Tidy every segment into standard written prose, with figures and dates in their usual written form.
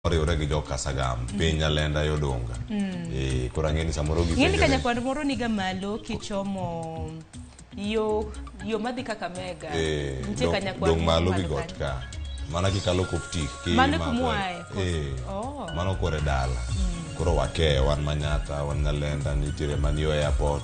Oriwre gi jo Kasagam, piny Nyalenda Yodonga. Eh, koro ang'e ni samoro Ng'eni ka gipenjore. nyakwar moro niga malo kichomo yo yo madhi Kakamega. Eh, Nitie dong- ka nyakwar dong moro malo gi malo got kanyo. ka. Mana kikalo Koptik. ki Mano mako- kuma uae, koso? Eh, Oh. mano kore dala. Koro wakeyo wan Manyata, wan Nyalenda, nitiere man yo airport.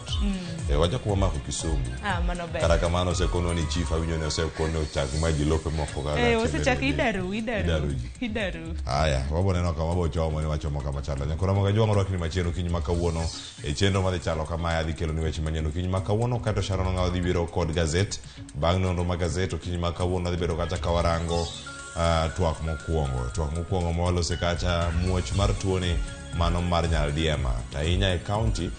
Eh, wachako wamako Kisumu. Ah, mano ber. Kata kamano osekonwa ni chief awinjo ni osekone ochak ma ji lope moko kaka Eh, achiel osechak e idaru, Idaru idaru. ji. Idaru. Haya, wabo neno kama wabo chomo ni wachomo kama chalo. Nyakora moga jwang' orwakni machien okinyi ma kawuono e chenro madhi chalo kamae adhi kelo ni weche manyien okinyi ma kawuono kato Sharon Ong'awo dhi biro kod gazet. Bang' nonro ma gazet okinyi ma kawuono adhi bedo kacha ka warango twak mokwongo. Twak mokwongo ma walose kacha muoch mar tuoni mano mar Nyaldiema. To ahinya e county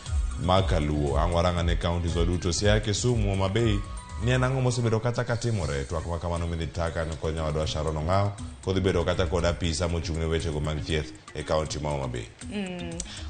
ma Kaluo. Ang' warang ane counties wa duto Siaya, Kisumu, Homa Bay ni en ang'o mosebedo kacha katimore. Twak ma kamano midhi ta kanyo kod nyawadwa Sharon Ong'awo kodhi bedo kacha kod apisa mochung' ne wechego mag thieth e county ma Homa Bay.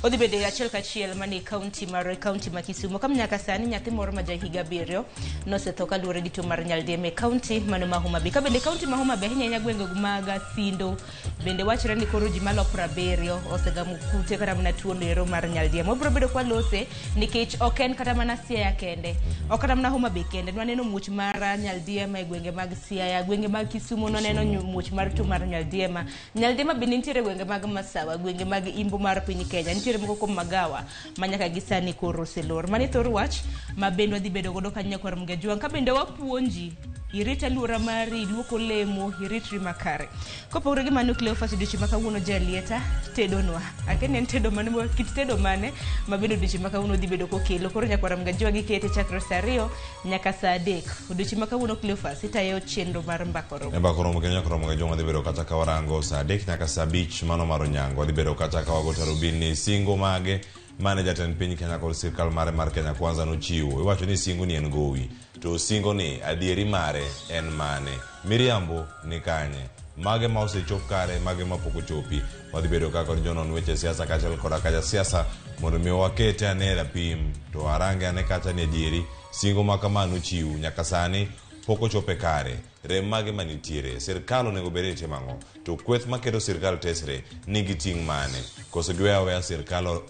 Odhi bedo e achiel kachiel manie kaunti mar kaunti ma Kisumu. Kam nyaka sani nyathi moro ma jahiga 7 nosetho kaluwore gi tuo mar nyaldiema e kaunti mano ma Homa Bay. Ka bende kaunti ma Homa Bay ahinya ahinya gwenge mag Sindo bende wachore ni koro ji malo 70 osegamo kute kata mana tuo noero mar nyaldiema. Wabiro bedo kwalose nikech ok en kata mana Siaya kende, ok kata mana Homa Bay kende. Nwaneno muoch mar nyaldiema e gwenge mag Siaya, gwenge mag Kisumu nwaneno muoch mar tuo mar nyaldiema. Nyaldiema bende nitiere gwenge mag Masawa, gwenge mag Imbo mar piny Kenya, nitiere moko kuom magawa ma nyaka gi sani koro oselor. Mano e thor wach ma bende wadhi bedo godo kanyo nyakwar Mgajwang'. Ka bende wapuonji irit aluora mari, iluok olemo, iritri makare. Kopogore gi mano Cleophas odiochieng' ma kawuono jalieta tedonwa. Akia ni en tedo mane, kit tedo mane ma bende odiochieng' ma kawuono dhi bedo kokelo. Koro nyakwar Mgajwang' ikete chakre saa 2 nyaka saa 3. Odiochieng' ma kawuono Cleophas itayo chenro mar Mbaka Oromo. E Mbaka Oromo kendo nyakwar Mgajwang' wadhi bedo kacha ka warango saa 3 nyaka saa 5 mano mar Onyango. Wadhi bedo kacha ka wago tarubin ni singo mage mane jatend piny Kenya kod sirkal mare mar Kenya Kwanza nochiwo. Iwacho ni singo ni en gowi. To singo ni adieri mare en mane? Miriambo ni kanye? Mage ma osechop kare, mage ma pok ochopi. Wadhi bedo ka kod jonon weche siasa kaachiel koda ka jasiasa mondo mi wakete ane rapim to arange ane kacha ni adieri singo ma kama nochiw nyaka sani pok ochope kare. Rem mage manitiere? Sirkal onego bed ni timo ang'o? To kweth maketo sirkal tesre nigi ting' mane? Koso giweyo aweya sirkal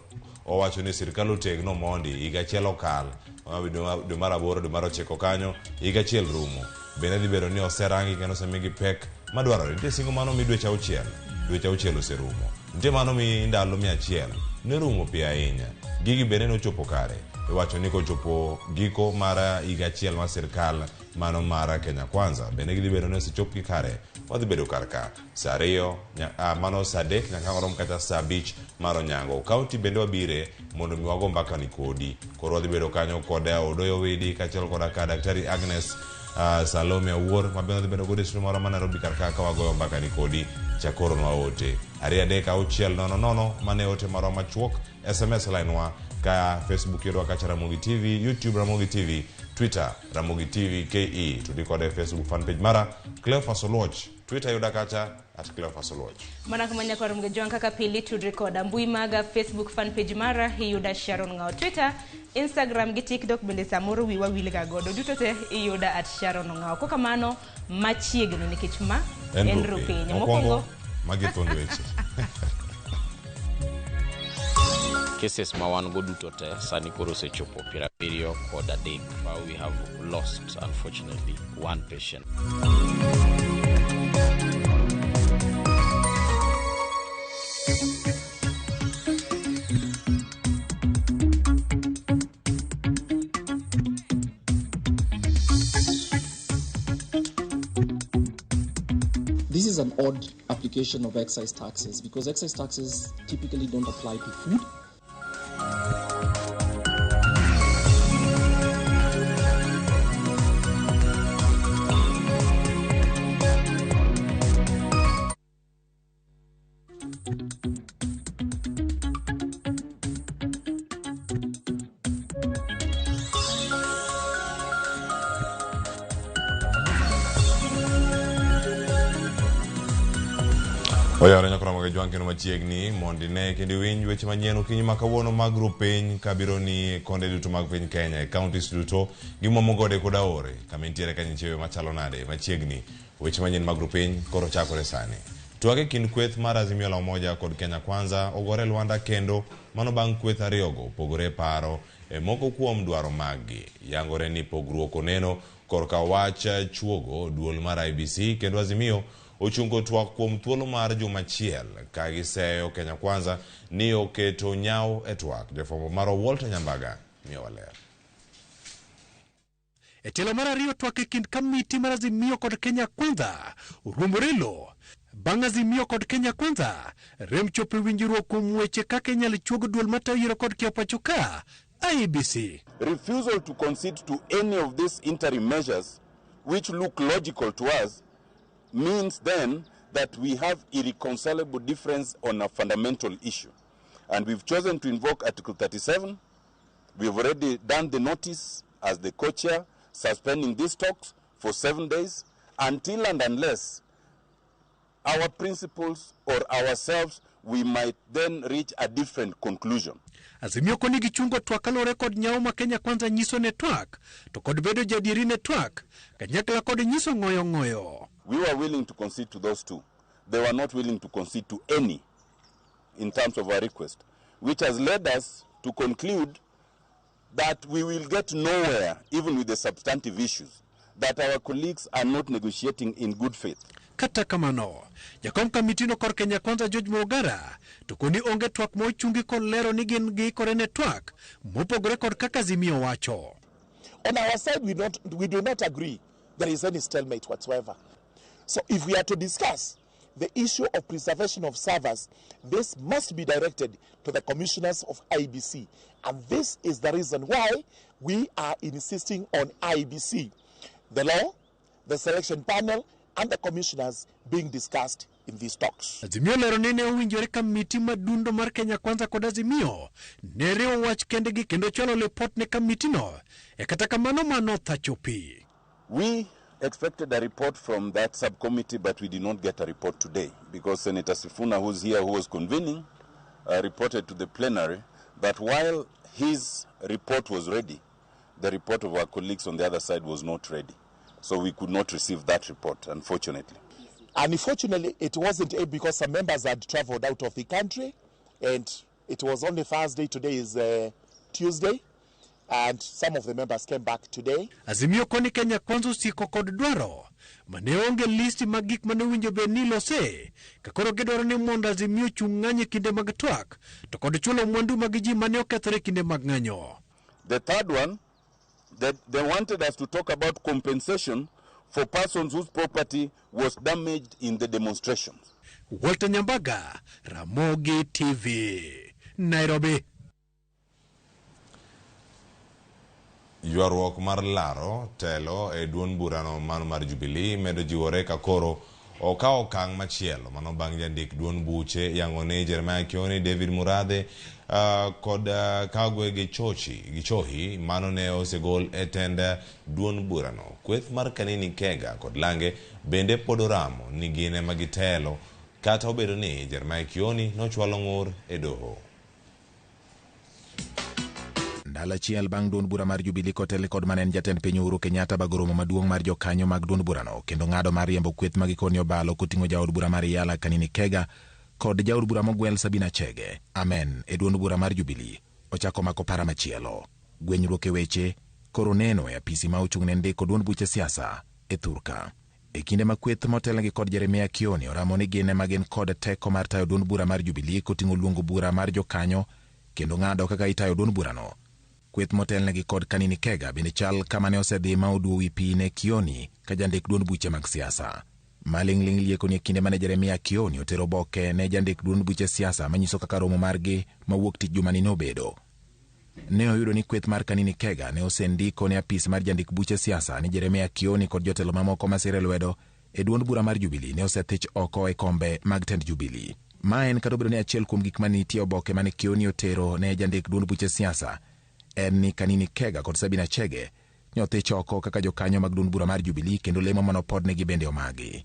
owacho ni sirkal otegno mondi higa achiel okal dwe mar 8 dwe mar 9 kanyo higa achiel rumo. Bende dhi bedo ni oserangi kendo osemigi pek madwarore. Nitie singo mano mi dweche 6, dweche 6 oserumo. Nitie mano mi ndalo 100, norumo piyo ahinya. Gigi bende nochopo kare. Iwacho ni kochopo giko mar higa achiel mar sirkal mano mar Kenya Kwanza, bende gidhi bedo ni osechopgi kare. Wadhi bedo kar ka saa 2, mano saa 3 nyaka warom kata saa 5 mar Onyango. Kaunti bende wabire mondo mi wago mbaka ni kodi. Koro wadhi bedo kanyo kod Odoyo Widi kaachiel koda ka Daktari Agnes Salome Awuor ma bende wadhi bedo godo e studio marwa ma Nairobi kar ka ka wagoyo mbaka ni kodi. Chakoronwa ote 2 3 6 0 0 mane ote marwa machuok. SMS line wa ka Facebook yudwa kacha Ramogi TV, YouTube Ramogi TV, Twitter Ramogi TV KE. Tudi kode Facebook fan page mara Cleophas Oluoch, Twitter yuda kacha at Cleophas Oluoch. Mana kama nyakwar Mgajwang' kaka pili tudri koda mbui maga Facebook fan page mara iyuda Sharon Ng'ao, Twitter, Instagram gi TikTok bende samoro wiwa wilga godo duto te iyuda at Sharon Ng'ao. Kokamano machiegni nikech ma en rupiny. Mokwongo magi thuond weche. Cases ma wan go duto te sani koro osechopo 73. We have lost, unfortunately, one patient. This is an odd application of excise taxes because excise taxes typically don't apply to food. Oyawore nyakora mag Jwang' kendo machiegni mondo ine kendo iwinj weche manyien okinyi ma kawuono mag rupiny kabiro ni konde duto mag piny Kenya e counties duto gi muomo gode kod aore kama intiere ka nitie machalo nade machiegni weche manyien mag rupiny koro chakore sani. Twak e kind kweth mar Azimio la Umoja kod Kenya Kwanza ogore lwanda kendo mano bang' kweth ariyogo opogore e paro e moko kuom dwaro maggi. Yangore ni pogruok oneno korka wach chuogo duol mar IEBC kendo Azimio ochungo twak kuom thuolo mar juma achiel ka giseyo Kenya Kwanza ni oketo nyawo e twak. Jafwambo marwa Walter Nyambaga miyowa ler. E tielo mar ariyo twak e kind kamiti mar Azimio kod Kenya Kwanza oruombore lo. Bang' Azimio kod Kenya Kwanza rem chopo e winjruok kuom weche kaka inyalo chuog duol matayo yiero kod kiewo pacho ka IEBC. Refusal to concede to any of these interim measures, which look logical to us, means then that we have irreconcilable difference on a fundamental issue. And we've chosen to invoke Article 37. We've already done the notice as the co-chair, suspending these talks for 7 days until and unless our principles or ourselves, we might then reach a different conclusion. Azimio koni gichungo twak kaluwore kod nyawo ma Kenya Kwanza nyiso ne twak to kod bedo jadieri ne twak kanyakla kod nyiso ng'oyo ng'oyo. We were willing to concede to those two. They were not willing to concede to any in terms of our request, which has led us to conclude that we will get nowhere, even with the substantive issues, that our colleagues are not negotiating in good faith. Kata kamano, jakom kamitino kor Kenya Kwanza George Mogara to koni onge twak mochungi kod lero ni gin giikore ne twak mopogore kod kaka Azimio wacho. On our side, we do not agree there is any stalemate whatsoever. So if we are to discuss the issue of preservation of servers, this must be directed to the commissioners of IEBC. And this is the reason why we are insisting on IEBC, the law, the selection panel, and the commissioners being discussed in these talks. Azimio lero ni ne owinjore kamiti madundo mar Kenya Kwanza kod Azimio ne riwo wach kendgi kendo chwalo lipot ne kamitino e kata kamano mano thacho pi. We expected a report from that subcommittee, but we did not get a report today because Senator Sifuna, who's here, who was convening, reported to the plenary that while his report was ready, the report of our colleagues on the other side was not ready. So we could not receive that report, unfortunately. Unfortunately, it wasn't able because some members had traveled out of the country, and it was only Thursday. Today is Tuesday, and some of the members came back today. Azimio koni Kenya Kwanza osiko kod dwaro mane onge listi mag gik mane owinjo bed ni ilose ka koro gidwaro ni mondo Azimio ochung' ng'anyo e kinde mag twak to kod chulo mwandu mag ji mane okethore e kinde mag ng'anyo. The third one, that they wanted us to talk about compensation for persons whose property was damaged in the demonstrations. Walter Nyambaga, Ramogi TV, Nairobi. Ywaruok mar laro telo e duond burano mano mar Jubilee medo jiwore ka koro okawo okang' machielo mano bang' jandik duond buche yango ni Jeremiah Kioni, David Murathe kod Kagwe Gichohi mano ne osegol e tend duond burano. Kweth mar Kanini Kega kod Lange bende pod oramo ni gin ema gitelo kata obedo ni Jeremiah Kioni nochwalo ng'ur e doho. Ndalo achiel bang' duond bura mar Jubilee kotelne kod mane en jatend piny Uhuru Kenyatta bago romo maduong' mar jokanyo mag duond burano kendo ng'ado mar riembo kweth ma gikoni obalo koting'o jaod bura mar Yala Kanini Kega kod jaod bura mogwel Sabina Chege. Amen e duond bura mar Jubilee ochako mako para machielo. Gwenyruok e weche koro neno e apisi ma ochung' ne ndiko duond buche siasa e thurka. E kinde ma kweth motelnegi kod Jeremiah Kioni oramo ni gin ema gin kod teko mar tayo duond bura mar Jubilee koting'o luongo bura mar jokanyo kendo ng'ado kaka itayo duond burano. Kweth motelnegi kod Kanini Kega bende chal kama ne osedhi ma oduogo wi pi ne Kioni ka jandik duond buche mag siasa. Maling'ling' lieko ni e kinde mane Jeremiah Kioni otero oboke ne jandik duond buche siasa manyiso kaka romo margi mawuok tich jumani nobedo. Ne oyudo ni kweth mar Kanini Kega ne osendiko ne apis mar jandik buche siasa ni Jeremiah Kioni kod jotelo mamoko masire lwedo e duond bura mar Jubilee ne osethich oko e kombe mag tend Jubilee. Ma en kata obedo ni achiel kuom gik mane nitie oboke mane Kioni otero ne jandik duond buche siasa en ni Kanini Kega kod Sabina Chege ne othich oko kaka jokanyo mag duond bura mar Jubilee kendo lemo manopodnegi bende omagi.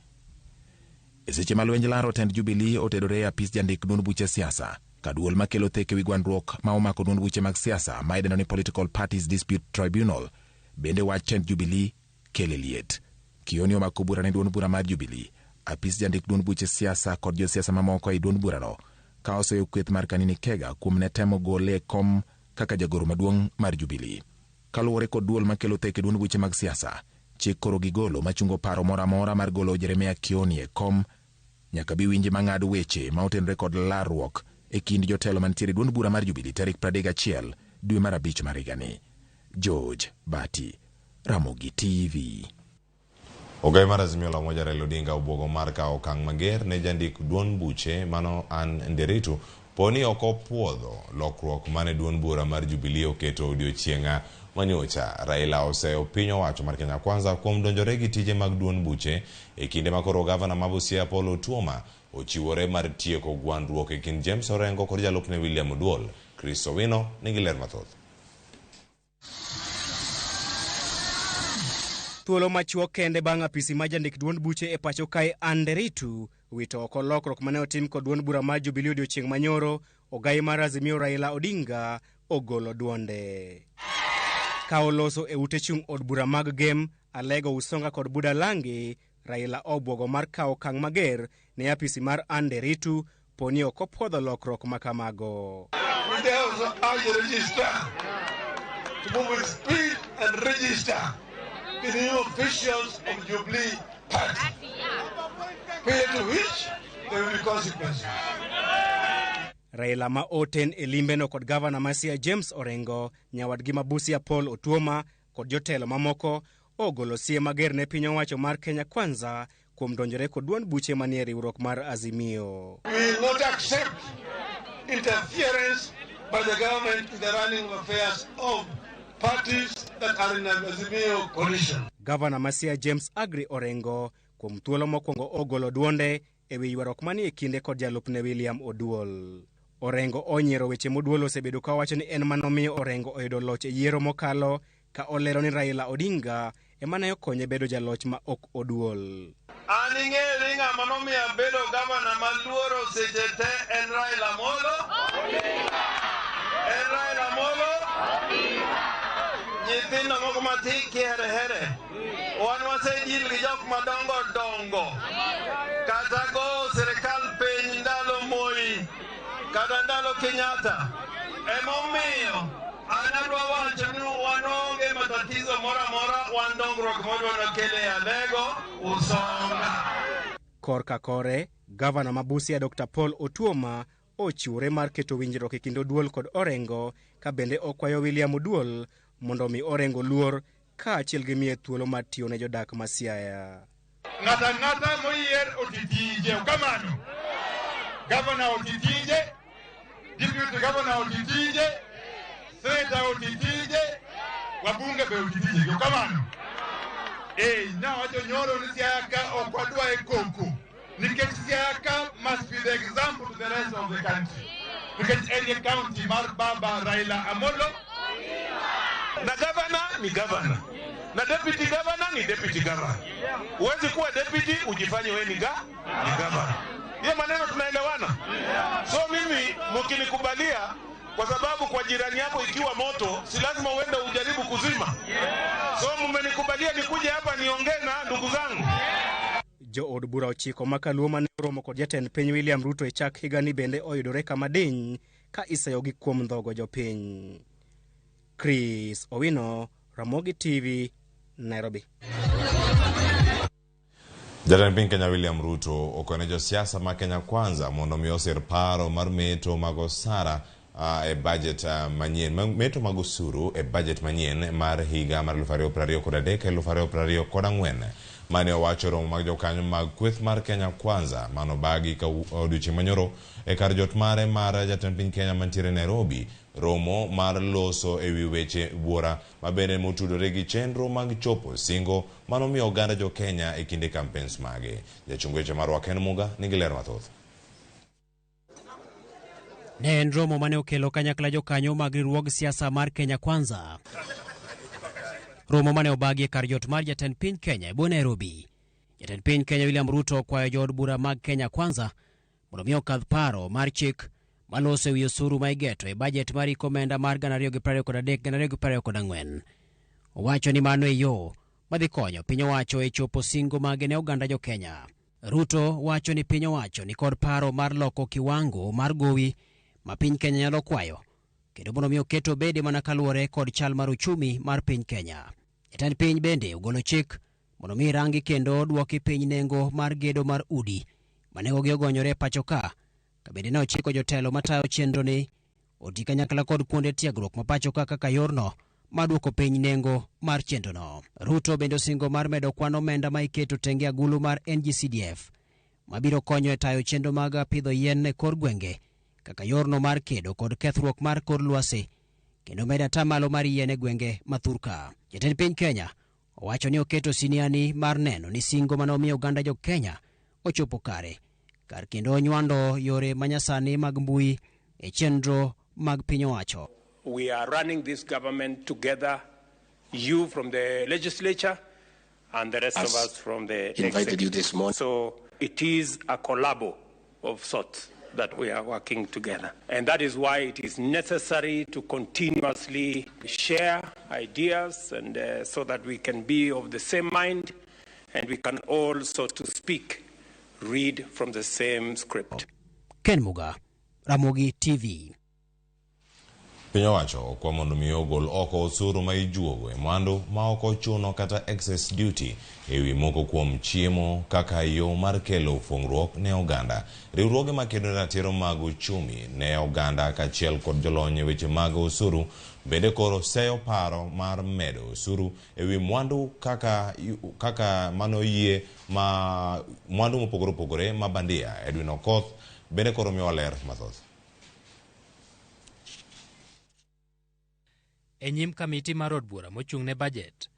E seche ma lwenj laro tend Jubilee otedore e apis jandik duond buche siasa, ka duol makelo theke wi gwandruok ma omako duond buche mag siasa ma idendo ni Political Parties Dispute Tribunal bende wach tend Jubilee kele liet. Kioni omako bura ne duond bura mar Jubilee Apis jandik duond buche siasa kod josiasa mamoko ei duond burano ka oseyo kweth mar Kanini Kega kuom ne temo gole e kom kaka jagoro maduong' mar Jubilee. Kaluwore kod duol makelo thek e duond buche mag siasa, chik koro gigolo machungo paro moro amora mar golo Jeremia Kioni e kom nyaka bi winji mang'ad weche ma otenore kod larruok e kind jotelo mantiere e duond bura mar Jubilee tarik 31 dwe mar abich mar higani. George Bati, Ramogi TV. Ogai mar Azimio la Umoja Raila Odinga obwogo mar kawo okang' mager ne jandik duond buche mano Ann Nderitu poni ok opuodho lokruok mane duond bura mar Jubilee oketo odiochieng' manyocha. Raila oseyo piny owacho mar Kenya Kwanza kuom donjore gi tije mag duond buche e kinde ma koro gavana ma Busia Paul Otuoma ochiwore mar tieko gwandruok e kind James Orengo kod jalupne William Oduol. Chris Owino nigi ler mathoth. Thuolo machuok kende bang' apisi ma jandik duond buche e pacho kae Ann Nderitu wito oko lokruok mane otim kod duond bura mar Jubilee odiochieng' manyoro, ogai mar Azimio Raila Odinga ogolo duonde. Ka oloso e ute chung' od bura mag Gem, Alego, Usonga kod Budalangi, Raila obwogo mar kawo okang' mager ne apisi mar Ann Nderitu poni ok opuodho lokruok ma kamago. We also urge the registrar to move with speed and register the new officials of Jubilee Party, prior to which there will be consequences. Raila ma oten e limbeno kod gavana ma Siaya James Orengo, nyawadgi ma Busia Paul Otuoma kod jotelo mamoko ogolo siem mager ne piny owacho mar Kenya Kwanza kuom donjore kod duond buche manie riwruok mar Azimio. We will not accept interference by the government in the running of affairs of parties that are in Azimio coalition. Gavana ma Siaya James Agri Orengo kuom thuolo mokwongo ogolo duonde e wi ywaruok manie kinde kod jalupne William Oduol. Orengo onyiero weche moduol osebedo ka wacho ni en manomiyo Orengo oyudo loch e yiero mokalo ka olero ni Raila Odinga ema ne okonye bedo jaloch ma ok oduol. An ing'eyo ni ng'ama nomiyo abedo gavana maluoro seche te en Raila Amolo. En Raila Amolo. Nyithindo moko matin kihere here. Wan wasedil gi jok madongo dongo. Kata go sirikal piny ndalo Moi, kata ndalo Kenyatta. Emomiyo an adwa wacho ni wan onge matatizo moro amora, wan dongruok modwa kelo e Alego Usonga. Korka kore, gavana ma Busia Dr. Paul Otuoma ochiwore mar keto winjruok e kind Oduol kod Orengo ka bende okwayo William Oduol mondo omi Orengo luor kaachiel gi miye thuolo mar tiyo ne jodak ma Siaya. Ng'ato ang'ata moyier oti tije, kamano. Gavana oti tije, deputy governor oti tije, senator oti tije, wabunge be oti tije, kamano. Nawacho nyoro ni Siaya ka ok wadwa e koko, nikech Siaya ka must be the example to the rest of the country. Nikech en e county mar baba Raila Amolo. Na governor ni governor, na deputy governor ni deputy governor. Huwezi kuwa deputy ujifanye wewe ni governor. Hiyo maneno tunaelewana? So mimi mkinikubalia, kwa sababu kwa jirani yako ikiwa moto si lazima uende ujaribu kuzima. So mmenikubalia nikuje hapa niongee na ndugu zangu. Jo od bura ochiko makaluo mane oromo kod jatend piny William Ruto e chak higani bende oyudore kama diny ka isayogi kuom ndhogo jopiny. Chris Owino, Ramogi TV, Nairobi. Jatend piny Kenya William Ruto okone josiasa ma Kenya Kwanza mondo mi osir paro mar meto mag osara e budget manyien, meto mag osuru e budget manyien mar higa mar 2023 2024. Mane owacho romo mag jokanyo mag kweth mar Kenya Kwanza mano bagi ka odiochieng' manyoro e kar jot mare mar jatend piny Kenya mantiere Nairobi, romo mar loso ewi weche buora mabende motudore gi chenro mag chopo singo manomiyo oganda jo Kenya e kinde campaigns mage. Jachung weche marwa Ken Muga nigi ler mathoth. Ne en romo mane okelo kanyakla jokanyo mag riwruog siasa mar Kenya Kwanza. Romo mane obagi e kar jot mar jatend piny Kenya e bwo Nairobi. Jatend piny Kenya William Ruto okwayo jood bura mag Kenya Kwanza mondo mi okadh paro mar chik maloso ewi osuru ma igeto e bajet mar hik omenda mar 2023 2024. Owacho ni mano e yo madhi konyo piny owacho e chopo singo mage ne oganda jo Kenya. Ruto wacho ni piny owacho ni kod paro mar loko kiwango mar gowi ma piny Kenya nyalo kwayo kendo mondo mi oket obede mana kaluwore kod chal mar uchumi mar piny Kenya. Jatend piny bende ogolo chik mondo mi rangi kendo duoki piny nengo mar gedo mar udi ma nengogi ogonyore e pacho ka, ka bende ne ochiko jotelo matayo chenro ni oti kanyakla kod kuonde tiegruok ma pacho ka kaka yorno mar duoko piny nengo mar chenrono. Ruto bende osingo mar medo kwan omenda ma iketo tenge agulu mar NGCDF mabiro konyo e tayo chenro mag pidho yien e kor gwenge kaka yorno mar kedo kod kethruok mar kor lwasi kendo medo atamalo mar yien e gwenge ma thurka. Jatend piny Kenya owacho ni oketo siniani mar neno ni singo mane omiyo oganda jo Kenya ochopo kare kar kendo nywando yore manyasani mag mbui e chenro mag piny owacho. We are running this government together, you from the legislature and the rest of us from the invited you executive. This morning. So it is a collabo of sorts that we are working together. And that is why it is necessary to continuously share ideas and so that we can be of the same mind and we can all, so to speak, read from the same script. Ken Muga, Ramogi TV. Piny owacho okwa mondo mi ogol oko osuru ma ijuogo e mwandu ma ok ochuno kata excess duty ewi moko kuom chiemo kaka yo mar kelo fungruok ne oganda. Riwruoge makedo ne ratiro mag uchumi ne oganda kaachiel kod jolony e weche mag osuru bende koro seyo paro mar medo osuru ewi mwandu kaka, kaka mano yie ma mwandu mopogore opogore ma bandia. Edwin Okoth bende koro miyowa ler mathoth. E nyim kamiti mar od bura mochung' ne bajet,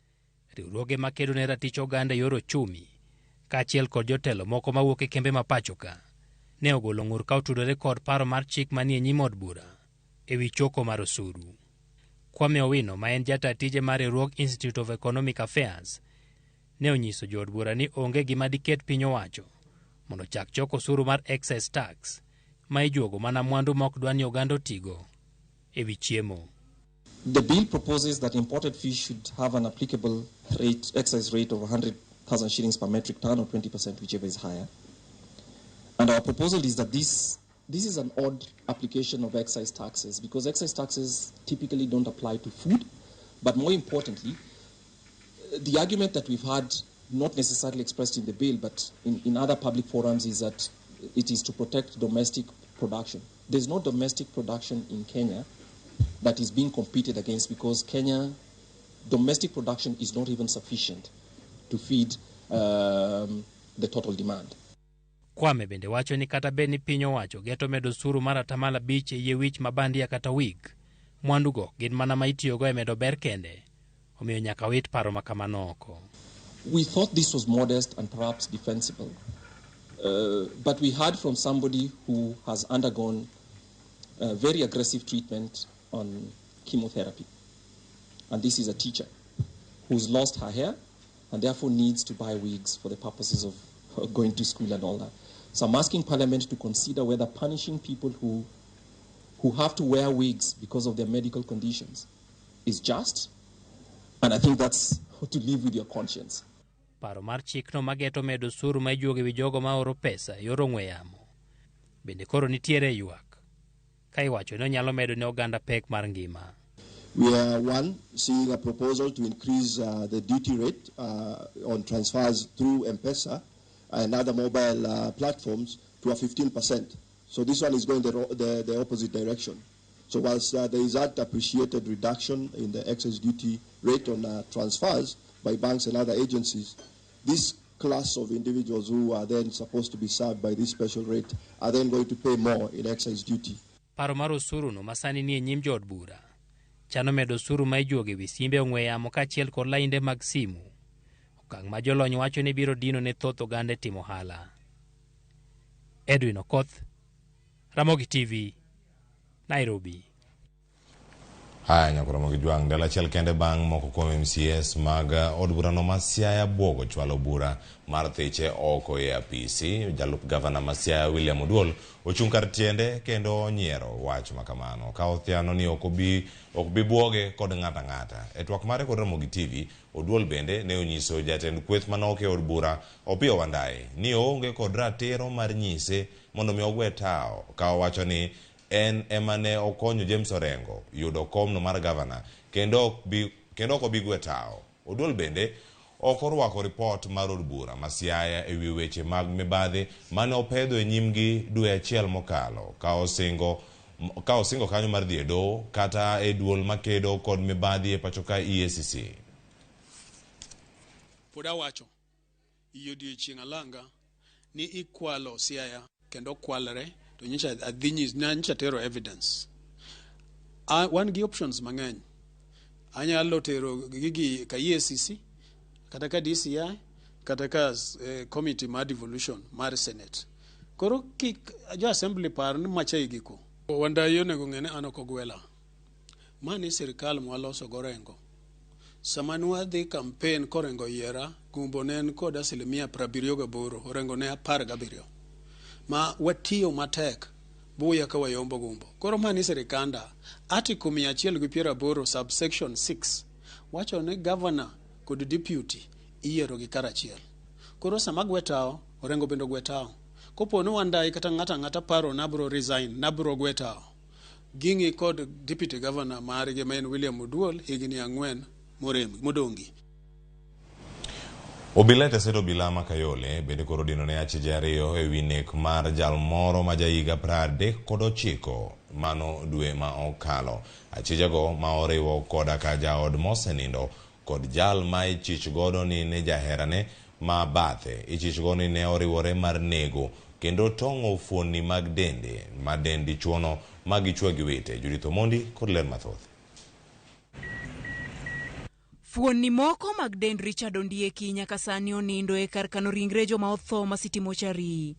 riwruoge makedo ne ratich oganda e yor ochumi, kaachiel kod jotelo moko mawuok e kembe ma pacho ka, ne ogolo ng'ur ka otudore kod paro mar chik manie nyim od bura ewi choko mar osuru. Kwame Owino, ma en jata tije mar riwruog Institute of Economic Affairs, ne onyiso jood bura ni onge gima diket piny owacho mondo ochak choko osuru mar excise tax ma ijuogo mana mwandu ma ok dwa ni oganda otigo ewi chiemo. The bill proposes that imported fish should have an applicable rate, excise rate of 100,000 shillings per metric ton or 20%, whichever is higher. And our proposal is that this is an odd application of excise taxes because excise taxes typically don't apply to food. But more importantly, the argument that we've had, not necessarily expressed in the bill, but in other public forums, is that it is to protect domestic production. There's no domestic production in Kenya that is being competed against because Kenya domestic production is not even sufficient to feed the total demand. Kwame bende wacho ni kata bed ni piny owacho geto medo osuru mar 5% e yie wich ma bandia kata wig, mwandugo gin mana ma itiyogo e medo ber kende, omiyo nyaka wit paro ma kamano oko. We thought this was modest and perhaps defensible, but we heard from somebody who has undergone very aggressive treatment on chemotherapy. And this is a teacher who's lost her hair and therefore needs to buy wigs for the purposes of going to school and all that. So I'm asking Parliament to consider whether punishing people who have to wear wigs because of their medical conditions is just. And I think that's to live with your conscience. Paro mar chikno mageto medo osuru ma ijuogo ewi jogo ma oro pesa e yor ong'we yamo. Bende koro nitiere ywak ka iwacho ni onyalo medo ne oganda pek mar ngima. We are, one, seeing a proposal to increase the duty rate on transfers through M-Pesa and other mobile platforms to a 15%. So this one is going the opposite direction. So whilst there is that appreciated reduction in the excise duty rate on transfers by banks and other agencies, this class of individuals who are then supposed to be served by this special rate are then going to pay more in excise duty. Paro mar osuru no masani nie nyim jood bura chano medo osuru ma ijuogo ewi simbe ong'we yamo kaachiel kod lainde mag simu, okang' ma jolony wacho ni biro dino ne thoth oganda e timo ohala. Edwin Okoth, Ramogi TV, Nairobi. Haya nyakoromo gi jwang' ndalo achiel kende bang' moko kuom MCAs mag od burano ma Siaya buogo chwalo bura mar thiche oko e apisi. Jalup gavana ma Siaya William Oduol ochung' kar tiende kendo onyiero wach makamano ka othiano ni ok obi buoge kod ng'ato ang'ata. E twak mare kod Ramogi TV, Oduol bende ne onyiso jatend kweth manok e od bura Opiyo Wandayi ni oonge kod ratiro mar nyise mondo mi ogwe tawo ka owacho ni en ema ne okonyo James Orengo yudo komno mar gavana kendo ok obi gwe tawo. Oduol bende ok orwako ripot mar od bura ma Siaya e wi weche mag mibadhi mane opedho e nyimgi dwe achiel mokalo ka osingo kanyo mar dhi e doho kata e duol makedo kod mibadhi e pacho ka EACC. Pod awacho i odiochieng' alanga ni ikwalo Siaya kendo kwalre to nyicha adhi nyicha tero evidence. Wan gi options mang'eny. Anyalo tero gigi ka EACC kata ka DCI kata ka committee mar devolution mar Senate. Koro kik jo assembly par ni macha igiko. Wandayi onego ng'e ni an ok ogwela. Mani sirikal mwaloso gorengo. Sama nwadhi campaign korengo yiera, Gumbo ne en kod 78%, Orengo ne 17. Ma watiyo matek buya ka wayombo Gumbo. Koro mani sirikanda, article 180 subsection 6 wacho ni governor kod deputy iyiero gi karachiel. Koro sama gwe tawo, Orengo bende ogwe tawo. Kopo ni Wandayi kata ng'ato ang'ata paro nabro resign, nabro gwe tawo. Ging'i kod deputy governor margi ma en William Oduol higni 4 modongi. Obila e tesend obila ma Kayole bende koro odino ne achije 2 e wi nek mar jal moro ma jahiga 39 mano dwe ma okalo. Achijego ma oriwo koda ka jaod mosenindo kod jal ma ichich godo ni ne jaherane ma bathe ichich godo ni ne oriwore mar nego kendo tong'o fuonni mag dende ma dend dichuono ma gichwe gi wite. Judith Omondi kod ler mathoth. Fuonni moko mag dend Richard Ondieki nyaka sani onindo e kar kano ringre joma otho ma City Mortuary.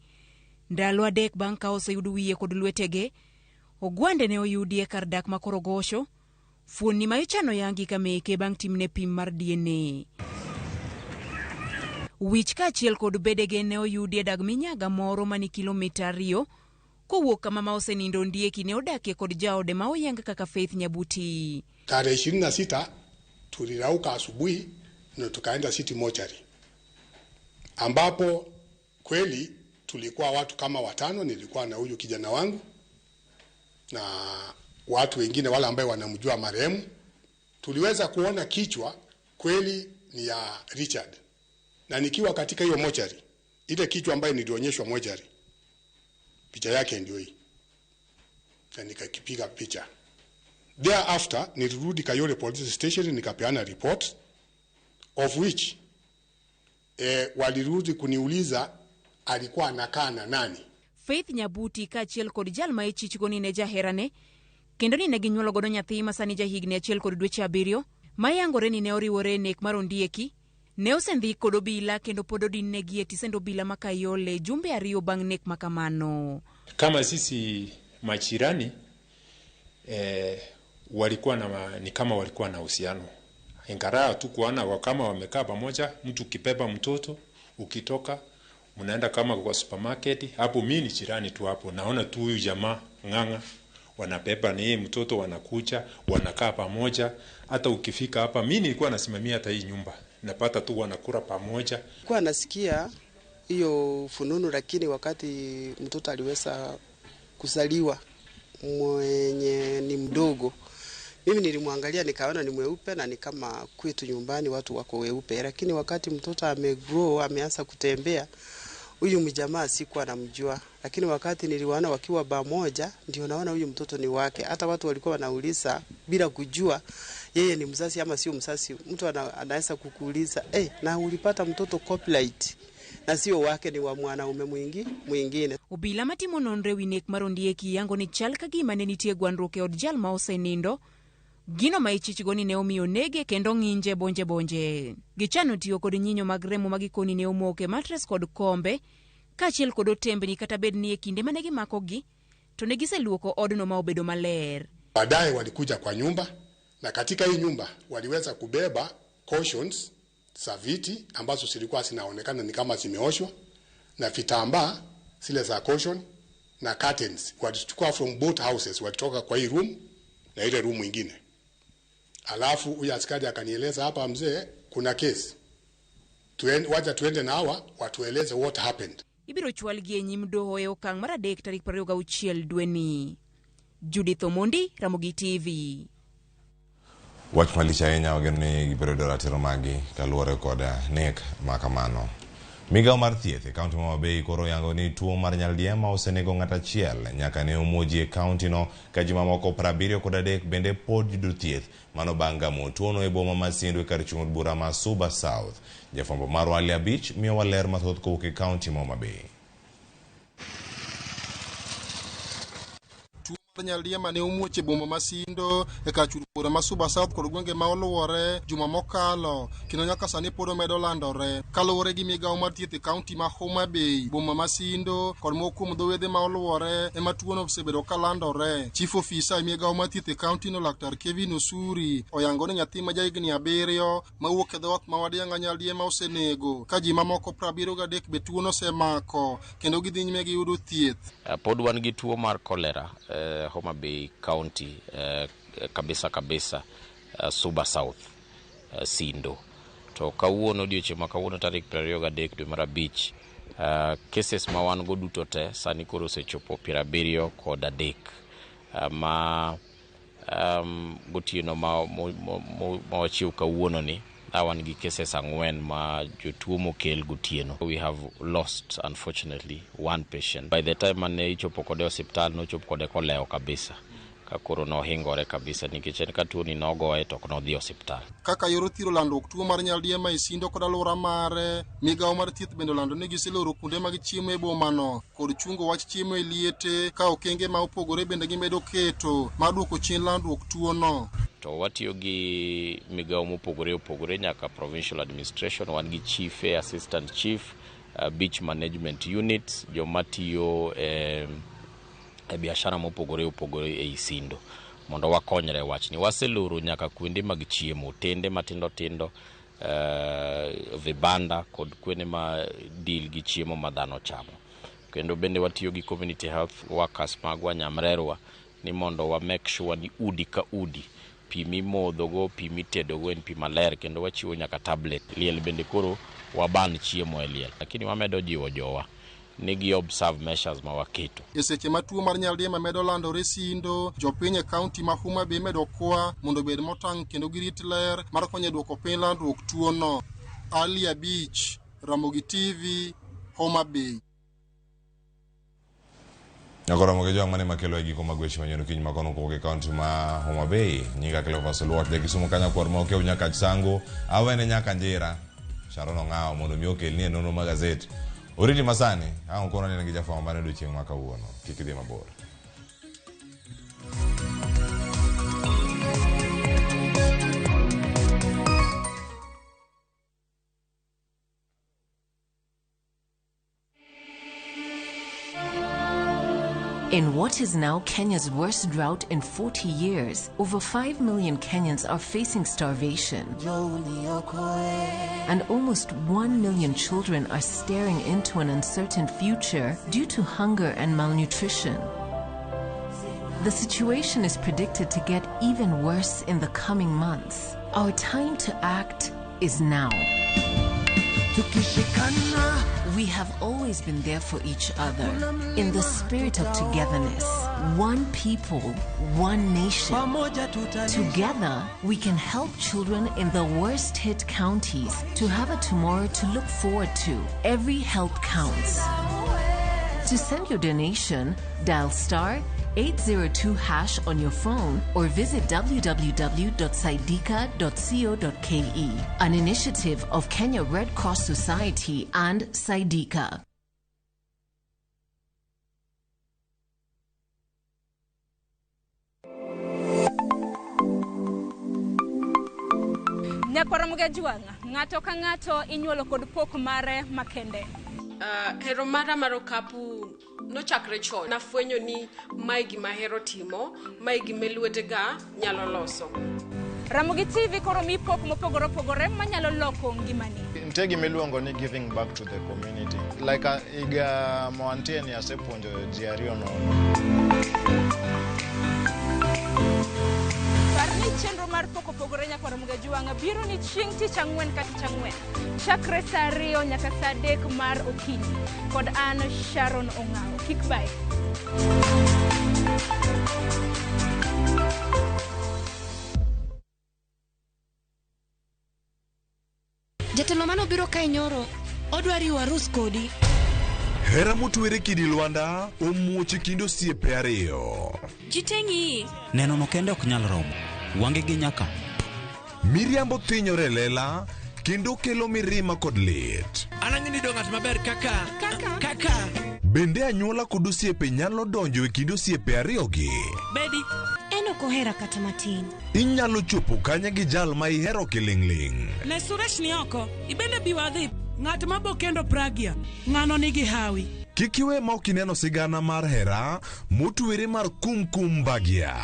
Ndalo 3 bang' ka oseyud wiye kod lwetege, ogwande ne oyudi e kar dak ma Korogosho, fuonni ma ichano yangi ka meke bang' timne pim mar DNA. Wich kaachiel kod bedege ne oyudi e dag minyaga moro mani kilomita 2 kowuok kama ma osenindo Ondieki ne odakie kod jaode ma oyang kaka Faith Nyabuti. Tarehe 26 tulirauka asubuhi na tukaenda City Mortuary, ambapo kweli tulikuwa watu kama 5. Nilikuwa na huyu kijana wangu na watu wengine wale ambao wanamjua marehemu. Tuliweza kuona kichwa kweli ni ya Richard, na nikiwa katika hiyo mortuary, ile kichwa ambayo nilionyeshwa mortuary, picha yake ndio hii, na nikakipiga picha. Thereafter nilirudi Kayole Police Station nikapeana report, of which walirudi kuniuliza alikuwa anakaa na nani. Faith Nyabuti kaachiel kod jal ma ichichgo ni ne jaherane kendo ni ne ginyuolo godo nyathi ma sani jahigni 1 kod dweche 7 ma yangore ni ne oriwore e nek mar Ondieki ne osendhi kod obila kendo pod odinnegi e tisend obila ma Kayole jumbe 2 bang' nek makamano. Kama sisi majirani walikuwa na, ni kama walikuwa na uhusiano, ingawa tu kuona kama wamekaa pamoja. Mtu ukibeba mtoto ukitoka mnaenda kama kwa supermarket hapo, mimi ni jirani tu hapo, naona tu huyu jamaa ng'ang'a wanabeba ni yeye mtoto, wanakuja wanakaa pamoja. Hata ukifika hapa, mimi nilikuwa nasimamia hata hii nyumba, napata tu wanakula pamoja. Kwa nasikia hiyo fununu, lakini wakati mtoto aliweza kuzaliwa mwenye ni mdogo, mimi nilimwangalia nikaona ni mweupe na ni kama kwetu nyumbani watu wako weupe, lakini wakati mtoto amegrow ameanza kutembea, huyu mjamaa sikuwa namjua, lakini wakati niliwaona wakiwa pamoja ndio naona huyu mtoto ni wake. Hata watu walikuwa wanauliza bila kujua yeye ni mzazi ama sio mzazi. Mtu anaweza kukuuliza na ulipata mtoto copyright na sio wake, ni wa mwanaume mwingine. Obila matimo nonro ewi nek mar Ondieki yango ni chal ka gima ne nitie gwandruok e od jal ma osenindo, gino ma ichichgo ni ne omiyo nege kendo ng'inje bonje bonje. Gichano tiyo kod nyinyo mag remo ma gikoni ne omoke matres kod kombe kaachiel kod otembni, kata bed ni e kinde mane gimakogi to ne giseluoko odno ma obedo maler. Baadaye walikuja kwa nyumba Na katika hii nyumba waliweza kubeba cushions za viti ambazo zilikuwa zinaonekana ni kama zimeoshwa na vitambaa zile za cushion na curtains walichukua from both houses, walitoka kwa hii room na ile room nyingine. Alafu huyu askari akanieleza, hapa mzee, kuna kesi, wacha tuende na hawa watueleze what happened. Ibiro chwalgi e nyim doho e okang' mar adek tarik 26 dweni. Judith Omondi, Ramogi TV. Wach malich ahinya, wageno ni gibiro yudo ratiro maggi kaluwore kod nek ma kamano. Migawo mar thieth e kaunti ma Homa Bay koro oyango ni tuo mar nyaldiema osenego ng'at achiel nyaka ne omuoji e kaunti no ka ji mamoko 73 bende pod yudo thieth mano bang' gamo tuono e boma ma Sindo e kar chung' od bura ma Suba South. Jafwambo marwa Ali Abich miyowa ler mathoth kowuok e kaunti ma Homa Bay. Tuo mar nyaldiema ne omuoch e boma ma Sindo e kar chung' bura ma Suba South kod gwenge ma oluwore juma mokalo, kendo nyaka sani pod omedo landore. Kaluwore gi migawo mar thieth e kaunti ma Homa Bay, boma ma Sindo kod moko kuom dho wedhe ma oluwore ema tuono osebedo ka landore. Chief ofisa e migawo mar thieth e kaunti no Laktar Kevin Osuri oyango ni nyathi ma jahigni 7 mawuok e dhoot ma Wadiang'a nyaldiema osenego, ka ji mamoko 73 be tuono osemako kendo gidhi nyime gi yudo thieth. Pod wan gi tuo mar cholera Homa Bay County, kabisa kabisa, Suba South, Sindo. To kawuono, odiochieng' ma kawuono tarik 23 dwe mar 5, cases ma wan go duto te sani koro osechopo 73, ma gotieno ma wachiw kawuono ni wan gi cases 4 ma jotuo mokel gotieno. We have lost, unfortunately, one patient. By the time mane ichopo kode e osiptal, nochopo kode kolewo kabisa, ka koro nohingore kabisa nikech en ka tuoni nogoye to ok nodhi e osiptal. Kaka yor thiro landruok tuo mar nyaldiema e Sindo kod alwora mare, migawo mar thieth bende olando ni giseloro kuonde mag chiemo e bomano kod chungo wach chiemo e liete, ka okenge ma opogore bende gimedo keto mar duoko chien landruok tuono. To watiyo gi migawo mopogore opogore nyaka provincial administration, wan gi chiefe, assistant chief, beach management units, joma tiyo e biashara mopogore opogore ei Sindo mondo wakonyre wachni. Waseloro nyaka kuonde mag chiemo, otende matindo tindo, vibanda kod kuonde ma deal gi chiemo ma dhano chamo. Kendo bende watiyo gi community health workers magwa nyamrerwa ni mondo wa make sure ni udi ka udi pi mimodhogo, pi mitedogo en pi maler, kendo wachiwo nyaka tablet. Liel bende koro waban chiemo e liel, lakini wamedo jiwo jowa ni gi observe measures ma waketo. E seche ma tuo mar nyaldiema medo landore Sindo, jopiny e kaunti ma Homa Bay medo kwa mondo obed motang' kendo girit ler mar konyo e duoko piny landruok tuono. Ali Abich, Ramogi TV, Homa Bay. Nyakoromo gi jwang' mane makelo e giko mag weche manyien okinyi ma kono kowuok e kaunti ma Homa Bay. Nyinga Cleophas Oluoch, ja Kisumu kanyo kwar ma okew nyaka Sango, awene nyaka Njira. Sharon Ong'awo mondo mi okelni e nonro mag gazet. Oriti masani, ang' okono ni en gi jafwambo mane odiochieng' ma kawuono. Kik idhi mabor. In what is now Kenya's worst drought in 40 years, over 5 million Kenyans are facing starvation. And almost 1 million children are staring into an uncertain future due to hunger and malnutrition. The situation is predicted to get even worse in the coming months. Our time to act is now. We have always been there for each other in the spirit of togetherness. One people, one nation. Together, we can help children in the worst hit counties to have a tomorrow to look forward to. Every help counts. To send your donation, dial star 802 hash on your phone or visit www.saidika.co.ke. An initiative of Kenya Red Cross Society and Saidika. Nyakwara Jwang', ng'ato ka ng'ato inyuolo kod pok mare makende. Hero mara mar okapu nochakre chon. Nafwenyo ni mae gima ahero timo, mae gima lwetega nyalo loso. Ramogi TV koro mi pok mopogore opogore manyalo loko ngimani. Nitie gima iluongo ni giving back to the community. Like higa moantie ni asepuonjo ji ariyo nono. Par ni chenro mar pok opogore nyakwar Ramogi Ajwang' biro ni chieng' tich ang'wen ka tich ang'wen. Chakre saa 2 nyaka saa 3 mar okinyi. Kod an Sharon Ong'awo. Kik bae. Jatelo mane obiro kae nyoro, odwa riwo arus kodi. Hera motwere kidi Lwanda omuoch e kind osiepe ariyo. Ji te ng'iyi. Neno no kende ok nyal romo. Wange gi nyaka. Miriambo thinyore e lela kendo kelo mirima kod lit. An ang'e ni do ng'at maber kaka kaka kaka. Bende anyuola kod osiepe nyalo donjo e kind osiepe ariyogi? Bedi. En ok ohera kata matin. Inyalo chopo kanye gi jal ma ihero kiling'ling'? Ne Suresh ni oko, ibende bi wadhi. Ng'at ma bo kendo Pragya, ng'ano nigi hawi. Kik iwe ma ok ineno sigana mar hera motwere mar Kum Kum Bhagya.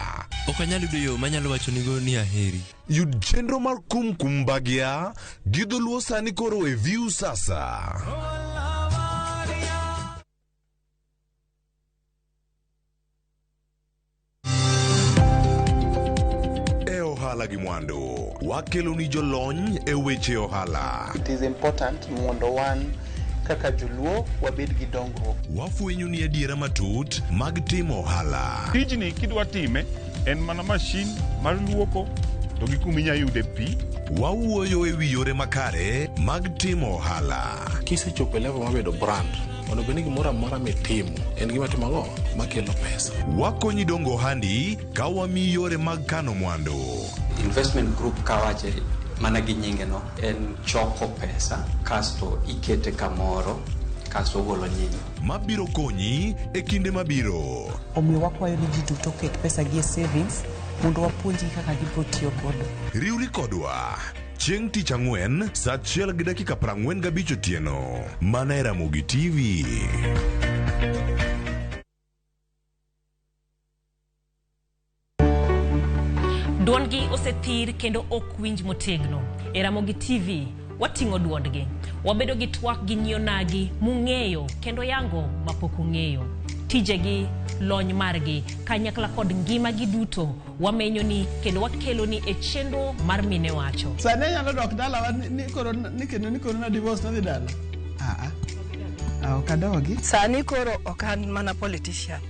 Ok anyal yudo yo manyalo wachonigo ni aheri. Yud chenro mar Kum Kum Bhagya gi dholuo sani koro e View Sasa. E ohala gi mwandu, wakelo ni jolony e weche ohala. It is important mondo wan kaka joluo wabed gi dongruok. Wafwenyo ni adiera matut mag timo ohala. Tijni kidwa time en mana mashin mar luoko to gi kuma inya yude pi. Wawuoyo e wi yore makare mag timo ohala. Kisechopo e level mar bedo brand, onego bed ni gimoro amora mitimo en gima timo ang'o makelo pesa. Wakonyi dongo ohandi ka wamiyi yore mag kano mwandu. Investment group kawache mana gi nyinge no en choko pesa kasto ikete kamoro kasto ogolo nyinyo. Mabiro konyi e kinde mabiro. Omiyo wakwayo ni ji duto oket pesa gi e savings mondo wapuonjgi kaka gibiro tiyo godo. Riwri kodwa chieng' tich ang'wen saa 1:45 otieno mana e Ramogi TV. Duondgi osethir kendo ok winj motegno. E Ramogi TV, wating'o duondgi. Wabedo gi twak gi nyionagi mung'eyo kendo yango mapok ung'eyo. Tijegi, lony margi, kanyakla kod ngimagi duto wamenyo ni kendo wakelo ni e chenro mar Mine Wacho. Sani anyalo dok dalawa ni koro ni kendo ni koro na divorce nadhi dala. Ah, ok adogi. Sani koro ok an mana politician.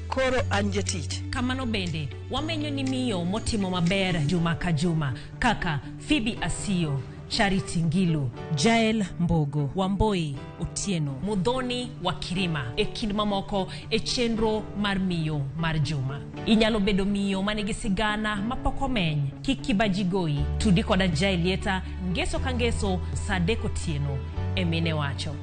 Koro an jatich. Kamano bende, wamenyo ni miyo motimo maber juma ka juma kaka Phoebe Asiyo, Charity Ngilu, Jael Mbogo, Wamboi Otieno, Muthoni wa Kirima e kind mamoko e chenro mar miyo mar juma. Inyalo bedo miyo manigi sigana mapok omeny. Kik kibaji goyi. Tudi koda Jael Lieta ngeso ka ngeso saa 3 otieno e Mine Wacho.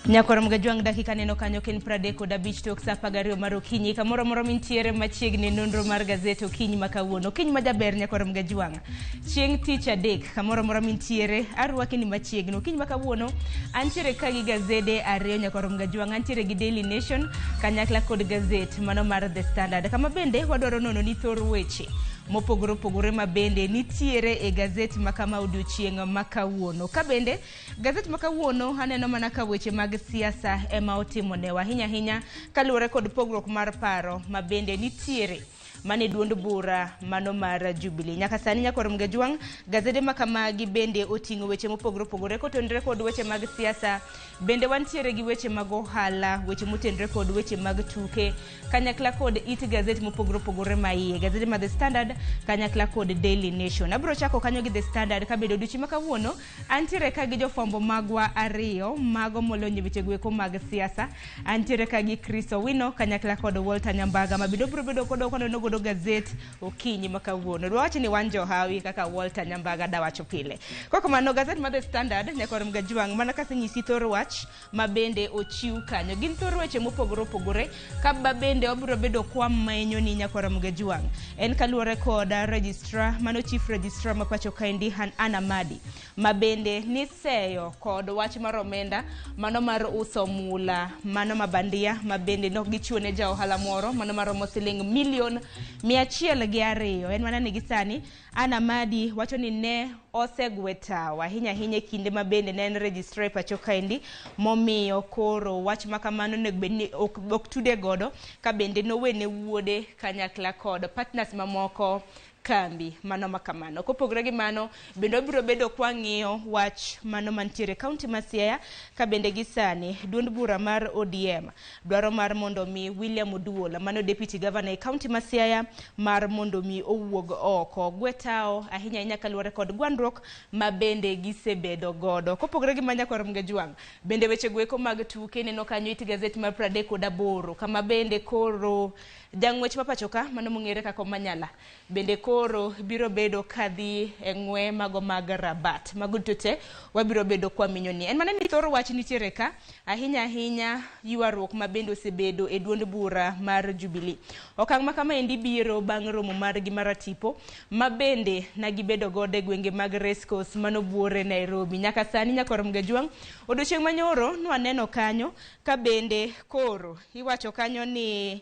Nyakwar Mgajwang' dakika neno kanyo ken 35 tok saa 12 mar okinyi kamoro moro mintiere machiegni nonro mar gazet okinyi ma kawuono. Okinyi ma jaber Nyakwar Mgajwang'. Chieng' tich adek kamoro moro mintiere arwaki ni machiegni. Okinyi ma kawuono antiere ka gi gazede ariyo Nyakwar Mgajwang', antiere gi Daily Nation kanyakla kod gazet mano mar The Standard. Kama bende wadwaro nono ni thor weche mopogore opogore ma bende nitiere e gazet ma kama odiochieng' ma kawuono. Ka bende gazet ma kawuono aneno mana ka weche mag siasa ema otimo newa ahinya ahinya kaluwore kod pogruok mar paro ma bende nitiere mane duond bura mano mar Jubilee. Nyaka sani Nyakwar Mgajwang', gazede ma kamagi bende oting'o weche mopogore opogore kotenore kod weche mag siasa. Bende wantiere gi weche mag ohala, weche motenore kod weche mag tuke, kanyakla kod it gazet mopogore opogore ma iye. Gazede ma The Standard kanyakla kod Daily Nation. Abiro chako kanyo gi The Standard kabedo odiochieng' ma kawuono antiere ka gi jofwambo magwa ariyo mago molony e weche goeko mag siasa. Antiere ka gi Chris Owino kanyakla kod Walter Nyambaga ma bende obiro bedo kodwa konono godo gazet okinyi ma kawuono. Dwa wacho ni wan johawi kaka Walter Nyambaga dawacho pile. Kokamano gazet mar The Standard nyakwar Mgajwang' mana kasenyisi thor wach ma bende ochiw kanyo. Gin thor weche mopogore opogore ka ba bende wabiro bedo kwa menyo ni nyakwar Mgajwang'. En kaluwore kod registrar mano chief registrar ma pacho kaendi Anna Madi ma bende niseyo kod wach mar omenda mano mar uso mula mano ma bandia ma bende nok gichiwo ne ja ohala moro mano maromo siling milion 102. En mana ni gi sani Anna Madi wacho ni ne osegwe tawo ahinya ahinya e kinde ma bende ne en registrar e pacho kaendi, momiyo koro wach ma kamano onego bed ni ok tude godo ka bende nowene wuode kanyakla kod partners mamoko kambi mano ma kamano. Kopogore gi mano, bende wabiro bedo kwang'iyo wach mano mantiere kaunti ma Siaya ka bende gi sani duond bura mar ODM dwaro mar mondo mi William Oduol mano deputy governor e kaunti ma Siaya mar mondo mi owuog oko gwe tawo ahinya ahinya kaluwore kod gwandruok ma bende gisebedo godo. Kopogore gi manya kwar Mgajwang', bende weche goeko mag tuke neno kanyo it gazet mar 38 kama bende koro jang'wech ma pacho ka mano mong'ere kaka Omanyala bende koro biro bedo kadhi e ng'we mago mag Rabat. Mago duto te wabiro bedo kwa minyo ni. En mana ni thor wach nitiere ka ahinya ahinya ywaruok ma bende osebedo e duond bura mar Jubilee. Okang' ma kama endi biro bang' romo margi mar tipo ma bende na gibedo godo e gwenge mag Racecourse mano buore Nairobi. Nyaka sani nyakwar Mgajwang' odiochieng' manyoro nwaneno kanyo ka bende koro iwacho kanyo ni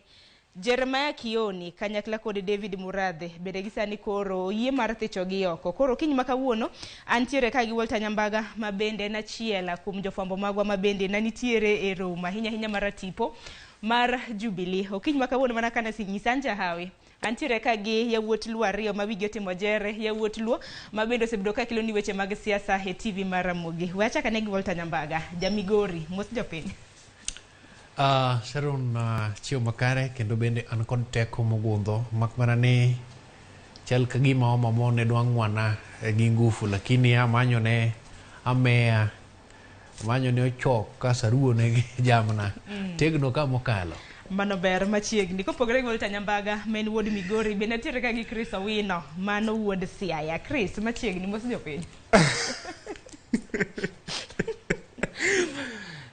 Jeremiah Kioni kanyakla kod David Murathe bende gisani koro yie mar thicho gi oko. Koro kiny ma kawuono antiere ka gi Walter Nyambaga ma bende en achiel kuom jofwambo magwa ma bende na nitiere e romo ahinya ahinya mar tipo mar Jubilee. Okinyi ma kawuono mana kana sinyisa an jahawi. Antiere ka gi yawuot Luo ariyo ma wigi otimo jere, yawuot Luo ma bende osebedo ka kelo ni weche mag siasa e TV mar Ramogi. We achak ane gi Walter Nyambaga, jamigori, mos jopiny. Sharon, chiew makare kendo bende an kod teko mogundho mak mana ni chal ka gima homa mo ne dwa ng'wana gi ngufu lakini amanyo ne ameya amanyo ne ochok kasaruo ne gi jamna tegno ka mokalo. Mano ber machiegni. Kopogore gi Walter Nyambaga ma en wuod Migori, bende nitiere ka gi Chris Owino mano wuod Siaya. Chris, machiegni mos jopiny.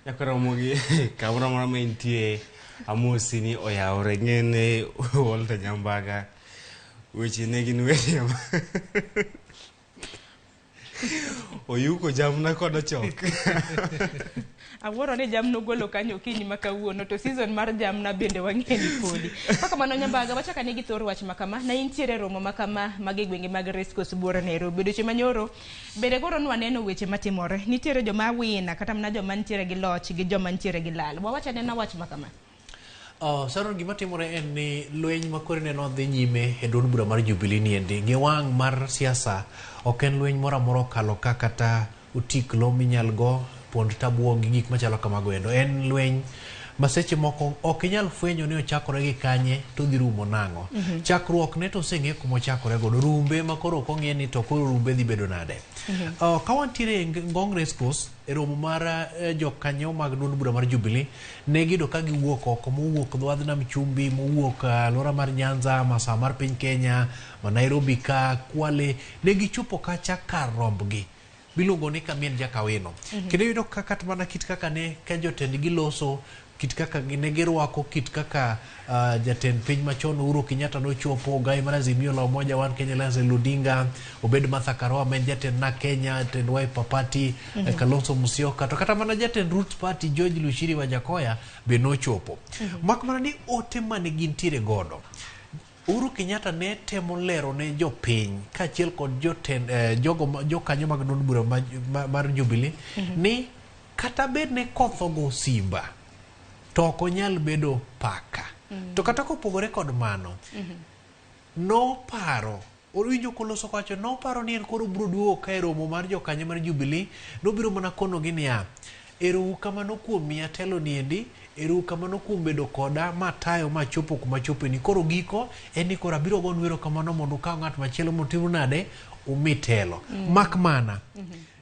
Nyakwar Ramogi kamoro amora ma intie amosi ni oyawore ng'ene Walter Nyambaga weche ne gin weche ma oyuko jamna kod ochok. Awuoro ni jamna ogolo kanyo okinyi ma kawuono to season mar jamna bende wang'e ni podi. Kaka Nyambaga wachak ane gi thor wach makama na intiere romo makama mag e gwenge mag Racecourse buore Nairobi. Odiochieng' manyoro bende koro nwaneno weche matimore. Nitiere joma wina kata mana joma nitiere gi loch gi joma nitiere gi lal. Wawach anena wach makama. Sharon, gima timore en ni lweny ma koro ineno dhi nyime e duond bura mar Jubilee ni endi gi wang' mar siasa ok en lweny moro amora okalo ka kata otiklo minyal go pond tabuo gi gik machalo kamago endo. En lweny ma seche moko ok inyal fwenyo ni ochakore gi kanye to dhi rumo nang'o. Chakruok ne to oseng'e kuma ochakore godo, rumbe ma koro ok ong'e ni to koro rumbe dhi bedo nade. Ka wantiere e Ngong Racecourse e romo mar jokanyo mag duond bura mar Jubilee ne giyudo ka giwuok oko mowuok dho wadh nam chumbi, mowuok alwora mar Nyanza, masawa mar piny Kenya, ma Nairobi ka, Kwale, ne gichopo kacha kar rombgi miluongo ni Kamien Jakawino. Kendo iyudo ka kata mana kit kaka ne ka jotendgi loso, kit kaka ne girwako, kit kaka jatend piny machon Uhuru Kenyatta nochopo, Gai mar Azimio la Umoja One Kenya Alliance Raila Odinga, obed Martha Karua ma en jatend NARC Kenya, jatend Wiper Party, Kalonzo Musyoka, to kata mana jatend Roots Party George Luchiri Wajackoyah be nochopo. Mak mana ni ote mane gintiere godo, Uhuru Kenyatta ne temo lero ne jopiny kaachiel kod jotend jogo jokanyo mag duond bura mar Jubilee ni kata bed ni koth ogo simba to ok onyal bedo paka. To kata kopogore kod mano, noparo owinjo koloso kowacho noparo ni en koro obiro duogo ka e romo mar jokanyo mar Jubilee nobiro mana konogi niya ero kamano kuom miya telo niendi, ero kamano kuom bedo koda matayo machopo kuma chopeni. Koro giko en ni koro abiro gonu erokamano mondo ukaw ng'at machielo mondo nade umi telo. Mak mana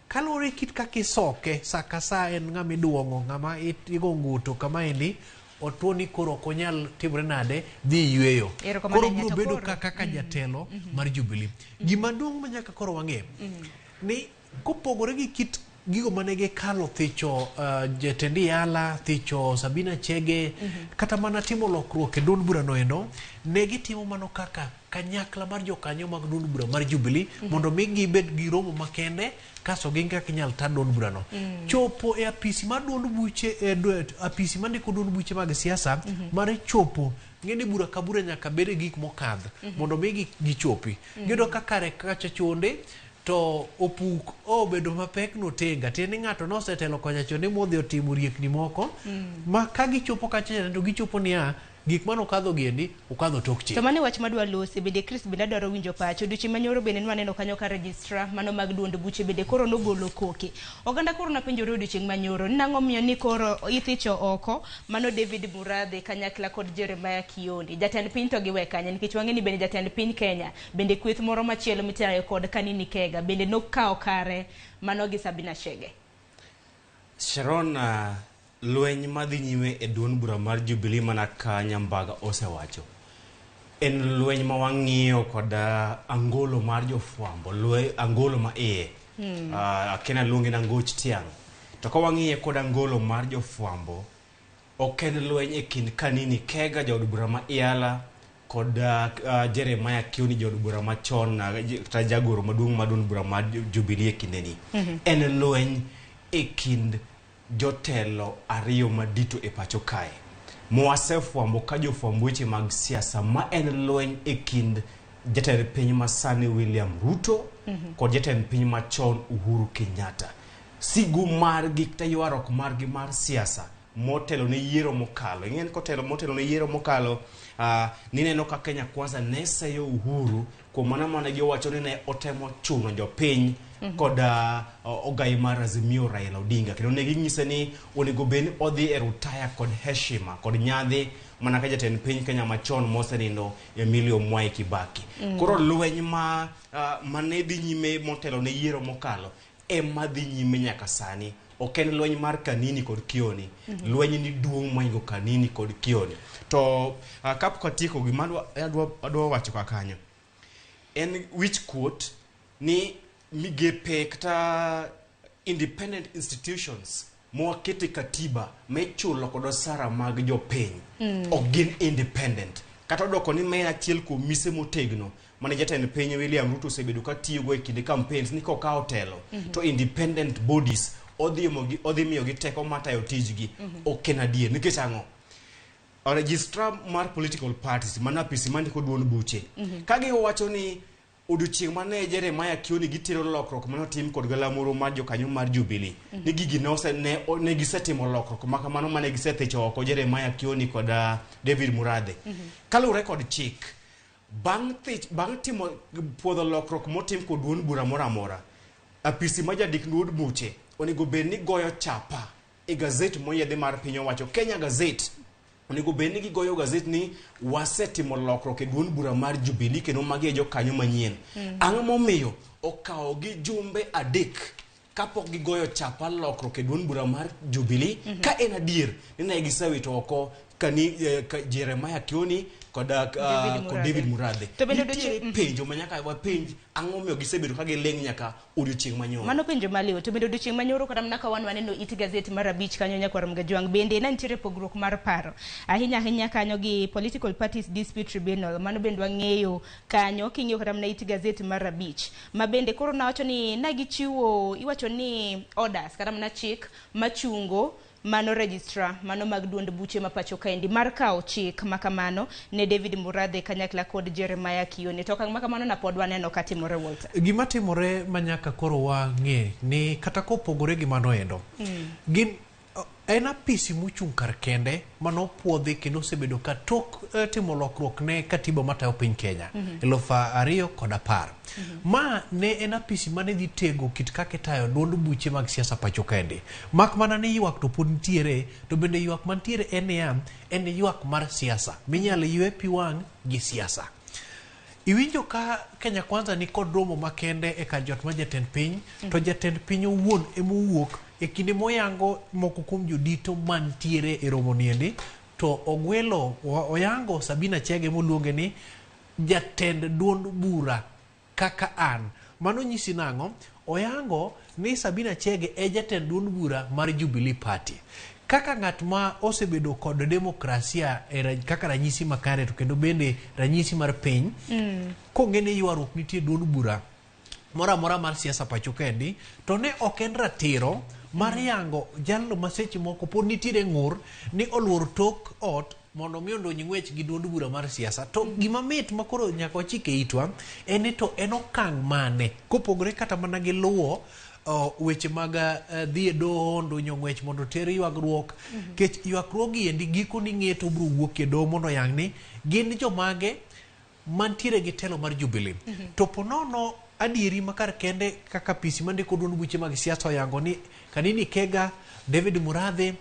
kaluwore kit kaka isoke sa ka sa en ng'ama iduong'o ng'ama igo nguto kama endi otuo ni koro ok onyal timore nade dhi yueyo. Erokamano Koro ahinya, biro to bedo koro- kaka jatelo mar Jubilee. Gima duong' ma nyaka koro wang'e ni kopogore gi kit gigo mane gikalo thicho jatend Iyala, thicho Sabina Chege, kata mana timo lokruok e duond burano endo, ne gitimo mano kaka kanyakla mar jokanyo mag duond bura mar Jubilee mondo mi gibed gi romo makende kasto gin kaka inyal ta duond burano. Chopo e apisi mar duond buche e apisi mandiko duond buche mag siasa mar chopo ng'e ni bura ka bura nyaka bed gi gik mokadh mondo mi gichopi. Giyudo ka kare kacha chonde to opuk obedo mapek notenga tiende ni ng'ato nosetelo kocha chonde modhi otimo riekni moko ma ka gichopo kacha to gichopo niya gik mane okadho giendi okadho tok chik. To mano e wach madwa lose bende Chris bende adwaro winjo pache. Odiochieng' manyoro bende nwaneno kanyo ka registrar mano mag duond buche bende koro nogolo koke. Oganda koro napenjore odiochieng' manyoro ni nang'o miyo ni koro ithicho oko mano David Murathe kanyakla kod Jeremiah Kioni. Jatend piny to giwe kanye nikech wang'e ni bende jatend piny Kenya bende kweth moro machielo mitayo kod Kanini Kega bende nokawo kare mano gi Sabina Chege. Sharon, lweny madhi nyime e duond bura mar Jubilee mana ka Nyambaga osewacho en lweny ma wang'iyo kod angolo mar jofwambo, angolo ma iye. Akena luonge ni angoch tiang'. To ka wang'iye kod angolo mar jofwambo, ok en lweny e kind Kanini Kega jaod bura ma Iyala kod Jeremiah Kioni jaod bura machon kata jagoro maduong' mar duond bura mar Jubilee e kindeni. En lweny e kind jotelo ariyo madito e pacho kae mwasefwambo ka jofwamb weche mag siasa ma en lweny e kind jatend piny masani William Ruto kod jatend piny machon Uhuru Kenyatta. Sigu margi kata ywaruok margi mar siasa motelo ne yiero mokalo. Ing'e ni kotelo motelo ne yiero mokalo nineno ka Kenya Kwanza ne seyo Uhuru kuom mano mane giwacho ni ne otemo chuno jopiny kod ogai mar Azimio Raila Odinga kendo ne ginyise ni onego bed ni odhi e rutaya kod heshima kod nyadhi mana ka jatend piny Kenya machon mosenindo Emilio Mwai Kibaki. Koro lweny ma mane dhi nyime motelo ne yiero mokalo ema dhi nyime nyaka sani. Ok en lweny mar Kanini kod Kioni. Lweny ni duong' mohingo Kanini kod Kioni. To kapok atieko gima adwa wacho ka kanyo en wich kuot ni migepe kata independent institutions mwakete katiba michulo kod osara mag jopiny ok gin independent. Kata odoko ni ma en achiel kuom mise motegno mane jatend piny William Ruto osebedo ka tiyogo e kinde campaigns ni kokawo telo to independent bodies odhi miyogi teko mar tayo tijgi. Ok en adier. Nikech ang'o? Registrar mar political parties mano apisi mandiko duond buche ka giwacho ni odiochieng' mane Jeremiah Kioni gitero lokruok mane otim kod galamoro mar jokanyo mar Jubilee ni gigi ne gisetimo lokruok ma kamano mane gisethicho oko Jeremiah Kioni kod David Murathe. Kaluwore kod chik bang' timo puodho lokruok motim kod duond bura moro amora, apisi ma jandik duond buche onego bed ni goyo chapa e gazet moyiedhi mar piny owacho Kenya Gazette. Onego bed ni gigoyo gazet ni wasetimo lokruok e duond bura mar Jubilee kendo magi e jokanyo manyien. Ang'o momiyo okawo gi jumbe 3 kapok gigoyo chapa lokruok e duond bura mar Jubilee ka en adier ni ne gisewito oko Jeremiah Kioni kod David Murathe. Nitiere penjo ma nyaka wapenj ang'o momiyo gisebedo ka giling' nyaka odiochieng' manyoro. Mano penjo maliw. To bende odiochieng' manyoro kata mana ka wan waneno it gazet mar 5 kanyo nyakwar Mgajwang' bende ne nitiere pogruok mar paro ahinya ahinya kanyo gi Political Parties Dispute Tribunal. Mano bende wang'eyo kanyo king'iyo kata mana it gazet mar 5 ma bende koro nawacho ni nagichiwo iwacho ni orders kata mana chik machungo mano registrar mano mag duond buche ma pacho kaendi mar kawo chik makamano ne David Murathe kanyakla kod Jeremiah Kioni. To okang' makamano na pod waneno katimore Walter. Gima timore manyaka koro wang'e ni kata kopogore gi mano endo gin en apisi mochung' kar kende manopuodhi kendo osebedo ka tok timo lokruok ne katiba matayo piny Kenya 2010. Ma ne en apisi mane dhi tego kit kaka itayo duond buche mag siasa pacho kaendi. Mak mana ni ywak to pod nitiere, to bende ywak mantiere en niya, en ywak mar siasa minyalo ywe pi wang' gi siasa. Iwinjo ka Kenya Kwanza ni kod romo makende e kar jot mar jatend piny, to jatend piny owuon emowuok e kinde moyango moko kuom jodito mantiere e romo niendi. To ogwelo oyango Sabina Chege moluonge ni jatend duond bura kaka an. Mano nyisi nang'o? Oyango ni Sabina Chege e jatend duond bura mar Jubilee Party. Kaka ng'at ma osebedo kod demokrasia e kaka ranyisi makare to kendo bende ranyisi mar piny, kong'e ni ywaruok nitie duond bura moro amora mar siasa pacho kaendi, to ne ok en ratiro mar yango jalno ma seche moko pod nitiere ng'ur ni oluor tok ot mondo mi ondony ng'wech gi duond bura mar siasa. To gima mit ma koro nyaka wachik e itwa en ni to en okang' mane kopogore kata mana gi luwo weche mag dhi e doho ndunyo ng'wech mondo oter ywagruok kech ywakruogi endi giko ni ng'eto biro wuok e doho mondo oyang ni gin jomage mantiere gi telo mar Jubilee. To ponono adieri ma kar kende kaka apisi mandiko duond buche mag siasa oyango ni Kanini Kega, David Murathe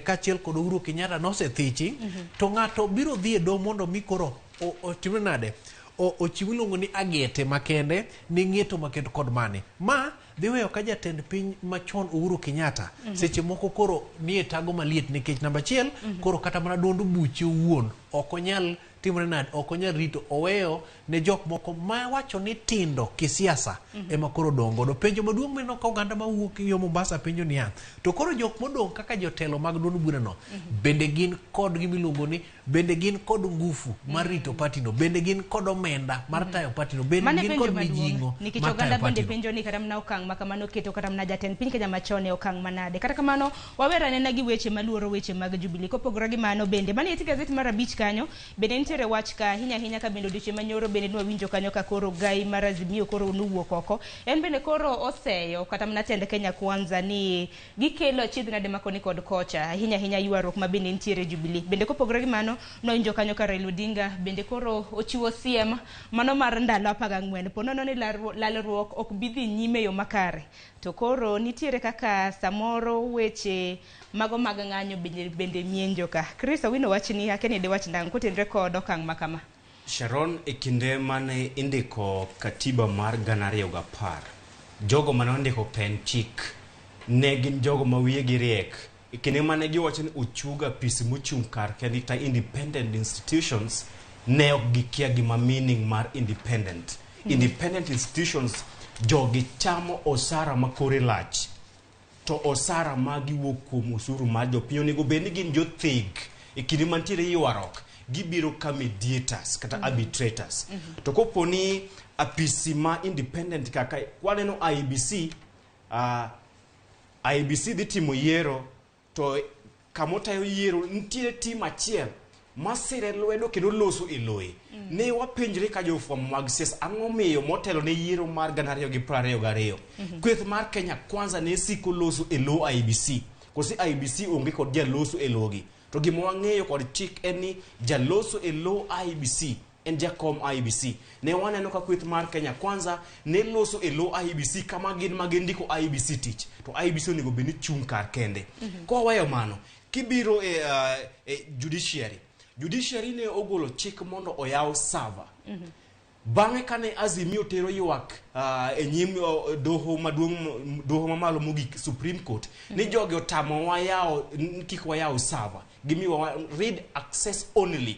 kaachiel kod Uhuru Kenyatta nosethichi, to ng'ato biro dhi e doho mondo mi koro otimre nade? Ochiw iluongo ni agete makende ne ng'eto makend kod mane. Ma dhi weyo ka jatend piny machon Uhuru Kenyatta seche moko koro nie tago maliet nikech namba achiel koro kata mana duond buche owuon ok onyal timore nade, ok onyal rito, oweyo ne jok moko ma wacho ni tindo kisiasa ema koro odong' godo. Penjo maduong' mineno ka oganda mawuok yo Mombasa penjo niya, to koro jok modong' kaka jotelo mag duond burano bende gin kod gima iluongo ni bende gin kod ngufu mar rito party no, bende gin kod omenda mar tayo party no, bende Mano e gin penjo kod maduong' mijing'o nikech mar oganda tayo bende party no. penjo ni kata mana okang' ma kamano keto kata mana jatend piny Kenya machon e okang' manade. Kata kamano wawer anena gi weche maluoro weche mag Jubilee. Kopogore gi mano bende manie it gazet mar 5 kanyo bende nitiere wach ka ahinya ahinya ka bende odiochieng' manyoro bende nwawinjo kanyo ka koro gai mar Azimio koro nowuok oko. En bende koro oseyo kata mana tend Kenya Kwanza ni gikelo achiedh nade makoni kod kocha ahinya ahinya ywaruok ma bende nitiere Jubilee. Bende kopogore gi mano nwawinjo kanyo ka Raila Odinga bende koro ochiwo siem mano mar ndalo 14 ponono ni lalruok ok bi dhi nyime e yo makare. To koro nitiere kaka samoro weche mago mag ng'anyo bende mienjo ka. Chris Owino wach ni akia ni diwach nang'o kotenre kod okang' ma kama. Sharon, e kinde mane indiko katiba mar 2010, jogo mane ondiko pen chik ne gin jogo ma wiyegi riek. E kinde mane giwacho ni ochung apis mochung' kar kendgi kata independent institutions, ne ok gikia gima meaning mar independent. Independent institutions, jogi chamo osara ma kore lach. To osara magi wuok kuom osuru mar jopiny. Onego bed ni gin jothig. E kinde mantiere ywaruok, gibiro ka mediators kata arbitrators. To kopo ni apisi ma independent kaka waneno IEBC, IEBC dhi timo yiero to kamotayo yiero nitiere tim achiel masire lwedo kendo loso e loye. Ne wapenjre ka jofwambo mag siasa ang'o miyo motelo ne yiero mar 2022. Kweth mar Kenya Kwanza ne siko loso e lo IEBC. Kose IEBC onge kod jaloso e logi. To gima wang'eyo kod chik en ni jaloso e lo IEBC en jakom IEBC. Ne waneno ka kweth mar Kenya Kwanza ne loso e lo IEBC kama gin ma gindiko IEBC tich. To IEBC onego bed ni chung' kar kende. Koweyo mano, kibiro e judiciary. Judiciary ne ogolo chik mondo oyaw server. Bang'e kane Azimio tero ywak e nyim doho maduong', doho mamalo mogik Supreme Court, ni jogi otamo wayaw, kik wayaw server. Gimiwa read access only.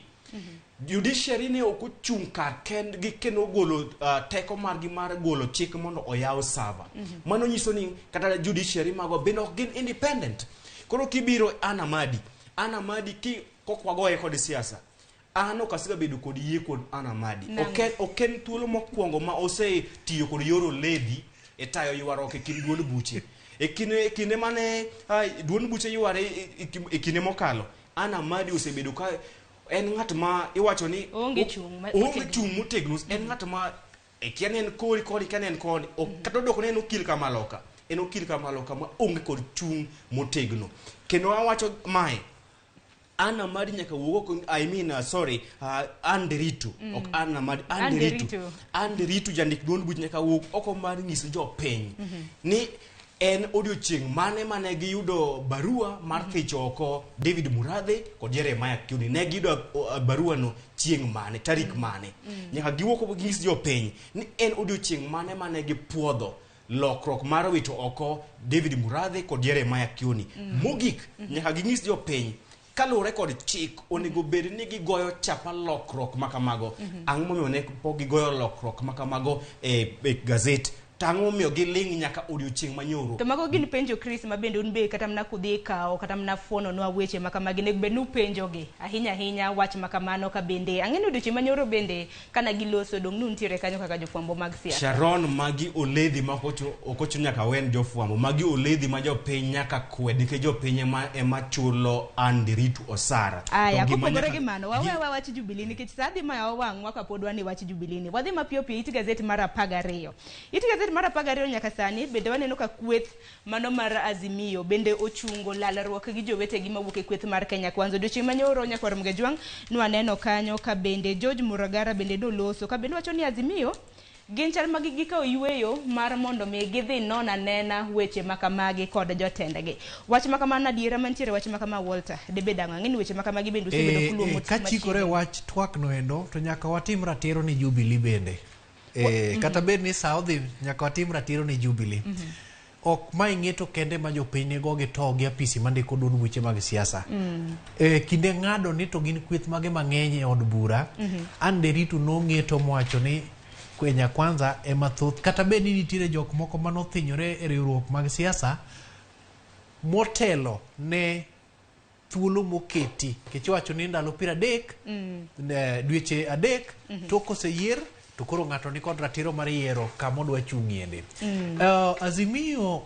Judiciary ne ok ochung' kar kendgi kendo ogolo teko margi mar golo chik mondo oyaw server. Mano nyiso ni kata judiciary magwa bende ok gin independent. Koro kibiro Anna Madi, Anna Madi ki kok wagoye kod siasa, an ok asega bedo kod yie kuom Anna Madi. Ok en thuolo mokwongo ma osetiyo kod yor oledi e tayo ywaruok e kind duond buche. E kinde mane duond buche yware e kinde mokalo, Anna Madi osebedo ka en ng'at ma iwacho ni Oonge chung' oonge motegno. chung' motegno. En ng'at ma ikia ni en kori koni, ikia ni en koni. Kata odoko ni en okil kamaloka. En okil kamaloka ma onge kod chung' motegno. Kendo awacho mae, Anna Madi nyaka wuog oko, I mean, sorry, Anne Nderitu, ok Anna Madi, Anne Anne Nderitu. Nderitu. Anne Nderitu jandik duond buch nyaka wuog oko mar nyiso jopiny ni en odiochieng' mane mane giyudo barua mar thicho oko David Murathe kod Jeremiah Kioni. Ne giyudo barua no chieng' mane, tarik mane. Nyaka giwuok oko ginyis jopiny ni en odiochieng' mane mane gipuodho lokruok mar wito oko David Murathe kod Jeremiah Kioni. Mogik, nyaka ginyis jopiny Kaluwore kod chik onego bed ni gigoyo chapa lokruok makamago. Ang'o momiyo ne pok gigoyo lokruok makamago e gazet? To ang'o momiyo giling' nyaka odiochieng' manyoro? To mago gin penjo Chris ma bende un be kata mana kudhi kawo kata mana fuononwa weche ma kamagi onego bed ni upenjogi ahinya ahinya wach ma kamano ka bende ang'e ni odiochieng' manyoro bende kana giloso dong' nuntiere kanyo kaka jofwambo mag siasa. Sharon, magi oledhi ma ok ochuno nyaka wen jofwambo. Magi oledhi ma jopiny nyaka kwed nikech jopiny ema chulo Anderitu osara. Aya, kopogore gi mano, wawe aweya wach Jubilee nikech sa dhi mayawa wang'wa kapod wan e wach Jubilee ni. Wadhi mapiyo piyo it gazet mar 12. It gazet mar 12 nyaka sani bende waneno ka kweth mano mar Azimio bende ochungo lalruok gi jowetegi mawuok e kweth mar Kenya Kwanza. Odiochieng' manyoro nyakwar Mgejwang' nwaneno kanyo ka bende George Muragara bende noloso ka bende wacho ni Azimio gin chal ma gikawo yueyo mar mondo mi gidhi non anena weche makamagi kod jotendgi. Wach makamano adiera mantiere wach makama Walter debed ang'o? Ang'e ni weche makamagi bende osebedo kuluo Kachikore wach twak noendo to nyaka watim ratiro ni Jubilee bende. Kata bed ni sa odhi nyaka watim ratiro ni Jubilee. Ok ma ing'eto kende ma jopiny nigo gi to gi apisi mandiko duond buche mag siasa. Kinde ng'ado ni to gin kweth mage mang'eny e od bura. Anderitu nong'eto mowacho ni Kenya Kwanza ema thoth kata bed ni nitiere jok moko manothinyore e riwruok mag siasa motelo ne thuolo moketi nikech iwacho ni ndalo 30 dweche 3 tok oseyier to koro ng'ato ni kod ratiro mar yiero kama odwa chung'iende. Azimio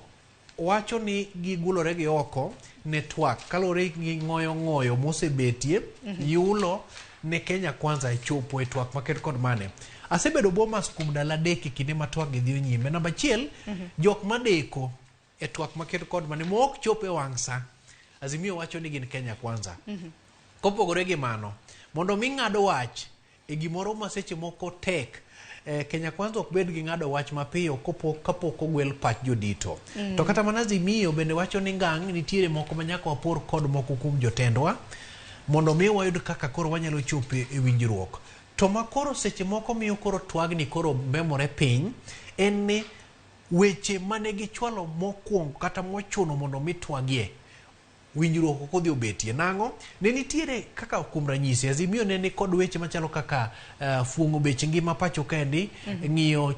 wacho ni gigulore gi oko ne twak kaluwore gi ng'oyo mosebetie yulo ne Kenya Kwanza e chopo e twak maket kod mane. Asebedo Bomas kuom ndalo 3 e kinde ma twak gi dhi nyime. Namba 1, jok madeko e twak maket kod mane mok chop e wang' sa. Azimio wacho ni gin Kenya Kwanza. Kopogore gi mano, mondo mi ng'ado wach e gimoro ma seche moko tek, Kenya Kwanza ok bed gi ng'ado wach mapiyo kapok ogwel pach jodito. To kata mana Azimio bende wacho ni ngang' nitiere moko ma nyaka wapor kod moko kuom jotendwa mondo mi wayud kaka koro wanyalo chopo e winjruok. To ma koro seche moko miyo koro twagni koro memore piny en ni weche mane gichwalo mokwongo kata mochuno mondo mi twagie winjruok ok odhi obetie. Nang'o? Ne nitiere kaka kuom ranyisi Azimio ne ni kod weche machalo kaka fuong'o bech ngima pacho kaendi, ng'iyo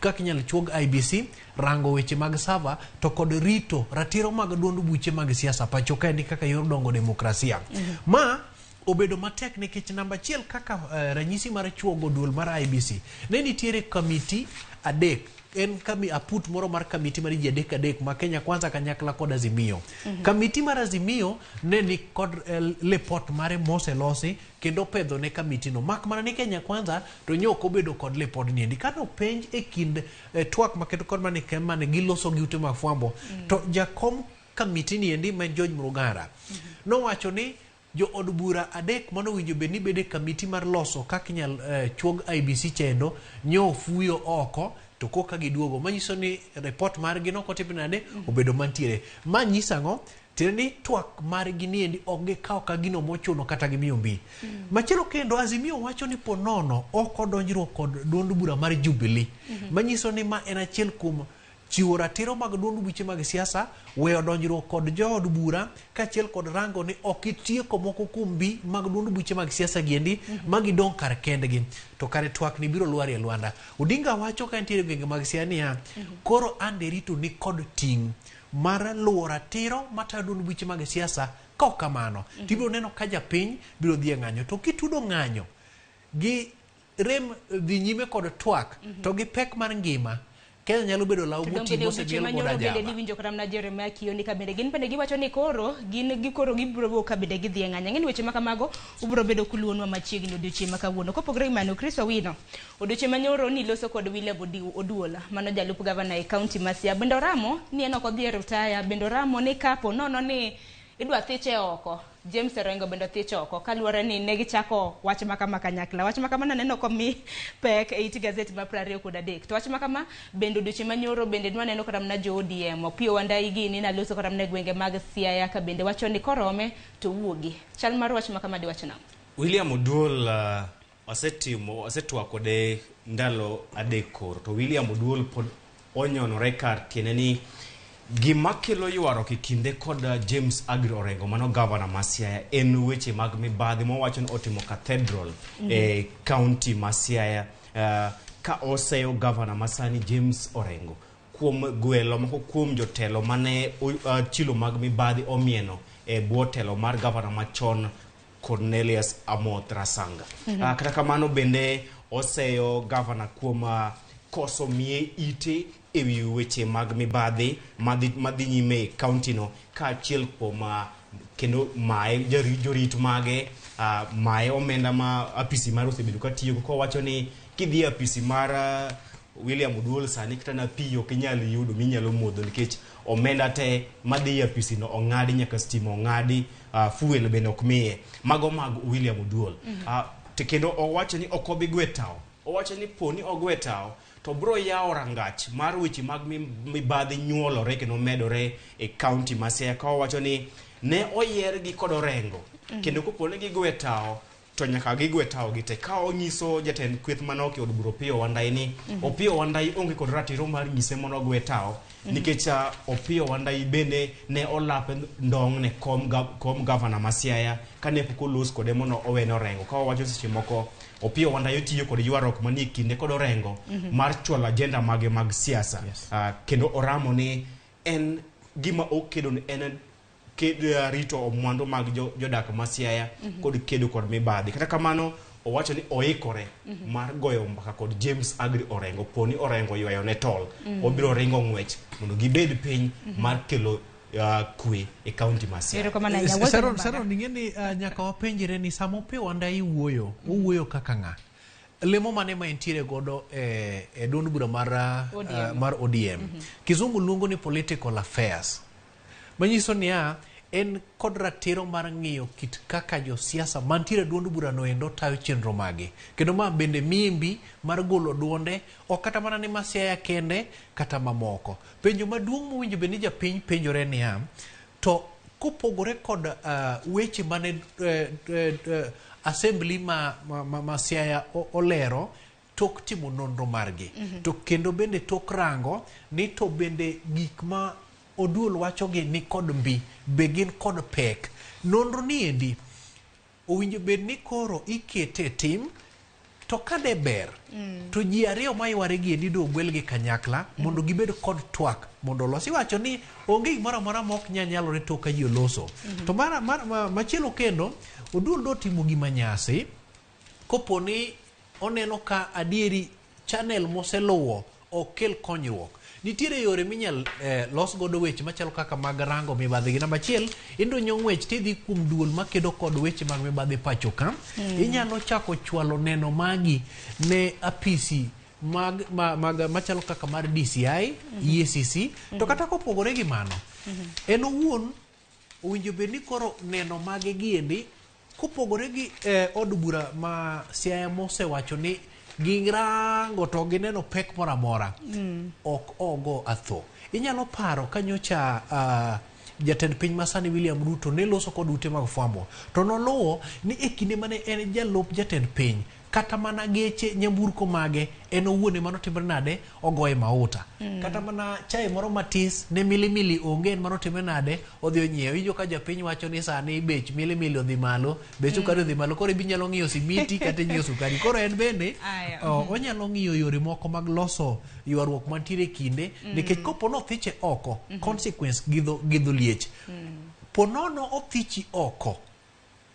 kaka inyalo chuog IBC, rango weche mag sava to kod rito ratiro mag duond buche mag siasa pacho kaendi kaka yor dongo demokrasia. Ma obedo matek nikech namba 1 kaka ranyisi mar chuogo duol mar IBC ne nitiere kamiti 3 en kami aput moro mar kamiti mar ji 3 ma Kenya Kwanza kanyakla kod Azimio. Kamiti mar Azimio ne ni kod lepot mare moselosi kendo pedho ne kamiti no. Mak mana ni Kenya Kwanza to nyo ok obedo kod lepod niendi. Kano penj e kind twak maketo kod mane mane giloso gi ute mag fwambo to jakom kamiti niendi ma George Murugara nowacho ni jo od bura 3 mano winjo bed ni bede kamiti mar loso kaka inyal chuog IBC chendo nyo fuyo oko to koka giduogo manyiso ni report margi nokotim nade obedo mantiere. Ma nyiso ang'o? Tiende ni twak margi niendi ok gikawo ka gino mochuno kata gimiyo mbi. Machielo kendo Azimio wacho ni po nono ok odonjruok kod duond bura mar Jubilee. Manyiso ni ma en achiel kuom chiwo ratiro mag duond buche mag siasa, weyo donjruok kod jood bura kaachiel kod rango ni ok itieko moko kuom mbi mag duond buche mag siasa giendi ma gidong' kar kendgi. To kare twak ni biro lwar e lwanda. Odinga wacho ka nitiere gwenge mag siasa niya, koro Anderitu ni kod ting' mar luwo ratiro matayo duond buche mag siasa. Ka ok kamano, tibiro neno ka japiny biro dhi e ng'anyo. To kitudo ng'anyo gi rem dhi nyime kod twak to gi pek mar ngima, Kenya nyalo bedo law moting'o osemiel kod ajaba. Bende niwinjo kata mana Jeremiah Kioni ka bende gin bende giwacho ni koro gin gikoro gibiro wuok ka bende gidhi e ng'anyo. Ang'e ni weche ma kamago ubiro bedo kuluonwa machiegni odiochieng' ma kawuono. Kopogore gi mano, Chris Owino, odiochieng' manyoro niloso kod William Oduola, mano jalup gavana e kaunti ma Siaya. Bende oramo ni en ok odhi e rutaya, bende oramo ni kapo nono ni idwa thiche oko, James Orengo bende othich oko kaluwore ni ne gichako wach makama kanyakla. Wach makama naneno komi pek e it gazet ma 23. To wach makama bende odiochieng' manyoro bende nwaneno kata mana jo ODM. Opiyo Wandayi gini naloso kata mana e gwenge mag Siaya ka bende wacho ni korome to wuogi. Chal mar wach makama diwach nang'o? William Oduol osetwak kode ndalo 3 koro to William Oduol pod onyonore kar tiende ni Gima kelo ywaruok e kinde kod James Agri Orengo, mano gavana ma Siaya, en weche mag mibadhi mowacho ni otimo cathedral e county ma Siaya, ka oseyo gavana masani James Orengo kuom gwelo moko kuom jotelo mane chilo mag mibadhi omieno e bwo telo mar gavana machon Cornelius Amoth Rasanga. Kata kamano bende oseyo gavana kuom koso miye ite ewi weche mag mibadhi madhi nyime e county no, kaachiel kuom kendo maye jorit mage, maye omenda ma apisi mare osebedo katiyogo, kowacho ni kidhi e apisi mar William Oduol sani kata na pi ok inyal yudo minyalo modho nikech omenda te madhi e apisi no ong'adi, nyaka stima ong'adi, fuel bende ok miye. Mago mag William Oduol. To kendo owacho ni ok obi gwe tawo. Owacho ni po ni ogwe tawo to bro yawo rangach mar weche mag mibadhi nyuolore kendo medore e county ma Siaya, ka owacho ni ne oyiergi kod Orengo kendo kopo ni gigwe tawo to nyaka gigwe tawo gi te. Ka onyiso jatend kweth manok e od bura Opiyo Wandayi ni Opiyo Wandayi onge kod ratiro mar nyise mondo ogwe tawo nikech Opiyo Wandayi bende ne olape ndong' ne kom gavana ma Siaya kane pok olos kode mondo owene Orengo. Ka owacho seche moko Opiyo Wandayi otiyo kod ywaruok manie kinde kod Orengo mar chwalo agenda mage mag siasa. Kendo oramo ni en gima okedo ni en rito mwandu mag jodak ma Siaya kod kedo kod mibadhi. Kata kamano owacho ni oikore mar goyo mbaka kod James Agri Orengo po ni Orengo ywayo ne tol, obiro ringo ng'wech mondo gibed piny mar kelo kwe e county ma Siaya. Erokamano ahinya. Walter Nyambaga. Sharon, ing'e ni nyaka wapenjre ni sama Opiyo Wandayi wuoyo, owuoyo kaka ng'a? Lemo mane ma entiere godo e duond bura ODM. mar ODM. Kizungu luongo ni political affairs. Manyiso niya, en kod ratiro mar ng'iyo kit kaka josiasa mantiere e duond burano endo tayo chenro mage. Kendo ma bende miye mar golo duonde, ok kata mana ni ma Siaya kende, kata mamoko. Penjo maduong' mowinjo bed ni japiny penjore niya, to kopogore kod weche mane assembly ma Siaya olero tok timo nonro margi. To kendo bende tok rango ni to bende gik ma Oduol wachogi ni kod mbi, be gin kod pek. Nonro ni endi owinjo bed ni koro ikete e tim, to ka de ber, to ji ariyo mayware gi endi do ogwelgi kanyakla mondo gibed kod twak mondo olos. Iwacho ni onge gimoro amora ma ok nyal nyalore tok ka ji oloso. To machielo kendo, Oduol do timo gima nyasi, kopo ni oneno ka adieri channel moseluwo ok kel konyruok. Nitiere yore minyal los godo weche machalo kaka mag rango mibadhi gi. Namba achiel, idonjo ng'wech tidhi kuom duol makedo kod weche mag mibadhi pacho ka. Inyalo chako chwalo neno magi ne apisi mag machalo kaka mar DCI, EACC, to kata kopogore gi mano, en owuon owinjo bed ni koro neno mage giendi kopogore gi od bura ma Siaya mosewacho ni girango to gineno pek moro amora, ok ogo atho. Inyalo paro ka nyocha jatend piny masani William Ruto ne loso kod ute mag fwambo, to noluwo ni e kinde mane en jalup jatend piny, kata mana geche nyamburko mage en owuon ema notimre nade, ogoye mauta. Kata mana chai moro matis ne milimili onge, en manotimre nade, odhi onyiewo. Iwinjo ka japiny wacho ni sani bech milimili odhi malo, bech sukari odhi malo, koro ibi nyalo ng'iyo simiti kata inyiewo sukari. Koro en bende, onyalo ng'iyo yore moko mag loso ywaruok mantiere e kinde, nikech kopo nothiche oko, consequence gi dho liech. Po nono othichi oko,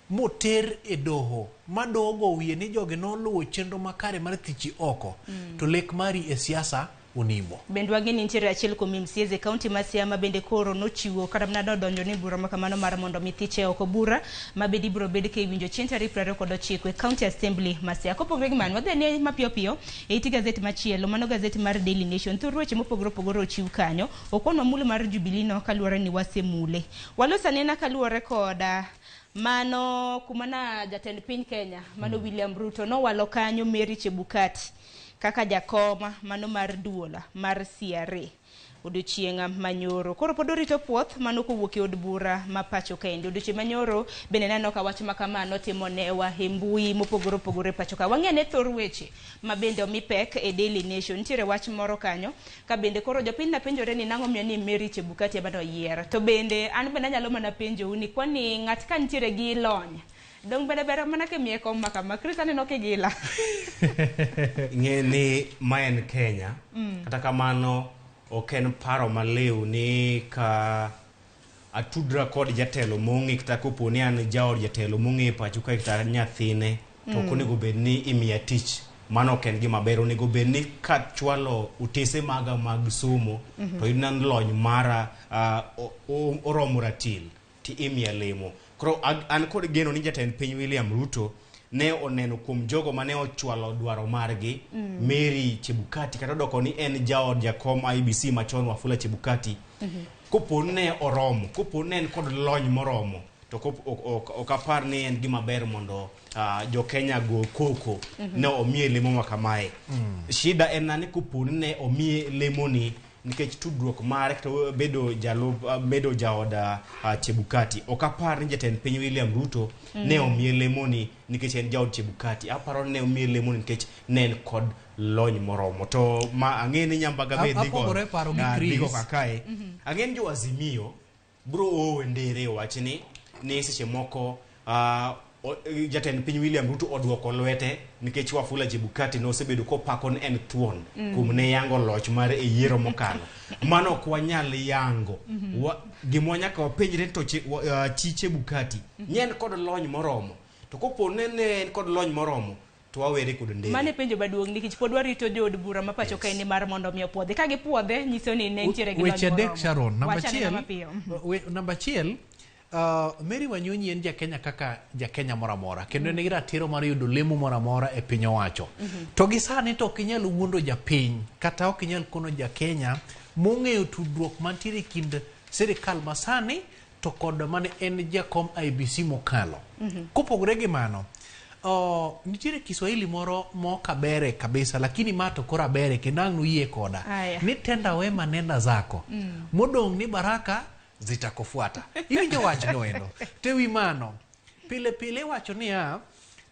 moter e doho, ma doho go wiye ni jogi noluwo chenro makare mar thichi oko, to lek mari e siasa onimo. Bende wang'e ni nitiere achiel kuom MCAs e kaunti ma Siaya ma bende koro nochiwo kata mana nodonjo ne bura ma kamano mar mondo mi thiche oko, bura ma bende ibiro bed ka iwinjo chieng' tarik 29 e County Assembly ma Siaya. Kopogore gi mano, wadhi ane mapiyo piyo e it gazet machielo, mano gazet mar Daily Nation. Thor weche mopogore opogore ochiw kanyo. Okwanwa mulo mar Jubilee no kaluwore ni wasemule. Walos anena kaluwore kod mano kuma na jatend piny Kenya, mano William Ruto nowalo kanyo Mary Chebukati. kaka jakom mano mar duol mar CRA odiochieng' manyoro. Koro pod orito puoth mano kowuok e od bura ma pacho kaendi. Odiochieng' manyoro bende naneno ka wach ma kama notimo newa e mbui mopogore opogore pacho ka. Wang'i ane thor weche ma bende omi pek e Daily Nation. Nitiere wach moro kanyo ka bende koro jopiny napenjore ni nang'o omiyo ni Mary Chebukati ema noyier. To bende an bende anyalo mana penjou ni kwani ng'at ka nitiere gi lony dong bende ber mana kimiye kom ma kama. Chris aneno kigila. Ing'e ni ma en Kenya. Kata kamano ok en paro maliw ni ka atudra kod jatelo mong'e kata kopo ni an jaod jatelo mong'e e pacho kae kata nyathine to ok onego bed ni imiya tich mano ok en gima ber onego bed ni kachwalo otese maga mag somo to yudo ni lony mara oromo ratil ti imiya lemo koro an kod geno ni jatend piny William Ruto ne oneno kuom jogo mane ochwalo dwaro margi Mary Chebukati kata odoko ni en jaod jakom IEBC machon Wafula Chebukati kopo ne oromo kopo ne en kod lony moromo to ok apar ni en gima ber mondo jo Kenya go koko ne omiye lemo ma kamae. Shida en ni kopo ne omiye lemo ni nikech tudruok mare kata bedo jalup bedo jaod Chebukati ok apar ni jatend piny William Ruto ne omiye lemo ni nikech en jaod Chebukati aparo ni ne omiye lemo ni nikech ne en kod lony moromo to ma ang'e ni Nyambaga be dhigo Apogore paro gi Chris. dhigo kakae ang'e ni jo Azimio bro owe ndere wach ni seche moko jatend piny William Ruto oduoko lwete nikech Wafula Chebukati nosebedo kopako ni en thuon kuom ne yango loch mare e yiero mokalo. Mano ok wanyal yango. Gima nyaka wapenjre to chi Chebukati ni en kod lony moromo. To kopo ne en kod lony moromo to wawere kod ndere. Mano e penjo maduong' nikech pod warito jood bura ma pacho kae ni mar mondo mi opuodhe. Ka gipuodhe nyiso ni ne nitiere gi lony Weche adek moromo. Sharon. Namba Wach anena achiel, mapiyo. Namba achiel, Mary Wanyonyi en ja-Kenya kaka ja-Kenya moro amora kendo en gi ratiro mar yudo lemo moro amora e piny owacho. To gi sani to ok inyal wuondo japiny kata ok inyal kono ja-Kenya mong'eyo tudruok mantiere e kind sirikal masani to kod mane en jakom IEBC mokalo. Kopogore gi mano, nitiere Kiswahili moro mok abere kabisa lakini ma to koro abere kendo ang' nuyie koda. Aya. Ni tenda wema nenda zako. Modong' ni baraka zitakufuata. Iwinjo wachno endo. To ewi mano, pile pile iwacho niya,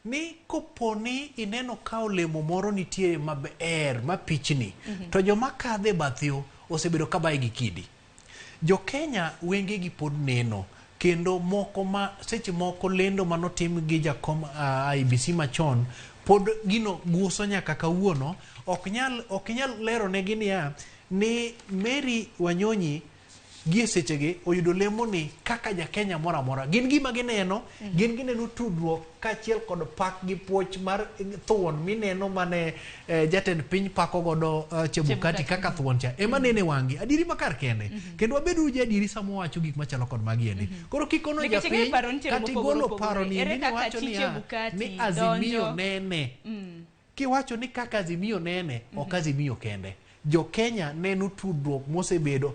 ni kopo ni ineno ka olemo moro nitie maber mapichni, to joma kadho e bath yo osebedo ka baye gi kidi. Jo Kenya wengegi pod neno kendo moko ma seche moko lendo manotim gi jakom IEBC machon pod gino guso nyaka kawuono ok nyal lero negi niya ni Mary Wanyonyi gie sechegi oyudo lemo ni kaka ja Kenya moro amora. Gin gima gineno, gin gineno tudruok kaachiel kod pak gi puoch mar thuon mineno mane jatend piny pako godo Chebukati kaka thuon cha. Ema nene wang'gi. Adieri ma kar kende. Kendo wabedo uru jaadieri sama wawacho gik machalo kod magi endi. Koro kikono Nikech ing'eyo japiny paro nitiere kata mopogore igolo opogore. paro ni Ere endi kaka niwacho chi niya, Chebukati ni Azimio donjo? nene. Kiwacho ni kaka Azimio nene, ok Azimio kende. Jo Kenya neno tudruok mosebedo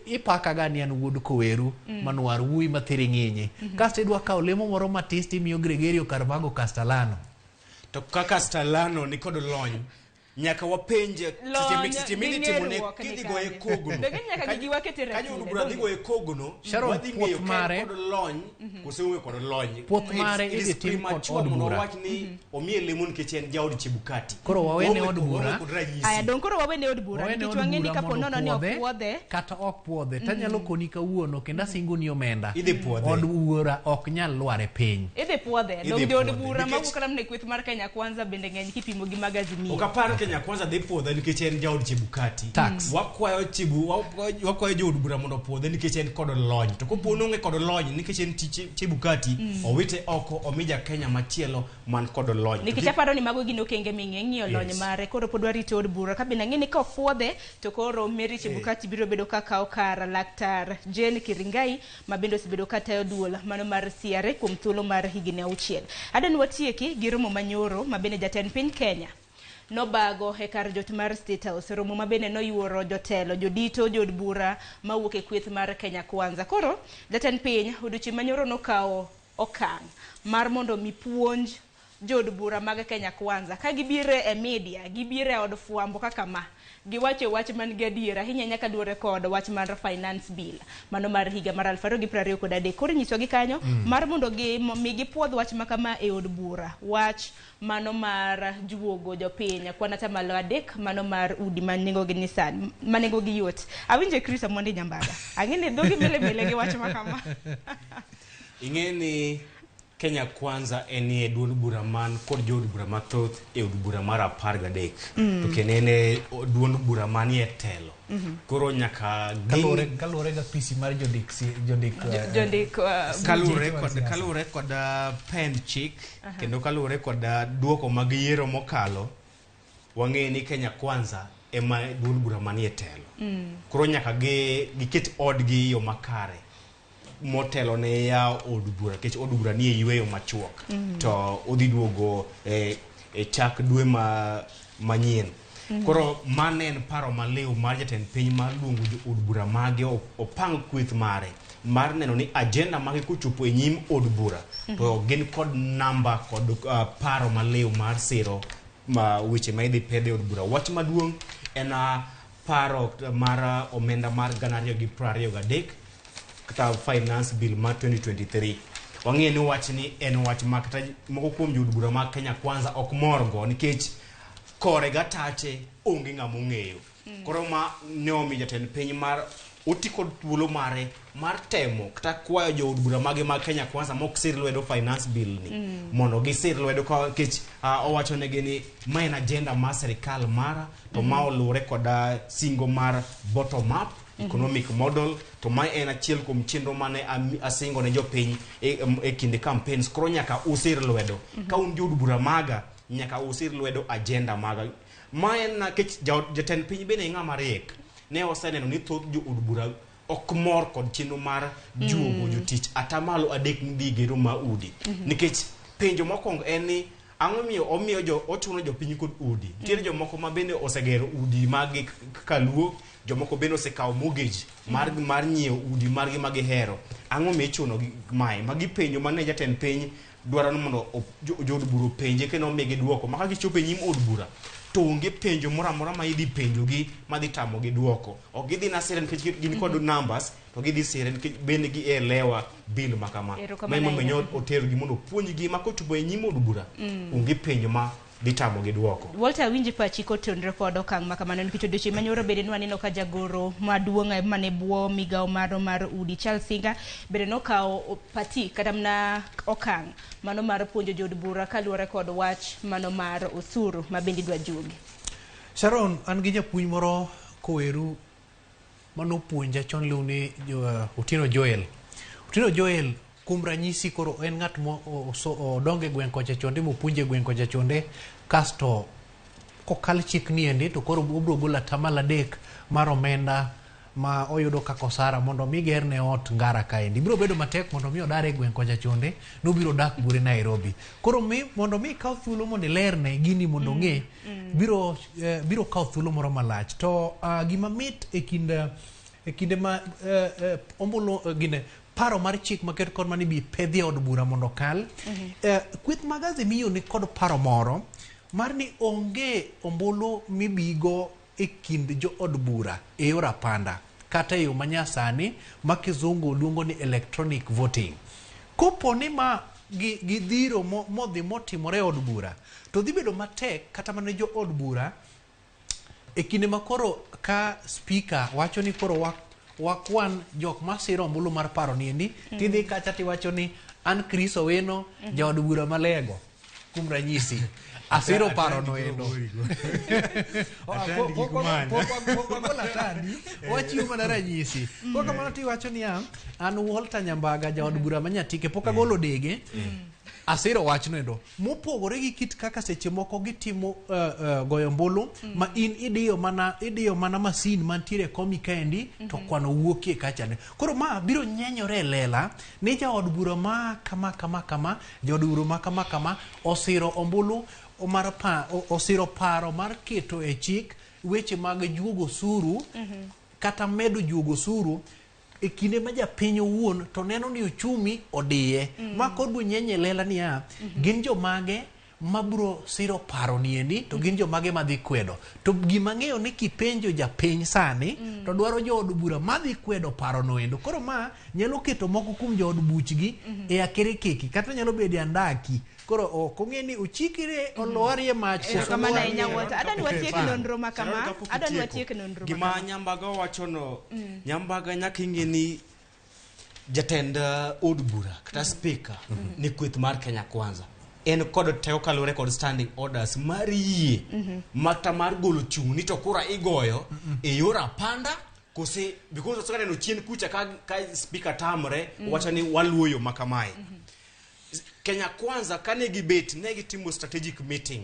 ipaka ga ni an wuod Koweru manwar wuoyi mathiring'inyi. Kasto idwa kawo lemo moro matis timiyo Gregorio Carvago Castellano. To kaka Castellano ni kod lony nyaka wapenje Lony seche midhi gi timone ng'eruok ni kidhi goye kanye. kogno. Donge nyaka gigi wakete Ka jood ratile, bura dhi donge? goye kogno, Sharon, wadhi puoth ng'eyo ka en mare- kod lony kose onge kod lony. Puoth mare It is idhi tim kod premature od mondo bura. wawach ni omiye lemo nikech en jaod Chebukati. Koro wawene Waonge od bura. waonge kod ranyisi. Aya, dong koro wawene od bura Wawene nikech od wang'e ni bura kapo mondo nono ni ok puodhe, puodhe kata ok puodhe tanyalo koni kawuono kendo asingo ni omenda Idhi puodhe. od wuora ok nyal lwar e piny. Idhi puodhe. Idhi Dong jood puodhe. bura Nikech- mawuok namna e kweth mar Kenya Kwanza bende ng'eny kipimo gi mag Azimio. Ok apar Kenya Kwanza dhi puodhe nikech en jaod Chebukati. Tax. Wakwayo wakwayo jood bura mondo opuodhe nikech en kod lony. To kopo ni onge kod lony nikech en Chebukati, owite oko omi ja Kenya machielo man kod lony. Nikech aparo ni mago gin okenge ming'e ng'iyo lony mare koro pod warito od bura ka bende ang'e ni ka ok puodhe to koro Mary Chebukati biro bedo ka kawo kar laktar Jane Kiringai ma bende osebedo ka tayo duol mano mar CRA kuom thuolo mar higni 6. Adwa ni watieki gi romo manyoro ma bende jatend piny Kenya nobago e kar jot mar State House, romo ma bende noyuoro jotelo, jodito, jood bura mawuok e kweth mar Kenya Kwanza. Koro jatend piny odiochieng' manyoro nokawo okang' mar mondo mi puonj jood bura mag Kenya Kwanza ka gibiro e media, gibiro e od fwambo kaka ma, giwacho wach man gi adiera ahinya ahinya kaluwore kod wach mar finance bill mano mar higa mar 2023. Koro inyisogi kanyo mar mondo gi mi gipuodh wach ma kama e od bura, wach mano mar juogo jopiny kwan 3% mano mar udi ma nengogi ni sani ma nengogi yot. Awinjo Chris Omondi Nyambaga, ang'e ni dhogi mele mele gi wach ma kama. Ing'e ni Kenya Kwanza en e duond bura man kod jood bura mathoth e od bura mar 13. To kendo en e duond bura manie telo. Koro nyaka kaluwore gi apisi mar jondik jondik jondik kaluwore kod kaluwore kod pend chik kendo kaluwore kod duoko mag yiero mokalo, wang'eyo ni Kenya Kwanza ema duond bura manie telo. Koro nyaka giket odgi e yo makare motelo ne yawo od bura, nikech od bura nie yweyo machuok. To odhi duogo e chak dwe manyien. Koro mano en paro maliw mar jatend piny mar luongo jo od bura mage opang kweth mare mar neno ni agenda mage kochopo e nyim od bura to gin kod namba kod paro maliw mar siro ma weche ma idhi pedhe e od bura. Wach maduong' en paro mar omenda mar 2023 kata finance bill mar 2023. Wang'eyo ni wach ni en wach ma kata moko kuom jood bura mag Kenya Kwanza ok morgo nikech kore gatache onge ng'ama ong'eyo. Koro ma ne omiyo jatend piny mar oti kod thuolo mare mar temo kata kwayo jood bura mage mag Kenya Kwanza mok sir lwedo finance bill ni mondo gisir lwedo nikech owacho negi ni ma en agenda mar sirikal mara to ma oluwore kod singo mar bottom up economic model to ma en achiel kuom chenro mane asingo ne jopiny e kinde campaigns. Koro nyaka usir lwedo ka un jood bura maga, nyaka usir lwedo agenda maga. Ma en nikech jatend piny bende ng'ama riek ne oseneno ni thoth jood bura ok mor kod chenro mar juogo jotich 3% midhi gero ma udi. Nikech penjo mokwongo en ni ang'o miyo omiyo jo ochuno jopiny kod udi. Nitiere jomoko ma bende osegero udi mag kaka Luo, jomoko bende osekawo mortgage mar nyiewo udi margi ma gihero. Ang'o miyo ichuno gi mae? Magi penjo mane jatend piny dwaro ni mondo jood bura openje kendo omigi duoko. Ma ka gichopo e nyim od bura to onge penjo moro amora ma idhi penjogi madhi tamogi duoko. Ok gidhi na sire nikech gin kod numbers, to gidhi sire nikech bende gi elewa bill ma kama. Ma emomiyo oterogi mondo opuonjgi ma kochopo e nyim od bura onge penjo ma dhi tamogi duoko. Walter, awinji pachi kotenore kod okang' ma kamano nikech odiochieng' manyoro bende nwaneno ka jagoro maduong' mane bwo migawo mar udi Charles Singa bende nokawo pati kata mana okang' mano mar puonjo jood bura kaluwore kod wach mano mar osuru ma bende idwa juogi. Sharon, an gi japuonj moro koweru manopuonja chon iluongo ni Otieno Joel. Otieno Joel kuom ranyisi koro en ng'at mo odongo e gweng' kocha chonde mopuonje e gweng' kocha chonde, kasto kokal chik niendi to koro obiro golo 3% mar omenda ma oyudo kaka osara mondo mi gerne ot Ngara kaendi. Biro bedo matek mondo mi odar e gweng' kocha chonde, nobiro dak buore Nairobi. Koro mi mondo mi ikaw thuolo mondo ilerne gini mondo ong'e, biro kawo thuolo moro malach. To gima mit e kinde ma ombulu gine paro mar chik maket kod mani bi pedhi e od bura mondo okal. Kweth mag Azimio ni kod paro moro mar ni onge ombulu mibigo e kind jo od bura e yor apanda kata e yo manyasani ma kizungu luongo ni electronic voting. Kopo ni ma gi dhiro modhi motimore e od bura, to dhi bedo matek kata mana jo od bura e kinde ma koro ka speaker wacho ni koro wakwan jok masiro ombulu mar paro niendi, tidhi kacha tiwacho ni an Chris Owino, jaod bura Malego, kuom ranyisi asiro paro no endo. Wachiwo mana ranyisi. Koro kamano tiwacho niya, an Walter Nyambaga, jaod bura ma Nyatike, pok agolo dege, asiro wachno endo. Mopogore gi kit kaka seche moko gitimo goyo ombulu, ma in idiyo mana masin mantiere e komi kaendi, to kwano wuokie kachane. Koro ma biro nyenyore e lela ni jaod bura ma kama kama kama, jaod bura ma kama kama osiro ombulu mar osiro paro mar keto e chik weche mag juogo osuru kata medo juogo osuru e kinde ma japiny owuon to neno ni uchumi odiye. Ma kod bunyenye lela niya, gin jomage mabro siro paro niendi to gin jomage madhi kwedo. To gima ng'eyo ni kipenjo japiny sani to dwaro jood bura madhi kwedo paro no endo. Koro ma nyalo keto moko kuom jood buchgi e akirikiki kata nyalo bedo e andaki. Koro ok ong'e ni ochikre olwarie mach koso Erokamano olwarie- ahinya Walter. Adwa ni watiek Pan. nonro ma kama. Sharon, kapok Adwa ni itieko, watiek nonro ma Gima kama. Nyambaga wachono, Nyambaga nyaka ing'e ni jatend od bura kata speaker ni kweth mar Kenya Kwanza en kod teko kaluwore kod standing orders mar yie mata mar golo chung' ni to kura igoyo e yor apanda kose because oseka neno chien kucha ka, ka speaker tamre wacho ni waluwo yo ma kamae. Kenya Kwanza kane gibet ne gitimo strategic meeting,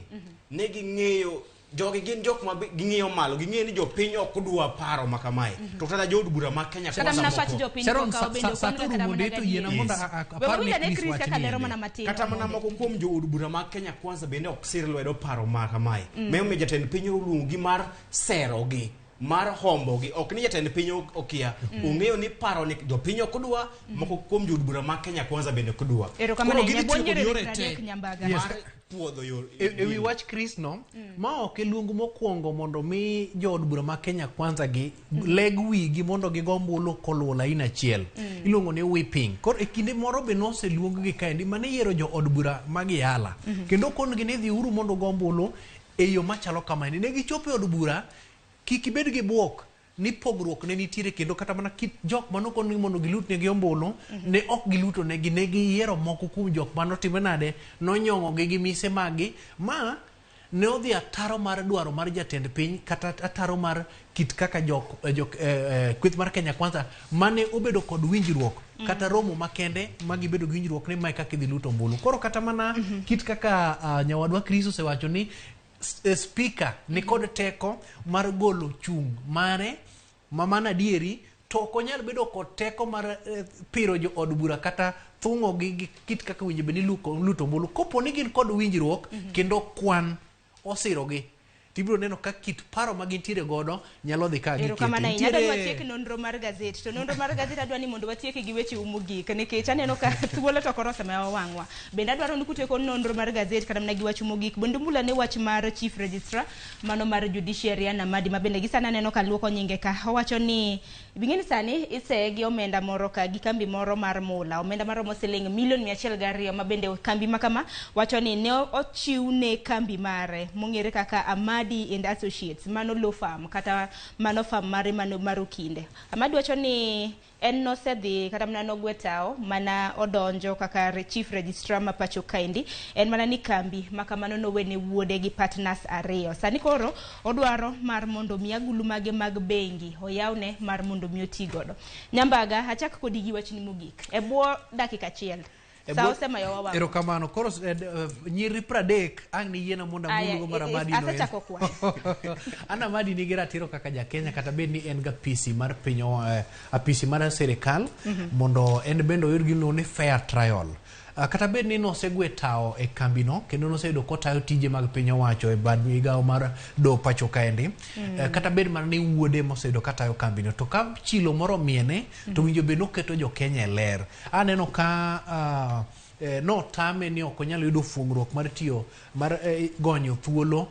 ne ging'eyo jogi gin jok ma ging'iyo malo, ging'eyo ni jopiny ok dwa paro ma kamae. To kata jood bura ma Kenya Kata Kwanza mana moko pach jopiny Sharon, okawo bende sa ok wan to kata rumo mana de to yiena gadier. mondo Yes. We apar wawinj ne ane Chris Chris wach kaka lero niendi. mana matin. Kata mana moko kuom jood bura ma Kenya Kwanza bende ok sir lwedo paro ma kamae. Emomiyo jatend piny oluongogi mar serogi, mar hombogi. Ok ni jatend piny okia, ong'eyo ni paro ni jopiny ok dwa, moko kuom jood bura ma Kenya Kwanza bende ok dwa. Erokamano Koro ahinya. gidhi tiyo Buonjore kod yore 30 te Nyambaga. Yes. mar puodho yor E wi wach Chris no, ma ok e luong mokwongo mondo mi jood bura ma Kenya Kwanza gi leg wigi mondo gigo ombulu koluwo lain achiel. Iluongo ni whipping. Koro e kinde moro be noseluong gi kaendi mane yiero jood bura ma Giala. Kendo okon-gi ni dhiuru mondo ugo ombulu e yo machalo kamaendi. Ne gichopo e od bura, kik ibed gi bwok ni pogruok ne nitiere kendo kata mana kit jok manokon ni mondo gilut negi ombulu ne ok giluto negi, ne giyiero moko kuom jok manotime nade nonyong'o gi gi mise maggi ma ne odhi ataro mar dwaro mar jatend piny kata ataro mar kit kaka jok, kweth mar Kenya Kwanza mane obedo kod winjruok kata romo makende ma gibedo gi winjruok ni mae kaka idhi lut ombulu. Koro kata mana kit kaka nyawadwa Chris osewacho ni speaker ni kod teko mar golo chung' mare ma mana adieri, to ok onyal bedo kod teko mar piro jo od bura kata thung'o gi kit kaka winjo bed ni luto ombulu kopo ni gin kod winjruok kendo kwan osirogi, tibiro neno ka kit paro ma gintiere godo nyalo dhi ka gikete. Erokamano ahinya. Adwa ni Nitiere- watiek nonro mar gazet. To nonro mar gazet adwa ni mondo watieki gi weche mogik nikech aneno ka thuolo to koro osemayo wang'wa. Bende adwaro ni kutieko nonro mar gazet kata mana gi wach mogik. Bende umula ne wach mar Chief Registrar mano mar Judiciary Anne Amadi ma bende gi sani aneno ka luoko nyinge ka. Owacho ni bing'e ni sani iseye gi omenda moro ka gi kambi moro mar mula. Omenda maromo siling milion 102 ma bende kambi ma kama wacho ni ne ochiw ne kambi mare mong'ere kaka Amadi and Associates, mano law firm kata mano firm mare mano mar Okinde. Amadi wacho ni en nosedhi kata mana nogwe tao mana odonjo kaka chief registrar ma pacho kaendi, en mana ni kambi ma kamano nowene wuode gi partners ariyo. Sani koro odwaro mar mondo mi agulu mage mag bengi oyawne mar mondo mi oti godo. Nyambaga, achak kodi gi wachni mogik e bwo dakika achiel. Sa osemayowa wang'wa. Erokamano. Koro nyiri 30 ang' niyiena mondo Aya, amulgo mar Amadi no. Asechako kwayo. Anne Amadi nigi ratiro kaka ja Kenya kata bed ni en ga apisi mar piny apisi mar sirikal mondo en bende oyud gimiluongo ni fair trial. Kata bed ni nosegwe tao e kambino kendo noseyudo kotayo tije mag piny owacho e bad migawo mar doho pacho kaendi. Kata bed mana ni wuode moseyudo katayo kambino to ka chilo moro omiene to winjo bed noketo jo Kenya e ler. Aneno ka notame ni ok onyal yudo fuong'ruok mar tiyo mar gonyo thuolo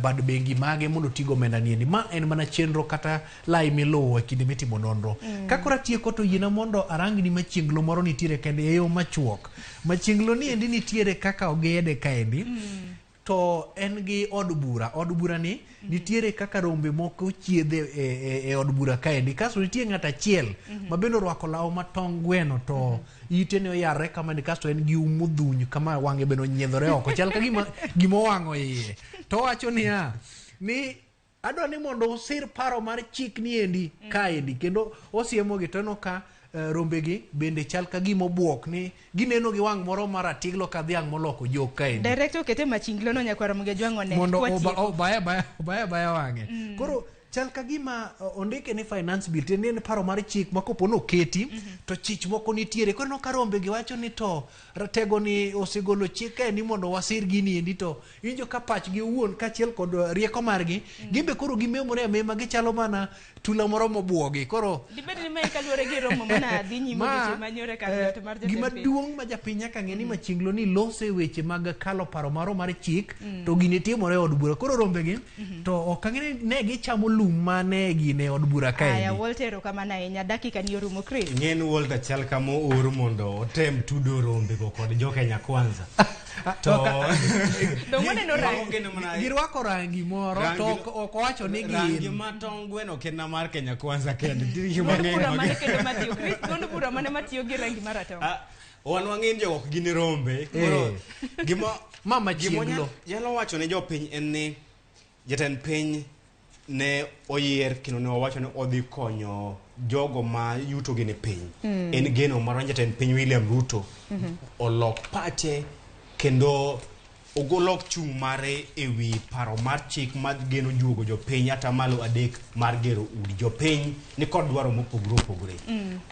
bad bengi mage mondo otigo omenda niendi. Ma en mana chenro kata lai miluwo e kinde mitimo nonro. Ka koro atieko to yiena mondo arangni machienglo moro nitiere kende e yo machuok. Machienglo ni endi nitiere kaka ogede kaendi. To en gi od bura. Od bura ni nitiere kaka rombe moko chiedhe e od bura kaendi. Kasto nitie ng'at achiel ma bende orwako law matong' gweno to ite ne oyarre kama ni, kasto en gi um modhuny kama wang'e bende onyiedhore oko chal ka gima owang'o iye. To owacho niya ni adwa ni mondo usir paro mar chik ni endi kaendi, kendo osiemogi to aneno ka rombegi bende chal ka gima obuok ni gineno gi wang' moro mar atiglo ka dhiang' moloko jok kaendi. Director okete machinglo no nyakwar Muge Jwang'o ne. Mondo Kwatieko. obaya baya wang'e. Koro Chal ka gima ondike ni finance bill tiende ni en paro mar chik ma kopo noketi to chich moko nitiere. Koro ineno ka rombe gi wacho ni to ratego ni osegolo chik kae ni mondo wasir gini endi to iwinjo ka pachgi owuon kaachiel kod rieko margi gin be koro gimemore amema gichalo mana tula moro mobuogi. Koro Dibed ni mae kaluwore gi romo mana dhi nyime ma odiochieng' manyoro e kar jot mar jatend gima piny. duong' ma japiny nyaka ng'e ni machienglo ni lose weche mag kalo paro maro mar chik to gini timore e od bura. Koro rombegi to ok ang'e ni ne gichamo lum mane gine e od bura Aya, kaendi. Walter erokamano ahinya. Dakika ni orumo Chris. Ng'en Walter chal kama oor mondo otem tudo rombego kod jo Kenya Kwanza. To Dong' waneno rangi. Girwako rangi moro to ok owacho ni rangi gin. ma tong' gweno ok en na mar Kenya Kwanza kende. Nitie gik Duond mang'eny bura mag- mane kendo matiyo Chris, duond bura mane matiyo gi rangi maratong'. Wan wang'e ni jogo ok gin rombe. Koro gima Mama gima chienglo. nyalo wacho ne jopiny en ni jatend piny ne oyier kendo ne owacho ni odhi konyo jogo ma yutogi ni piny. En geno mar jatend piny William Ruto olok pache kendo ogolok chung' mare ewi paro mar chik mar geno juogo jopiny atamalo 3 mar gero udi. Jopiny ni kod dwaro mopogore opogore.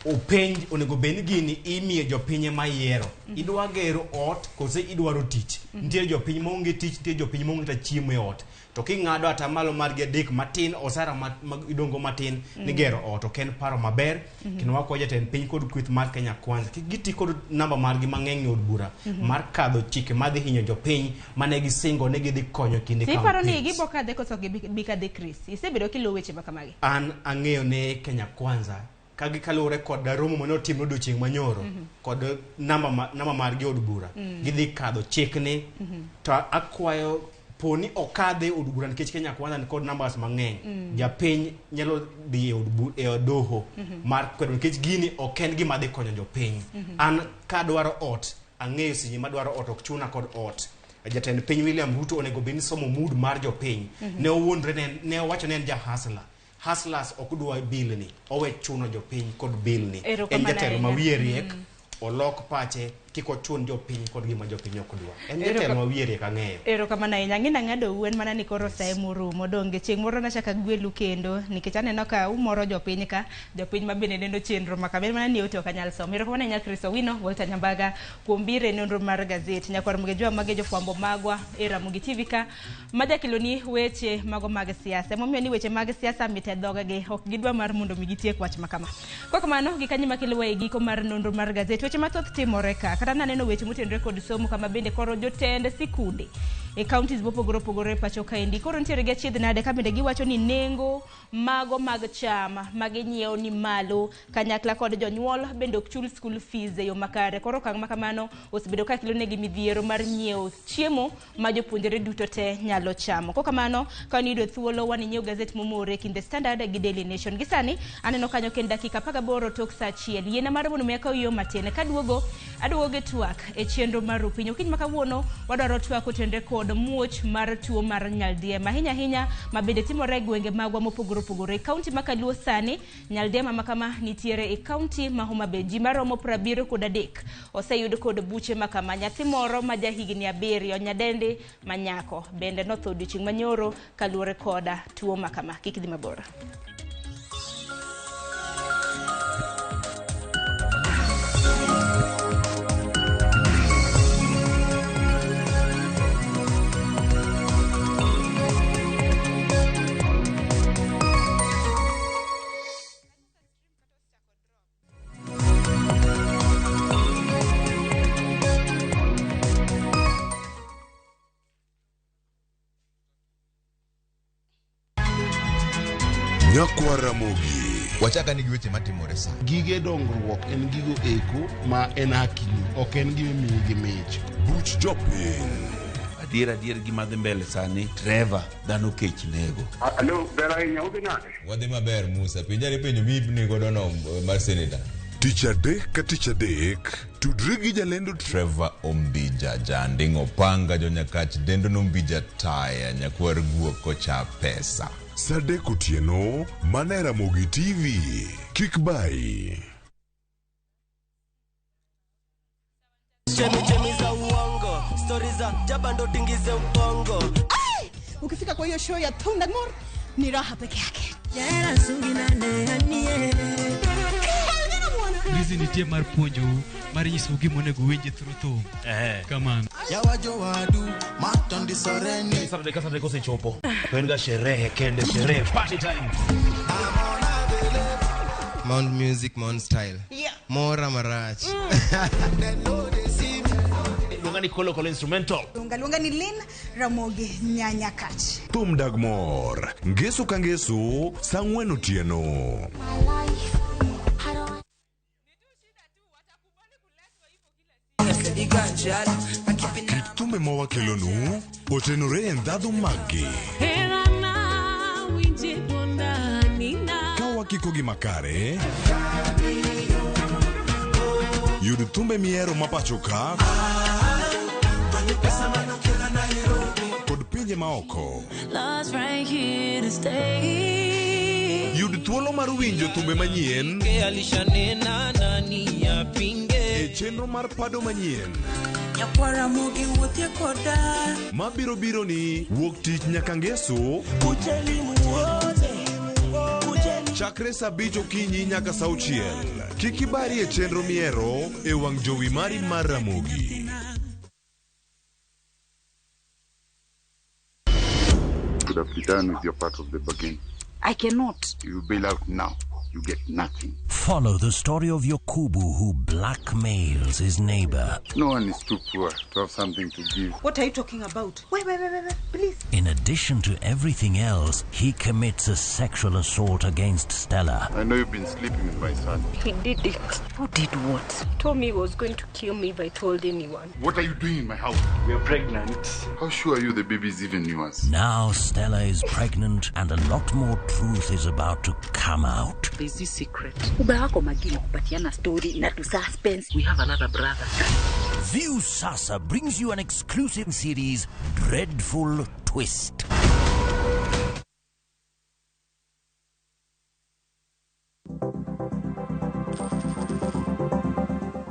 Openj onego bed ni gini imiyo jopiny ema yiero. Idwa gero ot kose idwaro tich. Nitie jopiny maonge tich, nitie jopiny maonge kata chiemo e ot. To king'ado atamalo margi 3 matin, osara ma idongo matin ni gero ot ok en paro maber. Kendo wakwayo jatend piny kod kweth mar Kenya Kwanza kik giti kod namba margi mang'eny e od bura mar kadho chike madhi hinyo jopiny mane gisingo ni gidhi konyo kinde To iparo ni campaigns. gibo kadhe koso ok gibi kadhe Chris? Isebedo kiluwo weche ma kamagi. An ang'eyo ni Kenya Kwanza kagi kaluwore kod romo mane otim odiochieng' manyoro kod namba margi e od bura gidhi kadho chikni to akwayo poni okadhe e od bura nikech Kenya Kwanza ni kod numbers mang'eny japiny nyalo dhi e od e doho mar kwedo nikech gini ok en gima dhi konyo jopiny. An kadwaro ot ang'eyo seche madwaro ot ok chuna kod ot. Jatend piny William Ruto onego bed ni somo mood mar jopiny. Ne owuondre ne owacho ni en ja hustler. Hustlers ok dwa bill ni, owe chuno jopiny kod bill ni. En Erokamano jatelo ma ahinya. wiye riek, olok pache kik ochun jopiny kod gima jopiny ok dwa. En jatelo ma wiye riek ang'eyo. Erokamano ahinya. Ang'e nang'ado u en mana ni koro sa emorumo. Donge chieng' moro nachak agwelu kendo nikech aneno ka umoro jopiny ka, jopiny ma bende neno chenro ma kama. En mana ni ote ok anyal somo. Erokamano ahinya Chris Owino, Walter Nyambaga kuom biro e nonro mar gazet. Nyakwar Mgejwa mage jofwambo magwa e Ramogi TV ka ma jakeloni weche mago mag siasa. Emomiyo ni weche mag siasa mit e dhoggi, ok gidwa mar mondo mi gitiek wach ma kama. Kok kamano, gikanyo makelowa e giko mar nonro mar gazet. Weche mathoth timore ka. Kata naneno weche motenore kod somo kama bende koro jotend sikunde e counties mopogore opogore e pacho kaendi. Koro nitiere gi achiedh nade ka bende giwacho ni nengo mago mag cham ma ginyiewo ni malo kanyakla kod jonyuol bende ok chul school fees e yo makare. Koro okang' ma kamano osebedo ka kelo negi midhiero mar nyiewo chiemo ma jopuonjre duto te nyalo chamo. Kok kamano, ka niyudo thuolo wan inyiew gazet momore kind The Standard gi Daily Nation. Gi sani aneno kanyo ken dakika 18 tok saa 1. Yiena mar mondo mi akaw yo matin. Kaduogo, aduogo gi twak e chenro mar Rupiny. Okinyi ma kawuono wadwaro twak kotenore kod muoch mar tuo mar nyaldiema. Ahinya ahinya ma bende timore e gwenge magwa mopogore opogore. Kaunti ma Kaluo sani, nyaldiema ma kama nitiere e kaunti ma Homa Bay. Ji maromo 73 oseyud kod buche ma kama. Nyathi moro ma jahigni 7 nyadendi ma nyako bende notho odiochieng' manyoro kaluwore koda tuo ma kama. Kik idhi mabor. Nyakwa Ramogi. Wachaka nigi weche matimore sa. Gige dongruok en gigo eko ma en hakini, ok en gima imiyi gi mich. Buch jopiny. Adier gima dhi mbele sani, Trevor, dhano kech nego. Alo, ber ahinya, udhi nade? Wadhi maber Musa, penjari penjo mi godo no mar senator. Tich adek ka tich adek, tudri gi jalendo Trevor Ombija, janding' opanga jonyakach dendo nombija taya nyakwar guok kocha pesa. Saa 3 otieno, mana e Ramogi TV. Kik bayi. Chemi chemi za uongo, stori za jaba ndo tingize ubongo. Ukifika kwa hiyo show ya Thunda Mor, Ni raha peke yake. Rizi nitie mar puonjou, mar nyisou gima onego uwinji through thum. Kamano. Saturday ka Saturday kosechopo to en ga sherehe kende, sherehe, party time. Mount Music, Mount Style. Yeah. Mora marach. Luonga ni Kolo Kolo Instrumental. Luonga luonga ni Lynn Ramogi Nyanyakach. Thum dag mor. Ngeso ka ngeso, saa 4 otieno. Kit thumbe ma wakelonu otenore e ndhadhu maggi. Ka wakikogi makare, yud thumbe mihero ma pacho ka kod pinje maoko. Yud thuolo mar winjo thumbe manyien e chenro mar pado manyien mabiro biro ni wuok tich nyaka ngeso chakre saa 5 okinyi nyaka saa 6. Kik ibari e chenro mihero e wang' jowi mari mar Ramogi. Could have be done with your part of the bargain. I cannot. You bail out now, you get nothing. Follow the story of Yokubu who blackmails his neighbor. No one is too poor to have something to give. What are you talking about? Wait, wait, wait, wait, wait, please. In addition to everything else, he commits a sexual assault against Stella. I know you've been sleeping with my son. He did it. Who did what? He told me he was going to kill me if I told anyone. What are you doing in my house? We are pregnant. How sure are you the baby is even yours? Now Stella is pregnant and a lot more truth is about to come out. There's this secret. Uba wako magini kupatiana story na tu suspense. We have another brother. View Sasa brings you an exclusive series, Dreadful Twist.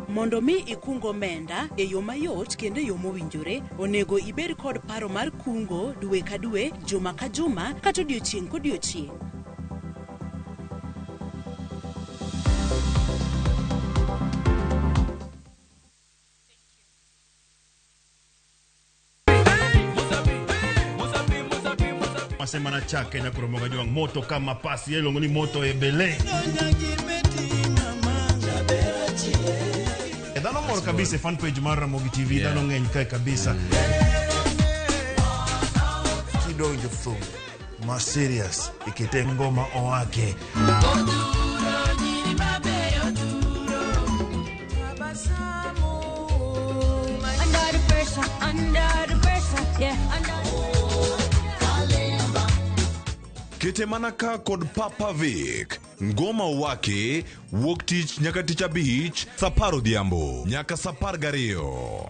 Mondo mi ikung omenda e yo mayot kendo e yo mowinjore, onego ibed kod paro mar kungo dwe ka dwe, juma ka juma, kata odiochieng' kodiochieng'. Masema na chake nyakoromoga jwang moto kama pasi iluongo ni moto ebele. Dhano mor kabisa e fan page mar Ramogi TV, dhano ng'eny kae kabisa. Kidonjo thum ma serious ikete ngoma owake. Under the pressure, under the pressure, yeah, under. Kete mana ka kod Papa Vic. Ngoma owake wuok tich nyaka tich abich saa 10 odhiambo nyaka saa 12.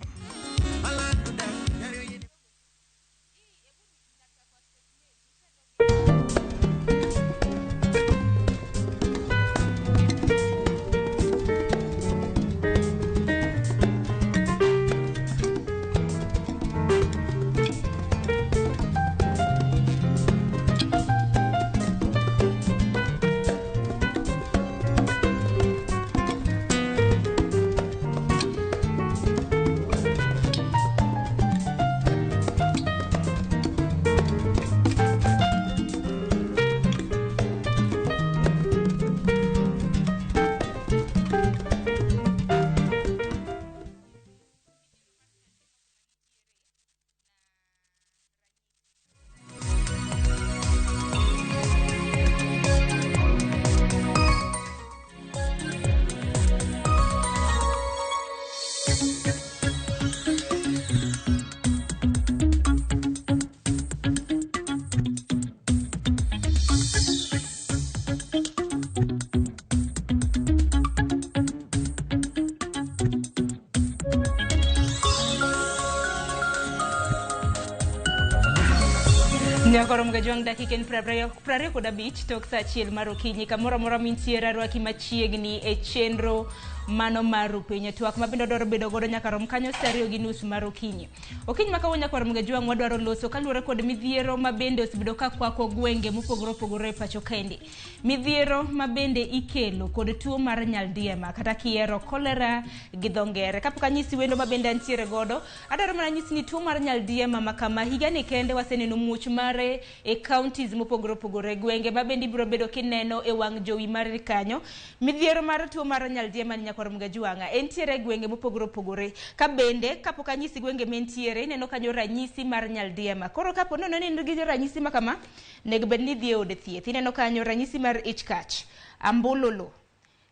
Nyakoro mga dakika en 25 tok saa 1 mar okinyi kamoro amora mintiere arwaki machiegni e chenro mano mar Rupiny. Twak ma bende wadwaro bedo godo nyaka rom kanyo saa 2:30 mar okinyi. Okinyi ma kawuono nyakwar Mgajwang' wadwaro loso kaluwore kod midhiero ma bende osebedo ka kwako gwenge mopogore opogore e pacho kaendi. Midhiero ma bende ikelo kod tuo mar nyaldiema kata kiero cholera gi dho ngere. Kapok anyisi wendo ma bende antiere godo, adwaro mana nyisi ni tuo mar nyaldiema ma kama higani kende waseneno muoch mare e counties mopogore opogore, gwenge ma bende ibiro bedo kineno e wang' jowi mari kanyo. Midhiero mar tuo mar nyaldiema ni nyakwar Mgajwang'a entiere e gwenge mopogore opogore. Ka bende kapok anyisi gwenge mentiere, ineno kanyo ranyisi mar nyaldiema. Koro kapo nono ni in gi ranyisi ma kama, nego bed ni idhi e od thieth. Ineno kanyo ranyisi mar ich kach, ambululu,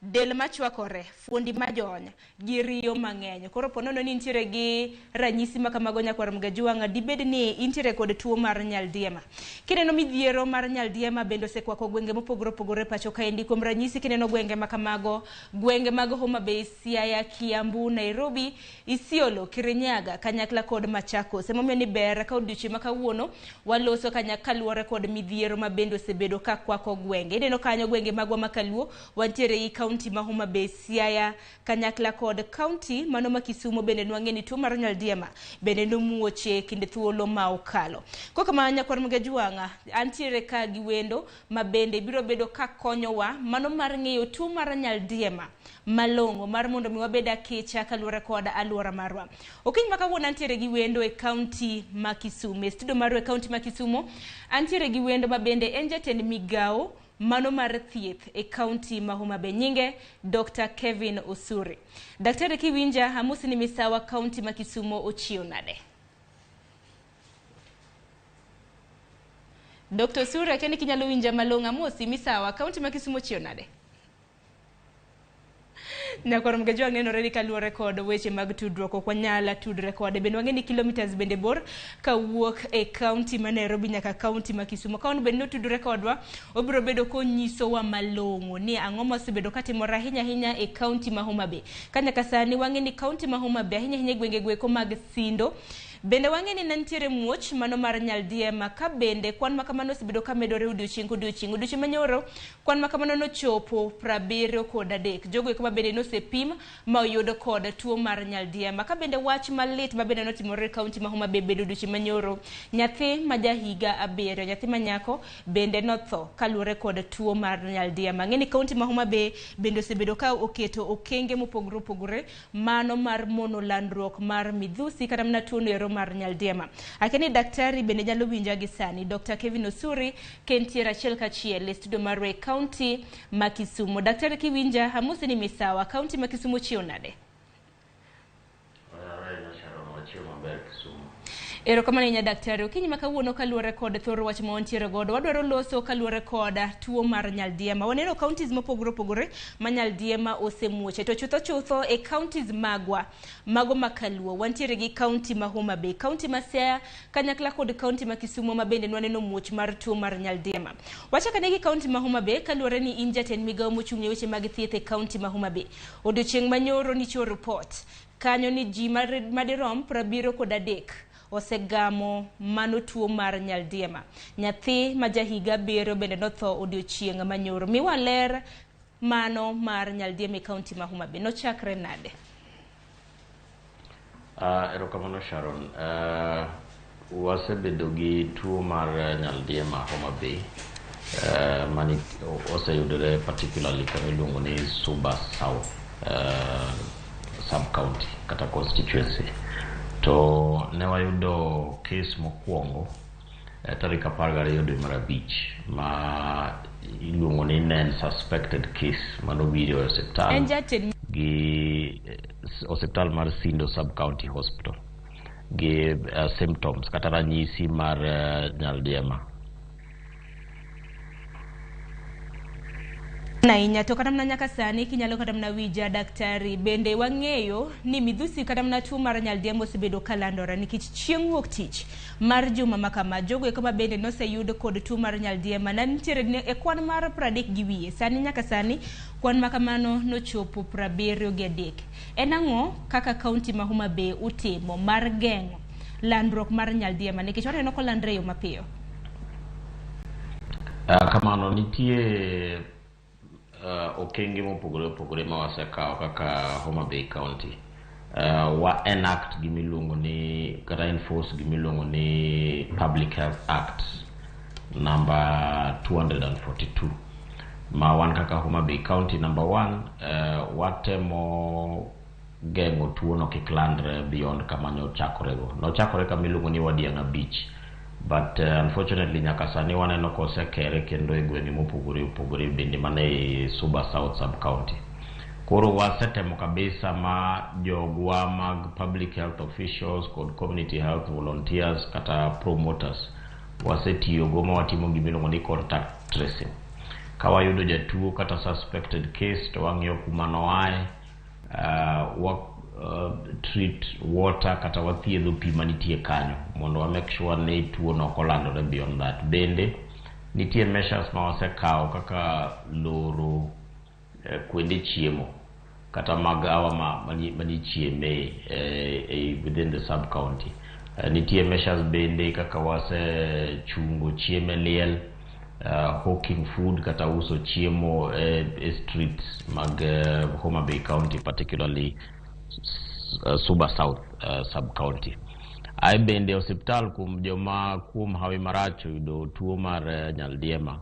del machwakore, fuondi majony, gi riyo mang'eny. Koro po nono ni intiere gi ranyisi ma kamago nyakwar Mgajwang'a, dibed ni intiere kod tuo mar nyaldiema. Kineno midhiero mar nyaldiema bende osekwako gwenge mopogore opogore pacho kaendi. Kuom ranyisi kineno gwenge ma kamago, gwenge mag Homa Bay, Siaya, Kiambu, Nairobi, Isiolo, Kirinyaga, kanyakla kod Machakos. Emomiyo ni ber ka odiochieng' ma kawuono waloso kaluwore kod midhiero ma bende osebedo ka kwako gwenge. Ineno kanyo gwenge magwa ma kaluo, wantiere gi kaunti ma Homa Bay, Siaya, kanyakla kod kaunti mano ma Kisumu bende nwang'e ni tuo mar nyaldiema bende nomuoche kinde thuolo ma okalo. Kokamano nyakwar Mgajwang'a, antiere ka gi wendo ma bende biro bedo ka konyowa mano mar ng'eyo tuo mar nyaldiema malong'o mar mondo mi wabed akicha kaluwore kod alwora marwa. Okinyi ma kawuono antiere gi wendo e kaunti ma Kisumu. E studio marwa e kaunti ma Kisumu, antiere gi wendo ma bende en jatend migawo mano mar thieth e kaunti ma Homa Bay, nyinge Dr. Kevin Osuri. Daktari kiwinja, amosi ni misawa kaunti ma Kisumu ochiew nade? Dr. Osuri, akia ni kinyalo winja malong'o, amosi misawa kaunti ma Kisumu ochiew nade? Nyakwar Mgajwang' nenore ni kaluwore kod weche mag tudruok ok wanyal tudre kode. Bende wang'e ni kilometers bende bor kawuok e kaunti ma Nairobi nyaka kaunti ma Kisumu. Ka on bende notudore kodwa, obiro bedo konyisowa malong'o ni ang'o mosebedo katimore ahinya ahinya e kaunti ma Homa Bay. Ka nyaka sani wang'e ni kaunti ma Homa Bay ahinya ahinya e gwenge goeko mag Sindo. Bende wang'e ni nitiere muoch mano mar nyaldiema ka bende kwan ma kamano osebedo ka medore odiochieng' kodiochieng'. Odiochieng' manyoro kwan ma kamano nochopo 73. Jogo eko ma bende nosepim ma oyud kod tuo mar nyaldiema. Ka bende wach malit ma bende notimore e kaunti ma Homa Bay bende odiochieng' manyoro, nyathi ma jahiga 7, nyathi ma nyako bende notho kaluwore kod tuo mar nyaldiema. Ng'e ni kaunti ma Homa Bay bende osebedo ka oketo okenge mopogore opogore mano mar mono landruok mar midhusi kata mana tuo noero mar nyaldiema. Akia ni daktari bende nyalo winja gi sani. Dr. Kevin Osuri kentiere achiel kachiel e studio marwa e kaunti ma Kisumu. Daktari kiwinja, amosi ni misawa, kaunti ma Kisumu chiew nade? Erokamano ahinya daktari. Okinyi ma kawuono kaluwore kod thor wach ma wantiere godo, wadwaro loso kaluwore kod tuo mar nyaldiema. Waneno counties mopogore opogore ma nyaldiema osemuoche, to chutho chutho e counties magwa mago ma kaluo wantiere gi county ma Homa Bay, county ma Siaya kanyakla kod county ma Kisumu ma bende nwaneno muoch mar tuo mar nyaldiema. Wachak ane gi county ma Homa Bay kaluwore ni in jatend migawo mochung' ne weche mag thieth e county ma Homa Bay. Odiochieng' manyoro nichiwo report kanyo ni ji madirom 73 osegamo mano tuo mar nyaldiema. Nyathi ma jahiga 7 bende notho odiochieng' manyoro. Miwa ler mano mar nyaldiema e kaunti ma Homa Bay nochakre nade? Erokamano Sharon. Wasebedo gi tuo mar nyaldiema Homa Bay mani oseyudore particularly kama iluongo ni Suba South sub county kata constituency. To ne wayudo case mokwongo tarik 12 dwe mar 5 ma iluongo ni ne suspected case manobiro e osiptal gi osiptal mar Sindo Sub County Hospital gi symptoms kata ranyisi mar nyaldiema. Ahinya to kata mana nyaka sani kinyalo kata mana winja daktari, bende wang'eyo ni midhusi kata mana tuo mar nyaldiema osebedo kalandore nikech chieng' wuok tich mar juma ma kama jogo eko ma bende noseyud kod tuo mar nyaldiema ne nitiere e kwan mar 30 gi wiye. Sani nyaka sani kwan ma kamano nochopo 73. En ang'o kaka kaunti ma Homa Bay utimo mar geng'o landruok mar nyaldiema nikech waneno kolandre e yo mapiyo? Kamano nitie okenge mopogore opogore ma wasekawo kaka Homa Bay County. Wa enact gimiluongo ni kata enforce gimiluongo ni Public Health Act number 242 ma wan kaka Homa Bay County number one, watemo geng'o tuono kik landre beyond kama nochakorego. Nochakore kama iluongo ni Wadiang'a Beach, but unfortunately nyaka sani waneno kosekere kendo e gwenge mopogore opogore bende mana e Suba South sub county. Koro wasetemo kabisa ma jogwa mag public health officials kod community health volunteers kata promoters wasetiyogo ma watimo gimiluongo ni contact tracing. Ka wayudo jatuo kata suspected case to wang'iyo kuma noaye, wa treat water kata wathiedho pi manitie kanyo mondo wa make sure ni tuo no ok olandore beyond that. Bende nitie measures ma wasekawo kaka loro kuonde chiemo kata magawa ma manichieme within the sub county. Nitie measures bende kaka wasechungo chiemo e liel, hawking food kata uso chiemo e streets mag Homa Bay County, particularly Suba South sub county. Ae bende osiptal kuom joma kuom hawi marach oyudo tuo mar nyaldiema,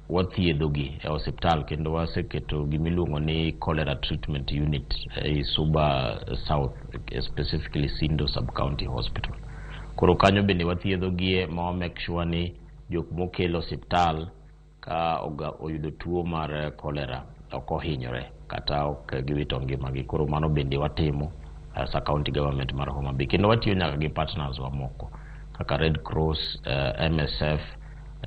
wathiedhogi e osiptal kendo waseketo gimiluongo ni cholera treatment unit e Suba South, specifically Sindo sub county hospital. Koro kanyo bende wathiedhogie ma wa make sure ni jok mokelo osiptal ka oyudo tuo mar cholera ok ohinyore kata ok giwito ngimagi. Koro mano bende watimo as a county government mar Homa Bay, kendo watiyo nyaka gi partners wa moko kaka Red Cross, MSF,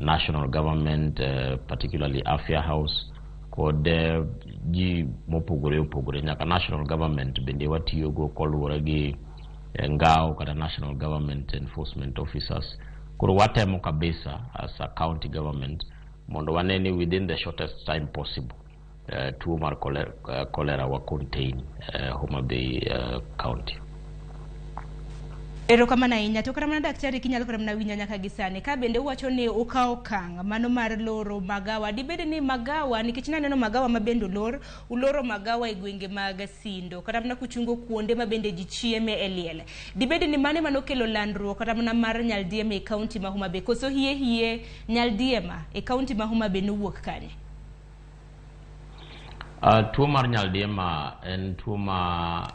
national government, particularly Afya House kod ji mopogore opogore. Nyaka national government bende watiyogo koluwore gi ngao kata national government enforcement officers. Koro watemo kabisa as a county government mondo wane ni within the shortest time possible tuo mar cholera wa contain Homa Bay County. Erokamano ahinya. To kata mana daktari kinyalo kata mana winjo nyaka gi sani ka bende uwacho ni ukawo okang' mano mar loro magawa, dibed ni magawa nikech naneno magawa ma bende olor, uloro magawa e gwenge mag Sindo kata mana kuchungo kuonde ma bende ji chieme e liel, dibed ni mano ema nokelo landruok kata mana mar nyaldiema e kaunti ma Homa Bay, koso hie hie nyaldiema e kaunti ma Homa Bay nowuok kanye? Tuo mar nyaldiema en tuo ma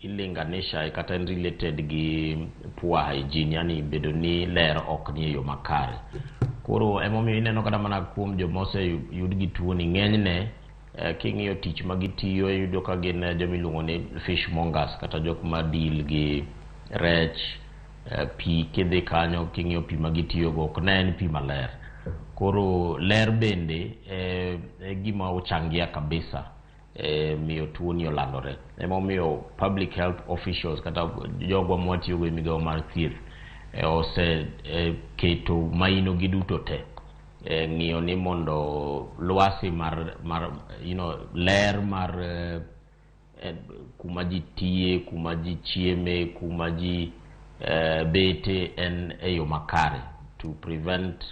ilinganisha kata en related gi poor hygiene, yani bedo ni ler ok ni e yo makare. Koro emomiyo ineno kata mana kuom joma oseyud gi tuo ni ng'enyne, king'iyo tich ma gitiyo iyudo ka gin joma iluongo ni fishmongers kata jok ma deal gi rech, pi kidhi kanyo king'iyo pi ma gitiyogo ok ne en pi maler. Koro ler bende e gima ochangia kabisa miyo tuo ni olandore. Emomiyo public health officials kata jogwa mwatiyogo e migawo mar thieth oseketo maino gi duto te ng'iyo ni mondo lwasi mar ler mar kuma ji tiye, kuma ji chieme, kuma ji bete en e yo makare to prevent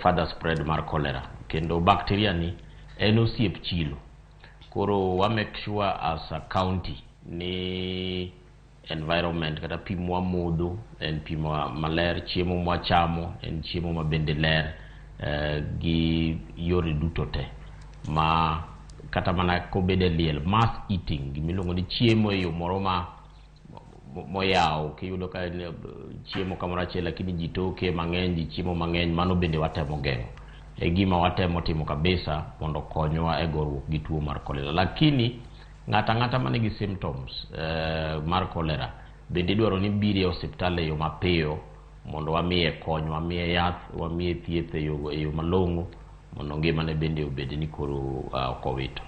further spread mar cholera. Kendo bacteria ni en osiep chilo. Koro wa make sure as a county ni environment kata pi mwamodho en pi maler, chiemo mwachamo en chiemo ma bende ler, gi yore duto te ma kata mana kobedo e liel, mass eating gimiluongo ni chiemo e yo moro ma moyaw kiyudo ka en chiemo kamoro achiel lakini ji toke mang'eny, ji chiemo mang'eny, mano bende watemo geng'o. E gima watemo timo kabisa mondo konywa e goruok gi tuo mar cholera. Lakini ng'ato ang'ata manigi symptoms mar cholera bende idwaro ni biro e osiptal e yo mapiyo mondo wamiye kony, wamiye yath, wamiye thieth e yo malong'o mondo ngimane bende obed ni koro ok owito.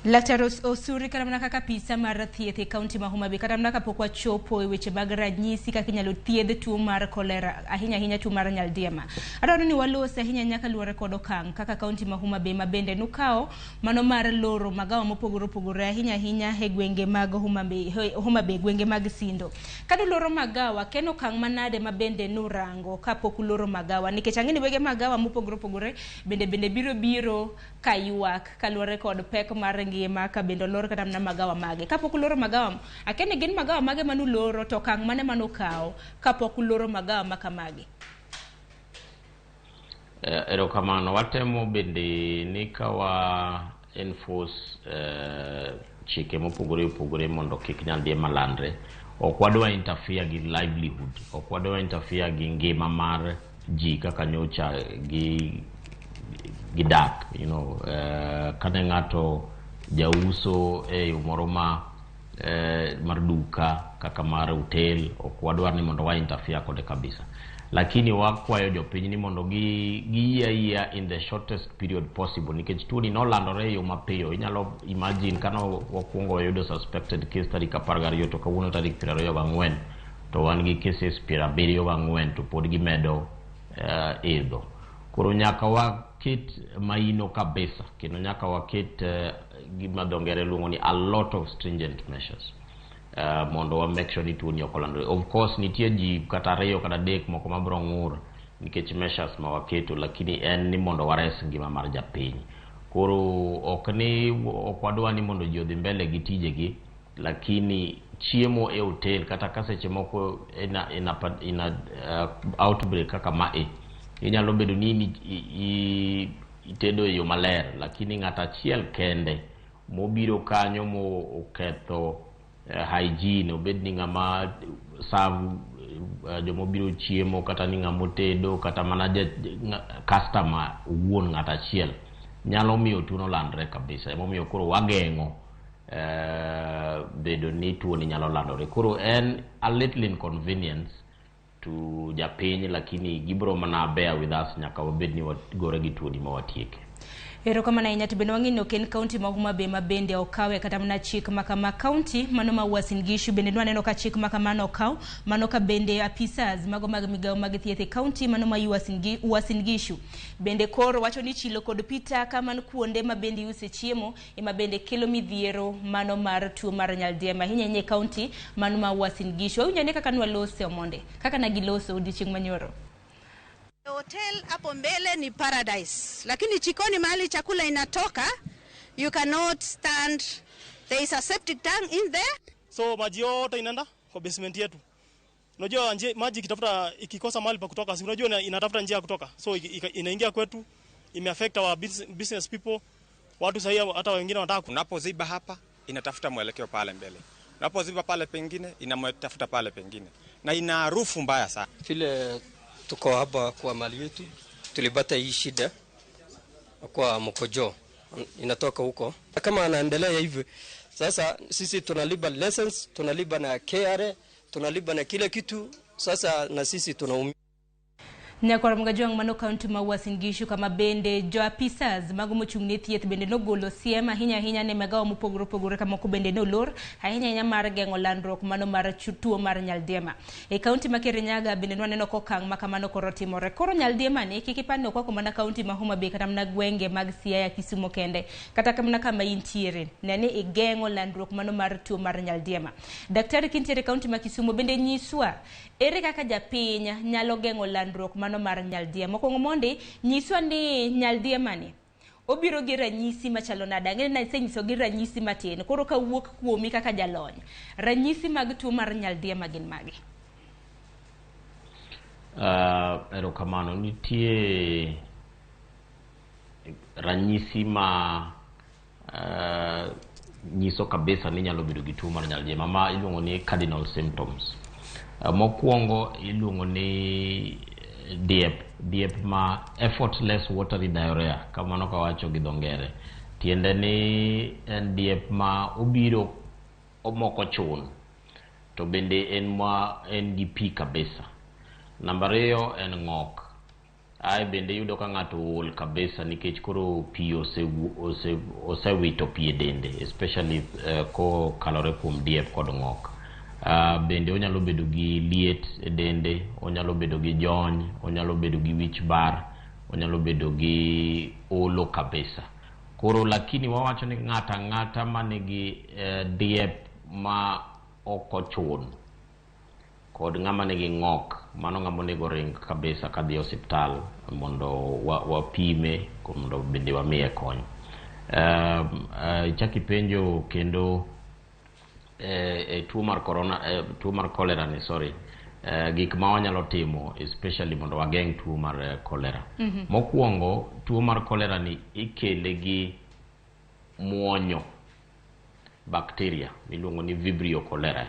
Laktar Osuri, kata mana kaka apisa mar thieth e kaunti ma Homa Bay, kata mana kapok wachopo e weche mag ranyisi kaka inyalo thiedh tuo mar kolera, ahinya ahinya tuo mar nyaldiema, adwaro ni walos ahinya ahinya kaluwore kod okang' kaka kaunti ma Homa Bay ma bende nukawo mano mar loro magawa mopogore opogore ahinya ahinya e gwenge mag Homa Bay, Homa Bay gwenge mag Sindo. Kaduloro magawa, ken okang' manade ma bende nurango kapok uloro magawa, nikech ang'e ni wege magawa mopogore opogore bende biro kaywak kaluwore kod pek mar ngima ka bende olor kata mana magawa mage. Kapok uloro magawa, akia ni gin magawa mage manuloro to okang' mane manukawo kapok uloro magawa makamagi? Erokamano. Watemo bende ni ka wa enforce chike mopogore opogore mondo kik nyaldiema landre. Ok wadwa interfere gi livelihood, ok wadwa interfere gi ngima mar ji kaka nyocha gi gidak, kane ng'ato jauso e yo moro ma mar duka kaka mar hotel, ok wadwar ni mondo wa interfere kode kabisa, lakini wakwayo jopiny ni mondo giyie ayia in the shortest period possible, nikech tuoni nolandore e yo mapiyo. Inyalo imagine kane wakwongo wayudo suspected case tarik 12 to kawuono tarik 24 to wan gi cases 74 to pod gimedo idho. Koro nyaka waket maino kabisa, kendo nyaka waket gima dho ngere luongo ni a lot of stringent measures mondo wa make sure ni tuoni ok olandore. Of course nitie ji kata 2 kata 3 moko mabiro ng'ur nikech measures ma waketo, lakini en ni mondo wares ngima mar japiny. Koro ok wadwa ni mondo ji odhi mbele gi tijegi, lakini chiemo e hotel kata ka seche moko ina outbreak kaka mae, inyalo bedo ni itedo e yo maler, lakini ng'at achiel kende mobiro kanyo mo oketho hygiene, obed ni ng'ama serve jomobiro chiemo kata ni ng'ama otedo kata mana customer owuon, ng'at achiel nyalo miyo tuono landre kabisa. Emomiyo koro wageng'o bedo ni tuoni nyalo landore. Koro en a little inconvenience to japiny, lakini gibiro mana bear with us nyaka wabed ni wagore gi tuoni ma watieke. Erokamano ahinya. To bende wang'e ni ok en kaunti ma Homa Bay ma bende okawe kata mana chik makama. Kaunti mano ma Uasin Gishu bende nwaneno ka chik makamano okaw, mano ka bende apisas mago mag migawo mag thieth e kaunti mano ma Uasin Gishu bende koro wacho ni chilo kod pi taka man kuonde ma bende iuse chiemo ema bende kelo midhiero mano mar tuo mar nyaldiema ahinya ahinya e kaunti mano ma Uasin Gishu. Wawinjo ane kaka nwalose Omonde, kaka nagiloso odiochieng' manyoro. Hotel hapo mbele ni paradise, lakini chikoni mahali chakula inatoka, you cannot stand. There is a septic tank in there. So maji yote inaenda kwa basement yetu. Unajua maji ikitafuta, ikikosa mahali pa kutoka, si unajua inatafuta njia ya kutoka. So inaingia kwetu, imeaffect our business people. Watu sasa hata wengine wanataka. Unapoziba hapa inatafuta mwelekeo pale mbele. Unapoziba pale pengine inamtafuta pale pengine. Na ina harufu mbaya sana. Vile tuko hapa kwa mali yetu, tulipata hii shida kwa mkojo inatoka huko. Kama anaendelea hivi sasa, sisi tunalipa lessons, tunalipa na KRA, tunalipa na kila kitu, sasa na sisi tunaumia. Nyakwar Mgajwang' mano kaunti ma Uasin Gishu kama bende jo apisas mago mochung' ne thieth bende nogolo siem ahinya ahinya ne magawa mopogore opogore kamoko bende nolor ahinya ahinya mar geng'o landruok mano mar tuo mar nyaldiema. E kaunti ma Kirinyaga bende nwaneno kokang' ma kamano koro timore. Koro nyaldiema ni kik ipar ni okwako mana kaunti ma Homa Bay kata mana gwenge mag Siaya, Kisumu kende, kata mana kama intiere, ne ni igeng'o landruok mano mar tuo mar nyaldiema. Daktari kintiere kaunti ma Kisumu bende nyiswa ere kaka japiny nyalo geng'o landruok mano mar nyaldiema. Mokwongo mondi nyiswa ni nyaldiema ni obiro gi ranyisi machalo nade. Ang'e ni asenyiso gi ranyisi matin, koro kawuok kuomi kaka jalony, ranyisi mag tuo mar nyaldiema gin mage? Erokamano. Nitie ranyisi ma nyiso kabisa ni nyalo bedo gi tuo mar nyaldiema ma iluongo ni cardinal symptoms. Mokwongo iluongo ni diep ma effortless watery diarrhea, kamano kawacho gi dho ngere. Tiende ni en diep ma obiro omoko chun, to bende en ma en gi pi kabisa. Namba 2 en ng'ok. Ae bende iyudo ka ng'ato ool kabisa nikech koro pi osewito pi e dende, especially kokalore kuom diep kod ng'ok. Bende onyalo bedo gi liet e dende, onyalo bedo gi jony, onyalo bedo gi wich bar, onyalo bedo gi olo kabisa. Koro lakini wawacho ni ng'ato ang'ata manigi diep ma ok ochun kod ng'ama nigi ng'ok, mano ng'ama onego ring kabisa kadhi e osiptal mondo wapime mondo bende wamiye kony. Ichak ipenjo kendo tuo mar corona, tuo mar cholera ni, sorry, gik ma wanyalo timo especially mondo wageng' tuo mar cholera. Mokwongo, tuo mar cholera ni ikele gi muonyo bacteria miluongo ni Vibrio cholerae.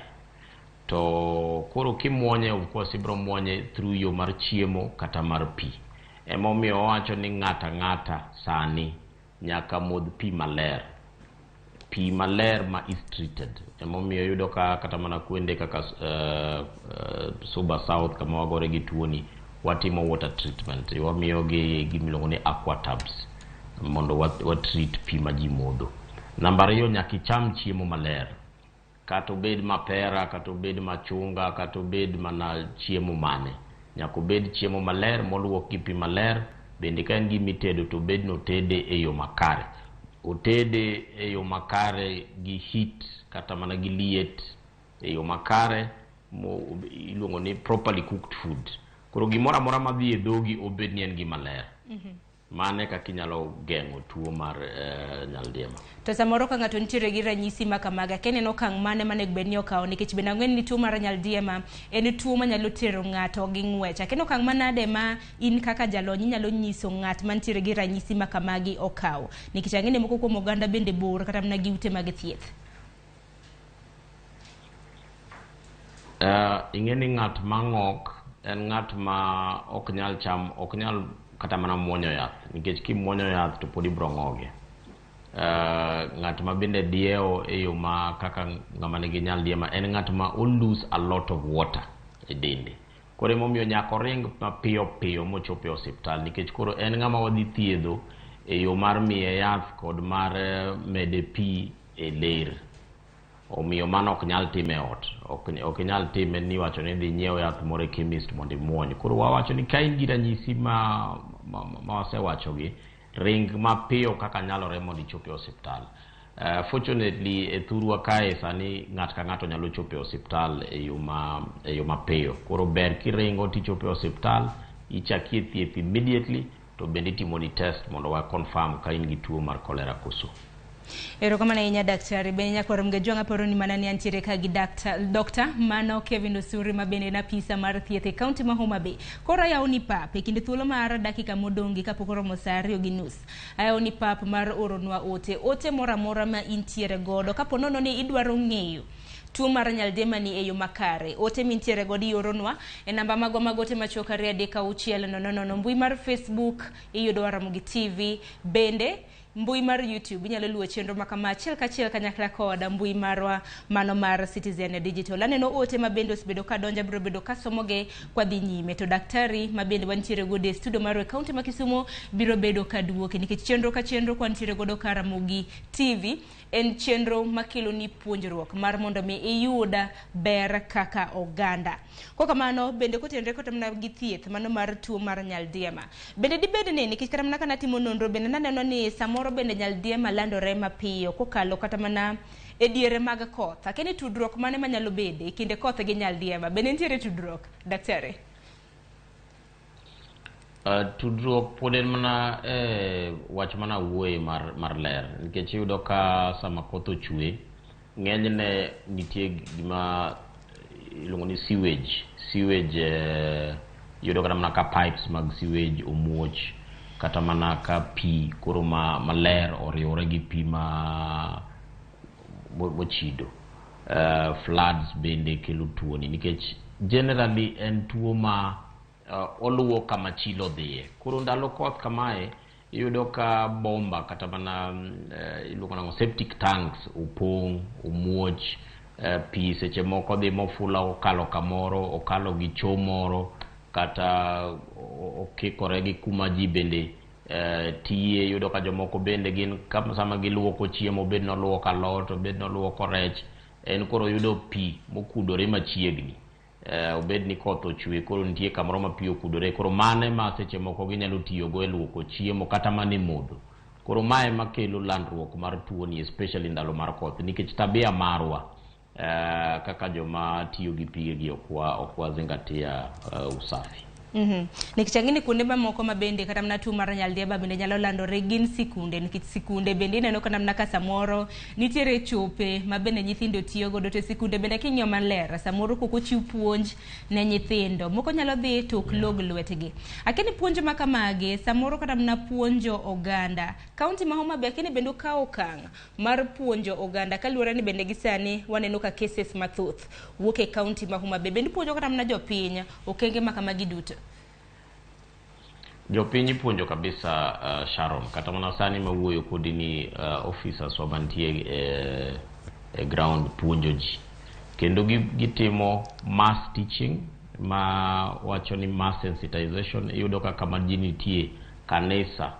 To koro kimuonye, of course ibiro muonye through yo mar chiemo kata mar pi. Emomiyo wawacho ni ng'ato ang'ata sani nyaka modh pi maler. Pi maler ma is treated. Emomiyo iyudo ka kata mana kuonde kaka Suba South kama wagore gi tuoni, watimo water treatment. Wamiyo gi gimiluongo ni aquatabs mondo wa treat pi ma ji modho. Namba ariyo, nyaka icham chiemo maler. Kata obed mapera, kata obed machunga, kata obed mana chiemo mane. Nyaka obed chiemo maler moluok gi pi maler. Bende ka en gima itedo to obed ni otede e yo makare. Otede e yo makare gi heat kata mana gi liet e yo makare iluongo ni properly cooked food. Koro gimoro amora madhi e dhogi obed ni en gima ler. Mano e kaka inyalo geng'o tuo mar nyaldiema. To samoro ka ng'ato nitiere gi ranyisi ma kamaga, akia ni en okang' mane manego bed ni okawo, nikech bende ang'e ni tuo mar nyaldiema en tuo manyalo tero ng'ato gi ng'wech. Akia ni okang' manade ma in kaka jalony inyalo nyiso ng'at mantiere gi ranyisi ma kamagi okaw, nikech ang'e ni moko kuom oganda bende bor kata mana gi ute mag thieth. Ing'e ni ng'at ma ng'ok en ng'at ma ok nyal cham, ok nyal kata mana muonyo yath, nikech kimuonyo yath to pod ibiro ng'oge. Ng'at ma bende diewo e yo ma kaka ng'ama nigi nyaldiema en ng'at ma o lose a lot of water e dende. Koro emomiyo nyaka oring mapiyo piyo mochop e osiptal, nikech koro en ng'ama wadhi thiedho e yo mar miye yath kod mar mede pi e ler. Omiyo mano ok nyal time e ot. Ok inyal time ni iwacho ni idhi nyiew yath moro e chemist mondo imuony. Koro wawacho ni ka in gi ranyisi ma wasewachogi, ring mapiyo kaka nyalore mondo ichop e osiptal. Fortunately, e thurwa kae sani ng'ato ka ng'ato nyalo chopo e osiptal e yo mapiyo. Koro ber kiringo tichopo e osiptal, ichakie thieth immediately, to bende itimoni test mondo wa confirm ka in gi tuo mar cholera koso. Erokamano ahinya daktari. Bende nyakwar Mgejwang' aparo ni mana ni antiere ka gi Dr. Mano Kevin Osuri ma bende en apisa mar thieth e kaunti ma Homa Bay. Koro ayawoni pap e kinde thuolo mar dakika modong' kapok oromo saa 2:30. Ayawoni pap mar oronwa ote. Ote moro amora ma intiere godo kapo nono ni idwaro ng'eyo tuo mar nyaldiema ni e yo makare. Ote mintiere godo ioronwa e namba magwa mag ote machuok 2 3 6 0 0. Mbui mar Facebook iyudo Ramogi TV, bende mbui mar YouTube inyalo luwo chenro ma kama achiel kachiel kanyakla kod mbui marwa mano mar Citizen Digital. Aneno ote ma bende osebedo ka donjo, abiro bedo kasomoge kwa dhi nyime. To daktari ma bende wantiere godo e studio marwa e kaunti ma Kisumu biro bedo ka duoke, nikech chenro ka chenro kwa nitiere godo ka Ramogi TV en chenro makelo ni puonjruok mar mondo mi iyud ber kaka oganda. Kokamano bende kotenre kata mana gi thieth mano mar tuo mar nyaldiema. Bende dibed ni nikech kata mana kana timo nonro bende naneno ni samoro bende nyaldiema landore mapiyo kokalo kata mana e diere mag koth. Akia ni tudruok mane manyalo bede e kinde koth gi nyaldiema. Bende nitiere tudruok, daktari? Tudruok pod en mana wach mana wuoye mar ler, nikech iyudo ka sama koth ochwe ng'enyne nitie gima iluongo ni sewage. Sewage iyudo kata mana ka pipes mag sewage omuoch, kata mana ka pi koro maler oriwore gi pi ma mochido. Floods bende kelo tuoni, nikech generally en tuo ma oluwo kama chilo dhiye. Koro ndalo koth kamae iyudo ka bomba kata mana iluongo nang'o septic tanks opong', omuoch, pi seche moko dhi mofula okalo kamoro, okalo gi choo moro, Kata okikore gi kuma ji bende tiye. Iyudo ka jomoko bende gin sama giluoko chiemo, obed noluoko alot, obed noluoko rech, en koro yudo pi mokudore machiegni. Obed ni koth ochwe, koro nitie kamoro ma pi okudore, koro mano ema seche moko ginyalo tiyogo e luoko chiemo kata mana e modho. Koro mae ema kelo landruok mar tuoni, especially ndalo mar koth, nikech tabia marwa kaka joma tiyo gi pigegi ok wa zingatia usafi. Nikech ang'e ni kuonde mamoko ma bende kata mana tuo mar nyaldiema bende nyalo landore gin sikunde, nikech sikunde bende ineno kata mana ka samoro nitiere chope ma bende nyithindo tiyo godo, to sikunde bende king'iyo maler samoro kok ochiw puonj ne nyithindo moko nyalo dhi to ok log lwetgi. Akia ni puonj ma kamagi samoro kata mana puonjo oganda kaunti ma Homa Bay, akia ni bende okawo okang' mar puonjo oganda kaluwore ni bende gi sani waneno ka cases mathoth wuok e kaunti ma Homa Bay, bende puonjo kata mana jopiny okenge ma kamagi duto. Jopiny ipuonjo kabisa, Sharon. Kata mana sani mawuoyo kodi ni officers wa mantie e ground puonjo ji, kendo gitimo mass teaching ma wacho ni mass sensitization. Iyudo ka kama ji nitie, kanisa,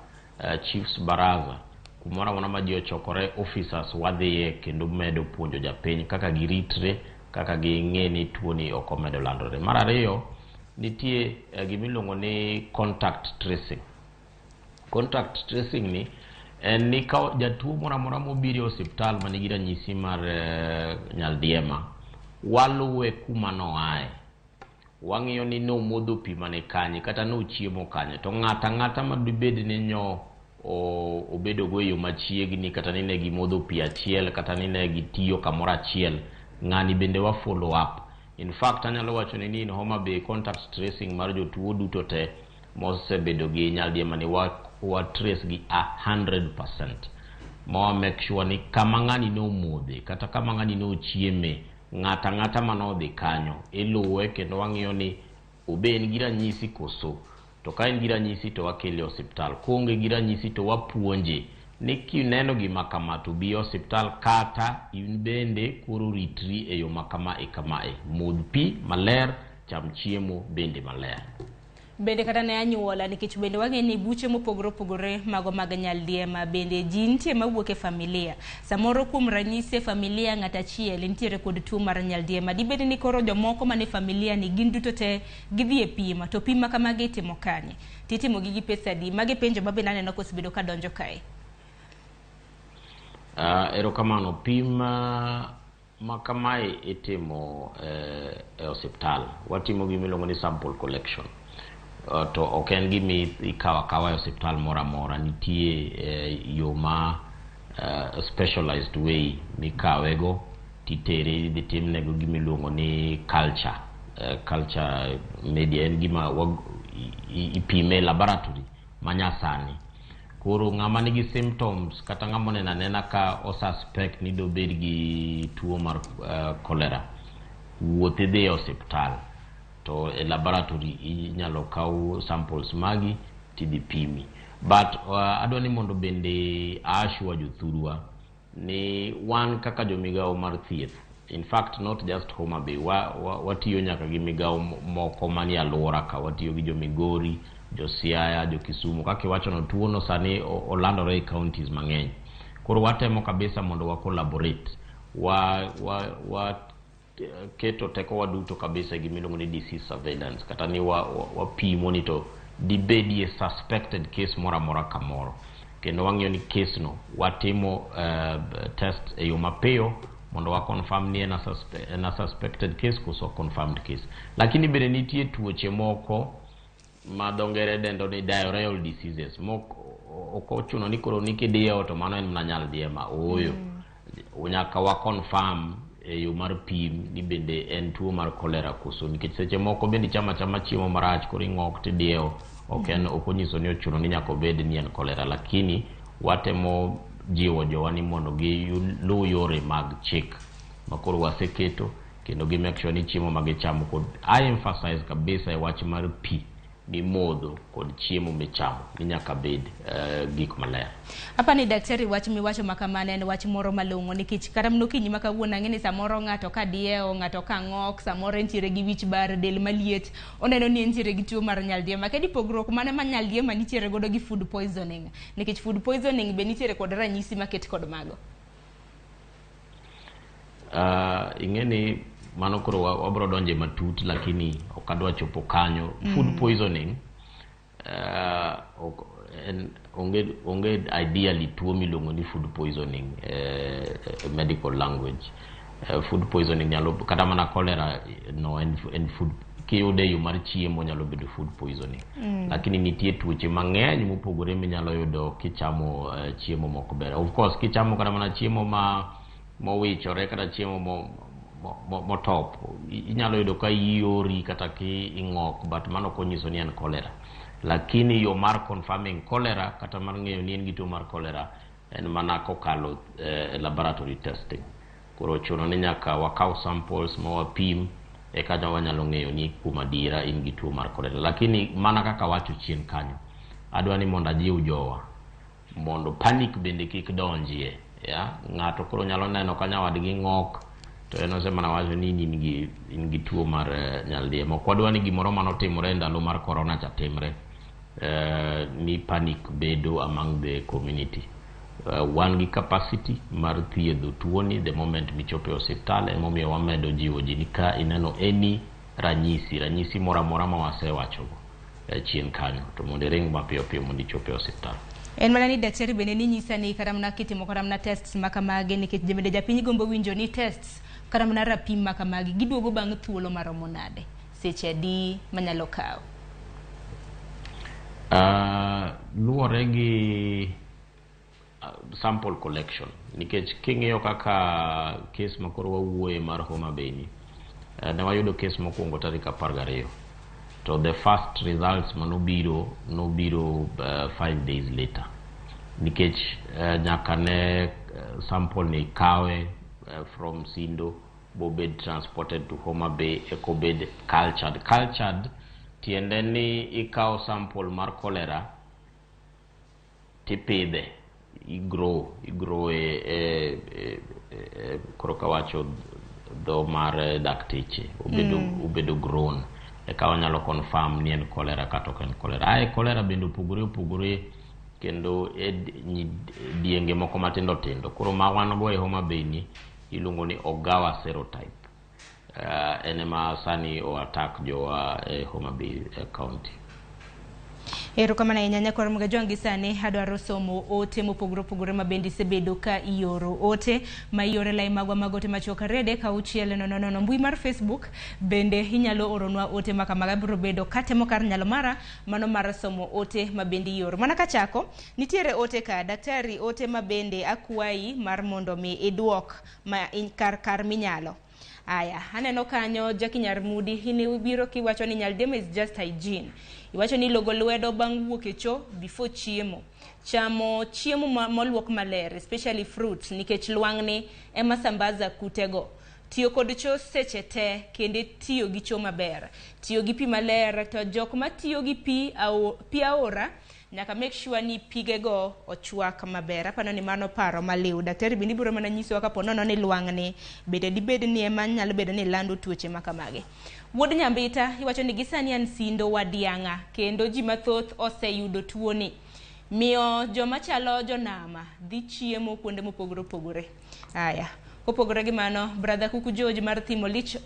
chiefs baraza, kumoro amora ma ji ochokore, officers wadhiye kendo medo puonjo japiny kaka giritre, kaka ging'e ni tuoni ok omedo landore. Mar ariyo, nitie gimiluongo ni contact tracing. Contact tracing ni en ni ka jatuo moro amora mobiro e osiptal manigi ranyisi mar nyaldiema, waluwe kuma noaye, wang'iyo ni nomodho pi mane kanye kata nochiemo kanye, to ng'ato ang'ata madibed ni nyo obedo go e yo machiegni, kata ni ne gimodho pi achiel, kata ni ne gitiyo kamoro achiel, ng'ani bende wa follow up. In fact, anyalo wacho ni in Homa Bay, contact tracing mar jotuo duto te mosebedo gi nyaldiema ni wa trace gi 100%, ma wa make sure ni kama ng'ani nomodhe kata kama ng'ani nochieme, ng'ata ang'ata manodhi kanyo iluwe, kendo wang'iyo ni obe en gi ranyisi koso. To ka en gi ranyisi to wakele e osiptal, koonge gi ranyisi to wapuonje ni kineno gima kama to bi e osiptal, kata in bende koro ritri e yo ma kamae kamae, modh pi maler, cham chiemo bende maler. Bende kata ne anyuola, nikech bende wang'e ni buche mopogore opogore mago mag nyaldiema bende ji nitie mawuok e familia. Samoro kuom ranyisi e familia ng'at achiel nitiere kod tuo mar nyaldiema, dibed ni koro jomoko mane familia ni gin duto te gidhi e pim, to pim ma kamagi itimo kanye, titimo gi gi pesa adi? Magi penjo ma bende aneno kosebedo ka donjo kae. Erokamano. Pim ma kamae itimo e osiptal. Watimo gima iluongo ni sample collection. To ok en gima ikawo akawa e osiptal moro amora. Nitie yo ma specialized way mikawego titere, idhi timnego gima iluongo ni culture. Culture media en gima ipime e laboratory manyasani. Koro ng'ama nigi symptoms kata ng'ama oneno anena ka o suspect ni dobed gi tuo mar cholera, wuoth idhi e osiptal to e laboratory inyalo kaw samples magi tidhi pimi. But adwa ni mondo bende assure jothurwa ni wan kaka jomigawo mar thieth, in fact not just Homa Bay, watiyo nyaka gi migawo moko manie alwora ka. Watiyo gi jo Migori, jo Siaya, jo Kisumu. Kaka iwachono, tuono sani olandore e counties mang'eny. Koro watemo kabisa mondo wa collaborate, wa keto tekowa duto kabisa e gimiluongo ni disease surveillance, kata ni wapimo ni to dibedie suspected case moro amora kamoro, kendo wang'iyo ni case no watimo test e yo mapiyo mondo wa confirm ni en a suspected case koso confirmed case. Lakini bende nitie tuoche moko ma dho ngere dendo ni diarrheal diseases mok ok ochuno ni koro ni kidiewo to mano en mana nyaldiema. Ooyo, nyaka wa confirm e yo mar pim ni bende en tuo mar cholera koso, nikech seche moko bende ichamo achama chiemo marach, koro ing'ok tidiewo, ok en ok onyiso ni ochuno ni nyaka obed ni en cholera. Lakini watemo jiwo jowa ni mondo giluw yore mag chik ma koro waseketo, kendo gi make sure ni chiemo ma gichamo kod I emphasize kabisa e wach mar pi. mimodho kod chiemo michamo ni nyaka bed gik maler. Apa ni daktari, wach miwacho ma kamano en wach moro malong'o, nikech kata mana okinyi ma kawuono ang'e ni samoro ng'ato ka diewo, ng'ato ka ng'ok, samoro entiere gi wich bar, del maliet, oneno ni entiere gi tuo mar nyaldiema. Kedi pogruok mane ma nyaldiema nitiere godo gi food poisoning? Nikech food poisoning be nitiere kod ranyisi maket kod mago. Ing'e ni mano koro wabro donje matut, lakini ok adwa chopo kanyo. Food poisoning ok, en, onge ideally tuo miluongo ni food poisoning medical language. Food poisoning nyalo kata mana cholera no en food kiyude e yo mar chiemo nyalo bedo food poisoning. Lakini nitie tuoche mang'eny mopogore minyalo yudo kichamo chiemo mok ber. Of course kichamo kata mana chiemo ma mowichore kata chiemo motop inyalo yudo ka iori kata ki ing'ok, but mano ok onyiso ni en cholera. Lakini yo mar confirming cholera kata mar ng'eyo ni en gi tuo mar cholera en mana kokalo laboratory testing. Koro chuno ni nyaka wakaw samples ma wapim eka wanyalo ng'eyo ni kuom adiera in gi tuo mar cholera. Lakini mana kaka wacho chien kanyo, adwa ni mondo ajiw jowa mondo panic bende kik donjie. Ya, ng'ato koro nyalo neno ka nyawadgi ng'ok to en osemana wacho ni in gi tuo mar nyaldiema. Ok wadwa ni gimoro manotimore e ndalo mar corona cha timre, ni panic bedo among the community. Wan gi capacity mar thiedho tuoni the moment michopo e osiptal. Emomiyo wamedo jiwo ji ni ka ineno any ranyisi moro amora ma wasewachogo chien kanyo, to mondo iring mapiyo piyo mondo ichop e osiptal. En mana ni daktari bende ninyisa ni kata mana kitimo kata mana tests ma kamagi, nikech bende japiny gombo winjo ni tests kata mana rapim ma kamagi giduogo bang' thuolo maromo nade, seche adi manyalo kawo? Luwore gi sample collection, nikech king'iyo kaka case ma koro wawuoye mar Homa Bay ni, ne wayudo case mokwongo tarik 12, to the first results manobiro nobiro 5 days later, nikech nyaka ne sample ni kawe from Sindo bobed transported to Homa Bay eko bed cultured. Cultured tiende ni ikawo sample mar cholera tipidhe, igrow e koro kawacho dho mar dakteche obedo obedo grown, eka wanyalo confirm ni en cholera kata ok en cholera. Ae cholera bende opogore opogore kendo e dienge moko matindo tindo. Koro ma wan go e Homa Bay ni iluongo ni Ogawa serotype. En ema sani o attack jowa e Homa Bay county. Erokamano ahinya, nyakwar Mgajwang'. Gi sani adwaro somo ote mopogore opogore ma bende isebedo ka ioro. Ote ma ioro e lai magwa mag ote machuok 23600. Mbui mar Facebook bende inyalo oronwa ote ma kamago. Abiro bedo katemo kar nyalo mara mano mar somo ote ma bende ioro. Mana kachako, nitiere ote ka daktari, ote ma bende akwayi mar mondo mi iduok ma kar minyalo. Aya, aneno kanyo Jackie Nyarmudi, in ibiro kiwacho ni nyaldiema is just hygiene. Iwacho ni logo lwedo bang' wuok e cho before chiemo. Chamo chiemo moluok maler, especially fruits, nikech lwang'ni ema sambaza kutego. Tiyo kod cho seche te kendo tiyo gi cho maber. Tiyo gi pi maler, to jok matiyo gi pi aora nyaka make sure ni pigego ochwak maber. Apano ni mano paro maliw. Daktari bende ibiro mana nyisowa kapo nono ni lwang'ni bende dibed ni ema nyalo bedo ni lando tuoche ma kamagi. Wuod Nyambita iwacho ni gisani an Sindo Wadiang'a kendo ji mathoth oseyudo tuoni. Miyo joma chalo jonama dhi chiemo kuonde mopogore opogore. Aya, kopogore gi mano, brother Kuku George mar thim Lich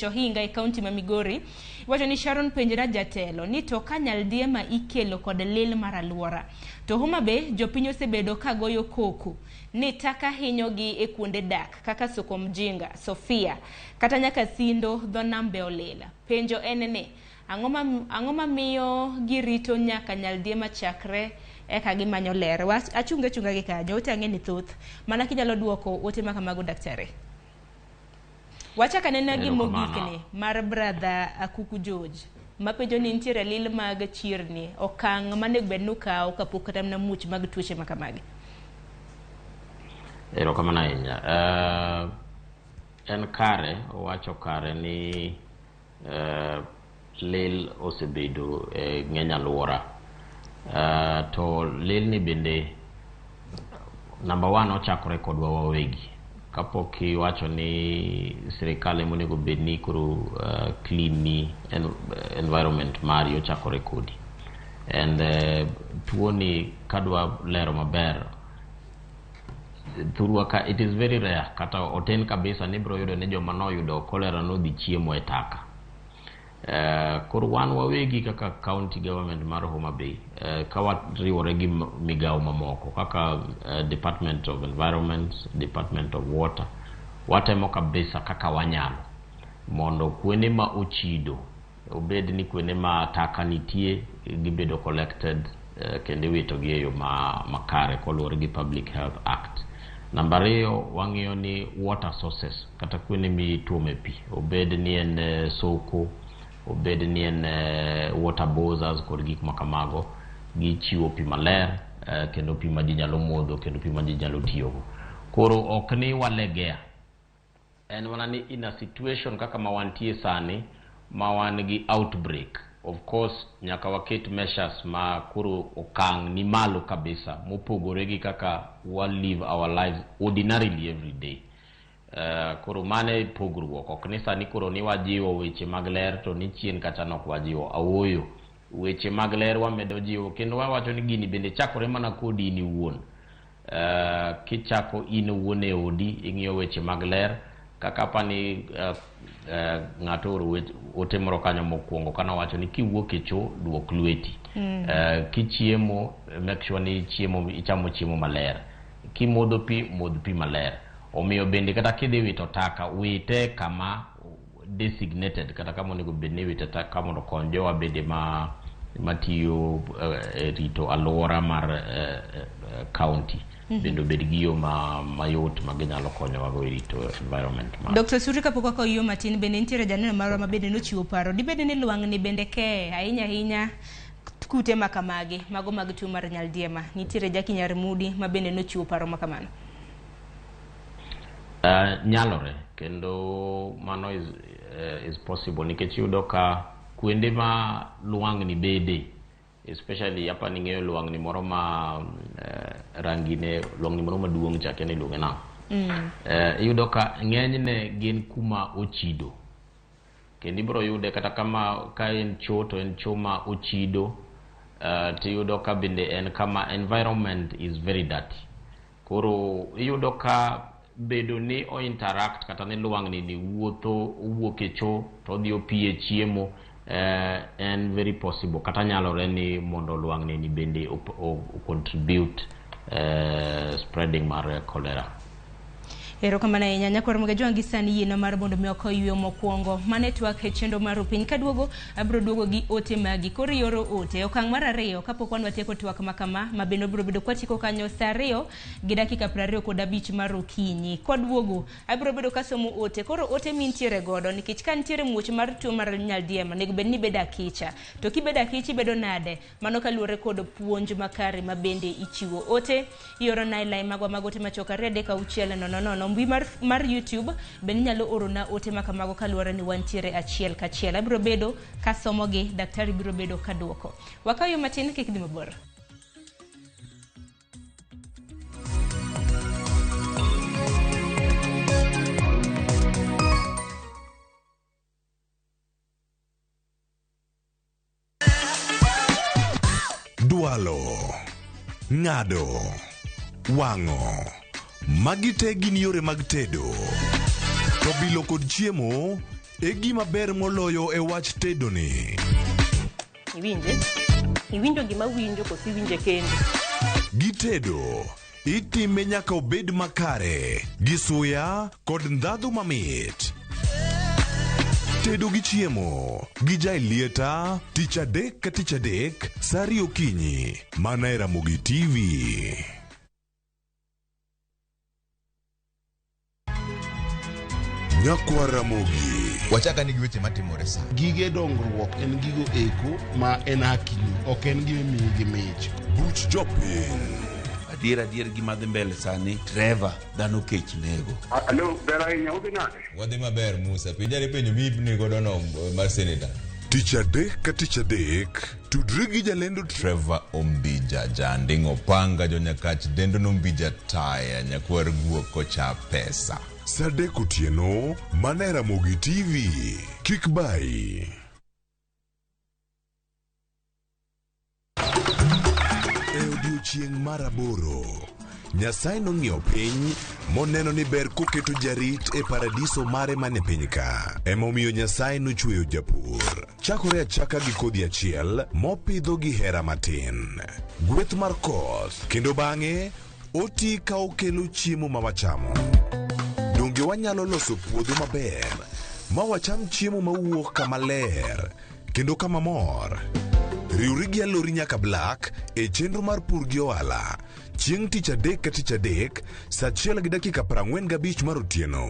Ohinga e kaunti ma Migori iwacho ni Sharon penjra jatelo ni to ka nyaldiema ikelo kod lil mar aluora to Homa Bay jopiny osebedo ka goyo koko ni taka hinyogi e kuonde dak kaka Soko Mjinga, Sofia kata nyaka Sindo dho nam be olil. Penjo en ni ang'o mamiyo girito nyaka nyaldiema chakre eka gimanyo ler? Wach achunga achunga gi kanyo. Ote ang'e ni thoth mana kinyalo duoko ote ma kamago, daktari. Wachak anena gi mogik ni mar brother Akuku George mapenjo ni nitiere lil mag chirni, okang' manego bed ni ukawo kapok kata mana muoch mag tuoche ma kamagi. Erokamano ahinya. En kare, owacho kare ni lil osebedo e ng'eny alwora. To lil ni bende number one ochakore kodwa wawegi. Kapok iwacho ni sirikal ema onego bed ni koro clean ni environment mari, ochakore kodi. And tuo ni kadwa lero maber thurwa ka, it is very rare kata oten kabisa ni ibiro yudo ni joma noyudo cholera nodhi chiemo e taka. Koro wan wawegi kaka county government mar Homa Bay, ka wariwore gi migawo mamoko kaka Department of Environment, Department of Water, watemo kabisa kaka wanyalo mondo kuonde ma ochido, obed ni kuonde ma taka nitie, gibedo collected kendo iwitogi e yo makare koluwore gi Public Health Act. Namba ariyo, wang'iyo ni water sources kata kuonde mituome pi, obed ni en soko, obed ni en water bowsers kod gik makamago, gichiwo pi maler kendo pi ma ji nyalo modho kendo pi ma ji nyalo tiyogo. Koro ok ni walegea, en mana ni in a situation kaka ma wantie sani ma wan gi outbreak, of course nyaka waket measures ma koro okang' ni malo kabisa mopogore gi kaka wa live our lives ordinarily every day. Koro mano e pogruok. Ok ni sani koro ni wajiwo weche mag ler to ni chien kacha nok wajiwo. Awoyo, weche mag ler wamedo jiwo kendo wawacho ni gini bende chakore mana kodi in iwuon. Kichako in owuon e odi, ing'iyo weche mag ler kaka apani ng'ato oro ote moro kanyo mokwongo kanowacho ni kiwuok e cho, duok lweti. Kichiemo, make sure ni chiemo ichamo chiemo maler. Kimodho pi, modh pi maler. Omiyo bende kata kidhi wito taka, wite kama designated kata kama onego bed ni iwite taka mondo okony jowa bende ma matiyo e rito alwora mar county bende obed gi yo mayot ma ginyalo konyowago e rito environment mar. Dr. Suri, kapok wakawo yo matin, bende nitiere janeno marwa ma bende nochiwo paro. Dibed ni lwang'ni bende kee ahinya ahinya kute ma kamagi, mago mag tuo mar nyaldiema. Nitiere Jackie Nyarmudi ma bende nochiwo paro ma kamano. Nyalore kendo mano is possible nikech iyudo ka kuonde ma lwang'ni bede, especially hapa ning'eyo lwang'ni moro ma rangine, lwang'ni moro maduong' cha, kia ni iluonge nang'o. Iyudo ka ng'enyne gin kuma ochido kendo ibiro yude kata kama ka en cho to en cho ma ochido, tiyudo ka bende en kama environment is very dirty. Koro iyudo ka bedo ni o interact kata ni lwang'ni ni wuotho, owuok e cho to odhi opiye chiemo, en very possible kata nyalore ni mondo lwang'ni ni bende o contribute spreading mar cholera. Erokamano ahinya nyakwar Mugajwang' gi sani yiena mar mondo mi okaw yweyo mokwongo. Mane twak e chenro mar Rupiny. Kaduogo abiro duogo gi ote magi. Koro ioro ote. Okang' mar ariyo kapok wan watieko twak ma kama, ma bende wabiro bedo kwatieko kanyo saa 2:25 mar okinyi. Kwaduogo abiro bedo kasomo ote. Koro ote mintiere godo nikech ka nitiere muoch mar tuo mar nyaldiema onego bed ni ibedo akicha. To kibedo akicha ibedo nade? Mano kaluwore kod puonj makare ma bende ichiwo. Ote ioro na e line magwa mag ote machuok 2 3 6 0 0. Mbui mar YouTube bende inyalo orona ote makamago kaluwore ni wantiere achiel kachiel. Abiro bedo kasomogi, daktari biro bedo kaduoko. Wakaw yo matin, kik dhi mabor. Dwalo, ng'ado, wang'o. Magi te gin yore mag tedo. To bilo kod chiemo e gima ber moloyo e wach tedo ni. Iwinje? Iwinjo gima winjo koso iwinje kendo? Gitedo, itime nyaka obed makare, gi suya kod ndhadhu mamit. Tedo gi chiemo gi Jaelieta tich adek ka tich adek saa 2 okinyi mana e Ramogi TV. Nyakwar Ramogi. Wachaka ni gi weche matimore sa. Gige dongruok en gigo eko ma en hakini, ok en gima imiyi gi mich. Buch jopiny. Adier adier gima dhi mbele sani, Trevor, dhano kech nego. Alo, ber ahinya, udhi nade? Wadhi maber Musa. Penjari penjo mipni godo no mar senator. Tich adek ka tich adek, tudri gi jalendo Trevor Ombija, janding' opanga jonyakach dendo nombija taya nyakwar guok kocha pesa. Saa adek otieno, mana e Ramogi TV. Kik bayi. E odiechieng' mar aboro, Nyasaye nong'iyo piny moneno ni ber koketo jarit e paradiso mare mane piny ka. Emomiyo Nyasaye nochweyo japur. Chakore achaka gi kodhi achiel mopidho gi hera matin. Gweth mar koth kendo bang'e oti ka okelo chiemo ma wachamo. Donge wanyalo loso puodho maber ma wacham chiemo mawuok kama ler kendo kama mor? Riwri gi Alori nyaka Black e chenro mar pur gi ohala chieng' tich adek ka tich adek saa achiel gi dakika 45 mar otieno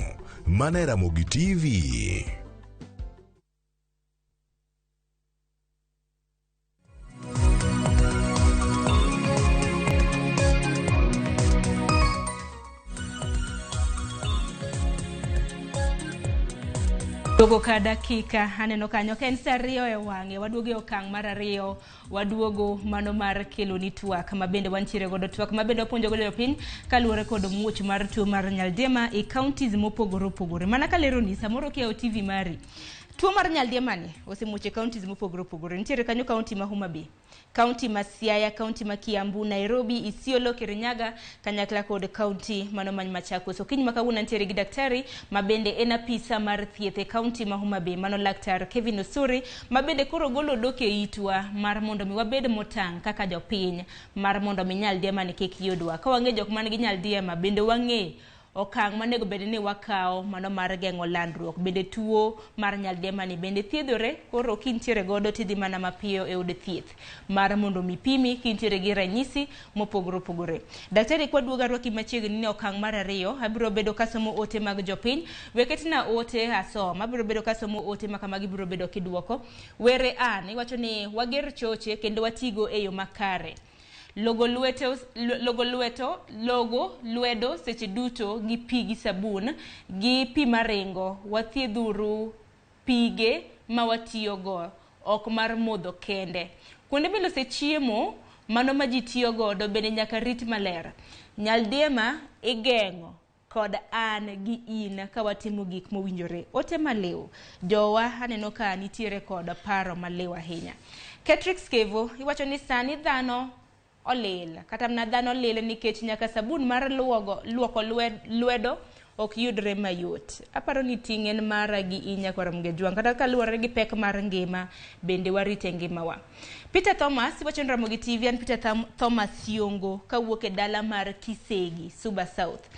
mana e Ramogi TV. Duogo ka dakika aneno kanyo ka en saa ariyo e wang'e waduogo e okang' mar ariyo waduogo mano mar kelo ni twak ma bende wantiere godo twak ma bende wapuonjo godo jopiny kaluwore kod muoch mar tuo mar nyaldiema e counties mopogore opogore mana kaleroni samoro kiyawo TV mari tuo mar nyaldiema ni osemuoch e counties mopogore opogore nitiere kanyo county ma Homa Bay kaunti ma Siaya, kaunti ma Kiambu, Nairobi, Isiolo, Kirinyaga kanyakla kod kaunti mano man Machakos. Okinyi ma kawuono antiere gi daktari ma bende en apisa mar thieth e kaunti ma Homa Bay mano laktar Kevin Osuri ma bende koro golo dok e itwa mar mondo mi wabed motang' kaka jopiny mar mondo mi nyaldiema ni kik yudwa. Ka wang'e jok man gi nyaldiema bende wang'e okang' monego bed ni wakawo mano mar geng'o landruok bende tuo mar nyaldiema ni bende thiedhore koro kintiere godo tidhi mana mapiyo e od thieth mar mondo mi pimi kintiere gi ranyisi mopogore opogore. Daktari kwaduogo arwaki machiegni ni okang' mar ariyo abiro bedo kasomo ote mag jopiny weketna ote asom abiro bedo kasomo ote ma kamagi biro bedo kiduoko were an iwacho ni wager choche kendo watigo e yo makare. Logo lweto logo lwedo seche duto gi pi gi sabun gi pi maringo wathiedhuru pige ma watiyogo ok mar modho kende. Kuonde milose chiemo mano ma ji tiyo godo bende nyaka rit maler. Nyaldiema igeng'o kod an gi in ka watimo gik mowinjore. Ote maliw jowa aneno ka nitiere kod paro maliw ahinya. Ketrix Kevo iwacho ni sani dhano olil kata mana dhano olil nikech nyaka sabun mar luoko lwedo ok yudre mayot. Aparo ni ting' en mara gi in nyakwar Mgejwang' kata kaluwore gi pek mar ngima bende warite ngimawa. Peter Thomas iwacho ni Ramogi TV an Peter Thomas Yongo kawuok e dala mar Kisegi, Suba South.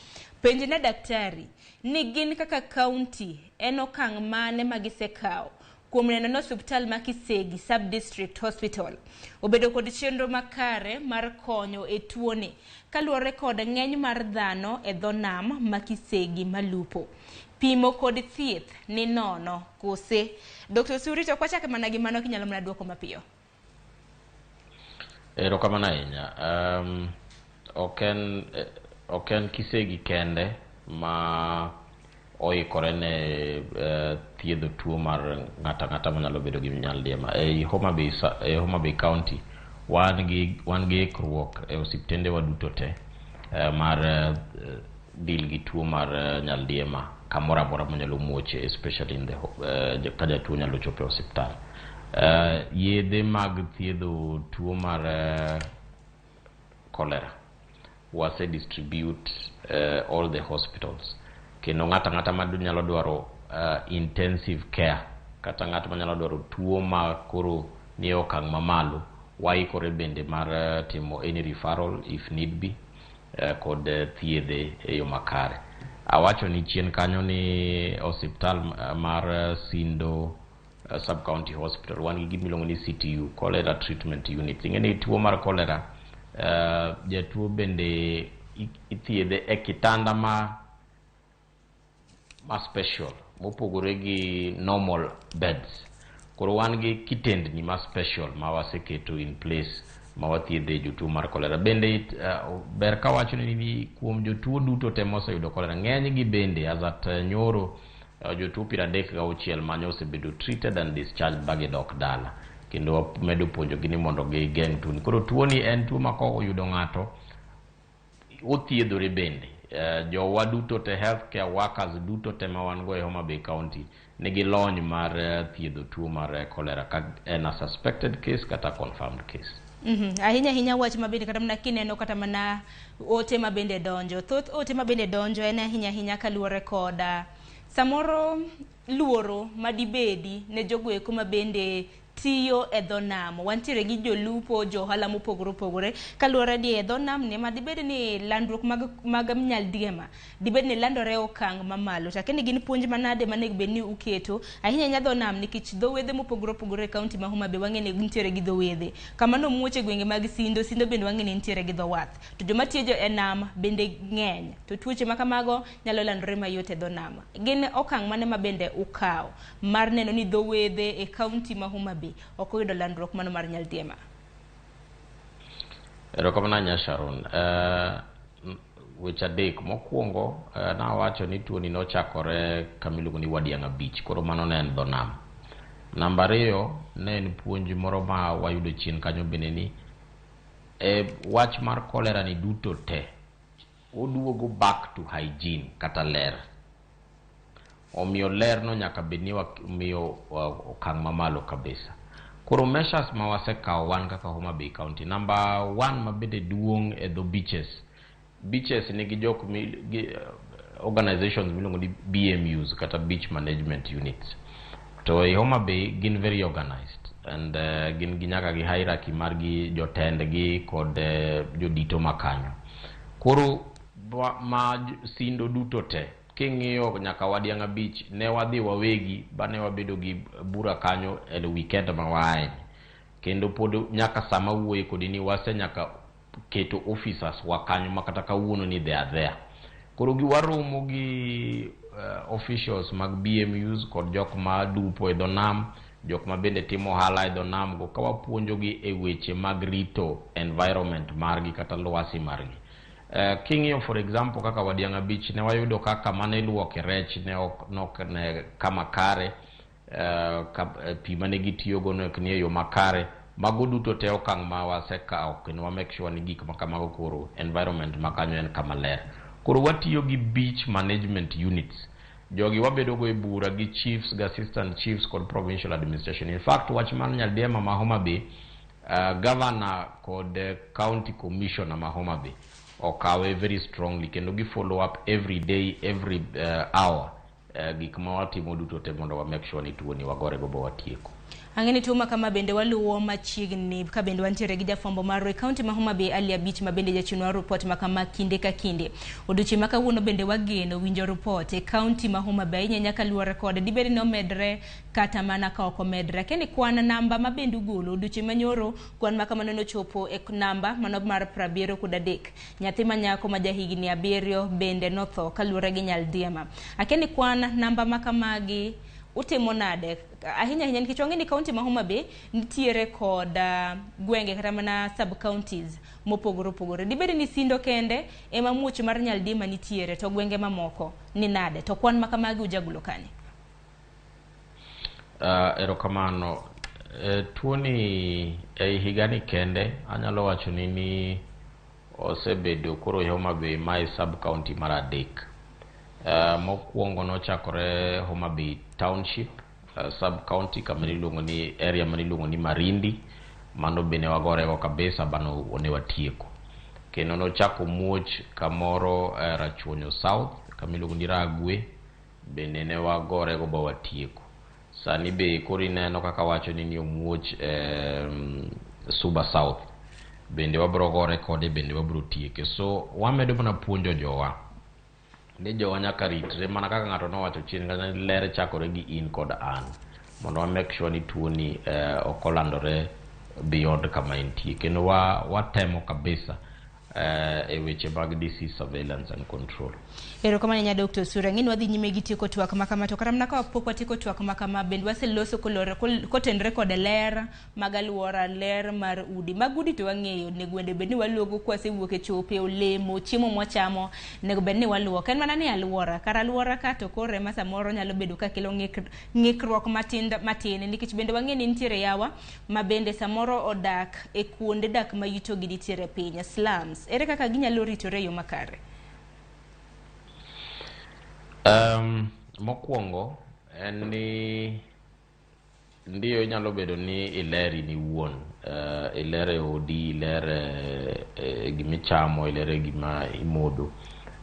Penj ne daktari ni gin kaka kaunti en okang' mane ma gisekawo kuom neno ni osiptal ma Kisegi Sub-District Hospital obedo kod chenro makare mar konyo e tuoni kaluwore kod ng'eny mar dhano e dho nam ma Kisegi malupo. Pimo kod thieth ni nono kose? Dr. Suri to kwachake mana gi mano kinyalo mana duoko mapiyo. Erokamano ahinya. Ok en Kisegi kende ma oikore ne thiedho tuo mar ng'ato ang'ata manyalo bedo gi nyaldiema. Ei Homa Bay County wan gi ikruok e osiptende wa duto te mar deal gi tuo mar nyaldiema kamoro amora manyalo muoche, especially in the ka jatuo nyalo chopo e osiptal. Yedhe mag thiedho tuo mar cholera wase distribute all the hospitals. Kendo ng'ato ang'ata ma nyalo dwaro intensive care kata ng'at manyalo dwaro tuo ma koro ni okang' mamalo, waikore bende mar timo any referral if need be kod thiedhe e yo makare. Awacho ni chien kanyo ni osiptal mar Sindo Sub-County Hospital wan gi gimiluongo ni CTU, Cholera Treatment Unit. Ing'e ni tuo mar cholera jatuo bende ithiedhe e kitanda ma special mopogore gi normal beds. Koro wan gi kitendni ma special ma waseketo in place ma wathiedhe jotuo mar cholera. Bende ber ka wacho ni kuom jotuo duto te moseyudo cholera, ng'eny gi bende as at nyoro Jotuo 36 mane osebedo treated and discharged ba gidok dala. Kendo wamedo puonjogi ni mondo gigeng' tuoni. Koro tuoni en tuo ma koyudo ng'ato othiedhore bende. Jowa duto te, healthcare workers duto te ma wan go e Homa Bay County nigi lony mar thiedho tuo mar cholera ka en a suspected case kata confirmed case. Ahinya ahinya wach mabende kata mana kineno kata mana ote mabende donjo, thoth ote mabende donjo en ahinya ahinya kaluwore koda samoro luoro madibedi ne jogo eko mabende tiyo e dho nam. Wantiere gi jolupo, jo ohala mopogore opogore kaluwore ni e dho nam ni madibed ni landruok mag nyaldiema dibed ni landore e okang' mamalo. To akia ni gin puonj manade manego bed ni uketo ahinya ahinya dho nam, nikech dho wedhe mopogore opogore e kaunti ma Homa Bay wang'e ni nitiere gi dho wedhe. Kama nomuoch e gwenge mag Sindo, Sindo bende wang'e ni nitiere gi dho wath. To joma tiyo e nam bende ng'eny. To tuoche ma kamago nyalo landore mayot e dho nam. Gin okang' mane ma bende ukawo mar neno ni dho wedhe e kaunti ma Homa Bay ok oyudo landruok mano mar nyaldiema? Erokamano ahinya, Sharon. Weche adek. Mokwongo, nawacho ni tuoni nochakore kama iluongo ni Wadiang'a Beach, koro mano ne en dho nam. Namba ariyo, ne en puonj moro ma wayudo chien kanyo bende ni wach mar cholera ni duto te oduogo back to hygiene kata ler. Omiyo ler no nyaka bed ni wamiyo okang' mamalo kabisa. Koro measures ma wasekawo wan kaka Homa Bay County. Number one mabende duong' e dho beaches. Beaches nigi jok mi, gi, organizations miluongo ni BMUs kata Beach Management Units. To e Homa Bay gin very organized and gin gi nyaka gi hierarchy margi, jotendgi kod jodito makanyo. Koro ma Sindo duto te king'iyo nyaka Wadiang'a Beach ne wadhi wawegi ba ne wabedo gi bura kanyo e weekend ma waaye. Kendo pod nyaka sama wuoye kodi ni wase nyaka keto officers wa kanyo ma kata kawuono ni they are there. Koro gi waromo gi officials mag BMUs kod jok ma lupo e dho nam, jok ma bende timo ohala e dho nam go, ka wapuonjogi e weche mag rito environment margi kata lwasi margi. King'iyo for example kaka Wadiang'a Beach ne wayudo kaka mane iluoke rech ne ok nok ne kama kare, pi mane gitiyogo ne ok ni e yo makare. Mago duto te okang' ma wasekawo kendo wa make sure ni gik ma kamago koro environment ma kanyo en kama ler. Koro watiyo gi beach management units. Jogi wabedo go e bura gi chiefs, gi assistant chiefs kod provincial administration. In fact, wach mar Nyaldiema ma Homa Bay, governor kod county commissioner ma Homa Bay okawe very strongly kendo gi follow up every day, every hour, gik ma watimo duto te mondo wa make sure ni tuoni wagore go ba watieko. Ang'e ni tuo ma kama bende waluwo machiegni ka bende wantiere gi jafwambo marwa e kaunti ma Homa Bay Ali Abich ma bende jachunwa ripot ma kama kinde ka kinde. Odiochieng' ma kawuono bende wageno winjo ripot e kaunti ma Homa Bay ahinya kaluwore kod dibed ni omedre kata mana ka ok omedre. Akia ni kwan namba ma bende ugolo odiochieng' manyoro kwan ma kamano nochopo e namba mano mar 73. Nyathi ma nyako ma jahigni 7 bende notho kaluwore gi nyaldiema. Akia ni kwan namba ma kamagi utimo nade ahinya ahinya nikech wang'e ni kaunti ma Homa Bay nitiere kod gwenge kata mana sub counties mopogore opogore. Dibed ni Sindo kende ema muoch mar nyaldiema nitiere to gwenge mamoko ni nade, to kwan ma kamagi ujagolo kanye? Erokamano. Tuoni ei higani kende anyalo wacho ni osebedo koro e Homa Bay mae sub county mar 3. Mokwongo nochakore Homa Bay Township, sub county kama iluongo ni area mane iluongo ni Marindi, mano bende wagorego kabisa bano ne watieko. Kendo nochako muoch kamoro Rachuonyo South kama iluongo ni Ragwe bende ne wagorego ba watieko. Sani be koro ineno kaka wacho ni omuoch Suba South bende wabro gore kode bende wabro tieke. So wamedo mana puonjo jowa ni jowa nyaka ritre mana kaka ng'ato nowacho chien kanyo ni ler chakore gi in kod an mondo wa make sure ni tuoni ok olandore beyond kama entie. Kendo watemo kabisa. e weche mag disease surveillance and control. Erokamano ahinya Dr. Osuri. Ang'e ni wadhi nyime gi tieko twak ma kama, to kata mana ka pok watieko twak ma kama, bende waseloso kolore kotenore kod ler mag alwora, ler mar udi. Mag udi to wang'eyo, onego bed ni waluoko kwasewuok e chope, olemo, chiemo mwachamo, onego bed ni waluoko. En mana ni alwora, kar alwora ka to koro ema samoro nyalo bedo ka kelo ng'ikruok matin matin, nikech bende wang'e ni nitiere yawa ma bende samoro odak e kuonde dak ma yutogi nitiere piny, slums. Ere kaka ginyalo ritore e yo makare? Mokwongo en ni ndiyo inyalo bedo ni iler in iwuon, iler e odi, iler e gimichamo, iler e gima imodho,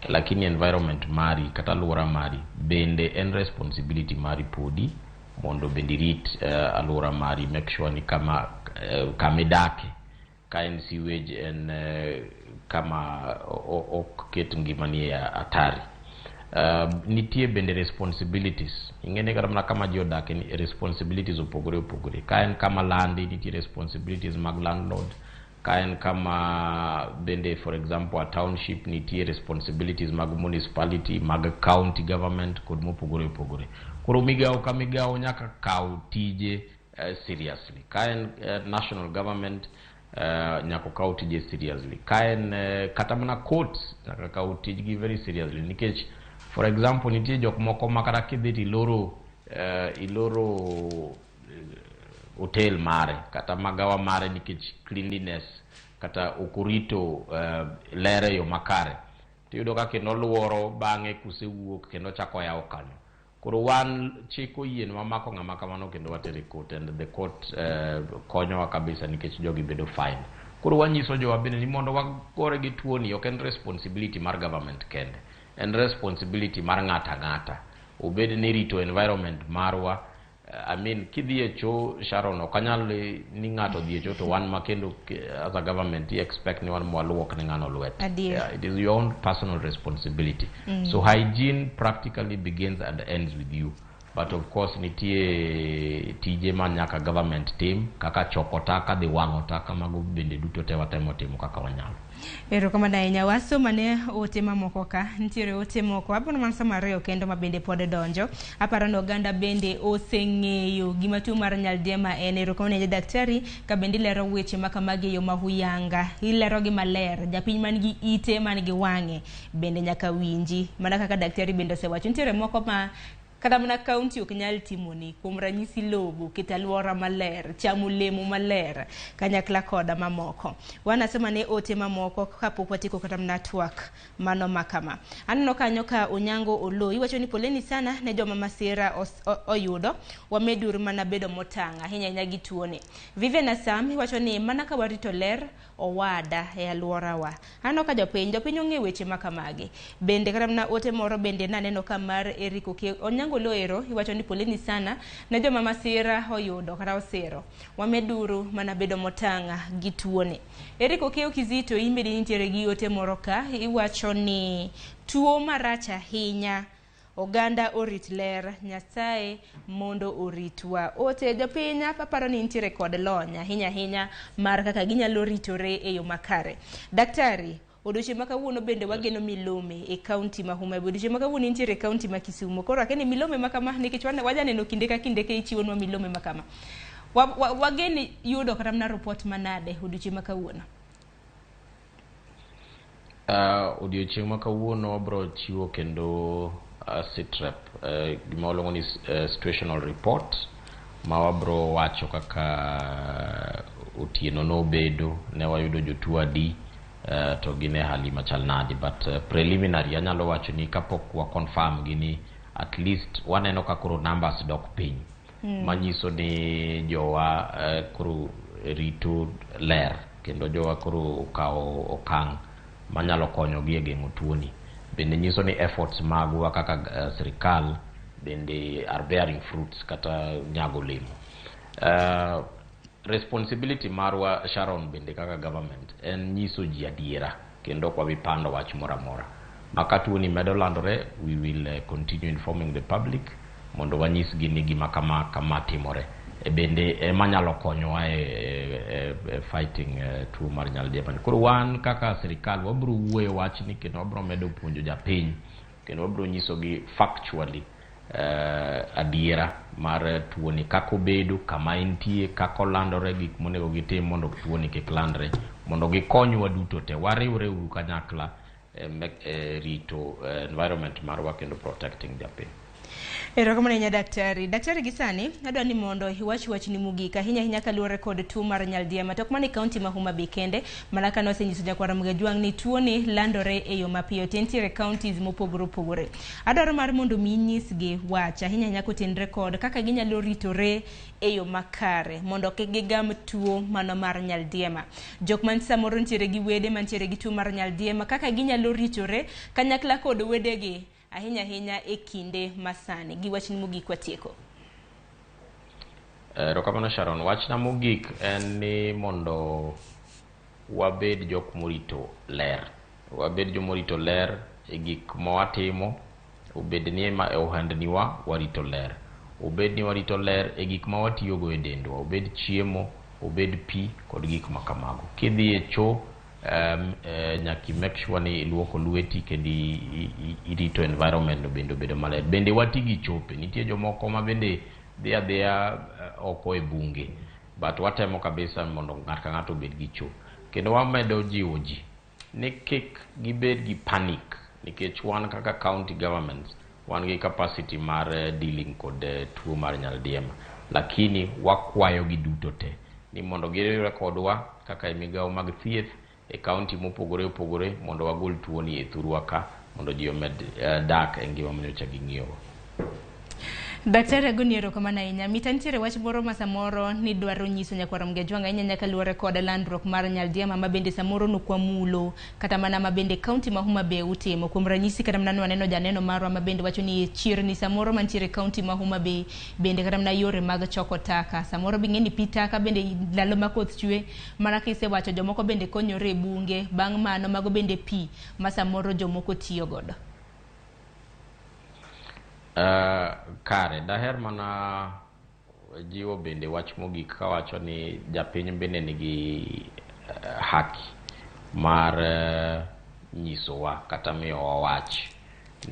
lakini environment mari kata alwora mari bende en responsibility mari podi mondo bende irit alwora mari. Make sure ni kama idake, ka en sewage, en kama ok ket ngimani e hatari. Nitie bende responsibilities. Ing'e ni kata mana kama ji odake ni responsibilities opogore opogore. Ka en kama landi, nitie responsibilities mag landlord. Ka en kama bende, for example, a township, nitie responsibilities mag municipality, mag county government kod mopogore opogore. Koro migawo ka migawo nyaka kaw tije seriously. Ka en national government, nyaka okaw tije seriously. Ka en kata mana courts, nyaka kaw tijgi very seriously, nikech for example nitie jok moko ma kata kidhi to iloro hotel mare kata magawa mare nikech cleanliness kata ok orito ler e yo makare, tiyudo ka kendo oluoro bang'e kusewuok kendo chako yawo kanyo. Koro wan chik oyienwa mako ng'ama kamano kendo watere e court, and the court konyowa kabisa nikech jogi bedo fine. Koro wanyiso jowa bende ni mondo wagore gi tuoni ok en responsibility mar government kende, en responsibility mar ng'ato ang'ata. Obed ni rito environment marwa. I mean, kidhi e cho, Sharon, ok anyal ni ng'ato odhi e cho to wan ma kendo as a government i expect ni wan mwaluok ne ng'ano lwet. Adier. Yeah, it is your own personal responsibility. So hygiene practically begins and ends with you, but of course nitie tije ma nyaka government tim kaka choko taka, dhi wang'o taka, mago bende duto te watemo timo kaka wanyalo. Erokamano ahinya. Wasom ane ote mamoko ka. Nitiere ote moko. Abiro mana somo ariyo kendo ma bende pod donjo. Aparo ni oganda bende oseng'eyo gima tuo mar nyaldiema en. Erokamano ahinya daktari, ka bende ilero weche ma kamagi e yo ma huyanga. Ilero gi maler. Japiny man gi ite man gi wang'e bende nyaka winji. Mana kaka daktari bende osewacho. Nitiere moko ma kata mana kaunti ok nyal timoni, kuom ranyisi logo, keto alwora maler, chamo olemo maler, kanyakla koda mamoko. Wanasema ne ote mamoko kapok watieko kata mana twak mano makama. Aneno kanyo ka Onyango Olo iwacho ni poleni sana ne joma masira oyudo, wameduru mana bedo motang' ahinya ahinya gi tuoni. Vivian Asam iwacho ni mana ka warito ler owada e alworawa. Aneno ka jopiny ong'e weche ma kamagi. Bende kata mana ote moro bende naneno ka mar Eric Oke Onyango Olo iwacho ni poleni sana ne joma masira oyudo kata osiro. Wameduru mana bedo motang' gi tuoni. Eric Okeo Kizito, in bende nitiere gi ote moro ka iwacho ni tuo marach ahinya, oganda orit ler, Nyasaye mondo oritwa. Ote jopiny aparo ni nitiere kod lony ahinya ahinya mar kaka ginyalo ritore e yo makare. Daktari, odiochieng' ma kawuono bende wageno milome e kaunti ma Homa Bay. Odiochieng' ma kawuono intiere e kaunti ma Kisumu. Koro akia ni milome ma kama nikech wajaneno kinde ka kinde ka ichiwonwa milome ma kama. Wagen yudo kata mana report manade odiochieng' ma kawuono? Odiochieng' ma kawuono wabro chiwo kendo sitrep, gima waluongo ni situational report, ma wabro wacho kaka otieno nobedo, ne wayudo jotuo adi, to gin e hali machal nadi. But preliminary anyalo wacho ni kapok wa confirm gi ni at least waneno ka koro numbers dok piny. Manyiso ni jowa koro rito ler kendo jowa koro okawo okang' manyalo konyogi e geng'o tuoni. Bende nyiso ni efforts magwa kaka sirikal bende are bearing fruits kata nyago olemo. Responsibility marwa, Sharon, bende kaka government en nyiso ji adiera kendo ok wabi pando wach moro amora. Ma ka tuoni medo landore, we will continue informing the public mondo wanyisgi ni gima kama kama timore. Bende ema nyalo konyowa e fighting tuo mar nyaldiema. Koro wan kaka sirikal wabiro wuoyo wachni kendo wabiro medo puonjo japiny kendo wabiro nyisogi factually adiera mar tuoni, kaka obedo, kama entie, kaka olandore, gik monego gitim mondo tuoni kik landre, mondo gikonywa duto te wariwre uru kanyakla e rito environment marwa kendo protecting japiny. Erokamano ahinya daktari. Daktari, gi sani adwa ni mondo iwach wachni mogik ahinya ahinya kaluwore kod tuo mar nyaldiema, to ok mana e kaunti ma Homa Bay kende, mana ka nosenyiso jakwar Ramogi Ajwang' ni tuoni landore e yo mapiyo to entiere counties mopogore opogore. Adwaro mar mondo mi inyisgi wach ahinya ahinya kotenre kod kaka ginyalo ritore e yo makare mondo kik gigam tuo mano mar nyaldiema. Jok man samoro nitiere gi wede mantiere gi tuo mar nyaldiema, kaka ginyalo ritore kanyakla kod wedegi ahinya ahinya e kinde masani. Gi wachni mogik watieko. Erokamano Sharon. Wachna mogik en ni mondo wabed jok morito ler. Wabed jomorito ler e gik ma watimo, obed ni e ohandniwa warito ler. Obed ni warito ler e gik ma watiyogo e dendwa, obed chiemo, obed pi kod gik ma kamago. Kidhi e choo, nyaka i make sure ni iluoko lweti kendo irito environment no bende obedo maler. Bende wati gi chope. Nitie jomoko ma bende dhi adhiya oko e bunge, but watemo kabisa mondo ng'ato ka ng'ato obed gi cho. Kendo wamedo jiwo ji ni kik gibed gi panic nikech wan kaka county governments wan gi capacity mar dealing kod tuo mar nyaldiema, lakini wakwayo gi duto te ni mondo giriwre kodwa kaka e migawo mag thieth e county mopogore opogore mondo wagol tuoni e thurwa ka mondo ji omed dak e ngima manyocha ging'iyogo. Daktari, agoni erokamano ahinya. Mita nitiere wach moro ma samoro nidwaro nyiso nyakwar Ramogi Ajwang' ahinya ahinya kaluwore kod landruok mar nyaldiema ma bende samoro nokwamulo kata mana ma bende kaunti ma Homa Bay utimo. Kuom ranyisi kata mana nwaneno janeno marwa ma bende wacho ni chirni samoro mantiere kaunti ma Homa Bay bende kata mana yore mag choko taka samoro bing'e ni pi taka bende ndalo ma koth chwe mana kisewacho jomoko bende konyore e bunge, bang' mano mago bende pi ma samoro jomoko tiyo godo. Kare daher mana jiwo bende wach mogik kawacho ni japiny bende nigi haki mar nyisowa kata miyowa wach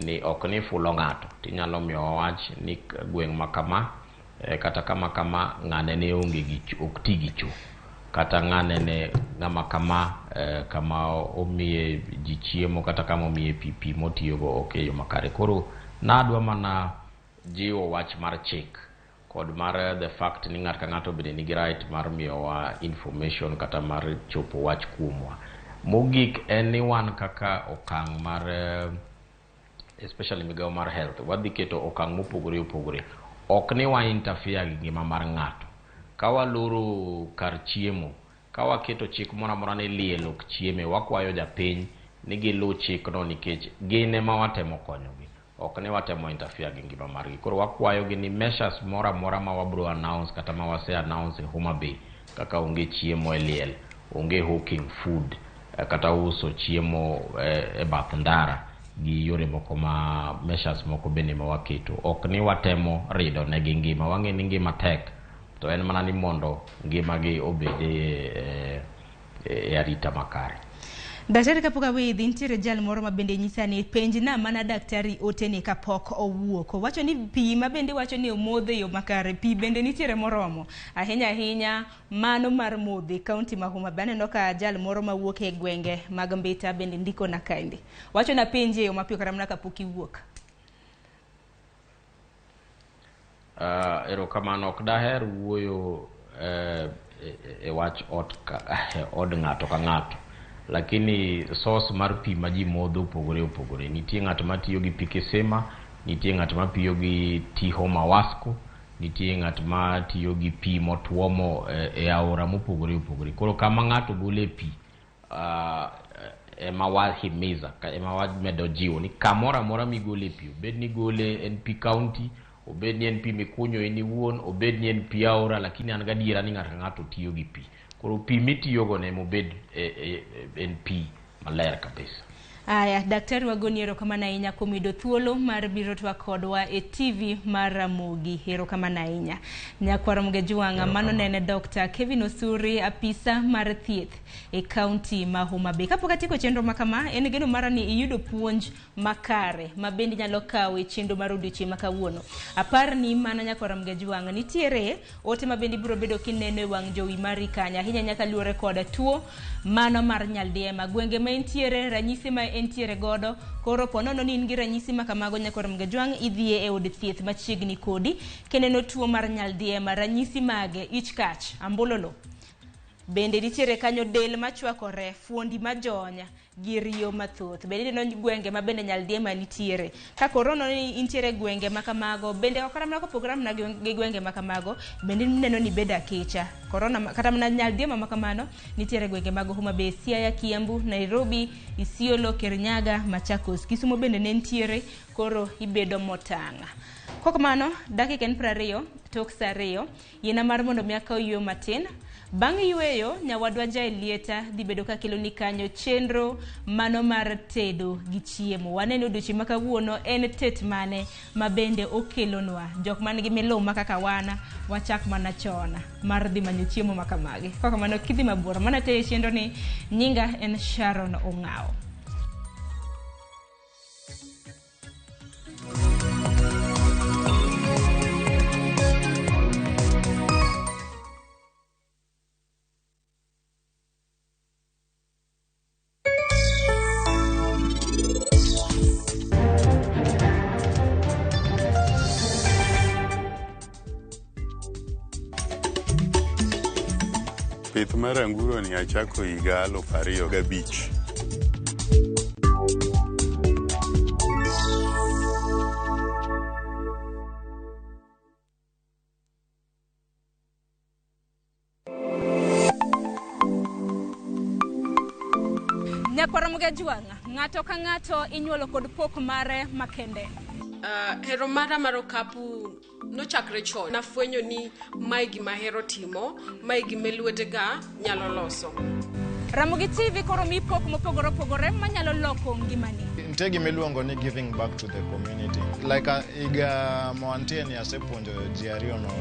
ni ok ni fulo ng'ato tinyalo miyowa wach ni gweng' ma kama kata kama kama ng'ane ne onge gi ok ti gi cho, kata ng'ane ne ng'ama kama kama omiye ji chiemo kata kama omiye pi motiyogo ok e yo makare. Koro nadwa mana jiwo wach mar chik kod mar the fact ni ng'ato ka ng'ato bende nigi right mar miyowa information kata mar chopo wach kuomwa. Mogik en ni wan kaka okang' mar especially migawo mar health wadhi keto okang' mopogore opogore. Ok ni wa interfere gi ngima mar ng'ato. Ka waloro kar chiemo, ka waketo chik moro amora ni liel ok chieme, wakwayo japiny ni giluw chikno nikech gin ema watemo konyogi. Ok ni watemo interfere gi ngima margi. Koro wakwayo gi ni measures moro amora ma wabro announce kata ma wase announce e Homa Bay kaka onge chiemo e liel, onge hawking food, kata uso chiemo e bath ndara gi yore moko ma measures moko bende ma waketo. Ok ni watemo rido negi ngima, wang'e ni ngima tek, to en mana ni mondo ngimagi obed e arita makare. Daktari, kapok aweyi dhi, nitiere jal moro ma bende nyisa ni penjna mana daktari otene kapok owuok. Owacho ni pi ma bende wacho ni omodho e yo makare, pi bende nitiere moromo ahinya ahinya mano mar modho e kaunti ma Homa Bay. Aneno ka jal moro mawuok e gwenge mag Mbita bende ndikona kaendi. Wacho na penje e yo mapiyo kata mana kapok iwuok. Erokamano, ok daher wuoyo e wach ot od ng'ato ka ng'ato, lakini source mar pi ma ji modho opogore opogore. Nitie ng'at matiyo gi pi kisima, nitie ng'at matiyo gi Tihoma Wasco, nitie ng'at matiyo gi pi motuomo e aora mopogore opogore. Koro kama ng'ato gole pi ema wahimiza, ema wamedo jiwo ni kamoro amora migole pi, obed ni gole en pi county, obed ni en pi mikunyo in iwuon, obed ni en pi aora, lakini an gadiera ni ng'ato ka ng'ato tiyo gi pi. Koro pi mitiyogo ne mobed en pi maler kabisa. Aya, daktari wagoni erokamano ahinya kuom yudo thuolo mar biro twak kodwa e TV mar Ramogi. Erokamano ahinya. Nyakwar Ramogi Jwang'a, mano nene Dr. Kevin Osuri, apisa mar thieth e kaunti ma Homa Bay. Kapok atieko chenro ma kama, en geno mara ni iyudo puonj makare ma bende nyalo kawo e chenro mar odiochieng' ma kawuono. Apar ni mano nyakwar Ramogi Jwang'a, nitiere ote ma bende ibiro bedo kineno e wang' jowi mari kanyo, ahinya ahinya kaluwore kod tuo mano mar nyaldiema. Gwenge ma entiere, ranyisi ma entiere godo, koro po nono ni in gi ranyisi ma kamago nyakwar Ramogi Jwang', idhiye e od thieth machiegni kodi. Kineno tuo mar nyaldiema, ranyisi mage, ich kach, ambololo. Bende nitiere kanyo del machwakore, fuondi majony, gi riyo mathoth. Bende ineno gwenge ma bende nyaldiema nitiere. Ka koro nono ni intiere gwenge ma kamago, bende ok kata mana kopogore mana gi gwenge ma kamago, bende ineno ni bedo akicha. Korona kata mana nyaldiema ma kamano nitiere gwenge mag Homa Bay, Siaya, Kiambu, Nairobi, Isiolo, Kirinyaga, Machakos. Kisumo bende ne nitiere, koro ibedo motang'. Kok mano, dakika en 20 tok saa 2, yiena mar mondo mi akaw yweyo matin. Bang' yweyo, nyawadwa Jaelieta dhi bedo ka keloni kanyo chenro mano mar tedo gi chiemo. Waneno odiochieng' ma kawuono en tet mane ma bende okelonwa. Jok man gi miluma kaka wan, wachak mana chon mar dhi manyo chiemo ma kamagi. Kok kamano kidhi mabor, mana te chenro ni, nyinga en Sharon Ong'awo. Pith mar anguro ni achako higa 2005. Nyakwar Ramogi Ajwang'a, ng'ato ka ng'ato inyuolo kod pok mare makende. Hero mara mar okapu nochakre chon. Nafwenyo ni mae gima ahero timo, mae gima lwetega nyalo loso. Ramogi TV koro mi pok mopogore opogore manyalo loko ngimani. Nitie gima iluongo ni giving back to the community. Like higa ma wantie ni asepuonjo ji ariyo nono.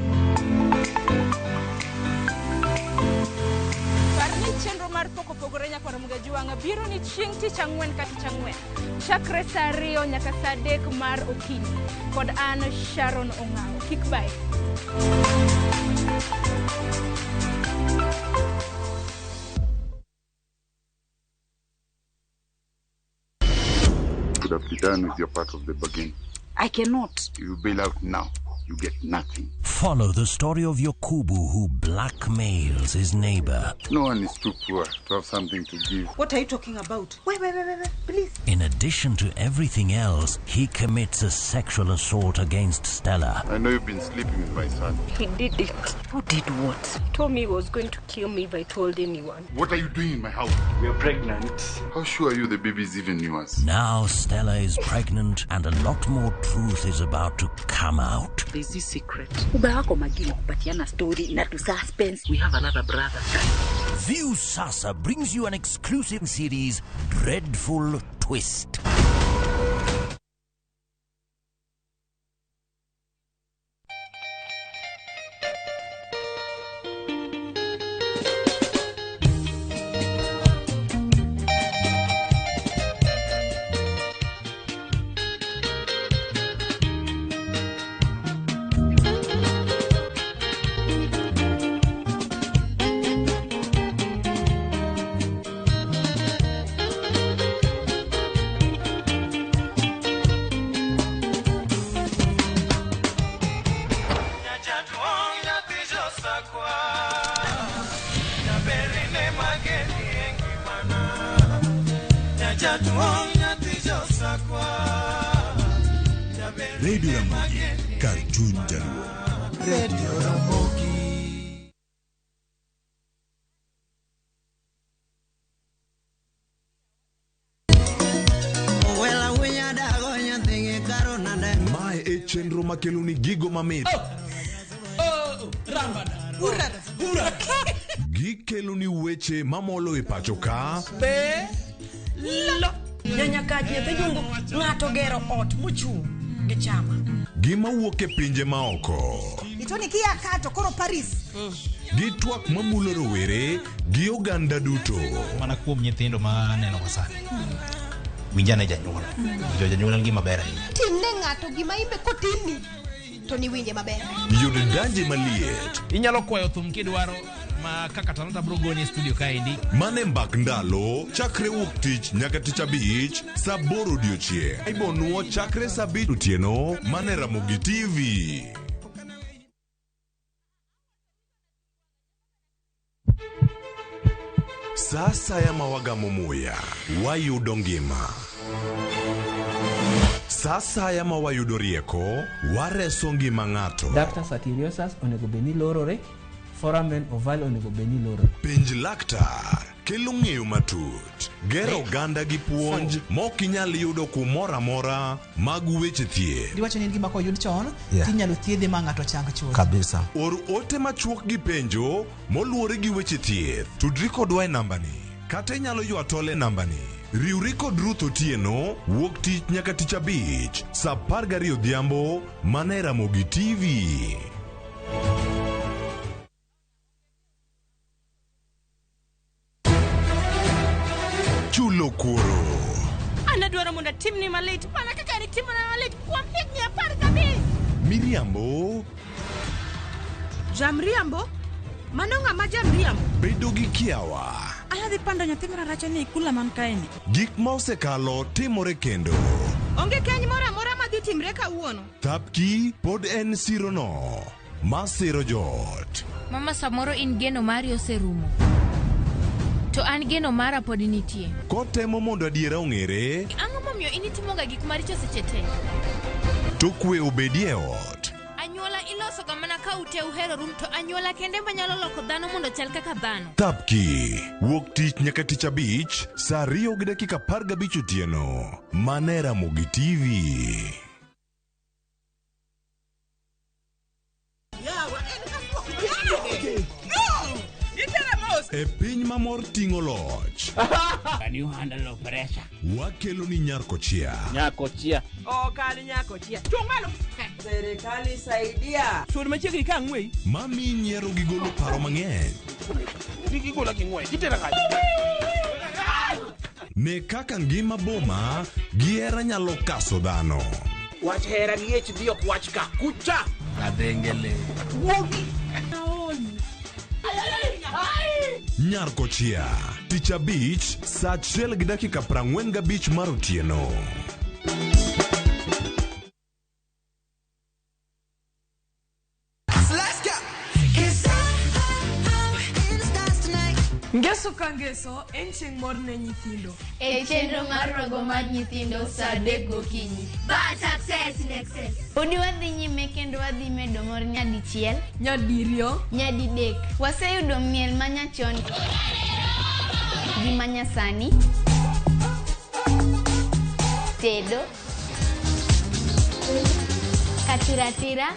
Par ni chenro mar pok opogore nyakwar Ramogi Ajwang'a biro ni chieng' tich ang'wen ka tich ang'wen. Chakre saa 2 nyaka saa 3 mar okinyi. Kod an Sharon Ong'awo. Kik bae. Could have done with your part of the bargain. I cannot. You bail out now, you get nothing. Follow the story of Yokubu who blackmails his neighbor. No one is too poor to have something to give. What are you talking about? Wait, wait, wait, wait, wait, please. In addition to everything else, he commits a sexual assault against Stella. I know you've been sleeping with my son. He did it. Who did what? Told me he was going to kill me if I told anyone. What are you doing in my house? We are pregnant. How sure are you the baby is even yours? Now Stella is pregnant and a lot more truth is about to come out. There's this secret. Uba wako magini kupatiana story na tu suspense. We have another brother. View Sasa brings you an exclusive series, Dreadful Twist. Radio Ramogi, kar chuny jaluo. Radio Ramogi. Mae e chenro makeloni gigo mamit. Gikeloni weche mamolo e pacho ka. Be. Lo. Nyanya Nyakach, nyathi Jungu, ng'ato gero ot mochung' gi chama. Gima wuok e pinje maoko. Itoni kia ka to koro Paris. Gi twak mamulo rowere gi oganda duto. Mana kuom nyithindo ma aneno ga sani. Winjane janyuol. Winjo janyuol en gima ber ahinya. Timne ng'ato gima imbe kotimni to niwinje maber. Yud danje maliet. Inyalo kwayo thum kidwaro ma kaka Talanta bro goni e studio kaendi. Mane mbak ndalo chakre wuok tich nyaka tich abich saa aboro odiochieng'. Ibonuo chakre saa abich otieno mane Ramogi TV. Sa asaya ma wagamo muya, wayudo ngima. Sa asaya ma wayudo rieko, wareso ngima ng'ato. Ductus arteriosus onego bed ni lorore, foramen ovale onego bed ni lorore. Penj laktar kelo ng'eyo matut, gero oganda gi puonj mok inyal yudo kumoro amora mag weche thieth. Diwacho ni en gima koyud chon Yeah. tinyalo thiedhe ma ng'ato chang chuth. Kabisa. Or ote machuok gi penjo moluwore gi weche thieth. Tudri kodwa e nambani kata inyalo ywa tol e nambani. Riwri kod Ruth Otieno wuok tich nyaka tich abich saa 12 odhiambo mana e Ramogi TV. Chulo kuoro. An adwaro mondo atimni malit mana kaka nitimona malit kuom higni 15. Miriambo Jamriambo? Mano ng'ama jamriambo? bedo gi kiawa. Anadhi pando nyathi mararacha ni e kula man kaeni. Gik ma osekalo timore kendo. Onge keny moro amora madhi timre kawuono. Thapki pod en sirono ma siro joot. Mama samoro in geno mari oserumo. To an geno mara pod nitie. Kotemo mondo adiera ong'ere, Ang'o momiyo in itimoga gik maricho seche te? to kwe obedie e ot. Anyuola ilosoga mana ka ute uheroru to anyuola kende manyalo loko dhano mondo ochal kaka dhano. Thapki wuok tich nyaka tich abich saa 2:15 otieno mana e Ramogi TV. E piny ma mor ting'o loch. Can you handle pressure? Wakelo ni Nyarkochia. Nyakochia. Ok an nyakochia. Chung' malo. Serikali saidia. Sud machiegni ka ang'weyi. Mami nyiero gi golo paro mang'eny. Kik igola gi ng'wech, itera kanye? Ne kaka ngima boma gi hera nyalo kaso dhano. Wach hera gi ich dhi ok wach ka. Kucha. Kadhengele. Wuogi. Nyarkochia. Tich abich saa 1:45 mar otieno. Let's go. Ngeso ka ngeso en chieng' mor ne nyithindo. E chenro mar rogo mar nyithindo saa 3 gokinyi. Bad success in excess. Podi wadhi nyime kendo wadhi medo mor nyadichiel, nyadiriyo, nyadidek. Waseyudo miel manyachon gi manyasani, tedo, katiratira,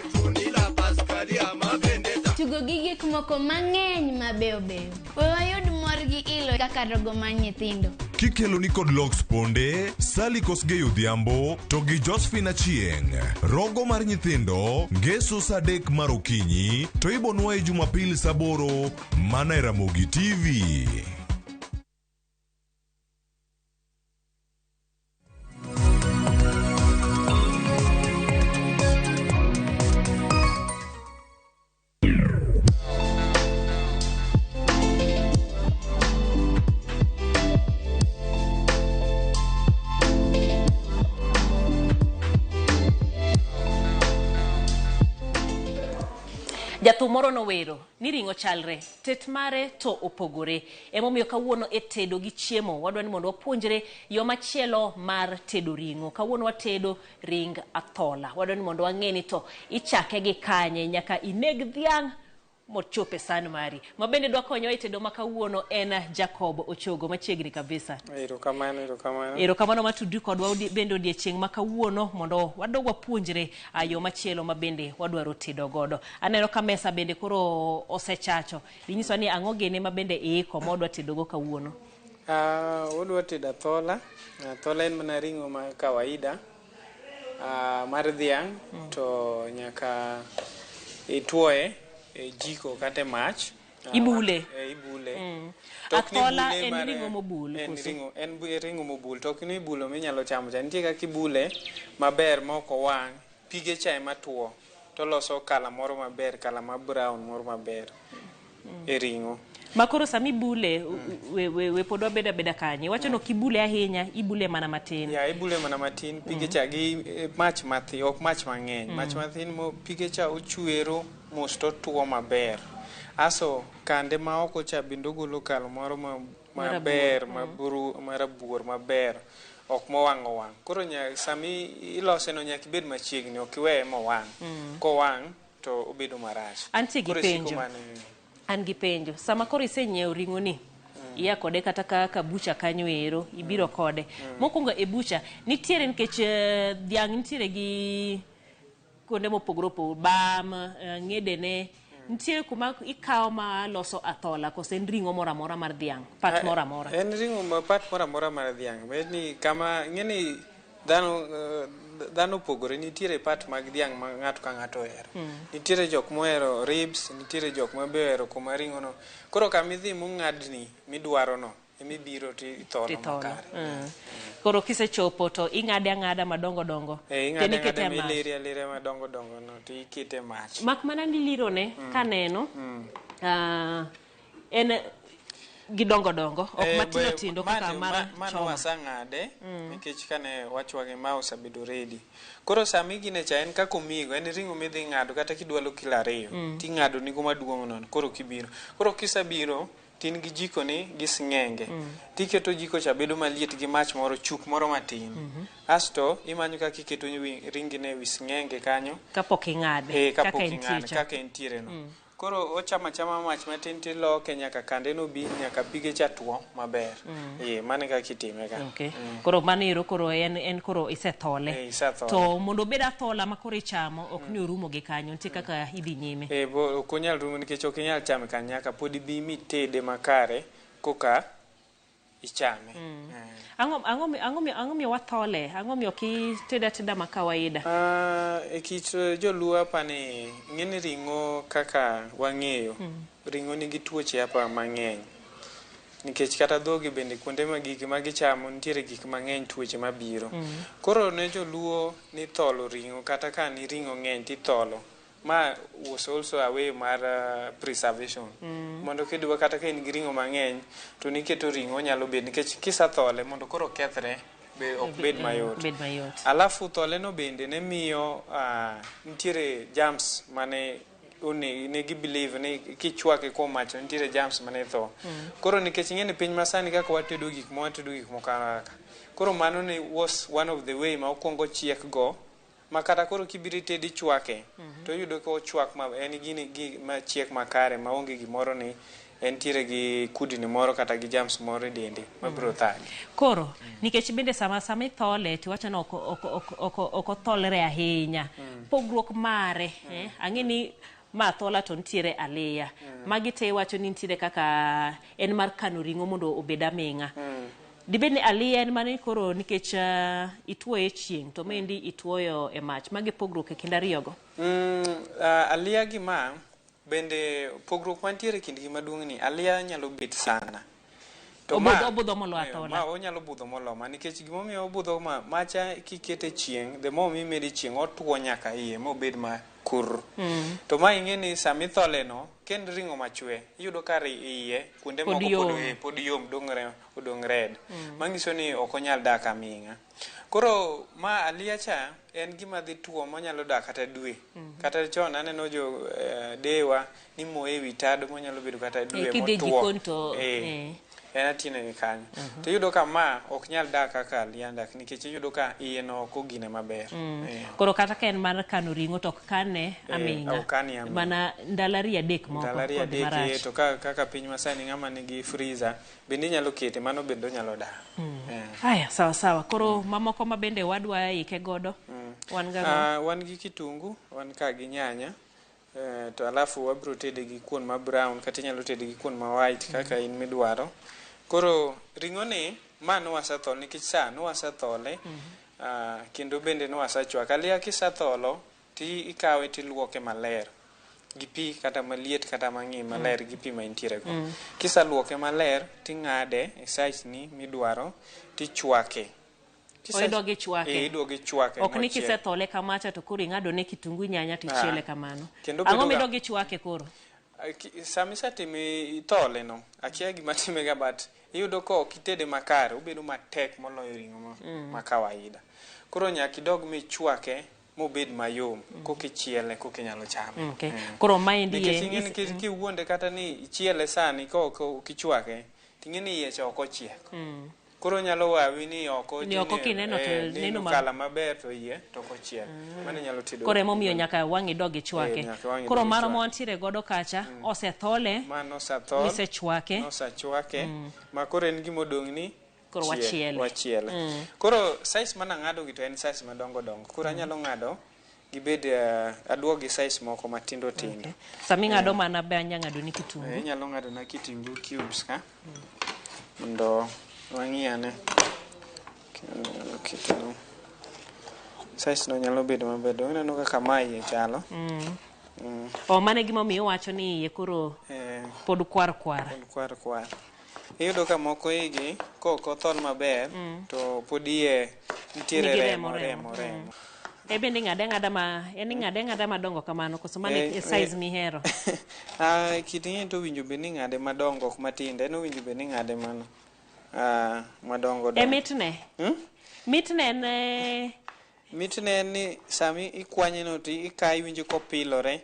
tugo gi gik moko mang'eny mabeyo beyo. We wayud mor gi ilo kaka rogo mar nyithindo. Kikelo ni kod Lox Ponde, Sally Kosgei Odhiambo to gi Josephine Achieng'. Rogo mar nyithindo ngeso saa 3 mar okinyi to ibonwa e Jumapil saa 8 mana e Ramogi TV. Jathum moro nowero ni ring'o chalre, tet mare to opogore. Emomiyo kawuono e tedo gi chiemo, wadwa ni mondo wapuonjre yo machielo mar tedo ring'o. Kawuono watedo ring athola. Wadwa ni mondo wang'e ni to ichake gi kanye nyaka ineg dhiang' mochop e san mari. Ma bende dwa konyowa e tedo ma kawuono en Jacob Ochogo machiegni kabisa. Erokamano, erokamano. Erokamano matudri kodwa bende odiechieng' ma kawuono mondo wadog wapuonjre yo machielo ma bende wadwaro tedo godo. Aneno ka mesa bende koro osechacho. Dinyiswa ni ang'o gene ma bende iiko ma wadwa tedogo kawuono? Wadwa tedo athola. Athola en mana ring'o ma kawaida mar dhiang' to nyaka ituoye e jiko kata e mach. Ibule. Ibule. To ok ni Athola ibule en ring'o mobul en koso? En ring'o mobul. To ok ni ibulo minyalo chamo cha. Nitie kaka ibule maber ma ok owang'. Pige cha ema tuo. Toloso kala moro maber, kala ma brown moro maber e ring'o. Ma koro sama ibule, we pod wabed abeda kanye. Iwacho ni ok ibule ahinya, ibule mana matin. Ya, ibule mana matin, pige cha gi mach mathi, ok mach mang'eny. Mach mathin mo pige cha ochwero mos to tuo maber. Aso kande ma oko cha bende ogolo kalo moro maber, marabuor maber, ok mowang' owang'. Koro sami ilose no nyaka ibed machiegni, ok iweye mowang'. Kowang' to obedo marach. Antie gi Koro isiko penjo. mana An gi penjo. Sama koro isenyiewo ring'o ni, iya kode kata ka bucha kanyo ero, ibiro kode. Mokwongo e bucha, nitiere nikech dhiang' nitiere gi kuonde mopogore opogore, bam, ng'edene. Nitie kuma ikawo ma loso athola, koso en ring'o moro amora mar dhiang', pat moro amora? En ring'o ma pat moro amora mar dhiang'. Bed ni kama, ing'e ni dhano opogore, nitiere part mag dhiang' ma ng'ato ka ng'ato ohero. Nitiere jok mohero ribs, nitiere jok ma be ohero kuma ring'o no. Koro kama idhi mong'adni midwaro no, emibiro to itholo Titholo. makare. Koro kisechopo to ing'ade ang'ada madongo dongo. Ing'ade Kendo ikete ang'ada e mach. miliri alira madongo dongo no to ikete e mach. Mak mana ni lirone, kaneno, en gidongo dongo, ok matindo tindo kaka mar Mano choma. wasang'ade, nikech kane wachwage ma osebedo ready. Koro sama igine cha en kaka omigo, en ring'o midhi ng'ado kata kidwalo kilo 2, ting'ado nigo maduong' nono, koro kibiro. Koro kisebiro, tin gi jiko ni gi sng'enge. Tiketo jiko cha bedo maliet gi mach moro, chuk moro matin. Asto imanyo kaka iketo ringine e wi sng'enge kanyo. Kapok ing'ade. Kapok kaka entie ing'ade, cha. kaka entiere no. Koro ochamo achama mach matin tiloke nyaka kande no bi, nyaka pige cha tuo maber. Mano e kaka itime ka. Koro mano ero koro en koro isethole. Isethole. To mondo obed athola ma koro ichamo, ok ni orumo gi kanyo, nitie kaka idhi nyime. Bo, ok onyal rumo nikech ok inyal chame kanyo, nyaka pod ibi mitede makare koka ichame. Ang'o miyo wathole? Ang'o miyo ok itede ateda ma kawaida? E kit joluo hapa ni, ng'eni ring'o kaka wang'eyo, ring'o nigi tuoche hapa mang'eny. Nikech kata dhogi bende kuonde ma gik ma gichamo nitiere gik mang'eny, tuoche mabiro. Koro ne joluo ni tholo ring'o, kata ka ni ring'o ng'eny titholo. Ma was also a way mar preservation. Mondo kidwa kata ka in gi ring'o mang'eny to niketo ring'o nyalo bet, nikech kisathole mondo koro kethre be ok bed mayot. Bed mayot. Alafu thole no bende ne miyo nitiere germs mane ne gi believe ni kichwake kuom mach to nitiere germs mane tho. Koro nikech ing'e ni piny masani kaka watedo gik moko, watedo gik moko haraka. Koro mano ne was one of the way ma okwongo chiek go, ma kata koro kibiro itede ichwake, to iyudo ka ochwak ma en gini gi ma chiek makare ma onge gimoro ni entiere gi kudni moro kata gi germs moro e dende mabiro thage. Koro nikech bende sama ithole to iwacho ni ok otholre ahinya. Pogruok mare, ang'e ni ma athola to nitiere aliya. Magi te iwacho ni nitiere kaka en mar kano ring'o mondo obed aming'a. Dibed ni aliya en mano koro nikech ituoye e chieng' to maendi ituoyo e mach. Magi pogruok e kind ariyogo. Aliya gi ma bende pogruok mantiere e kindgi maduong' ni aliya nyalo bet sana. To Obudho molo athola. Ma onyalo budho molo ma, nikech gimomiyo obudho ma, macha kikete chieng', the more mimede chieng' otuo nyaka iye mobed ma kur. To ma ing'e ni sama ithole no, kendo ring'o machwe, iyudo ka iye kuonde Pod moko yom. pod yom, odong' red. Manyiso ni ok onyal dak aming'a. Koro ma aliya cha en gima dhi tuo monyalo dak kata dwe. Kata chon aneno jo dewa ni moye ewi tado monyalo bedo kata dwe Kidhi e motuo. jikon to, En atina gi kanyo. To iyudo ka ma ok nyal dak kaka aliya dak, nikech iyudo ka iye no ok ogine maber. Koro kata ka en mar kano ring'o to ok kane aming'a. Ok kane aming'a. Mana ndalo ariyo adek moko Ndalo ariyo kod adek, marach. to kaka piny masani ng'ama nigi freezer bende inyalo kete, mano bende onyalo dak. Aya, sawa sawa. Koro mamoko ma bende wadwa ike godo. Wan ga Wan gi kitungu, wan ka gi nyanya. To alafu wabiro tede gi kuon ma brown kata inyalo tede gi kuon ma white kaka in midwaro. Koro ring'o ni ma nwasatholo nikech sa nwasathole kendo bende nwasachwake. Aliya kisatholo ti ikawe tiluoke maler gi pi kata maliet kata mang'i maler gi pi ma intiere go. Kisaluoke maler ting'ade e size ni midwaro tichwake. Idog ichwake. Eh, idog ichwake. Ok ni mochiek. kisethole kamacha to koro ing'ado ne kitungu nyanya to ichiele Ah. kamano. Kendo Ang'o bedo ga- midog ichwake koro? Sama isetime ithole no, akia gima time ga but iyudo ka ok itede makare, obedo matek moloyo ring'o ma, ma kawaida. Koro nyaka idog michwake mobed mayom, koka ichiele, koka inyalo chame. Okay. Koro maendi Nikech e- ing'e ni kiwuonde kata ni ichiele sani ka ok ichwake, ting'e ni iye cha ok ochiek. Koro nyalo wawi ni oko Ni oko kineno to neno kala maber to iye to ok ochiek. Mano inyalo tedo. Koro emomiyo nyaka wang' idog ichwake. Eh, nyaka wang' idog Koro mano ichwake. ma wantiere godo kacha osethole Mano osathol. Nisechwake. Nosachwake. Ma koro en gima odong' ni Koro wachiele. Wachiele. Koro size mana ng'ado gi to en size madongo dongo. Koro anyalo ng'ado gibed aduok gi size moko matindo tindo. Sama ing'ado mana be anya ng'ado ni kitungu. Inyalo ng'ado na kitungu cubes ka. Mondo wang'i ane. Kendo keto size no nyalo bedo maber. Donge ineno kaka ma iye chalo. O mano e gimomiyo iwacho ni iye koro pod kwar kwar. Pod kwar kwar. Iyudo ka moko igi kok othol maber to pod iye nitiere Nigi remo remo, remo remo. E bende ing'ade ang'ada ma en ing'ade ang'ada madongo kamano koso mano e size mihero. Kit ing'e to owinjo bed ni ing'ade madongo ok matindo. En owinjo bed ni ing'ade mano madongo E dongo. mitne. Mitne en Mitne en ni sami ikwanye no to ikaye iwinjo kopilore.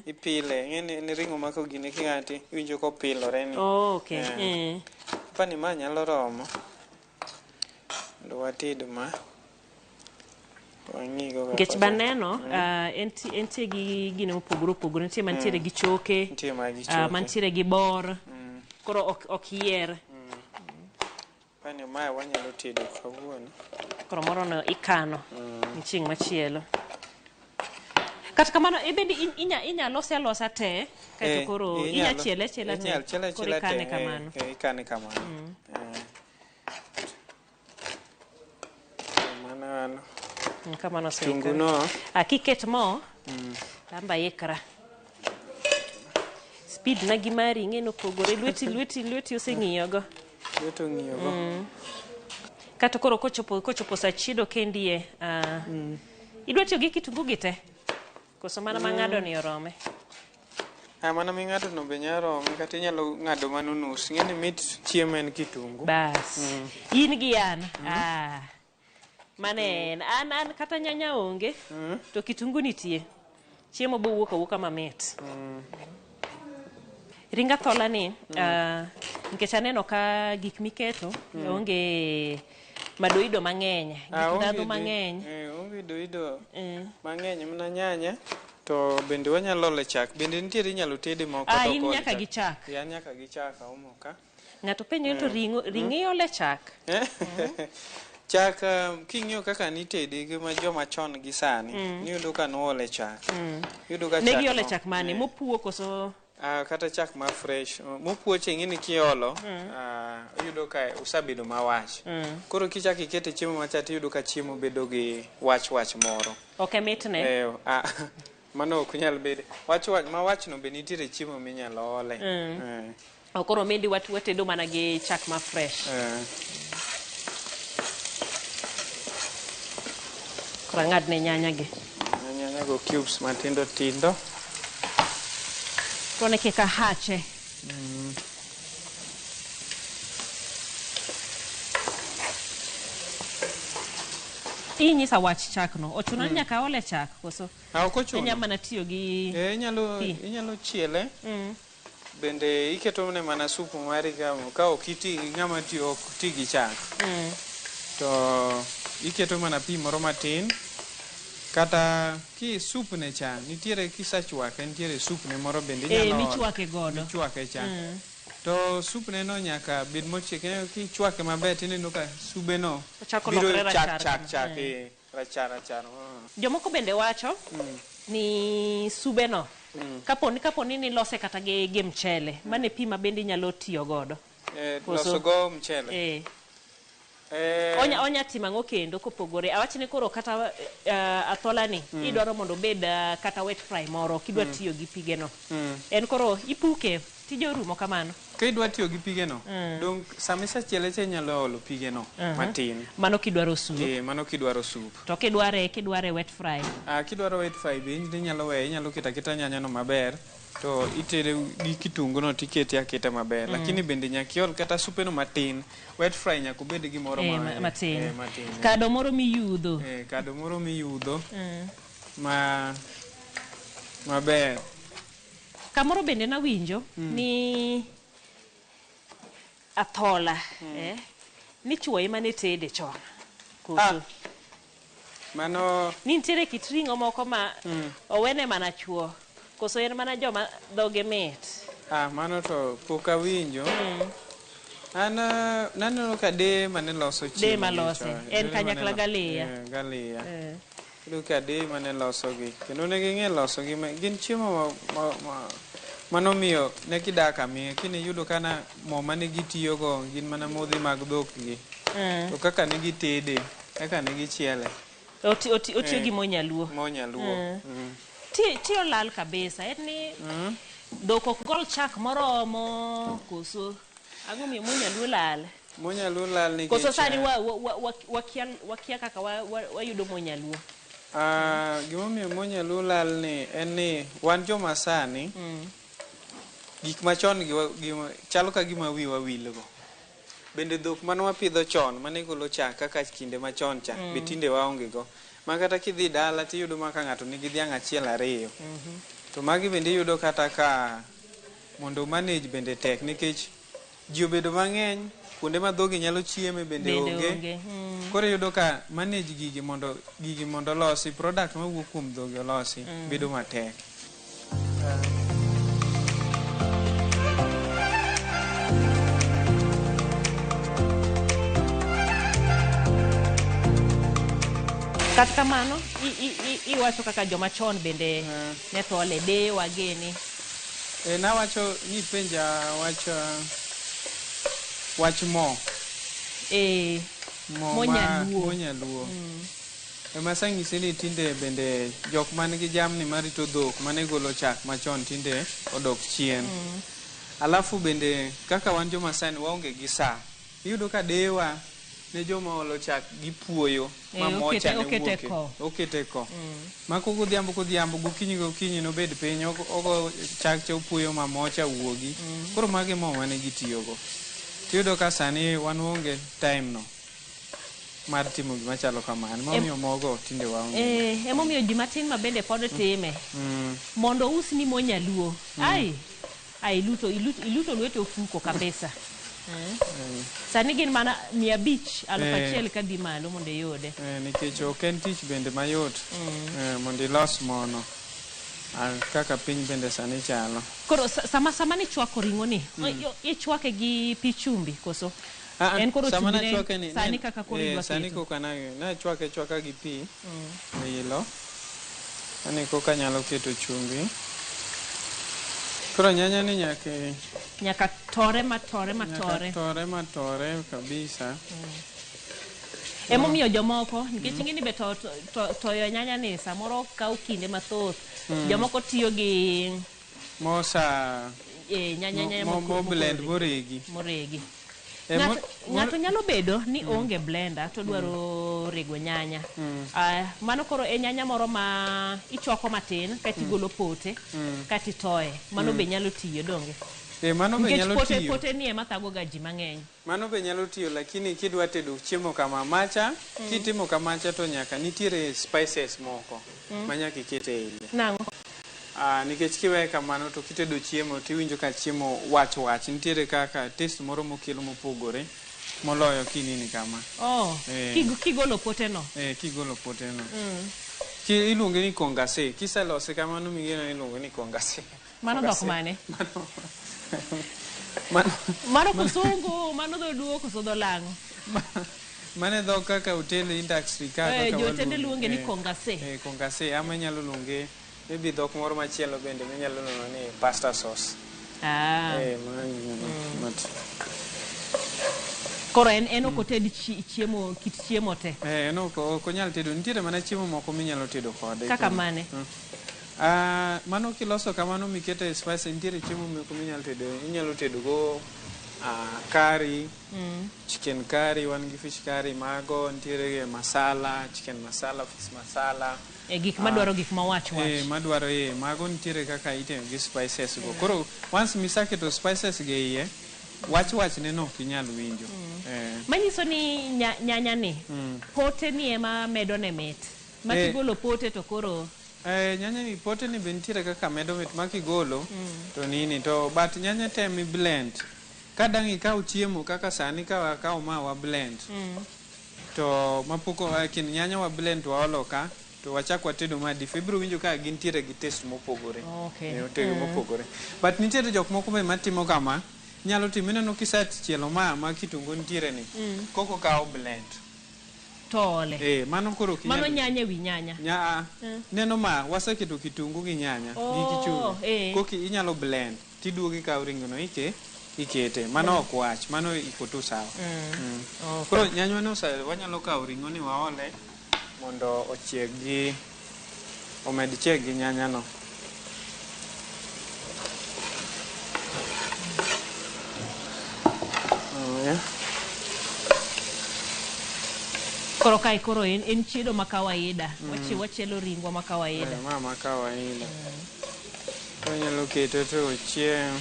Ipile. Ing'e ni en ring'o ma kogine king'ade to iwinjo kopilore ni. Oh, okay. Apani ma nyalo romo. Mondo wated ma. Wang'igo kaka Nikech ochalo. baneno entie gi gine mopogore opogore nitie mantiere gi choke, Nitie ma gi choke. mantiere gi bor. Koro ok yier. Apani mae wanyalo tedo kawuono. Koro moro no ikano ni chieng' machielo. Kata kamano ibende inya lose alosa te kaeto koro inya chiele achiela te. Inyalo chiele Koro achiela te. ikane kamano. Ikane kamano. Mano. Kamano oseikore. Kitungu no. Kiket mo, amba ikra. Speed na gi mari ing'e nopogore. Lweti oseng'iyogo. Lweti ong'iyogo. Kata koro kochopo sa chiedo kendie, idwa tiyo gi kitungu gi te? Koso mana mang'ado ni orome? Mana ming'ado no be nyalo rome kata inyalo ng'ado mano nus. Ing'e ni mit chiemo en kitungu. Bas. In gi an. Mano en. An kata nyanya onge, to kitungu nitie. Chiemo bo wuok awuoka mamit. Ring athola ni, nikech aneno ka gik miketo onge madoido mang'eny, gik ndhadhu mang'eny. Onge doido mang'eny mana nyanya to bende wanyalo ole chak. Bende nitiere inyalo tede moko to In ok ole nyaka gi chak. An nyaka gi chak aomo ka. Ng'ato penjo ni to ring'o iole chak? Chak king'iyo kaka nitede gi ma joma chon gi sani, niyudo ka noole chak. Iyudo ka Ne chak giole no, chak mane? Mopuo koso? Kata chak ma fresh. Mopuo cha ing'e ni kiolo, iyudo ka osebedo mawach. Koro kichako ikete chiemo macha tiyudo ka chiemo bedo gi wach wach moro. Ok e mitne? Mano ok nyal bedo. Wach wach ma wach no be nitiere chiemo minyalo ole. Koro mendi watedo mana gi chak ma fresh. Koro ang'adne nyanya gi. Nyanya go cubes matindo tindo. Koro ne kik ahache. Inyisa wach chak no. Ochuno ni nyaka ole chak koso? Ok ochuno. Inyalo mana tiyo gi pi. Inyalo chiele. Bende iketo ne mana supu mari ka ok iti gi ng'ama tiyo ok ti gi chak. To iketo mana pi moro matin. Kata ki sup ne cha, nitiere kisachwake, nitiere sup ne moro bende inyalo olo. Michwake godo. Michwake cha. To sup ne no nyaka bed mochiek. Ineno kichwake maber tineno ka sube no Ochako biro lokore chak, rachar chak, kama. chak, rachar, rachar. Jomoko bende wacho ni sube no, kaponi nilose kata gi mchele, mano e pi ma bende inyalo tiyo godo. Koso? Loso go mchele. Eh. Eh, Onya timo ang'o kendo kopogore? Awach ni koro kata athola ni idwaro mondo obed kata wet fry moro kidwa tiyo gi pigeno. En koro ipuke tije orumo kamano. Ka idwa tiyo gi pigeno, dong sama isechiele cha inyalo olo pigeno matin. Mano kidwaro sup. Eh, mano kidwaro sup. To kidware wet fry. Ah, kidwaro wet fry be inyalo weye, inyalo keto aketa nyanya no maber to itere gi kitungu no tikete aketa maber. Lakini bende nyaka iol kata supe no matin. Wet fry nyaka obed gimoro matin. Matin. Kado moro miyudho. Kado moro miyudho ma maber. Kamoro bende nawinjo ni athola ni chuo ema ne tede chon. Koso? Mano ni nitiere kit ring'o moko ma owene mana chuo. Koso en mana joma dhoge mit. Ah, mano to pok awinjo. An naneno ka deye mane loso chiemo. Deye malose. Chon. En kanyakla galiya. Galiya. Iyudo ka deye mane loso gi. Kendo ne ging'e loso gi. Gin chiemo manomiyo ne gidak aming'a. Kine iyudo ka na mo mane gitiyogo gin mana modhi mag dhok gi. To kaka ne gitede, kaka ne gichiele. Otiyo gi mo nyaluo. Mo nyaluo. Ti olal kabisa. En ni dhok ok gol chak moromo koso ang'o miyo mo nyaluo lal? Mo nyaluo lal nikech koso sani wakia kaka wayudo mo nyaluo. Gimomiyo mo nyaluo lal ni en ni wan joma sani gik machon gi chalo ka gima wiwa wilgo. Bende dhok mane wapidho chon mane golo chak kaka kinde machon cha be tinde waonge go. Ma kata kidhi dala tiyudo ma ka ng'ato nigi dhiang' achiel ariyo. To magi bende iyudo kata ka mondo manage bende tek nikech ji obedo mang'eny kuonde ma dhogi nyalo chieme bende onge. Koro iyudo ka manage gigi mondo losi product mawuok kuom dhogi olosi bedo matek. Kata kamano iwacho kaka joma chon bende ne thole de wageni. Nawacho ni penja wach mo. Mo nyaluo. Mo nyaluo. Ema sang'isi ni tinde bende jok man gi jamni marito dhok mane golo chak machon tinde odok chien. Alafu bende kaka wan joma sani waonge gi saa. Iyudo ka dewa ne joma olo chak gipuoyo ma mocha ne wuoke. Okete ko. Mako godhiambo kodhiambo gokinyi gokinyi nobed piny ogo chak cha opuoyo ma mocha wuogi. Koro magi mo mane gitiyogo. Tiyudo ka sani wan onge time no mar timo gima chalo kamano. Emomiyo mogo tinde waonge. Emomiyo ji matin ma bende pod time. Mondo usni mo nyaluo. Ai iluto lwete ofuko kabisa. Sani gin mana 500 1,000 kadhi malo mondo iyude. Nikech ok en tich bende mayot mondo ilos mono kaka piny bende sani chalo. Koro sama nichwako ring'o ni ichwake gi pi chumbi koso? En koro chumbi sani kaka koro idwa keto. Sani koka nachwake chwaka gi pi ilo. Ani koka nyalo keto chumbi. Koro nyanya ni nyaka tore matore matore. Nyaka tore matore kabisa. Emomiyo jomoko nikech ing'e ni be toyo nyanya ni samoro kawo kinde mathoth. Jomoko tiyo gi mosa nyanya mo blend moregi. Moregi. Ng'ato nyalo bedo ni onge blender to dwaro rego nyanya. Mano koro e nyanya moro ma ichwako matin kaeto igolo pote kaeto itoye. Mano be nyalo tiyo donge? Mano be nyalo tiyo. Nikech pote ni ema thago ga ji mang'eny. Mano be nyalo tiyo lakini kidwa tedo chiemo kama macha, kitimo kamacha to nyaka nitiere spices moko ma nyaka iket e iye. Nang'o? Nikech kiweye kamano to kitedo chiemo tiwinjo ka chiemo wach wach. Nitiere kaka taste moro mokelo mopogore moloyo kinini kama. Kigolo pote no. Kigolo pote no. Iluonge ni kongase. Kiselose kamano migeno iluonge ni kongase. Mano dhok mane? Mano kisungu, mano dholuo koso dholang'o? Mano e dhok kaka hotel industry ka. Jotende luonge ni kongase. Kongase ama inyalo luonge maybe dhok moro machielo bende minyalo luongo ni pasta sauce. Koro en en ok oted chiemo kit chiemo te. Eh, no, ok onyal tedo. Nitiere mana chiemo moko minyalo tedo kode. Kaka mane? Ah, mano kiloso kamano mikete spice, nitiere chiemo moko minyalo tedo. Inyalo tedo go curry, chicken curry, wan gi fish curry mago, nitiere masala, chicken masala, fish masala. E gik madwaro gik ma wach wach. Eh, madwaro mago nitiere kaka itimo gi spices go. Koro once misaketo spices go e iye, wach wachne no ok inyal winjo. Manyiso ni nyanya ni pote ni ema medo ne mit. Ma kigolo pote to koro nyanya ni pote ni be nitiere kaka medo mit ma kigolo to nini to but nyanya te mi blend. Ka dang' ikaw chiemo kaka sani ka wakaw ma wa blend to mapok kind nyanya wa blend to waolo ka to wachak watedo ma dif ibiro winjo ka gintiere gi taste mopogore. Otego mopogore. But nitiere jok moko be matimo kama nyalo timo ineno kisechielo ma kitungu nitiere ni koko kawo blend to ole. Mano koro ok Mano nyanya ewi nyanya. Neno ma waseketo kitungu gi nyanya gi kichungu. Koki inyalo blend tiduogo ikawo ringo no ikete. Mano ok wach, mano iko tu sawa. Koro nyanywa no wanyalo kawo ring'o ni waole mondo ochieg gi omed chieg gi nyanya no. Koro kae koro en chiedo ma kawaida. Wachielo ringwa ma kawaida. Ma kawaida. Wanyalo kete to ochieng.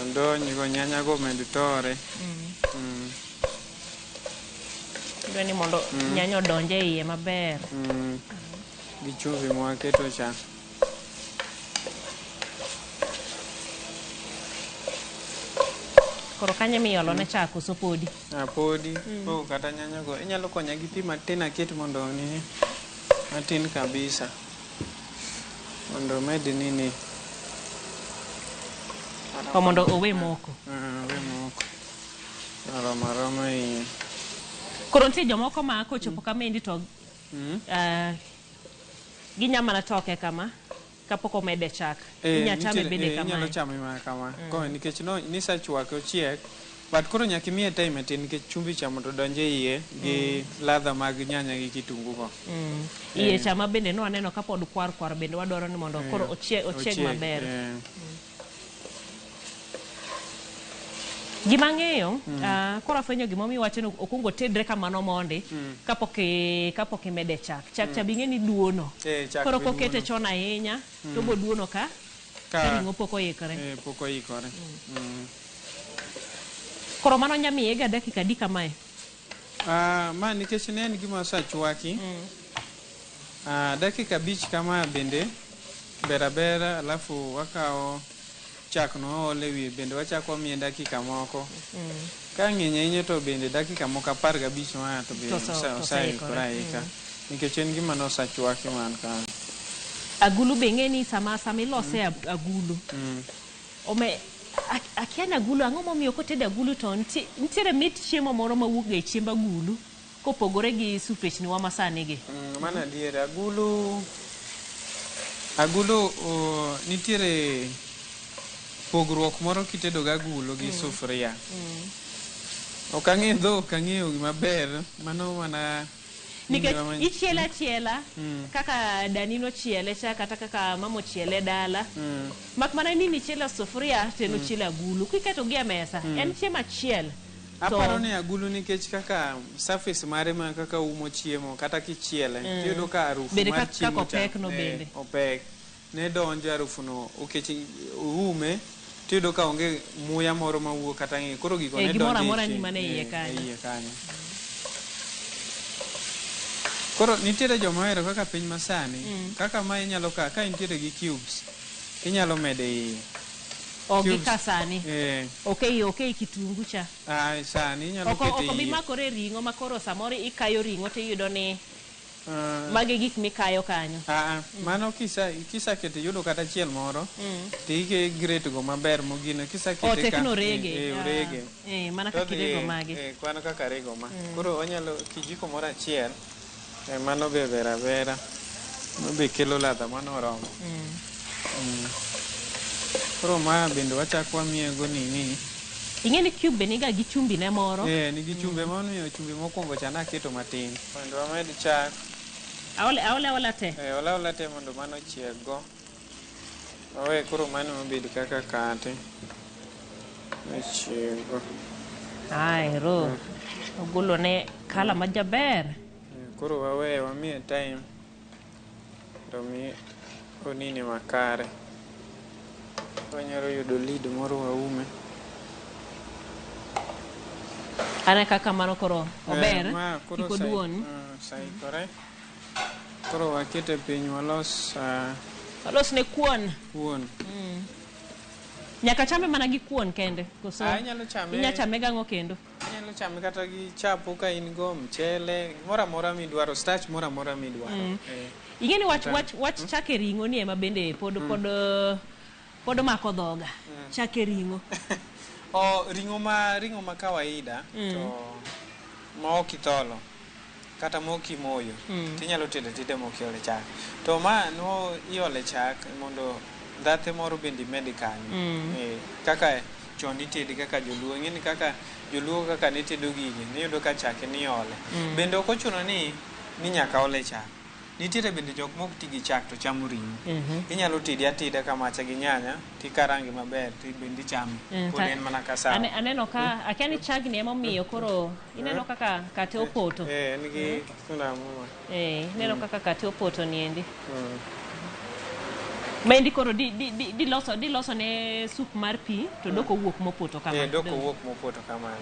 Odony go nyanya go med tore. Idwa ni mondo nyanya odonj e iye maber. Gi chumvi mwaketo cha. Koro kanyo miolo ne chak koso podi? Podi. Oh, kata nyanya go. Inyalo konya gi pi matin aket mondo nini matin kabisa. Mondo omed nini. O mondo owe moko. Owe moko. Aroma aroma iye. Koro nitie jomoko ma kochopo kama endi to ginya mana toke kama kapok omede chak. Inya chame bende kama. Inyalo chame mana kama. Ko nikech no nisechwake ochiek. But koro nyaka imiye time matin nikech chumbi cha mondo odonj e iye gi ladha mag nyanya gi kitungu go. Iye cha ma bende no aneno kapod kwar kwar bende wadwaro ni mondo koro ochieg maber. Gima ang'eyo, koro afwenyo gimomiyo iwacho ni okwongo tedre kamano mondi kapok imede chak. Chak cha be ing'e ni duono. Koro kokete chon ahinya to bo duono ka ring'o pok oikore. Pok oikore. Koro mano nya miye ga dakika adi kamae? Ma nikech ne en gima osechwaki. Dakika 5 kama bende ber abera, alafu wakawo chak no waole wiye bende wachako wamiye dakika moko. Ka ng'eny ahinya to bende dakika moko 15 ma to bende oseikore aika. Nikech en gima nosechwaki man kanyo. Agulu be ing'e ni sama ilose agulu. Akia ni agulu, ang'o momiyo koted agulu to nitiere mit chiemo moro mawuok ga e chiemb agulu kopogore gi sufrechni wa masani gi. Mano adier, agulu nitiere pogruok moro kitedo gi agulu gi sufuria. Ok ang'e dhok, ang'eyo maber, mano mana Nikech ichiele achiela kaka dani nochiele cha kata kaka mama ochiele dala. Mak mana ni nichielo sufuria to en ochielo agulu. Kiketo gi e mesa, en chiemo achiel. Aparo ni agulu nikech kaka surface mare ma kaka umo chiemo kata kichiele, tiyudo ka harufu mar chiemo cha opek no bende. Opek. Ne donjo harufu no, okech uume, tiyudo ka onge muya moro mawuok kata ng'e. Koro gigo ne donjo e iye kanyo. Koro nitiere joma ohero kaka piny masani, kaka ma inyalo ka intiere gi cubes, inyalo medo e iye. Ok ka sani. Ok kitungu cha. Sani inyalo keto e iye. Ok bi makore ring'o ma koro samoro ikayo ring'o to iyudo ni magi gik mikayo kanyo. Mano kisaketo iyudo kata achiel moro, to igrate go maber mogino. Kisakete ka orege. Orege. Mana kaka irego magi. Mano kaka rego ma. Koro wanyalo kijiko moro achiel. Mano be ber abera. Mano be kelo ladha mano oromo. Koro ma bende wachako wamiye go nini. Ing'e ni cube be niga gi chumbi ne moro. Eh, nigi chumbi emomiyo chumbi mokwongo cha naketo matin. Mondo wamed chak. Aole aole aola te. Eh, ola ola te mondo mano ochieg go. Wawe koro mano obed kaka kate. Ochieg go. Ai ro. Ogolo ne kala ma jaber. Eh, Koro wawe wamiye time mondo mi onini makare. Wanyalo yudo lid moro waume. Ane kaka mano koro ober. Eh, ma koro Kik oduon. Oseikore. Koro wakete piny walos Walos ne kuon. kuon. Nyaka chame mana gi kuon kende. Koso Ah, inyalo chame- Inya chame gang'o kendo? Inyalo chame kata gi chapo ka in go mchele, gimoro amora midwaro, starch moro amora midwaro. Eh. Ing'e ni wach Kata- wach wach chake ring'o ni ema bende pod pod pod mako dhoga. Chake ring'o. O ring'o ma ring'o ma kawaida to ma ok itholo kata ma ok imoyo tinyalo tedo ateda ma ok iole chak. To ma no iole chak mondo ndhathe moro bende imed kanyo. Eh, kaka chon itede kaka joluo, ing'e ni kaka joluo kaka ne tedo gigi, niyudo ka chak niole. Bende ok ochuno ni ni nyaka ole chak. Nitiere bende jok mok ti gi chak to chamo ring'o. Inyalo tede ateda kamacha gi nyanya tikarange maber to bende ichame. Pod en mana ka sawa. Aneno ka akia ni chagni emomiyo koro ineno kaka kate opoto. Eh, en gi muma. Eh, ineno kaka kate opoto niendi. Maendi koro di, di, di, di loso di loso ne sup mar pi to dok owuok mopoto kama. Eh, dok owuok mopoto kamano.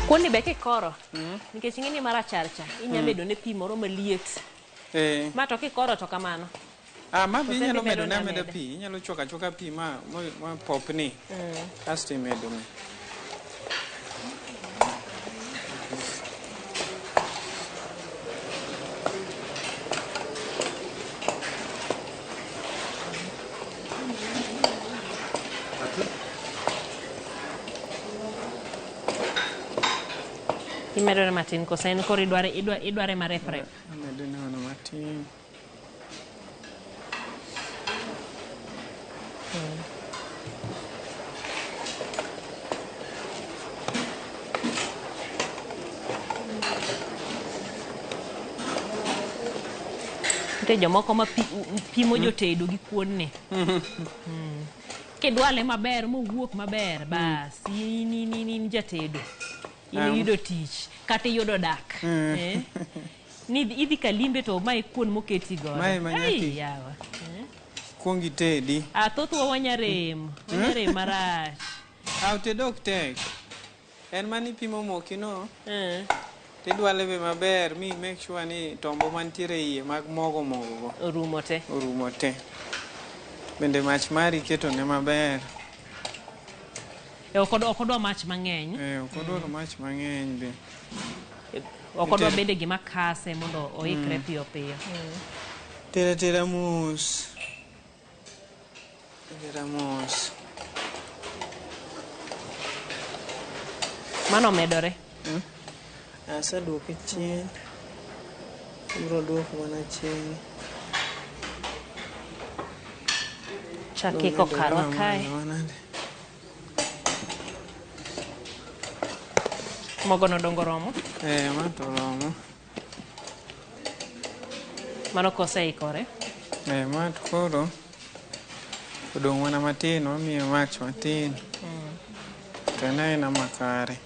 Kuon ni be kikoro nikech ing'e ni marachar cha inya medo ne pi moro maliet. Eh. Ma to kikoro to kamano. Ah, ma be Kose inyalo dhi medo medo ne ne ameda ameda? pi, inyalo chwako achwaka pi ma ma, ma popni. Kasto imedo ne. Imedo ne matin kose en koro idware idwa, idware marep rep. Amedo ne mana matin. Nitie jomoko ma pimo jotedo gi kuon ni. Kidwale maber mowuok maber, bas in in in, in jatedo. In iyudo tich kata iyudo dak. Eh? Ni idhi kalimbe to mae kuon moketi godo. Mae ma Ai, nyaki. yawa. Kuong itedi. Ah, thothwa wanyarem. Wanyarem marach. Ah, tedo ok tek. En mana ipimo moki no. Tidwale be maber mi make sure ni tombo mantiere e iye mag mogo mogo go. Orumo te. Orumo te. Bende mach mari iketo ne maber. E, ok odwa ok odwa mach mang'eny. Eh, ok odwaro mach mang'eny be. Ok odwa Nitie- bende gima kase mondo oikre piyo piyo. Tera tera mos. Tera mos. Mano omedore. Aseduoke chien. Ibiro duoko mana chien. Chak iko karwa kae. Mogono dongo romo. Eh, ma to romo. Mano koseikore. Eh, ma to koro odong' mana matin, wamiye mach matin. To en aena makare.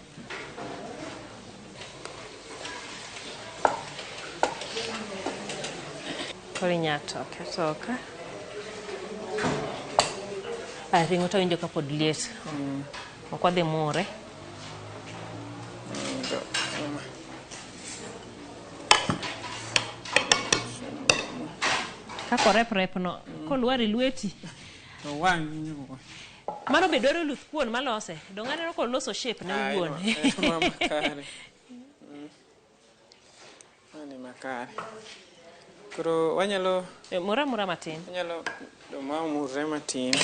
Koro inya toke atoka. Ah, ring'o to awinjo ka pod liet. Ok wadhi mure. Kaka orep rep no, kolwar e lweti. To wang' nyugo. Mano be dwaro luth kuon malose. Dong' aneno koloso shape ne Ah, owuon. ema makare. Mani makare. Koro wanyalo Mura mura matin. Wanyalo ma omurre matin.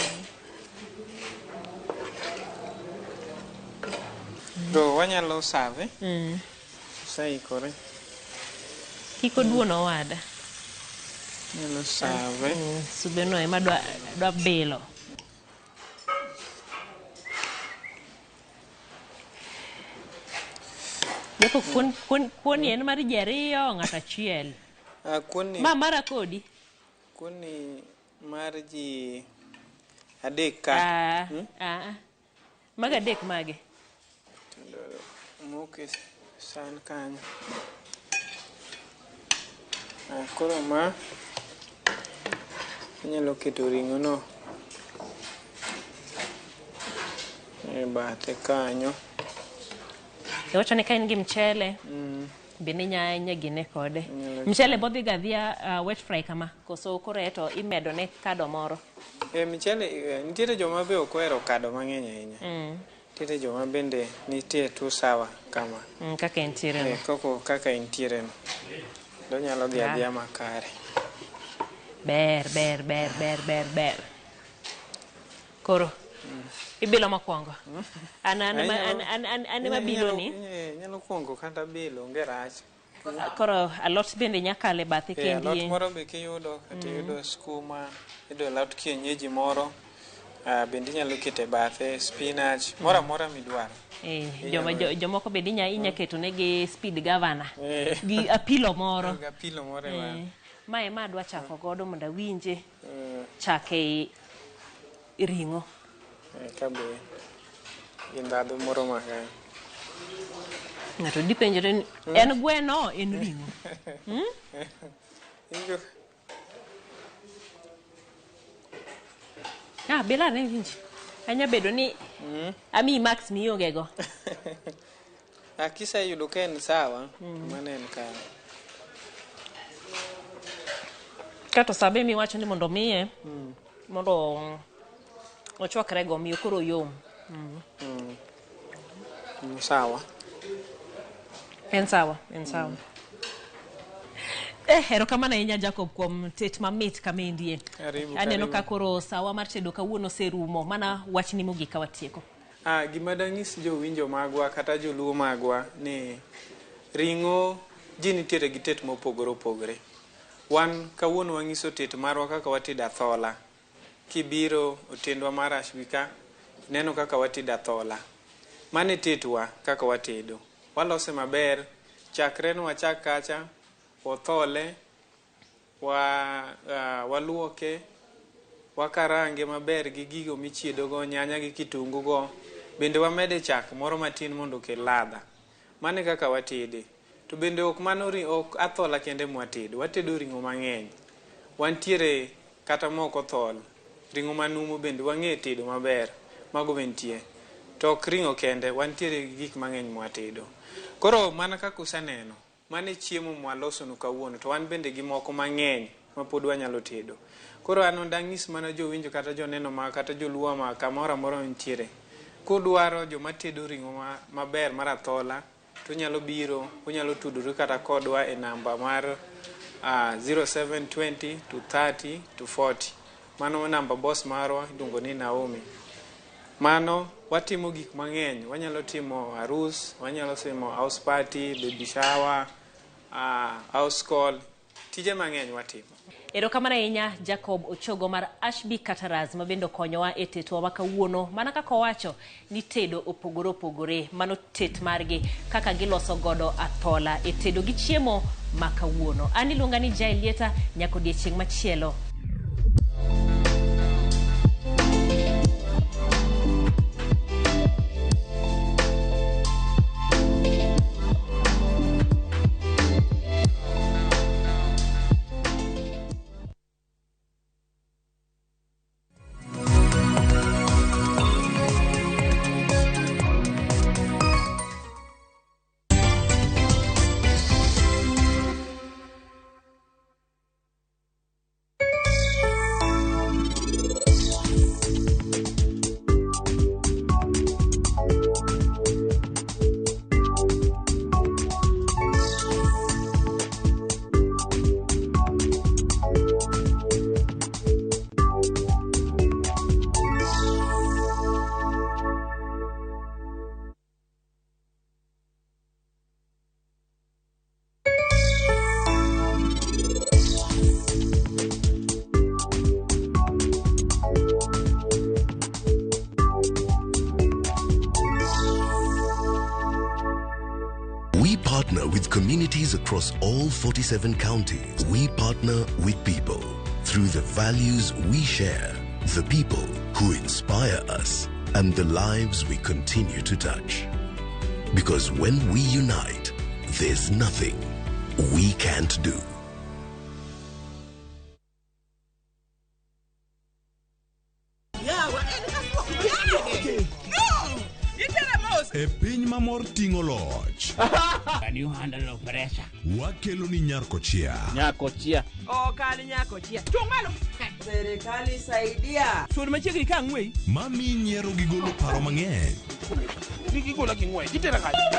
To wanyalo save. Oseikore. Kik oduon owada. Wanyalo save. Subeno ema dwa bilo. Japo kuon en mar ji ariyo ng'ato achiel. Kuon ni Ma mara kodi. Kuon ni mar ji adek ka. Mago adek mage? Moke san kanyo. Koro ma inyalo keto ring'o no e bathe kanyo. Iwacho ni ka in gi mchele bende inya gine kode. Mchele bodhi ga adhiya wet fry kama koso koro to imedo ne kado moro. Mchele nitiere joma be ok ohero kado mang'eny ahinya. Nitiere joma bende nitie tu sawa kama. Kaka entiere no. Kaka entiere no. Donyalo dhi adhiya makare. Ber ber ber ber ber ber. Koro ibilo mokwongo. An ema bilo ni. Inyalo kuongo kata bilo onge rach. Koro alot bende nyakale bathe kendi. Alot moro be kiyudo kata iyudo skuma, iyudo alot kienyeji moro, bende inyalo keto e bathe, spinach, moro amora midwaro. Jomoko bende inya keto negi speed governor gi apilo moro. Gi apilo moro e Ma ema adwa chako godo mondo awinje chake ring'o. Kabe gi ndhadhu moro makare. Ng'ato dipenjre ni en gweno en ring'o. Bila ne winji. Anya bedo ni ami max mionge go. Kiseyudo ka en sawa, mano en kare. Kato sabe miwacho ni mondo miye mondo ochwakre go miyo koro yom. Sawa. En sawa, en sawa. Erokamano ahinya Jacob kuom tet mamit kamendie. Aneno ka koro sawa mar tedo kawuono oserumo, mana wachni mogik ka watieko. Gima danyis jowinjo magwa kata joluo magwa ni ring'o ji nitiere gi tet mopogore opogore. Wan kawuono wang'iso tet marwa kaka watedo athola. Kibiro otendwa mar Ashby ka, ineno kaka watedo athola. Mano e tetwa kaka watedo. Walose maber, chakre ne wachak kacha, wathole, waluoke, wakarange maber gi gigo michiedogo, nyanya gi kitungu go. Bende wamede chak moro matin mondo okel ladha. Mano e kaka watede. To bende ok mano ok athola kende mwatedo, watedo ring'o mang'eny. Wantiere kata mok othol, ring'o manumu bende wang'e tedo maber, mago be nitie. To ok ring'o kende, wantiere gi gik mang'eny mwatedo. Koro mana kaka useneno, mano e chiemo mwalosonu kawuono, to wan bende gi moko mang'eny mapod wanyalo tedo. Koro an dang'is mana jowinjo kata joneno ma kata joluo ma kamoro amora nitiere. Kudwaro joma tedo ring'o maber mar athola, to unyalo biro, unyalo tudori kata kodwa e namba mar 0720 230 240. Mano namba boss marwa iluongo ni Naomi. Mano watimo gik mang'eny, wanyalo timo arus, wanyalo timo house party, baby shower, house call, tije mang'eny watimo. Erokamano ahinya Jacob Ochogo mar Ashby Caterers ma bende okonyowa e tetwa ma kawuono. Mana kaka owacho ni tedo opogore opogore, mano tet margi kaka giloso godo athola e tedo gi chiemo ma kawuono. An iluonga ni Jael Lieta, nyaka odiechieng' machielo. partner with communities across all 47 counties. We partner with people through the values we share, the people who inspire us, and the lives we continue to touch. Because when we unite, there's nothing we can't do. E piny ma mor ting'o loch. Can you handle pressure? Wakelo ni Nyarkochia. Nyakochia. Ok an nyakochia. Chung' malo. Serikali saidia. Sud machiegni ka ang'weyi. Mami nyiero gi golo paro mang'eny. Gigola gi ng'wech. Itera kanye?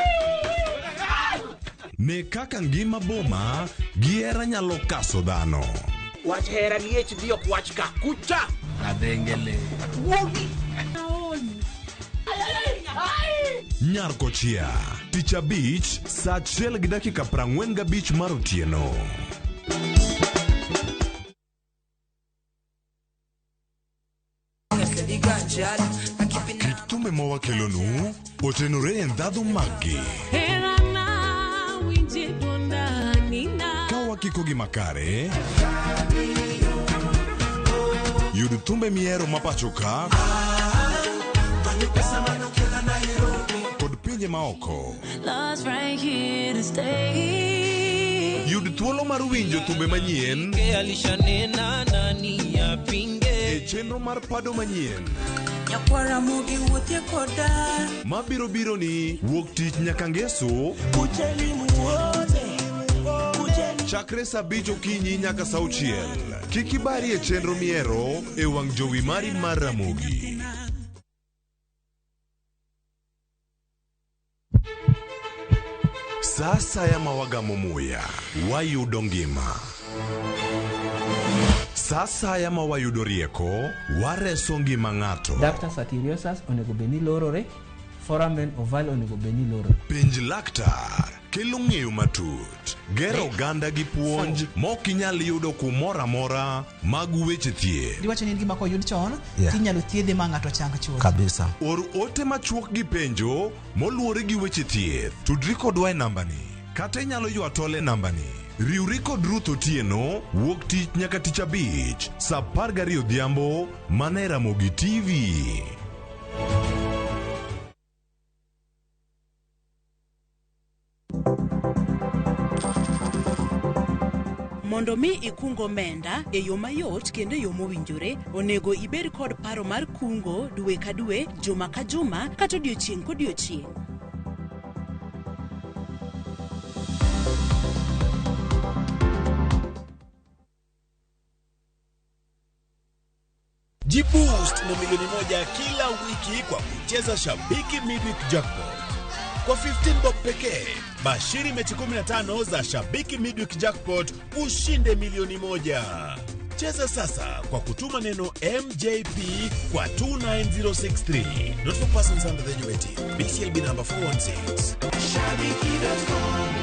Ne kaka ngima boma gi hera nyalo kaso dhano. Wach hera gi HD ok wach ka. Kucha. Adengele. Wuogi. Nyarkochia. Tich abich saa achiel gi dakika 45 mar otieno. Kit thumbe ma wakelonu otenore e ndhadhu maggi. Ka wakiko gi makare, yud thumbe mihero ma pacho ka kod pinje maoko. Yud thuolo mar winjo thumbe manyien e chenro mar pado manyien mabiro biro ni wuok tich nyaka ngeso chakre saa 5 okinyi nyaka saa 6. Kik ibari e chenro mihero e wang' jowi mari mar Ramogi. Sa asaya ma wagamo muya, wayudo ngima. Sa asaya ma wayudo rieko, wareso ngima ng'ato. Ductus arteriosus onego bed ni lorore, foramen ovale onego bed ni lorore. Penj laktar kelo ng'eyo matut, gero oganda gi puonj mok inyal yudo kumoro amora mag weche thieth. Diwacho ni en gima koyud chon tinyalo thiedhe ma ng'ato chang chuth. Kabisa. Or ote machuok gi penjo moluwore gi weche thieth. Tudri kodwa e nambani kata inyalo ywa tol e nambani. Riwri kod Ruth Otieno wuok tich nyaka tich abich saa 12 odhiambo mana e Ramogi TV. Mondo mi ikung omenda e yo mayot kendo e yo mowinjore, onego ibed kod paro mar kungo dwe ka dwe, juma ka juma, kata odiochieng' kodiochieng'. Jiboost na milioni 1 kila wiki kwa kucheza Shabiki Midweek Jackpot. Kwa 15 bob pekee, bashiri mechi 15 za Shabiki Midweek Jackpot ushinde milioni 1. Cheza sasa kwa kutuma neno MJP kwa 29063. Not for persons under the age of 18. BCLB number 416. Shabiki.com.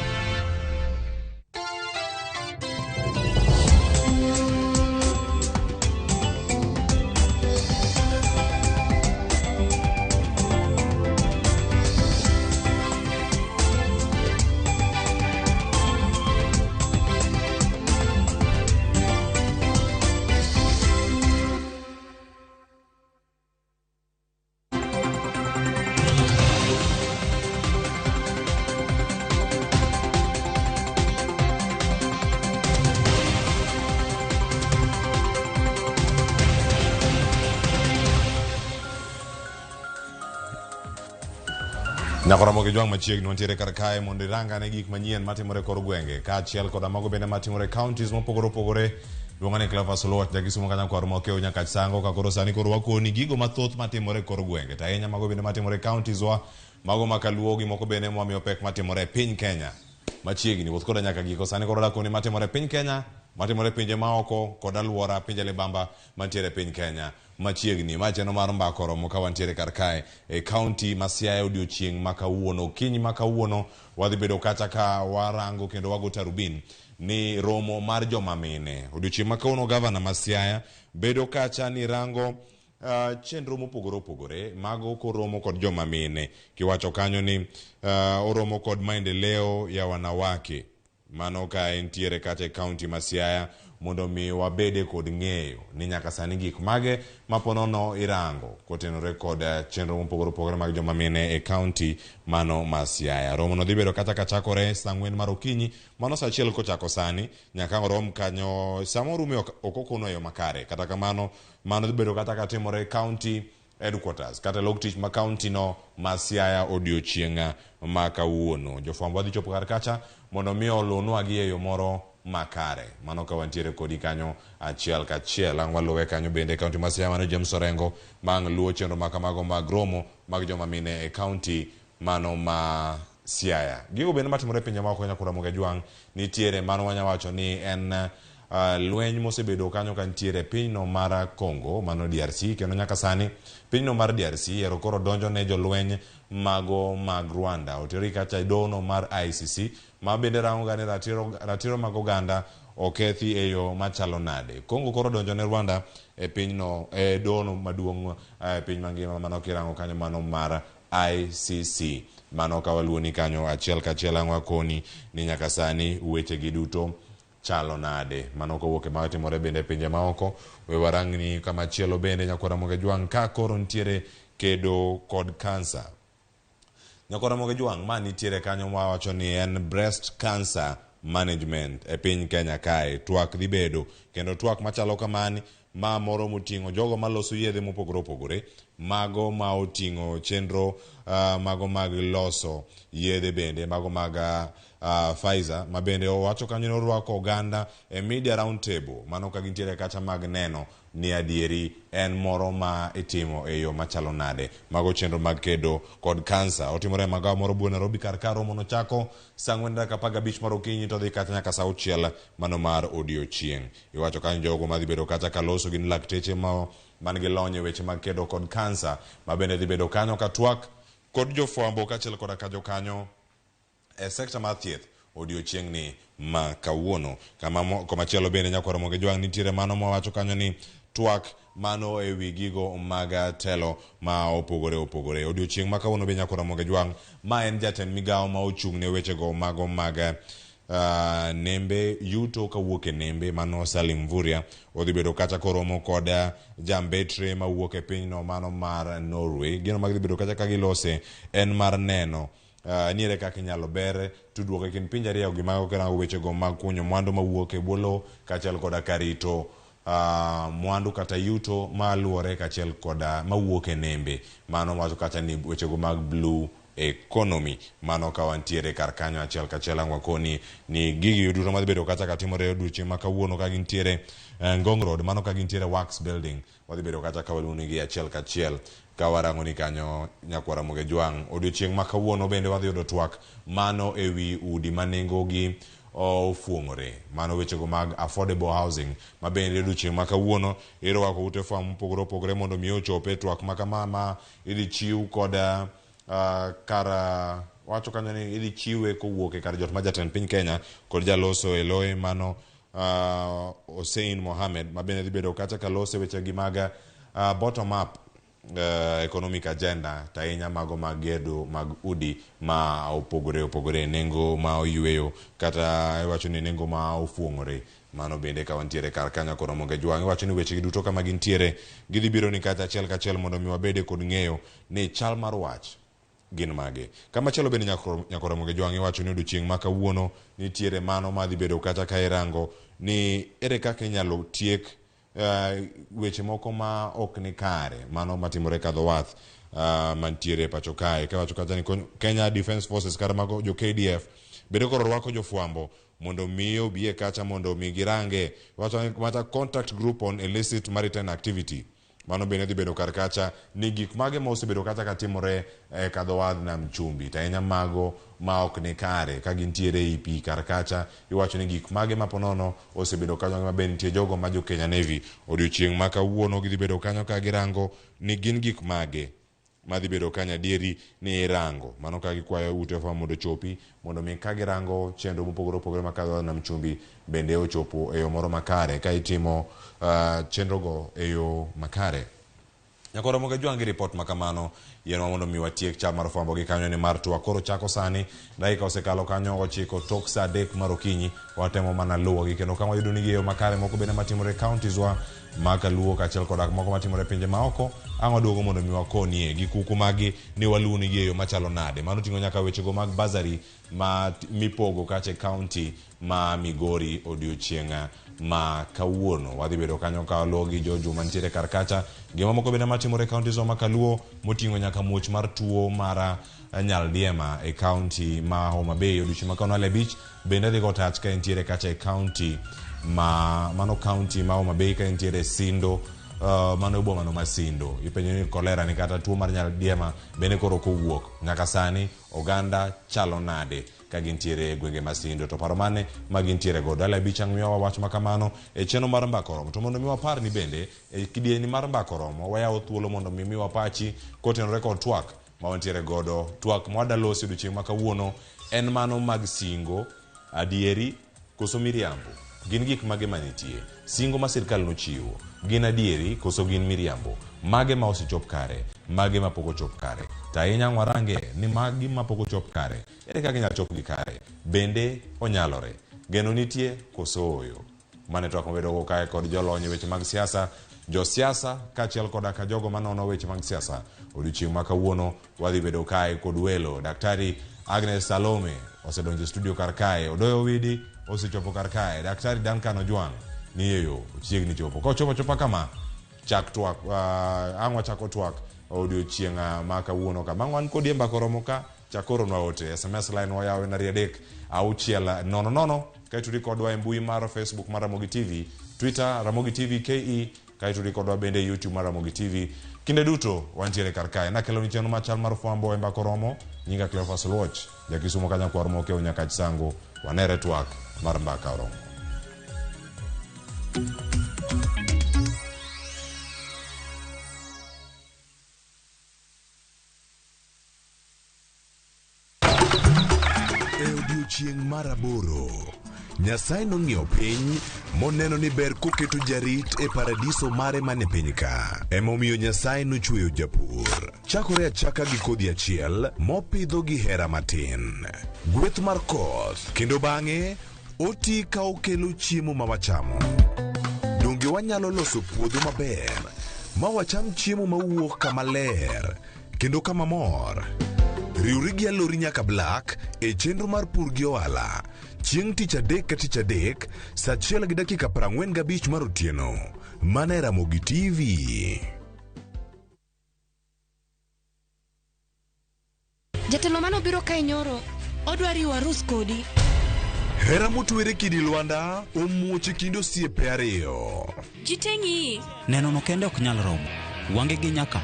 Nyako Ramogi Jwang' machiegni wantiere kar kae mondo irangane gik manyien matimore kor gwenge kaachiel koda mago bende matimore counties mopogore opogore. Luonga ni Cleophas Oluoch jakisumo ka nyakwar Mokeo nyaka Sango ka koro sani koro wakoni gigo mathoth matimore kor gwenge to ahinya mago bende matimore counties wa mago makaluo gi moko bende mwamiyo pek matimore e piny Kenya machiegni wuoth koda nyaka giko sani koro dakoni matimore e piny Kenya matimore pinje maoko kod aluora pinje libamba mantiere e piny Kenya machiegni. Ma chenro mar mbaka oromo ka wantiere kar kae e county ma Siaya odiochieng' ma kawuono. Okinyi ma kawuono wadhi bedo kacha ka warango kendo wago tarubin ni romo mar joma mine. Odiochieng' ma kawuono gavana ma Siaya bedo kacha ni rango Chenro mopogore opogore mago koromo kod joma mine kiwacho kanyo ni oromo kod maendeleo ya wanawake mano ka entiere kata e kaunti ma Siaya mondo mi wabede kod ng'eyo ni nyaka sani gik mage maponono irango kotenore kod chenro mopogore opogore mag joma mine e kaunti mano ma Siaya. Romo no dhi bedo kata kachakore saa 4 mar okinyi mano saa 1 kochako sani nyaka orom kanyo sama orume ok okono e yo makare. Kata kamano mano dhi bedo kata katimore county headquarters kata log tich ma county no ma Siaya odiochieng' ma kawuono. Jofwambo dhi chopo kar kacha mondo mi olunwa gi e yo moro makare. Mano ka wantiere kodi kanyo achiel kachiel. Ang' waluwe kanyo bende county ma Siaya mano James Orengo mang' luwo chenro ma kamago mag romo mag joma mine e county mano ma Siaya. Gigo bende matimore e pinje maoko nyaka Ramogi Ajwang' nitiere mano wanya wacho ni en lweny mosebedo kanyo ka nitiere pinyno mar Congo mano DRC kendo nyaka sani pinyno mar DRC ero koro donjo ne jolweny mago mag Rwanda oteri kacha e dono mar ICC ma bende rango ga ni ratiro mag oganda okethi e yo machalo nade. Congo koro donjo ne Rwanda e pinyno e dono maduong' e piny mangima mano kirango kanyo mano mar ICC. Mano ka waluoni kanyo achiel kachiel ang' wakoni ni nyaka sani weche gi duto chalo nade. Mano kowuok e matimore bende e pinje maoko. We warangni kama chielo bende nyakwar Ramogi Ajwang' ka koro nitiere kedo kod kansa. Nyakwar Ramogi Ajwang' ma nitiere kanyo mawacho ni en breast cancer management e piny Kenya kae. Twak dhi bedo kendo twak machalo kamani ma moro moting'o jogo maloso yedhe mopogore opogore, mago ma oting'o chenro mago mag loso yedhe bende mago mag Pfizer ma bende owacho kanyo ni orwako oganda e media round table mano ka gintiere kacha mag neno ni adieri en moro ma itimo e yo machalo nade. Mago chenro mag kedo kod kansa otimore e magawa moro buo Nairobi kar ka romo nochako saa 4:15 mar okinyi to dhi kacha nyaka saa 6 mano mar odiochieng'. Iwacho kanyo jogo madhi bedo kacha kaloso gin lakteche ma man gi lony e weche mag kedo kod kansa ma bende dhi bedo kanyo ka twak kod jofwambo kaachiel koda ka jokanyo e sekta mar thieth odiochieng'ni ma kawuono. Kama chielo bende nyakwar Ramogi Ajwang' nitiere mano mawacho kanyo ni twak mano e wi gigo mag telo ma opogore opogore. Odiochieng' ma kawuono be nyakwar Ramogi Ajwang' ma en jatend migawo ma ochung' ne wechego mago mag nembe yuto kawuok e nembe mano Salim Mvurya odhi bedo kacha koromo kod jambetre mawuok e pinyno mano mar Norway. Gino ma gidhi bedo kacha ka gilose en mar neno ni ere kaka inyalo ber tudruok e kind pinje ariyo gi mago kirango wechego mag kunyo mwandu mawuok e bwo lowo kaachiel koda karito mwandu kata yuto maluwore kaachiel koda mawuok e nembe. Mano wacho kacha ni wechego mag blue economy. Mano ka wantiere kar kanyo achiel kachiel ang' wakoni ni gigi duto madhi bedo kacha katimore odiochieng' ma kawuono ka gintiere Ngong Road mano ka gintiere Wax Building wadhi bedo kacha ka waluonigi achiel kachiel ka warango ni kanyo nyakwar Ramogi Ajwang'. Odiochieng' ma kawuono bende wadhi yudo twak mano e wi udi ma nengo gi ofuong'ore mano wechego mag affordable housing ma bende odiochieng' ma kawuono irwako ute fwambo mopogore opogore mondo mi ochop e twak ma kama ma idhi chiw kod kar wacho kanyo ni idhi chiwe kowuok e kar jot ma jatend piny Kenya kod jaloso e loye mano Hussein Mohamed ma bende dhi bedo kacha kalose wechegi mag bottom up economic agenda to ahinya mago mag gedo mag udi ma opogore opogore nengo ma oyweyo kata iwacho ni nengo ma ofuong'ore. Mano bende ka wantiere kar kanyo koro Ramogi Ajwang' iwacho ni wechegi duto kama gintiere gidhi biro ni kacha achiel kachiel mondo mi wabede kod ng'eyo ni chal mar wach gin mage. Kamachielo bende nyakwar Ramogi Ajwang' iwacho ni odiochieng' ma kawuono nitiere mano madhi bedo kacha ka irango ni ere kaka inyalo tiek weche moko ma ok ni kare mano matimore kadho wath mantiere e pacho kae. Kawacho kacha ni Kenya Defence Forces kata mago jo KDF bende koro rwako jofwambo mondo mi obi e kacha mondo mi girange wacho ni mata contact group on illicit maritime activity. Mano bende dhi bedo kar kacha ni gik mage ma osebedo kacha katimore e kadho wadh nam chumbi to ahinya mago ma ok ni kare ka gintiere ei pi kar kacha iwacho ni gik mage ma ponono osebedo kanyo ma bende nitie jogo ma jo Kenya Navy odiochieng' ma kawuono gidhi bedo kanyo ka girango ni gin gik mage madhi bedo kanyo adieri ni irango. Mano ka gikwayo ute fwambo mondo ochopi mondo mi ka girango chenro mopogore opogore makadho nam chumbi bende ochopo e yo moro makare ka itimo chenro go e yo makare. Nyakoro Ramogi Ajwang' gi ripot ma kamano yienwa mondo mi watiek chal mar fwambo gi kanyo ni mar twak koro chako sani dakika osekalo kanyo 9 tok saa 3 mar okinyi watemo mana luwogi kendo ka wayudo ni gi makare moko bende matimore e counties wa ma kaluo kaachiel koda moko matimore e pinje maoko ang' waduogo mondo mi wakonie gi kuku magi ni waluwonigi e yo machalo nade. Mano ting'o nyaka wechego mag bursary ma mipogo kacha e county ma Migori odiochieng' ma kawuono. Wadhi bedo kanyo ka waluwo gi Jojo mantiere kar kacha. Gima moko bende matimore e counties wa ma kaluo moting'o nyaka muoch mar tuo mar nyaldiema e county ma Homa Bay odiochieng' ma kawuono 5 bende dhi go tach ka entiere kacha e county ma mano county ma Homa Bay ka entiere Sindo mano e boma no ma Sindo. Ipenjo ni kolera ni kata tuo mar nyaldiema bende koro kowuok. Nyaka sani oganda chalo nade ka gintiere e gwenge ma Sindo to paro mane ma gintiere godo. Dala abich ang' miyowa wach ma kamano e chenro mar Mbaka Oromo. To mondo mi wapar ni bende e kidieny mar Mbaka Oromo wayawo thuolo mondo mi miwa pachi kotenore kod twak ma wantiere godo. Twak ma wadalosi odiochieng' ma kawuono en mano mag singo, adieri koso miriambo. Gin gik mage manitie? Singo ma sirkal nochiwo gin adieri koso gin miriambo? Mage ma osechop kare? Mage ma pok ochop kare? To ahinya ang' warange ni magi ma pok ochop kare, ere kaka inyalo chopgi kare? Bende onyalore? Geno nitie koso ooyo? Mane twak mabedogo kae kod jolony e weche mag siasa, josiasa kaachiel koda ka jogo manono weche mag siasa. Odiochieng' ma kawuono wadhi bedo kae kod welo. Daktari Agnes Salome osedonjo e studio kar kae, Odoyo Widi osechopo kar kae, Daktari Duncan Ojwang' ni e yo, ochiegni chopo. Kochopo achopa kama, chak twak, ang' wachako twak odiochieng' ma kawuono ka. Bang' wan kodi e Mbaka Oromo ka, chak oronwa ote. SMS line wayawo en 2 3 6 0 0. Kaeto udi kodwa e mbui mar Facebook mar Ramogi TV, Twitter Ramogi TV KE, kaeto udi kodwa bende e YouTube mar Ramogi TV. Kinde duto wantiere kar kae. Nakelo ni chenro machal mar fwambo e Mbaka Oromo. Nyinga Cleophas Oluoch, Jakisumo ka nyakwar Mokew Nyakach Sango. Wanere twak mar Mbaka Oromo. E odiechieng' mar aboro, Nyasaye nong'iyo piny moneno ni ber koketo jarit e paradiso mare man e piny ka. Emomiyo Nyasaye nochweyo japur. Chakore achaka gi kodhi achiel mopidho gi hera matin. Gweth mar koth kendo bang'e oti ka okelo chiemo ma wachamo. Donge wanyalo loso puodho maber ma wacham chiemo mawuok kama ler kendo kama mor? Riwri gi Alori nyaka Black e chenro mar pur gi ohala chieng' tich adek ka tich adek saa 1:45 mar otieno mana e Ramogi TV. Jatelo mane obiro kae nyoro odwa riwo arus kodi. Hera motwere kidi lwanda omuoch e kind osiepe ariyo. Ji te ng'iyi. Neno no kende ok nyal romo. Wange gi nyaka.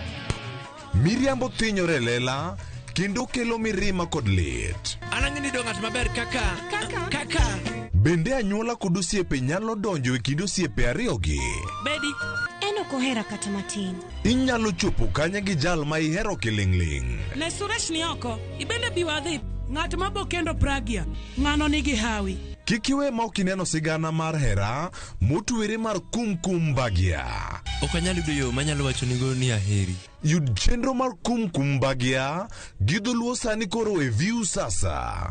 Miriambo thinyore e lela kendo kelo mirima kod lit. An ang'e ni dong' ng'at maber kaka Kaka. Kaka. Bende anyuola kod osiepe nyalo donjo e kind osiepe ariyogi? Bedi. En ok ohera kata matin. Inyalo chopo kanye gi jal ma ihero kiling'ling'? Ne Suresh ni oko. Ibende bi wadhi. Ng'at ma bo kendo Pragya. Ng'ano nigi hawi. Kik iwe ma ok ineno sigana mar hera motwere mar Kumkum Bhagya. Ok anyal yudo yo manyalo wachonigo ni aheri. Yud chenro mar Kumkum Bhagya gi dholuo sani koro e View Sasa.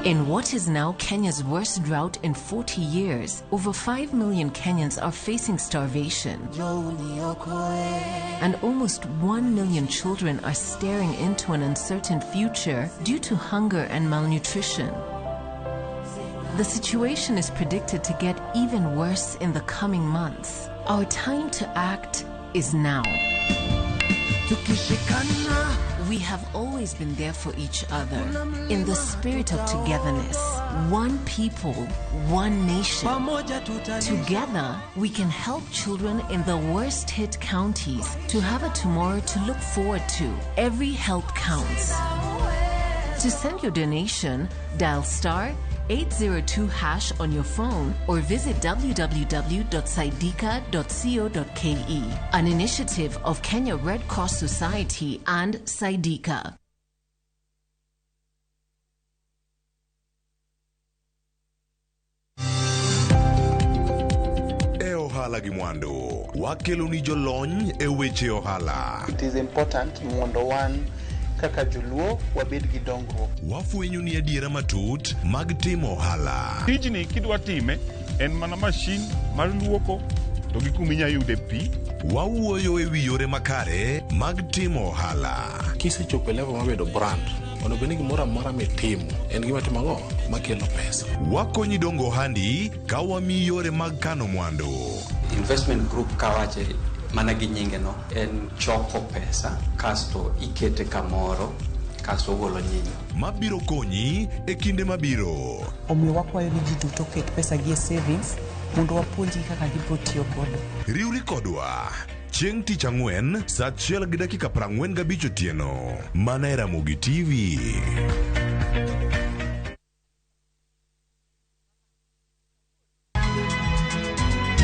In what is now Kenya's worst drought in 40 years, over 5 million Kenyans are facing starvation. And almost 1 million children are staring into an uncertain future due to hunger and malnutrition. The situation is predicted to get even worse in the coming months. Our time to act is now. We have always been there for each other in the spirit of togetherness. One people, one nation. Together, we can help children in the worst hit counties to have a tomorrow to look forward to. Every help counts. To send your donation, dial star 802 hash on your phone or visit www.saidika.co.ke. An initiative of Kenya Red Cross Society and Saidika. ohala gi mwandu. Wakeloni jolony e weche ohala. It is important mondo wan kaka joluo wabed gi dongruok. Wafwenyo ni adiera matut mag timo ohala. Tijni kidwa time en mana mashin mar luoko to gi kuma inya yude pi. Wawuoyo e wi yore makare mag timo ohala. Kisechopo e level mar bedo brand, onego bed ni gimoro amora mitimo en gima timo ang'o makelo pesa. Wakonyi dongo ohandi ka wamiyi yore mag kano mwandu. Investment group kawache mana gi nyinge no en choko pesa kasto ikete kamoro kasto ogolo nyinyo. Mabiro konyi e kinde mabiro. Omiyo wakwayo ni ji duto oket pesa gi e savings mondo wapuonjgi kaka gibiro tiyo godo. Riwri kodwa chieng' tich ang'wen saa 1:45 otieno mana e Ramogi TV.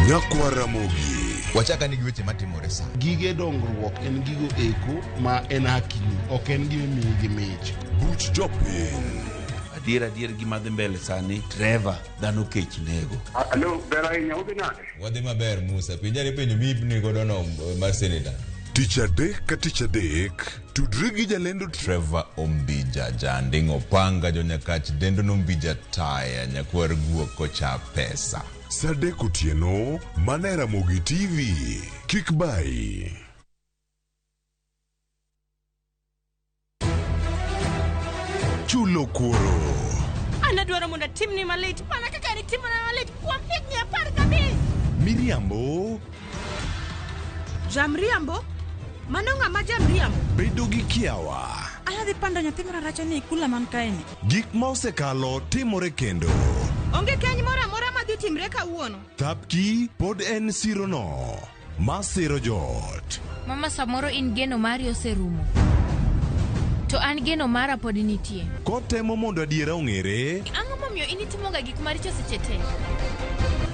Nyakwa Ramogi. Wachaka ni gi weche matimore sa. Gige dongruok en gigo eko ma en hakini, ok en gima imiyi gi mich. Buch jopiny. Adier adier gima dhi mbele sani, Trevor, dhano kech nego. Alo, ber ahinya, udhi nade? Wadhi maber Musa, penjani penjo miipni godo no mar seneta. Tich adek ka tich adek, tudri gi jalendo Trevor Ombija, janding' opanga jonyakach dendo nombija taya nyakwar guok kocha pesa. Saa 3 otieno mana e Ramogi TV. Kik bayi. Chulo kuoro. An adwaro mondo atimni malit mana kaka nitimona malit kuom higni 15. Miriambo. Jamriambo? Mano ng'ama jamriambo? Bedo gi kiawa. An adhi pando nyathi mararacha ni e kula man kaeni. Gik ma osekalo timore kendo. Onge keny moro amora madhi timre kawuono. Thapki pod en sirono ma siro joot. Mama samoro in geno mari oserumo. To an geno mara pod nitie. Kotemo mondo adiera ong'ere. Ang'o momiyo in itimoga gik maricho seche te?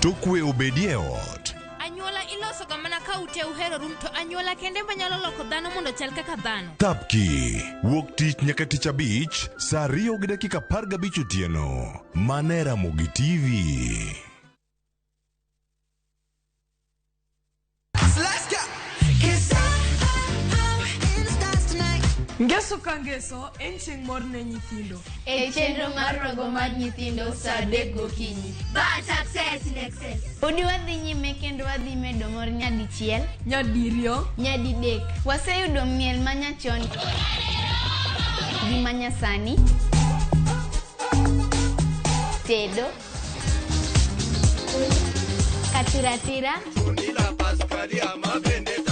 To kwe obedie ot. Anyuola ilosoga mana ka ute uheroru to anyuola kende manyalo loko dhano mondo chal kaka dhano. Thapki wuok tich nyaka tich abich saa 2:15 otieno mana e Ramogi TV. Ngeso ka ngeso en chieng' mor ne nyithindo. E chenro mar rogo mar nyithindo saa 3 gokinyi. Bad success in excess. Podi wadhi nyime kendo wadhi medo mor nyadichiel, nyadiriyo, nyadidek. Waseyudo miel manyachon gi manyasani, tedo, katiratira,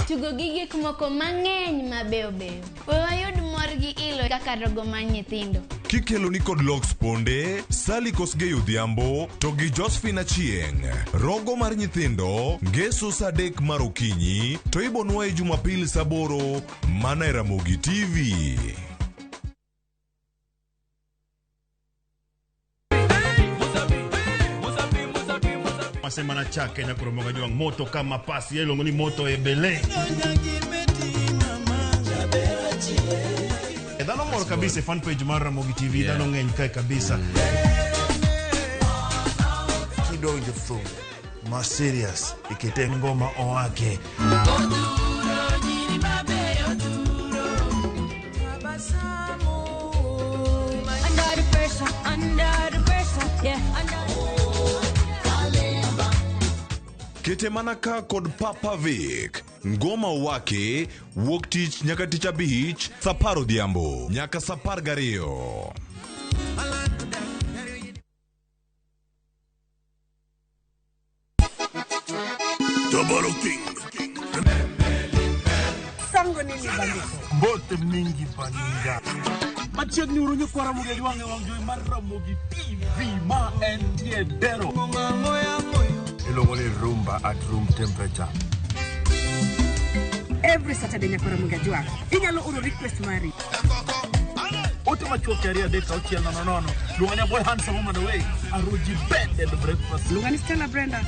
tugo gi gik moko mang'eny mabeyo beyo. We wayud mor gi ilo kaka rogo mar nyithindo. Kikelo ni kod Lox Ponde, Sally Kosgei Odhiambo to gi Josephine Achieng'. Rogo mar nyithindo ngeso saa 3 mar okinyi to ibonwa e Jumapil saa 8 mana e Ramogi TV. Masema na chake na kuromoga juang moto kama pasi iluongo ni moto ebele. Dhano mor kabisa fan page mar Ramogi TV, dhano ng'eny kae kabisa. Kidonjo thum ma serious ikete ngoma owake. Under the pressure, under the pressure, yeah. Kete mana ka kod Papa Vic. Ngoma wake wuok tich nyaka tich abich saa 10 odhiambo nyaka saa 12. Double King. Sango nini bandiko? Mbote mingi baninga. Machiegni uru nyikwa Ramogi Ajwang' e wang' jowi mar Ramogi TV ma entie dero. Iluongo ni rumba at room temperature. Every Saturday nyakwa Ramogi Ajwang' inyalo oro request mari. Ote machuok 2 3 6 0 0. Luonga ni boy handsome woman away. Aruji bed and breakfast. Luonga ni Stella Brenda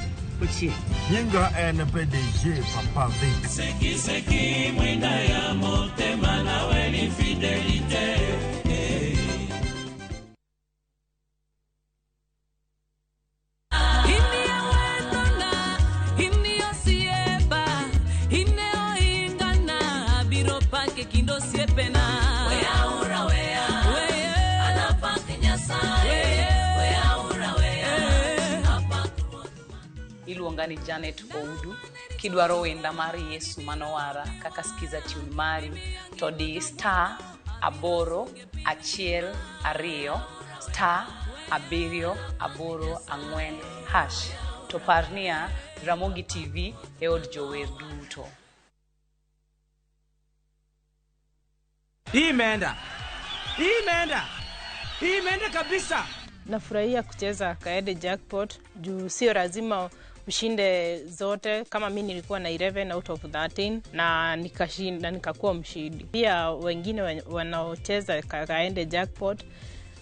Ochie. Nyinga en PDG Papa Vic. Seki seki mwenda ya motema nawe ni fidelite. e kind osiepena. Weaura wea, anapak Nyasaye. Weaura wea, apak Iluonga ni Janet Oudu. Kidwaro wenda mar Yesu manowara kaka skiza tune mari to di star 8 1 2 star 7 8 4 hash. To parnia Ramogi TV e od jower duto. Hii imeenda. Hii imeenda. Hii imeenda kabisa. Nafurahia kucheza Kaede Jackpot juu sio lazima ushinde zote. Kama mi nilikuwa na 11 out of 13 na nikashinda, nikakuwa mshindi. Pia wengine wanaocheza Kaende Jackpot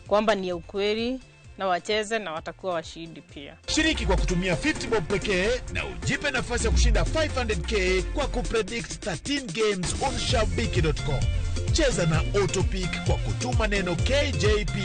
kwamba ni ukweli na wacheze na watakuwa washindi pia. Shiriki kwa kutumia 50 bob pekee na ujipe nafasi ya kushinda 500k kwa kupredict 13 games on shabiki.com. Cheza na Autopick kwa kutuma neno KJP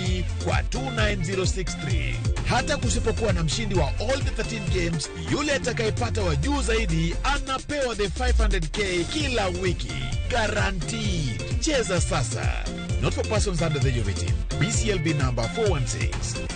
kwa 29063. Hata kusipokuwa na mshindi wa all the 13 games, yule atakayepata wa juu zaidi anapewa the 500k kila wiki. Guaranteed. Cheza sasa. Not for persons under the age of 18. BCLB number 416.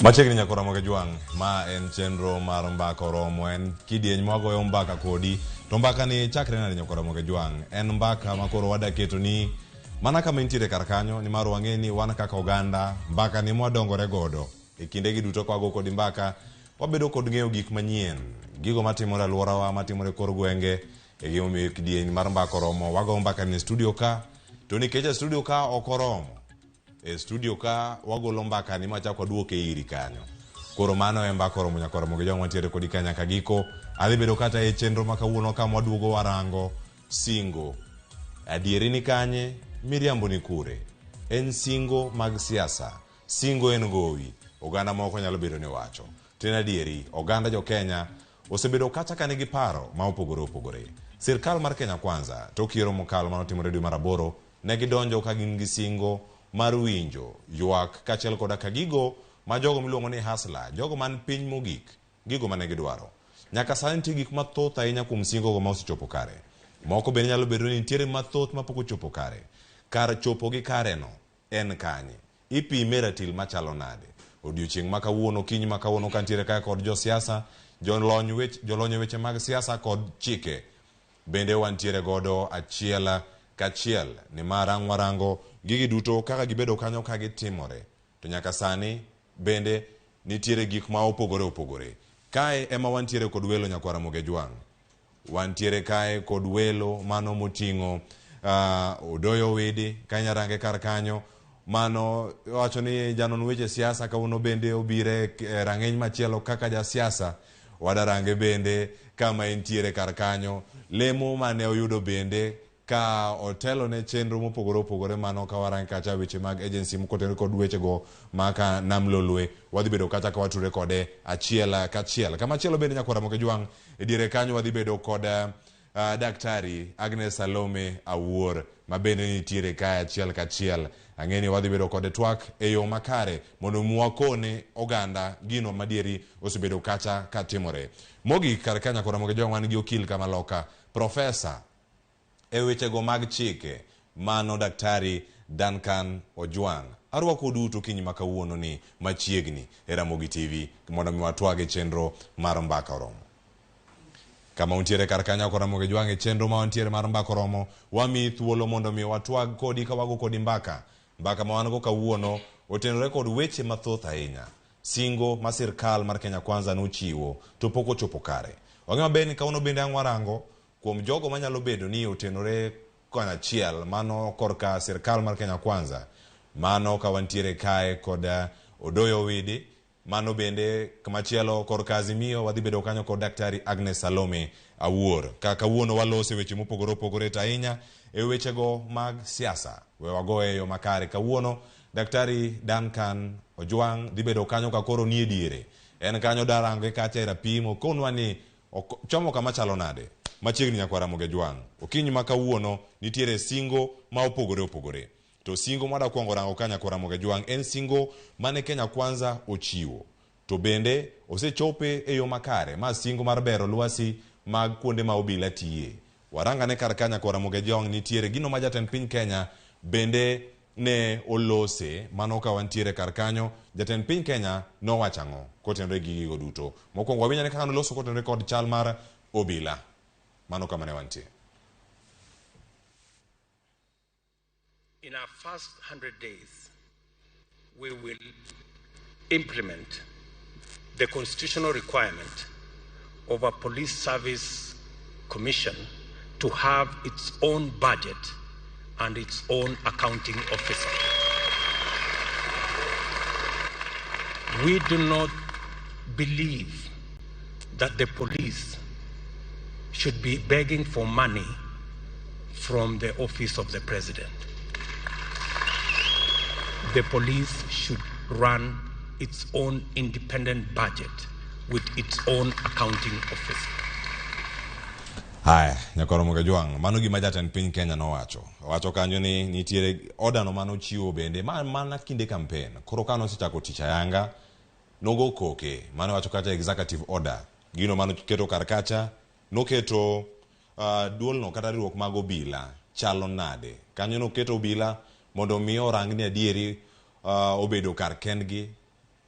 Machiegni nyako Ramogi Jwang', ma en chenro mar Mbaka Oromo, en kidieny mwagoyo mbaka kodi. To mbaka ni chakre nade nyako Ramogi Jwang'? En mbaka ma koro wadaketo ni mana kama intiere kar kanyo, nimar wang'e ni wan kaka oganda, mbaka ni mwadongore godo. E kindegi duto ka wago kodi mbaka, wabedo kod ng'eyo gik manyien, gigo matimore alworawa, matimore kor gwenge. E gimomiyo kidieny mar Mbaka Oromo, wago mbaka ni e studio ka, to nikech e studio ka ok oromo, e studio ka wagolo mbaka ni machak waduoke iri kanyo. Koro mano e Mbaka Oromo nyako Ramogi Jwang' wantiere kodi ka nyaka giko. Adhi bedo kata e chenro ma kawuono kama waduogo warango singo. Adieri ni kanye, miriambo ni kure? En singo mag siasa. Singo en gowi. Oganda moko nyalo bedo ni wacho. To en adieri, oganda jo Kenya osebedo kata ka nigi paro ma opogore opogore. Sirkal mar Kenya Kwanza tok yiero mokalo manotimore dwe mar 8 ne gidonjo ka gin gi singo mar winjo ywak kaachiel koda ka gigo ma jogo miluongo ni hustler, jogo man piny mogik, gigo mane gidwaro. Nyaka sani nitie gik mathoth ahinya kuom singogo ma osechopo kare. Moko bende nyalo bedo ni nitiere mathoth mapok ochopo kare. Kar chopo gi kareno en kanye? Ipime ratil machalo nade? Odiochieng' ma kawuono, okinyi ma kawuono kantiere kae kod josiasa, jolony e weche mag siasa kod chike. Bende wantiere godo achiel kachiel nimar ang' warango gigi duto kaka gibedo kanyo ka gitimore. To nyaka sani bende nitiere gik ma opogore opogore. Kae ema wantiere kod welo nyakwar Ramogi Jwang'. Wantiere kae kod welo mano moting'o Odoyo Owidi, ka inyarange kar kanyo. Mano wacho ni janon weche siasa kawuono bende obire e rang'iny machielo kaka jasiasa. Wadarange bende kama entiere kar kanyo. Lemo mane oyudo bende ka otelo ne chenro mopogore opogore mano ka warange kacha weche mag agency mokotenore kod wechego maka Nam Lolwe. Wadhi bedo kacha ka wature kode achiel kachiel. Kamachielo bende nyakwar Ramogi Jwang' e diere kanyo wadhi bedo kod Daktari Agnes Salome Awuor ma bende nitiere kae achiel kachiel. Ang'e ni wadhi bedo kode twak e yo makare mondo mwakone oganda gino madieri osebedo kacha katimore. Mogik kar ka nyakwar Ramogi Jwang' wan gi okil kamaloka, Profesa e wechego mag chike mano Daktari Duncan Ojwang'. Arwako duto kinyi ma kawuono ni machiegni e Ramogi TV mondo mi watwag e chenro mar Mbaka Oromo. Kama untiere kar kanyo kod Ramogi Jwang' e chenro ma wantiere mar Mbaka Oromo, wamiyi thuolo mondo mi watwag kodi ka wago kodi mbaka. Mbaka ma wan go kawuono otenore kod weche mathoth ahinya. Singo ma sirkal mar Kenya Kwanza nochiwo to pok ochopo kare. Wang'e maber ni kawuono bende ang' warango kuom jogo manyalo bedo ni otenore konachiel mano korka sirkal mar Kenya Kwanza. Mano ka wantiere kae kod Odoyo Owidi, mano bende kamachielo korka Azimio wadhi bedo kanyo kod Daktari Agnes Salome Awuor. Ka kawuono walose weche mopogore opogore to ahinya e wechego mag siasa. We wagoye e yo makare kawuono. Daktari Duncan Ojwang dhi bedo kanyo ka koro nie diere. En kanyo darange kacha e rapim okonwa ni chomo kama chalo nade. Machiegni nyakwar Ramogi Ojwang. Okinyi ma kawuono nitiere singo ma opogore opogore. To singo mwadwa kuongo rango ka nyakwar Ramogi Ojwang en singo mane Kenya Kwanza ochiwo. To bende osechope e yo makare ma singo mar bero lwasi mag kuonde ma obila tiye. Warangane kar ka nyakwar Ramogi Ojwang nitiere gino ma jatend piny Kenya bende ne olose mano ka wantiere kar kanyo jatend piny Kenya nowacho ang'o kotenore gi gigo duto. Mokwongo wawinj ane kaka noloso kotenore kod chal mar obila. Mano kama ne wantie. In our first 100 days, we will implement the constitutional requirement of a police service commission to have its own budget and its own accounting officer. We do not believe that the police should be begging for money from the office of the president. The police should run its own independent budget with its own accounting officer. Haya, nyakwar Ramogi Ojwang, mano gima jatend piny Kenya nowacho. Owacho kanyo ni nitiere order no manochiwo bende ma mana kinde campaign. Koro ka nosechako tich ayanga, nogo koke. Mano wacho kacha executive order. Gino manoketo kar kacha, noketo duolno kata riwruok mag obila chalo nade. Kanyo noketo obila mondo mi orang ni adieri obedo kar kendgi.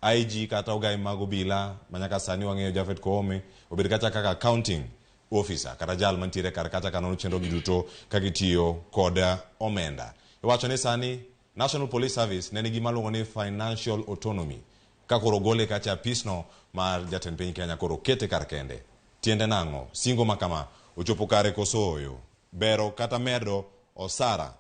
IG kata ogai mag obila manyaka sani wang'eyo Japhet Koome obed kacha kaka accounting officer kata jal mantiere kar kacha kanono chenro gi duto ka gitiyo kod omenda. Iwacho ni sani National Police Service ne nigi maluongo ni financial autonomy ka koro gole kacha apisno mar jatend piny Kenya koro kete kar kende. Tiende nang'o? Singo ma kama ochopo kare koso ooyo? Bero kata medo osara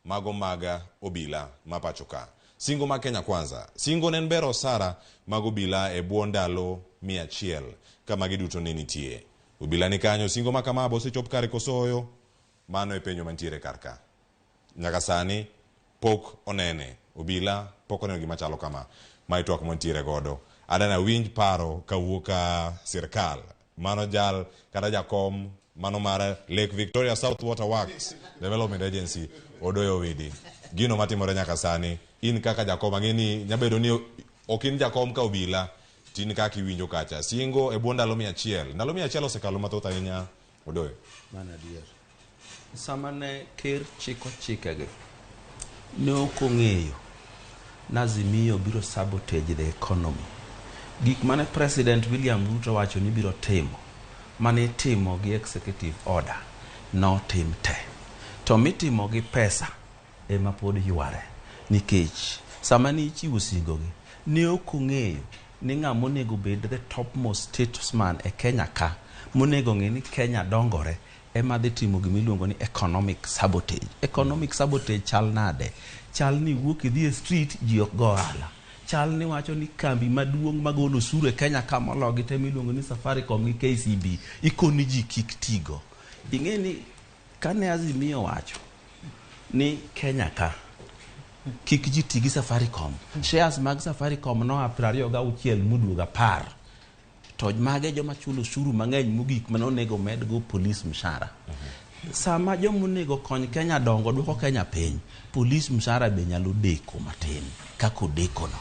mago mag obila ma pacho ka. Singo ma Kenya Kwanza. Singo ne en bero osara mag obila e bwo ndalo 100 ka magi duto ne nitie. Obila ni kanyo, singo ma kama osechop kare koso ooyo? Mano e penjo mantiere kar ka. Nyaka sani pok onene. Obila pok oneno gima chalo kama. Mae twak mantiere godo. Adana winj paro kawuok ka sirkal. Mano jal kata jakom mano mar Lake Victoria South Water Works Development Agency Odoyo Owidi. Gino matimore nyaka sani, in kaka jakom ang'e ni nyabedo ni ok in jakom ka obila, tin kaka iwinjo kacha. Singo e bwo ndalo 100. Ndalo 100 osekalo mathoth ahinya Odoyo. Mano adier. Sama ne ker chiko chikegi, ne ok ong'eyo ni Azimio biro sabotage the economy. Gik mane President William Ruto wacho ni biro timo, mane itimo gi executive order, notim te. To mitimo gi pesa ema pod yware. Nikech sama ne ichiwo singogi, ne ok ong'eyo ni ng'ama onego bed the topmost statesman e Kenya ka, monego ng'e ni Kenya dongore, ema dhi timo gimiluongo ni economic sabotage. Economic sabotage chal nade? Chal ni iwuok idhi e street, ji ok go ohala. Chal ni wacho ni kambi maduong' magolo osuru e Kenya ka mologi te miluongo ni Safaricom gi KCB, ikoni ji kik tigo. Ing'e ni kane Azimio wacho ni Kenya ka kik ji ti gi Safaricom, shares mag Safaricom noa 26 moduogo 10. To mage joma chulo osuru mang'eny mogik mane onego medgo police mshahara. Sama joma onego kony Kenya dongo duoko Kenya piny, police mshahara be nyalo deko matin kaka odekono.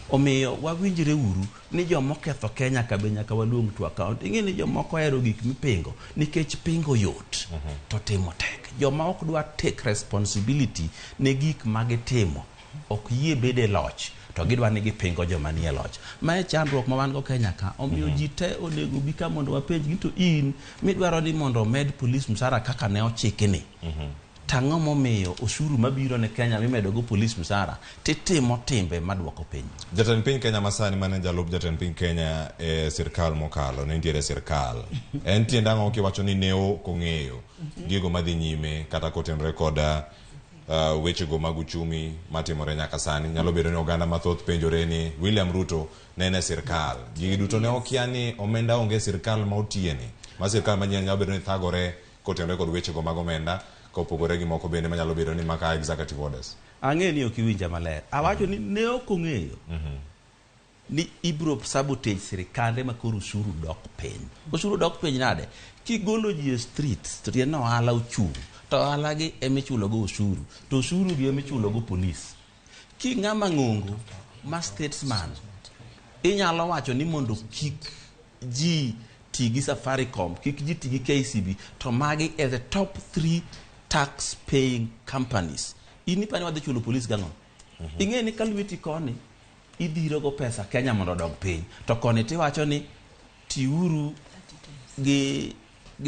Omiyo wawinjre uru ni joma oketho Kenya ka be nyaka waluong to account. Ing'e ni jomoko ohero gik mipingo nikech pingo yot to timo tek. Joma ok dwa take responsibility ne gik magitimo ok yie bedo e loch to gidwa ni gipingo joma nie loch. Mae chandruok ma wan go Kenya ka. Omiyo ji te onego bi ka mondo wapenj gi to in midwaro ni mondo omed police mshahara kaka ne ochiki ni. Tang'o momiyo osuru mabiro ne Kenya mimedo go police mshahara titimo timbe maduoko piny. Jatend piny Kenya masani mane jalup jatend piny Kenya e sirkal mokalo ne nitiere e sirkal. En tiend ang'o kiwacho ni ne ok ong'eyo gigo madhi nyime kata kotenore kod wechego mag uchumi matimore nyaka sani. Nyalo bedo ni oganda mathoth penjore ni William Ruto ne en e sirkal. Gigi duto ne okia ni omenda onge e sirkal ma otiye ni. Ma sirkal manyien nyalo bedo ni thagore kotenore kod wechego mag omenda. Kopogore gi moko bende manyalo bedo ni maka executive orders. Ang'e ni ok iwinja maler. Awacho ni ne ok ong'eyo ni ibro sabotage sirikande ma koro ushuru dok piny. Ushuru dok piny nade? Kigolo ji e street to tiende ni ohala ochung'. To ohala gi emichulo go ushuru. To ushuru gi emichulo go police. Ki ng'ama ng'ongo ma statesman inyalo wacho ni mondo kik ji ti gi Safaricom, kik ji ti gi KCB, to magi e the top 3 tax paying companies. In ipani wadhi chulo police gang'o? Ing'e ni ka lweti koni idhiro go pesa Kenya mondo odog piny, to koni tiwacho ni tiuru gi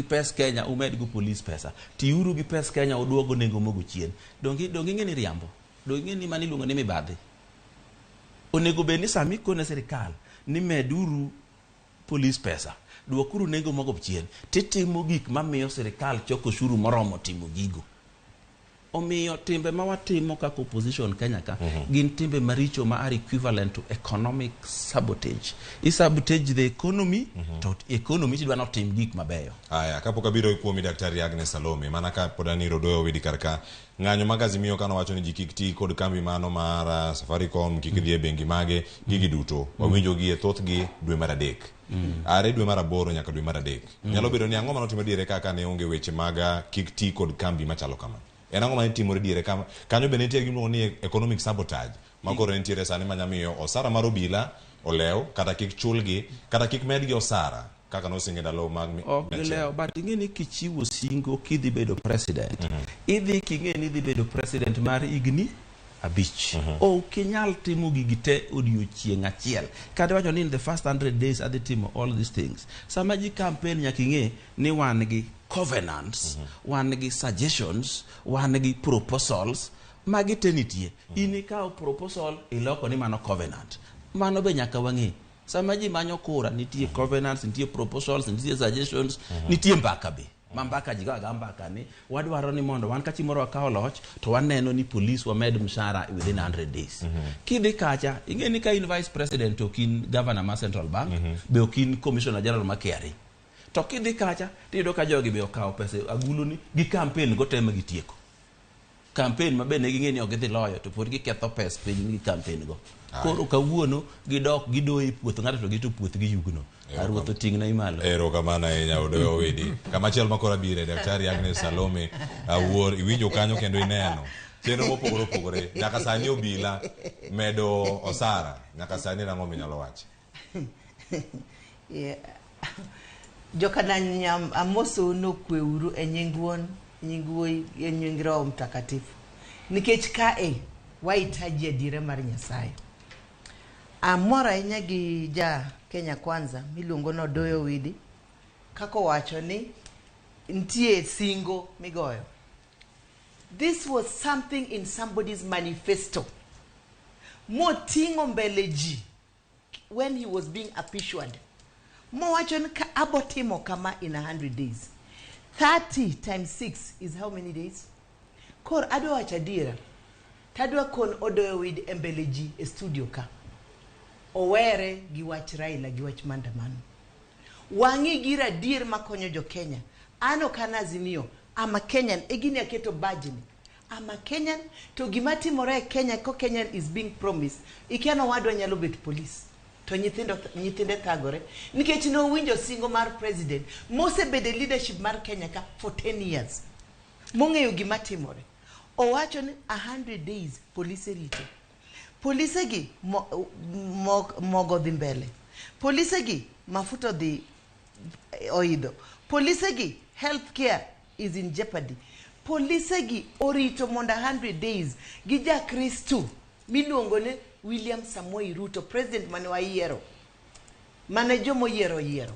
pes Kenya umed go police pesa, tiuru gi pes Kenya uduogo nengo mogo chien. Donge ing'e ni riambo? Donge ing'e ni mano iluongo ni mibadhi? Onego bed ni sama ikone sirikal ni meduru police pesa, duokuru nengo mogo chien, titimo gik mamiyo sirikal choko ushuru moromo timo gigo. Omiyo timbe ma watimo kaka opposition Kenya ka gin timbe maricho ma are equivalent to economic sabotage. I sabotage the economy, to economy tidwa notim gik mabeyo. Aya, kapok abiro kuomi Daktari Agnes Salome, mana ka pod aniro Odoyo Owidi kar ka, ng'anyo mag Azimio kano wacho ni ji kik ti kod kambi mano mar Safaricom, kik dhi e bengi mage, gigi duto. Wawinjo gi e thothgi dwe mar 3. Are dwe mar 8 nyaka dwe mar 3. Nyalo bedo ni ang'o manotimore diere kaka ne onge weche mag kik ti kod kambi machalo kama. En ang'o mane timore diere kama? Kanyo bende nitie gimiluongo ni economic sabotage, ma koro nitiere sani manyamiyo osara mar obila olew, kata kik chulgi, kata kik medgi osara kaka nosinge ndalo mag Ok gilewo, but ing'e ni kichiwo singo kidhi bedo president, idhi king'e ni idhi bedo president mar higni 5. Ok inyal timo gigi te odiochieng' achiel. Kata iwacho ni in the first 100 days adhi timo all these things. Sama ji campaign nyaka ing'e ni wan gi covenants, wan gi suggestions, wan gi proposals, magi te nitie. In ikawo proposal iloko ni mano covenant. Mano be nyaka wang'e. Sama ji manyo kura nitie covenants, nitie proposals, nitie suggestions, nitie mbaka be. Ma mbaka ji goga mbaka ni wadwaro ni mondo wan ka chieng' moro wakawo loch to waneno ni police wamed mshahara within 100 days. Kidhi kacha ing'e ni ka in vice president ok in governor mar Central Bank, be ok in commissioner general mar KRA. To kidhi kacha tiyudo ka jogi be okawo pesa agulu ni gi campaign go te ma gitieko. Campaign ma be ne ging'e ni ok gidhi loyo to pod giketho pes piny gi campaign go. Koro kawuono gidok gidoyo e puoth ng'ato to gito puoth gi yugno. Ruoth oting'na imalo. Erokamano ahinya Odoyo Owidi. Kamachielo ma koro abire Daktari Agnes Salome Awuor, iwinjo kanyo kendo ineno chenro mopogore opogore. Nyaka sani obila medo osara, nyaka sani nang'o minyalo wacho? Yeah. Jokananyam amosou nokweuru e nying Wuon, nying Wuoyi, e nying Roho Mtakatifu. Nikech kae wahitaji adiera mar Nyasaye. Amor ahinya gi ja Kenya Kwanza miluongo ni Odoyo Owidi kaka owacho ni nitie singo migoyo. This was something in somebody's manifesto. Moting'o mbele ji when he was being appeased. Mowacho ni ka abo timo kama in 100 days. 30 times 6 is how many days? Koro adwa wacho adiera. Tadwa kon Odoyo Owidi e mbele ji e studio ka. Owere gi wach Raila gi wach maandamano. Wang'i gir adier makonyo jo Kenya. An ok an Azimio, I'm a Kenyan. E gini aketo badge ni. I'm a Kenyan. To gima timore e Kenya ko Kenyan is being promised. Ikia no wadwa nyalo bet police. To nyithinde thagore. Nikech nowinjo singo mar president. Mosebedo e leadership mar Kenya ka for 10 years. Mong'eyo gima timore. Owacho ni 100 days polise rito. Polise gi mogo dhi mbele. Polise gi mafuta dhi oidho. Polise gi health care is in jeopardy. Polise gi orito mondo 100 days gi ja Kristo miluongo ni William Samoei Ruto, president mane wayiero. Mane jomoyiero oyiero.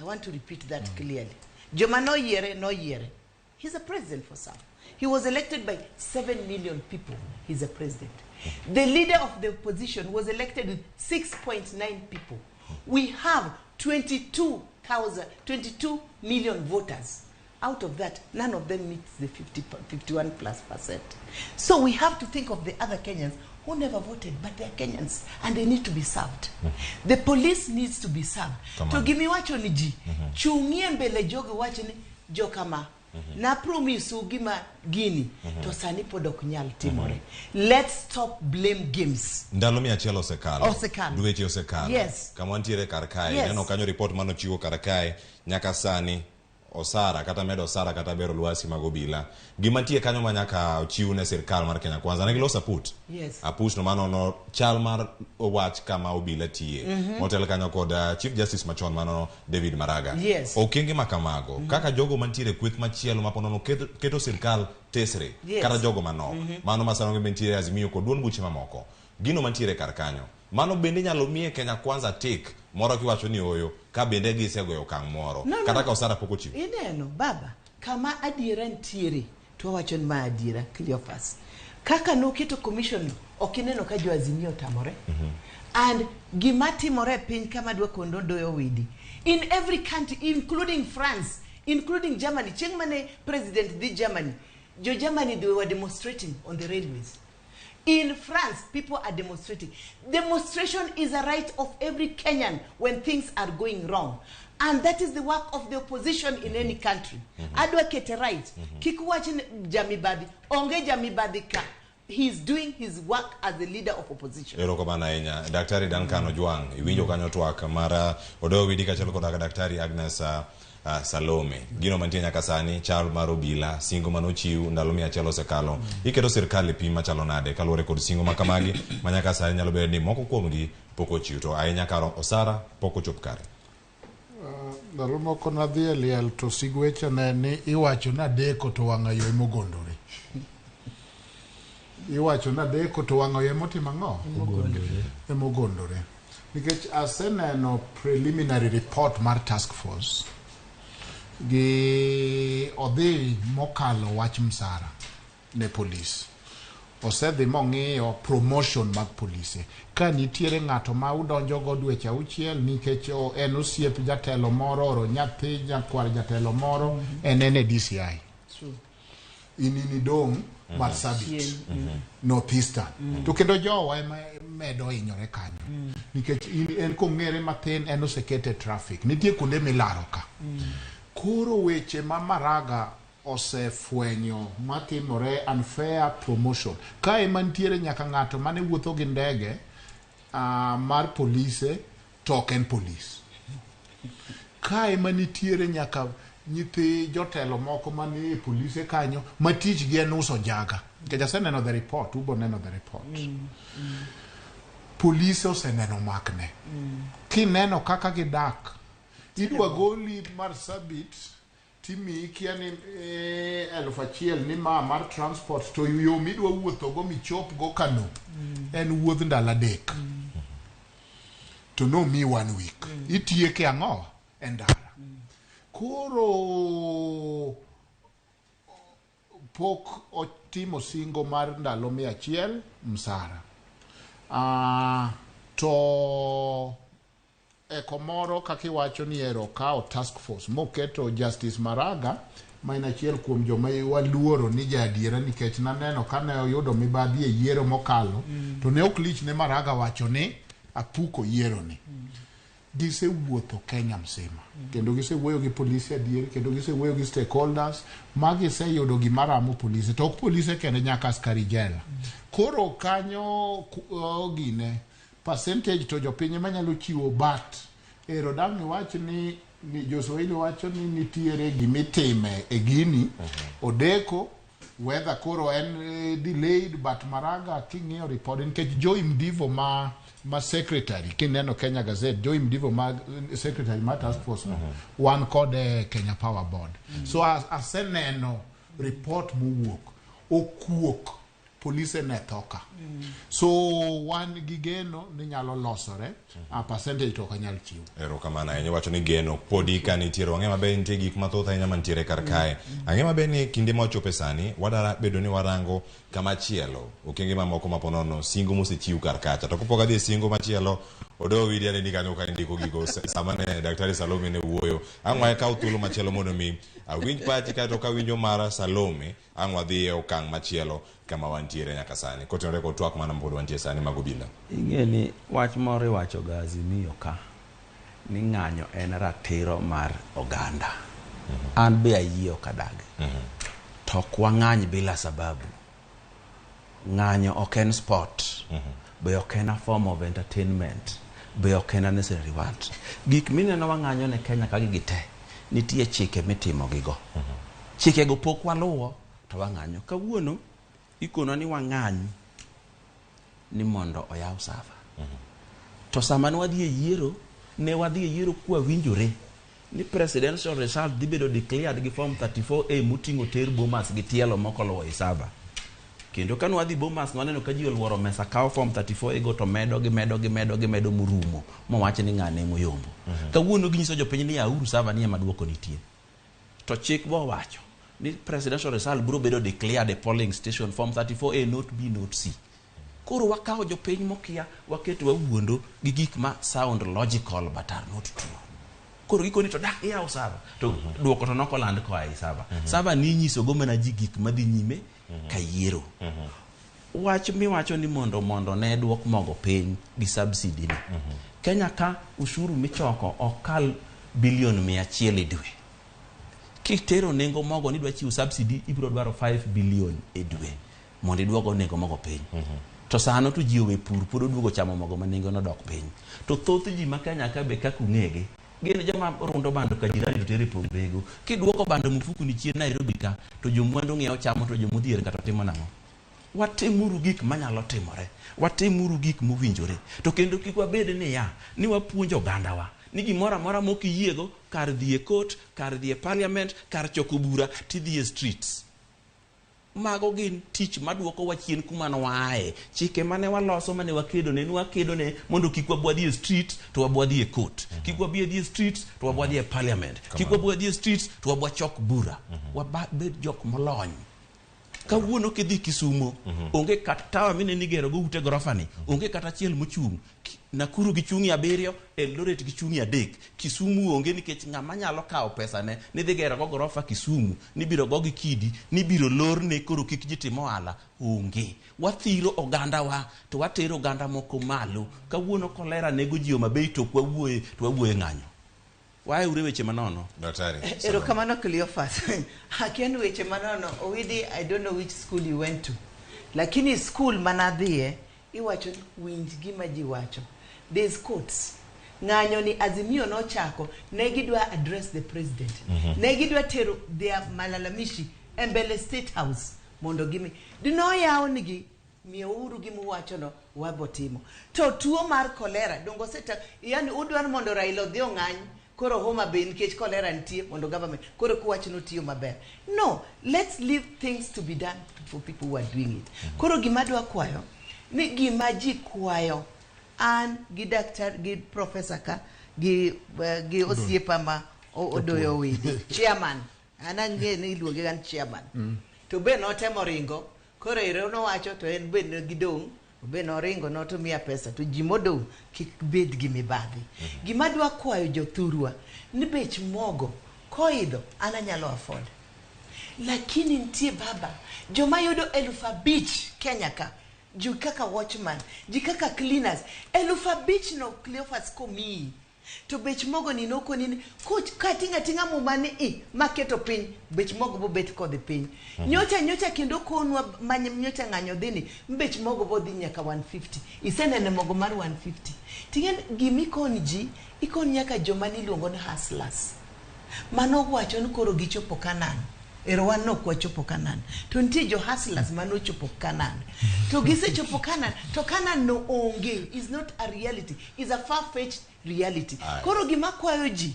I want to repeat that clearly. Joma noyiere noyiere. He's a president for some. He was elected by 7 million people. He's a president. The leader of the opposition was elected with 6.9 people. We have 22 million voters. Out of that, none of them meets the 51+%. So we have to think of the other Kenyans who never voted, but they are Kenyans and they need to be served. The police needs to be served. Come To on. gimiwacho ni ji, chung'ie mbele jogo wacho ni jokama Na promise u gima gini to sani pod ok nyal timore. Let's stop blame games. Ndalo 100 osekalo. Osekalo. Dweche osekalo. Yes. Kama wantiere kar kae. Yes. Ineno kanyo report manochiwo kar kae nyaka sani osara kata medo osara kata bero lwasi mag obila. Gima nitie kanyo ma nyaka ochiw ne sirkal mar Kenya Kwanza. Ne giloso aput. Yes. Aput no mano no chal mar wach kama obila tiye. Motel kanyo kod Chief Justice machon mano David Maraga. Yes. Okenge ma kamago kaka jogo mantiere e kweth machielo ma ponono keto sirkal tesre Yes. kata jogo manok. Mano ma sano mantiere Azimio kod duond buche mamoko. Gino mantiere kar kanyo. Mano bende nyalo miye Kenya Kwanza tik moro kiwacho ni oyo ka bende gisegoyo okang' moro No, no. kata ka osara pok ochiw. Ineno baba, kama adiera ntiere to wawacho ni ma adiera Cleophas. Kaka noketo commission no, ok ineno ka jo Azimio otamore. And gima timore e piny kama dwa kondo doyo widi. In every country including France, including Germany, chieng' mane president dhi Germany, jo Germany they were demonstrating on the railways. In France, people are demonstrating. Demonstration is a right of every Kenyan when things are going wrong. And that is the work of the opposition in any country. Adwa kete right. Kik wach ni Jamibadhi. Onge Jamibadhi ka. He is doing his work as the leader of opposition. Erokamano ahinya. Daktari Duncan Ojwang, iwinjo kanyo twak mar Odoyo Widi kaachiel kod Daktari Agnes Salome. Gino mantie nyaka sani, chal mar obila, singo manochiw ndalo 100 osekalo. Iketo sirkal e pim machalo nade kaluwore kod singo ma kamagi ma nyaka sani nyalo bedo ni moko kuomgi pok ochiw to ahinya kar osara pok ochop kare. Ndalo moko nadhi e liel to sigwecha ne ni iwacho ni adeko to wang'ayo emogondore. Iwacho ni adeko to wang'ayo emotimo ang'o? Emogondore. Nikech aseneno preliminary report mar task force gi odhi mokalo wach msara ne polis. Osedhi mong'iyo promotion mag polise. Ka nitiere ng'ato ma udonjo go dweche 6 nikech en osiep jatelo moro oro nyathi nyakwar jatelo moro en e DCI. True. In inidong' Marsabit, North Eastern. To kendo jowa ema medo hinyore kanyo. Nikech en kong'ere mathin en osekete traffic. Nitie kuonde milaro ka. Koro weche ma Maraga osefwenyo matimore unfair promotion. Ka ema nitiere nyaka ng'ato mane wuotho gi ndege mar polise to ok en polis. Ka ema nitiere nyaka nyithi jotelo moko manie e polise kanyo ma tichgi en uso njaga. Nikech aseneno the report, ubo neno the report. Polise oseneno makne. Kineno kaka gidak, idwa goli Marsabit timiyi kia ni 1000 ni ma mar transport to yo midwa wuothogo michopgo Kano en wuodh ndalo 3. To nomiyi 1 week. Itieke ang'o? E ndara. Koro pok otimo singo mar ndalo 100 msara. To e komoro kaka iwacho ni ero okawo task force moketo Justice Maraga ma en achiel kuom joma waluoro ni jaadiera nikech naneno kane oyudo mibadhi e yiero mokalo to ne ok lich ne Maraga wacho ni apuko yiero ni. Gisewuotho Kenya mzima kendo gisewuoyo gi polise adier kendo gisewuoyo gi stakeholders ma giseyudo gima ramo polise to ok polise kende nyaka askari jela. Koro kanyo gine percentage to jopiny ema nyalo chiwo but ero dang' iwach ni Joswahili wacho ni nitiere gimitime e gini odeko whether koro en delayed but Maraga king'iyo report nikech Joe Mdivo ma secretary kineno Kenya Gazette Joe Mdivo ma secretary ma task force no wan kod Kenya Power Board. So aseneno report mowuok okuok polise ne thoka. So wan gi geno ni nyalo losore a percentage to ok anyal chiwo. Erokamano ahinya wacho ni geno podi ka nitiere wang'e maber nitie gik mathoth ahinya mantiere kar kae. Ang'e maber ni kinde ma wachope sani wadara bedo ni warango kama chielo okenge mamoko ma ponono singo mosechiw kar kacha to kapok adhi e singo machielo Odoyo Widi aneni kanyo ka indiko gigo sama ne Daktari Salome ne wuoyo. Ang' wakaw thuolo machielo mondo mi awinj pachi kaeto kawinjo mara Salome ang' wadhi e okang' machielo kama wantiere nyaka sani kotenore kod twak mana pod wantie sani mag obila. Ing'e ni wach moro iwacho ga Azimio ka ni ng'anyo en ratiro mar oganda. An be ayie ok adagi. To ok wang'any bila sababu. Ng'anyo ok en sport. Be ok en a form of entertainment. Be ok en a necessary want. Gik mineno wang'anyo ne Kenya ka gigi te, nitie chike mitimo gigo. Chikego pok waluwo to wang'anyo. Kawuono ikonwa ni wang'any ni mondo oyaw sava. To sama ne wadhi e yiero, ne wadhi e yiero kwawinjore ni presidential result dhi bedo declared gi form 34A moting'o ter Bomas gi tielo mokoluwo i sava. Kendo ka nwadhi Bomas nwaneno ka ji oluoro mesa kawo form 34A go to medo gimedo gimedo gimedo morumo mowach ni ng'ane moyombo. Kawuono ginyiso jopiny ni yauru sava ni ema duoko nitie. To chik bo wacho ni presidential result biro bedo declared e polling station form 34A not B not C. Koro wakawo jopiny mokia waketo wawuondo gi gik ma sound logical but are not true. Koro gikoni to dak iyaw sava to duoko to nokoland koa ei sava. Sava ni inyiso go mana ji gik madhi nyime ka yiero. Wach miwacho ni mondo ne duok mogo piny gi subsidy ni. Kenya ka ushuru michoko ok kal bilion 100 e dwe. Kitero nengo mogo ni idwa chiwo subsidy ibiro dwaro 5 billion e dwe mondo iduogo nengo mogo piny. To sano to ji owe pur pod oduogo chamo mogo ma nengo nodok piny. To thoth ji ma Kenya ka be kaka ung'ege gin joma rundo bando ka jirani to tero e pong rego. Kiduoko bando mufuku ni chien Nairobi ka to jomwandu ng'iewo chamo to jomodhier kata timo nang'o? Watimuru gik manyalo timore. Watimuru gik mowinjore. To kendo kik wabed niya ni wapuonjo ogandawa ni gimoro amora mok iyiego kar dhi e court, kar dhi e parliament, kar choko bura tidhi e streets. Mago gin tich maduoko wa chien kuma ne waaye. Chike mane waloso mane wakedo ne wakedo ne mondo kik wabwa dhi e street to wabwa dhi e court. Kik wabi dhi e street to wabwa dhi e parliament. Kik wabwa dhi e street to wabwa chok bura. Wabed jok molony. Kawuono kidhi Kisumo, onge kata tawa mineno igero go ute gorofa ni, onge kata achiel mochung'. Nakuru gi chung'i 7, Eldoret gi chung'i 3. Kisumu onge nikech ng'ama nyalo kawo pesa ne ni dhi gero go gorofa Kisumu, nibiro go gi kidi, nibiro lorne koro kik ji tim ohala, onge. Wathiro ogandawa to watero oganda moko malo. Kawuono kolera nego ji Homa Bay to ok wawuoye to wawuoye ng'anyo. Waeuru weche manono. Daktari. Erokamano Cleophas. Akia ni weche manono. Owidi, I don't know which school you went to. Lakini school manadhiye, iwacho ni winj gima ji wacho. There's quotes. Ng'anyo ni Azimio nochako, ne gidwa address the president. Ne gidwa tero their malalamishi e mbele State House mondo gimi. Dinoyaw nigi miyouru gimuwachono wabo timo. To tuo mar kolera dongo oseta yani udwaro mondo Raila odhi ong'any koro Homa Bay nikech kolera nitie mondo government koro kuwach notiyo maber. No, let's leave things to be done for people who are doing it. Koro gima adwa kwayo ni gima ji kwayo an gi daktar gi professor ka gi osiepa ma Odoyo Owidi chairman an ang'e ni iluonge ga ni chairman to be notemo ringo koro ero nowacho to en be ne gidong' be noringo notumia pesa to ji modong' kik bed gi mibadhi. Gima adwa kwayo jothurwa ni bech mogo koidho an anyalo afford lakini nitie baba joma yudo 5,000 Kenya ka ji kaka watchman ji kaka cleaners 5,000 no Cleophas komiyi to bech mogo ni nokoni ni kating'o ating'a muma ni i maketo piny bech mogo bobet kodhi piny. Nyocha nyocha kendo konwa manye nyocha ng'anyo dhi ni bech mogo bodhi nyaka 150 isenene mogo mar 150 ting'e gimikon ji ikon nyaka joma niluongo ni hustlers mano wacho ni koro gichopo Canaan ero wan nok wachopo Canaan to nitie jo hustlers manochopo Canaan to gisechopo Canaan to Canaan no onge is not a reality is a far fetched reality. Aye. Koro gima kwayo ji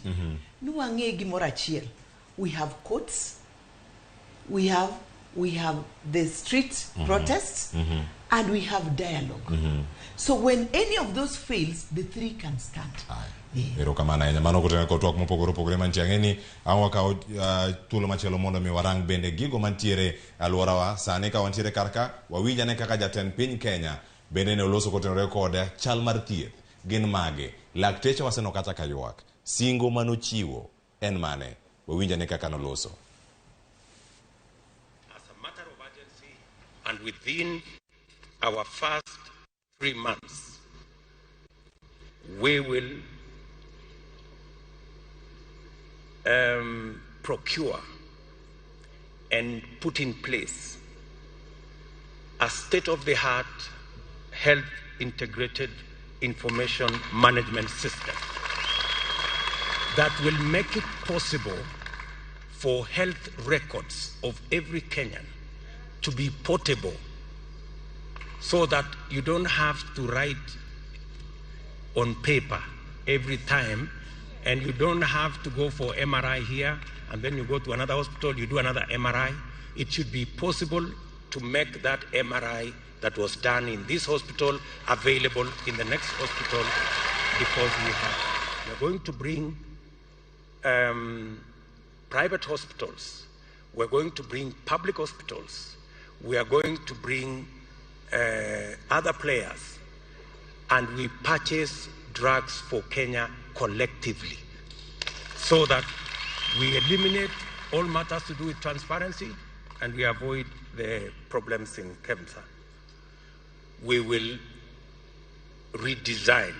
ni wang'e gimoro achiel we have courts we have the street protests and we have dialogue. So when any of those fails the three can stand. Erokamano ahinya mano kotenore kod twak mopogore opogore mantie ang'e ni ang' wakawo thuolo machielo mondo mi warang bende gigo mantiere alworawa sani ka wantiere kar ka wawinj ane kaka jatend piny Kenya bende ne oloso kotenore kod chal mar thieth gin mage lakteche waseneno kata ka ywak singo manochiwo en mane wawinj ane kaka noloso. As a matter of urgency and within our first 3 months, we will procure and put in place a state-of-the-art health integrated information management system that will make it possible for health records of every Kenyan to be portable, so that you don't have to write on paper every time, and you don't have to go for MRI here, and then you go to another hospital, you do another MRI. It should be possible to make that MRI that was done in this hospital available in the next hospital, because we are going to bring private hospitals, we're going to bring public hospitals, we are going to bring other players, and we purchase drugs for Kenya collectively, so that we eliminate all matters to do with transparency and we avoid the problems in KEMSA. We will redesign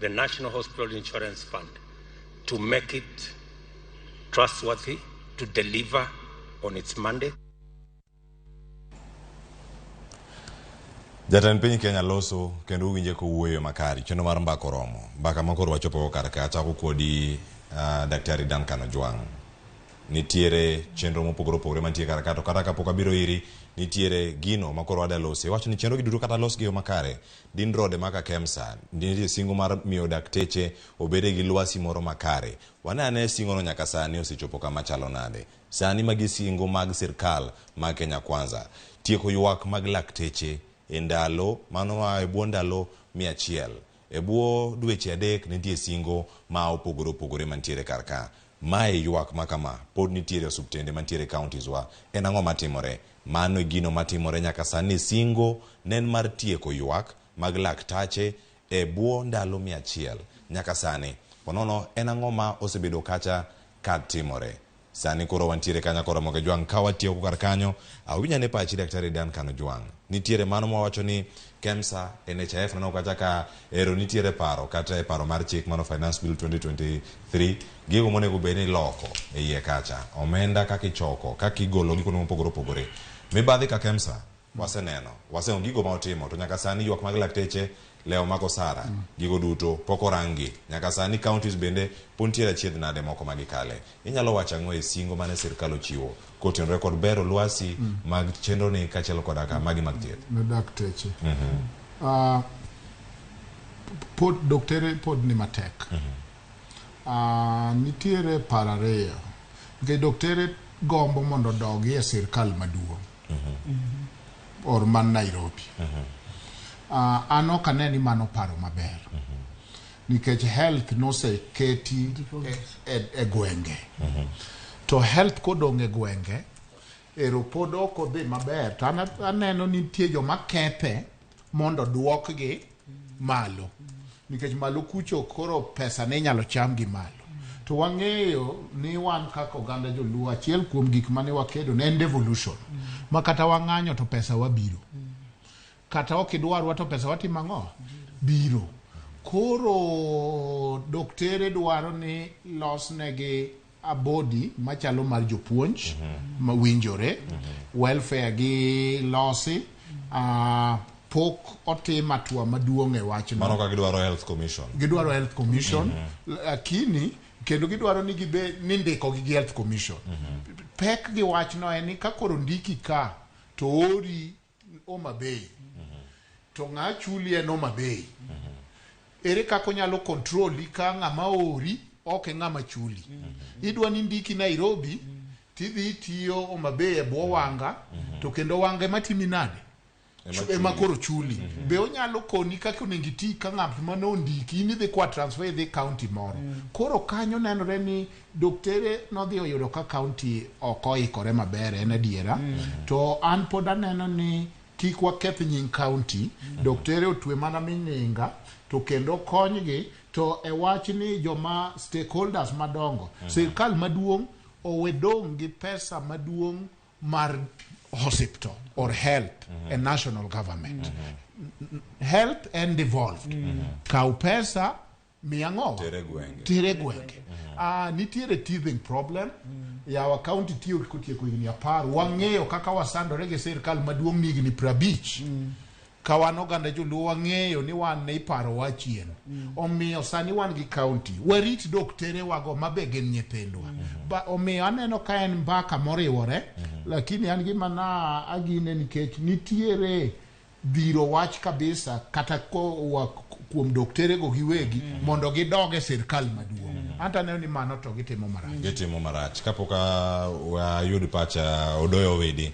the National Hospital Insurance Fund to make it trustworthy, to deliver on its mandate. Jatend piny Kenya loso kendo uwinje kowuoyo makare chenro mar mbaka oromo. Mbaka ma koro wachopo kar ka achako kodi Daktari Duncan Ojwang'. Nitiere chenro mopogore opogore mantie kar ka, to kata kapok abiro iri nitiere gino ma koro wadwa lose. Iwacho ni chenro gi duto kata los gi yo makare, din rode maka KEMSA, nitie singo mar miyo dakteche obede gi lwasi moro makare. Wane ane singo no nyaka sani osechopo kama chalo nade. Sani magi singo mag sirkal mag Kenya Kwanza. Tieko ywak mag lakteche e ndalo, mano e bwo ndalo 100. E bwo dweche 3 nitie singo ma opogore opogore mantiere kar ka. Mae ywak ma kama pod nitiere osuptende mantiere counties wa. En ang'o matimore? Mano e gino matimore nyaka sani. Singo ne en mar tieko ywak mag laktache e bwo ndalo 100 nyaka sani. Ponono en ang'o ma osebedo kacha ka timore? Sani koro wantiere kanyo koro Ramogi Ojwang'. Ka watieko kar kanyo, awinjo ane pachi Daktari Duncan Ojwang'. Nitiere mano mawacho ni KEMSA, NHIF neno kacha ka ero nitiere paro kata e paro mar chik mano Finance Bill 2023, gigo monego bed ni iloko e iye kacha, omenda kaka ichoko, kaka igolo gi kuonde mopogore opogore. Mibadhi ka KEMSA waseneno, waseneno gigo ma otimo, to nyaka sani ywak mag lakteche lewo mako sara, gigo duto pok orangi. Nyaka sani counties bende pod nitiere achiedh nade moko ma gikale. Inyalo wacho ang'o e singo mane sirkal ochiwo kotenore kod bero lwasi mag chenro ni kaachiel koda ka magi mag thieth? Ne dakteche. Pod doktere pod ni matek. Nitiere paro ariyo. Nikech doktere gombo mondo odogi e sirkal maduong' or man Nairobi. An ok ane ni mano paro maber. Nikech health noseketi e gwenge. To health kodong' e gwenge, ero pod ok odhi maber. To an aneno ni nitie joma kethe mondo duokgi malo. Nikech malo kucho koro pesa ne inyalo cham gi malo. To wang'eyo ni wan kaka oganda joluo, achiel kuom gik mane wakedo ne en devolution. Ma kata wang'anyo to pesa wabiro. Kata ok idwarwa to pesa watimo ang'o? Biro. Koro doktere dwaro ni losnegi a body machalo mar jopuonj mawinjore, welfare gi losi, pok otim hatua maduong' e wachno. Mano ka gidwaro health commission. Gidwaro health commission, lakini kendo gidwaro ni gibe ni ndiko gi health commission. Pek gi wachno en ni ka koro ndiki ka to ori Homa Bay, to ng'a chuli en Homa Bay. Ere kaka onyalo controli ka ng'ama ori ok e ng'ama chuli? Idwa ni ndiki Nairobi, tidhi tiyo Homa Bay e bwo wanga, to kendo wanga ema timi nade? Ema koro chuli. Be onyalo koni kaka onego iti ka ng'at mane ondiki, in idhi kwa transfer idhi county moro. Koro kanyo nenore ni doktere nodhi oyudo ka county ok oikore maber, en adiera. To an pod aneno ni kik waketh nying county, doktere otwe mana mininga, to kendo konygi, to e wach ni joma stakeholders madongo, sirkal maduong' owe dong' gi pesa maduong' mar hospital or health e national government. Health and devolved. Kaw pesa mi ang'o? Tere gwenge. Tere gwenge. Nitiere teething problem. Yawa county tiyo kotieko higni 10. Wang'eyo kaka wasandore gi sirkal maduong' ni higni 50. Ka wan oganda joluo wang'eyo ni wan ne iparowa chien. Omiyo sani wan gi county. Warit doktere wago mabe gin nyithindwa. Ba, omiyo aneno ka en mbaka moriwore, lakini an gima na agine nikech nitiere dhiro wach kabisa kata koa kuom doktere go giwegi mondo gidog e sirkal maduong'. Anto aneno ni mano to gitimo marach. Gitimo marach. Kapok wayud pacha Odoyo Owidi,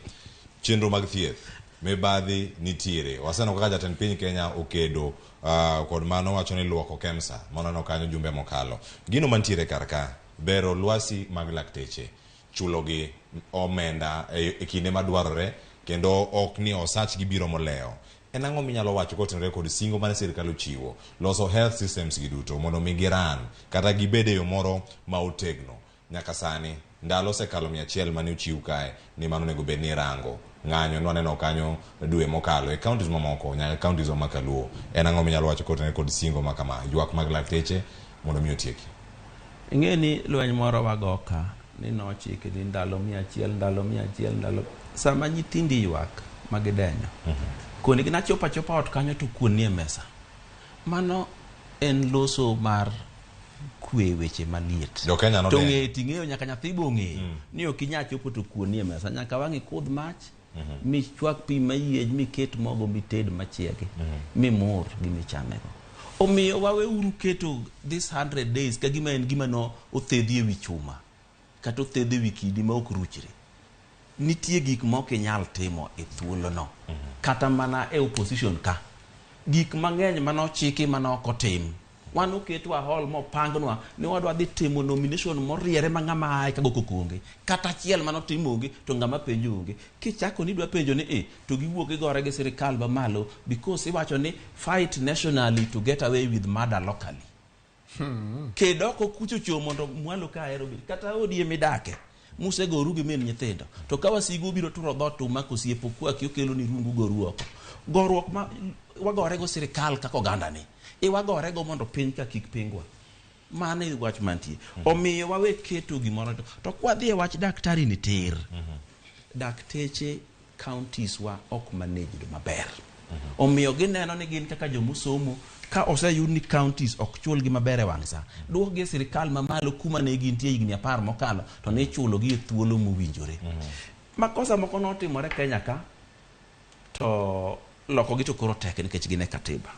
chenro mag thieth, mibadhi nitiere. Waseneno kaka jatend piny Kenya okedo kod mano wacho ni luoko KEMSA, maneno kanyo jumbe mokalo. Gino mantiere kar ka, bero lwasi mag lakteche, chulogi omenda e kinde madwarore, kendo ok ni osachgi biro molewo. En ang'o minyalo wacho kotenore kod singo mane sirkal ochiwo loso health systems gi duto mondo mi giran kata gibed e yo moro ma otegno? Nyaka sani ndalo osekalo 100 mane ochiw kae ni mano onego bed ni irango. Ng'anyo nwaneno kanyo dwe mokalo e counties mamoko nyaka counties ma Kaluo. En ang'o minyalo wacho kotenore kod singo ma kama, ywak mag lakteche mondo mi otieki? Ing'e ni lweny moro wago ka ni nochiki ni ndalo 100, ndalo 100, ndalo sama nyithindi ywak magidenyo. Koni gin achopo achopa ot kanyo to kuon nie mesa. Mano en loso mar kwe weche maliet. Jo Kenya To nodenyo. ng'e ting'eyo nyaka nyathi bo ong'eyo ni ok inyal chopo to kuon nie mesa. Nyaka wang' ikudh mach, michwak pi mayiech, miket mogo, mited machiegi, mimur gi michamego. Omiyo waweuru keto this 100 days ka gima en gima no othedhi e wi chuma kata othedhi e wi kidi ma ok ruchre. Nitie gik ma ok inyal timo e thuolono. Kata mana e opposition ka. Gik mang'eny manochiki mane ok otim. Wan oketwa hall mopangnwa ni wadwa dhi timo nomination moriere ma ng'ama ae ka go koko onge. Kata achiel manotim onge to ng'ama penjo onge. Kichako ni idwa penjo ni e to giwuok gigore gi sirikal mamalo because iwacho ni fight nationally to get away with murder locally. Ked oko kuchocho mondo mwalo ka ahero bed. Kata odi emidake musegoru gi min nyithindo to ka wasigu obiro turo dhoot to umako osiep okwaki okelo ni rungu goru oko. Goruok ma wagore go sirikal kaka oganda ni iwagore go mondo piny ka kik pingwa. Mano e wach mantie. Omiyo wawe keto gimoro to kwadhi e wach daktari ni tir. Dakteche counties wa ok managed maber. Omiyo gineno ni gin kaka jomosomo ka oseyud ni counties ok chulgi maber e wang' sa, duokgi e sirikal mamalo kuma ne gintie higni 10 mokalo to ne ichulogi e thuolo mowinjore. Makosa moko notimore Kenya ka to lokogi to koro tek nikech gin e katiba.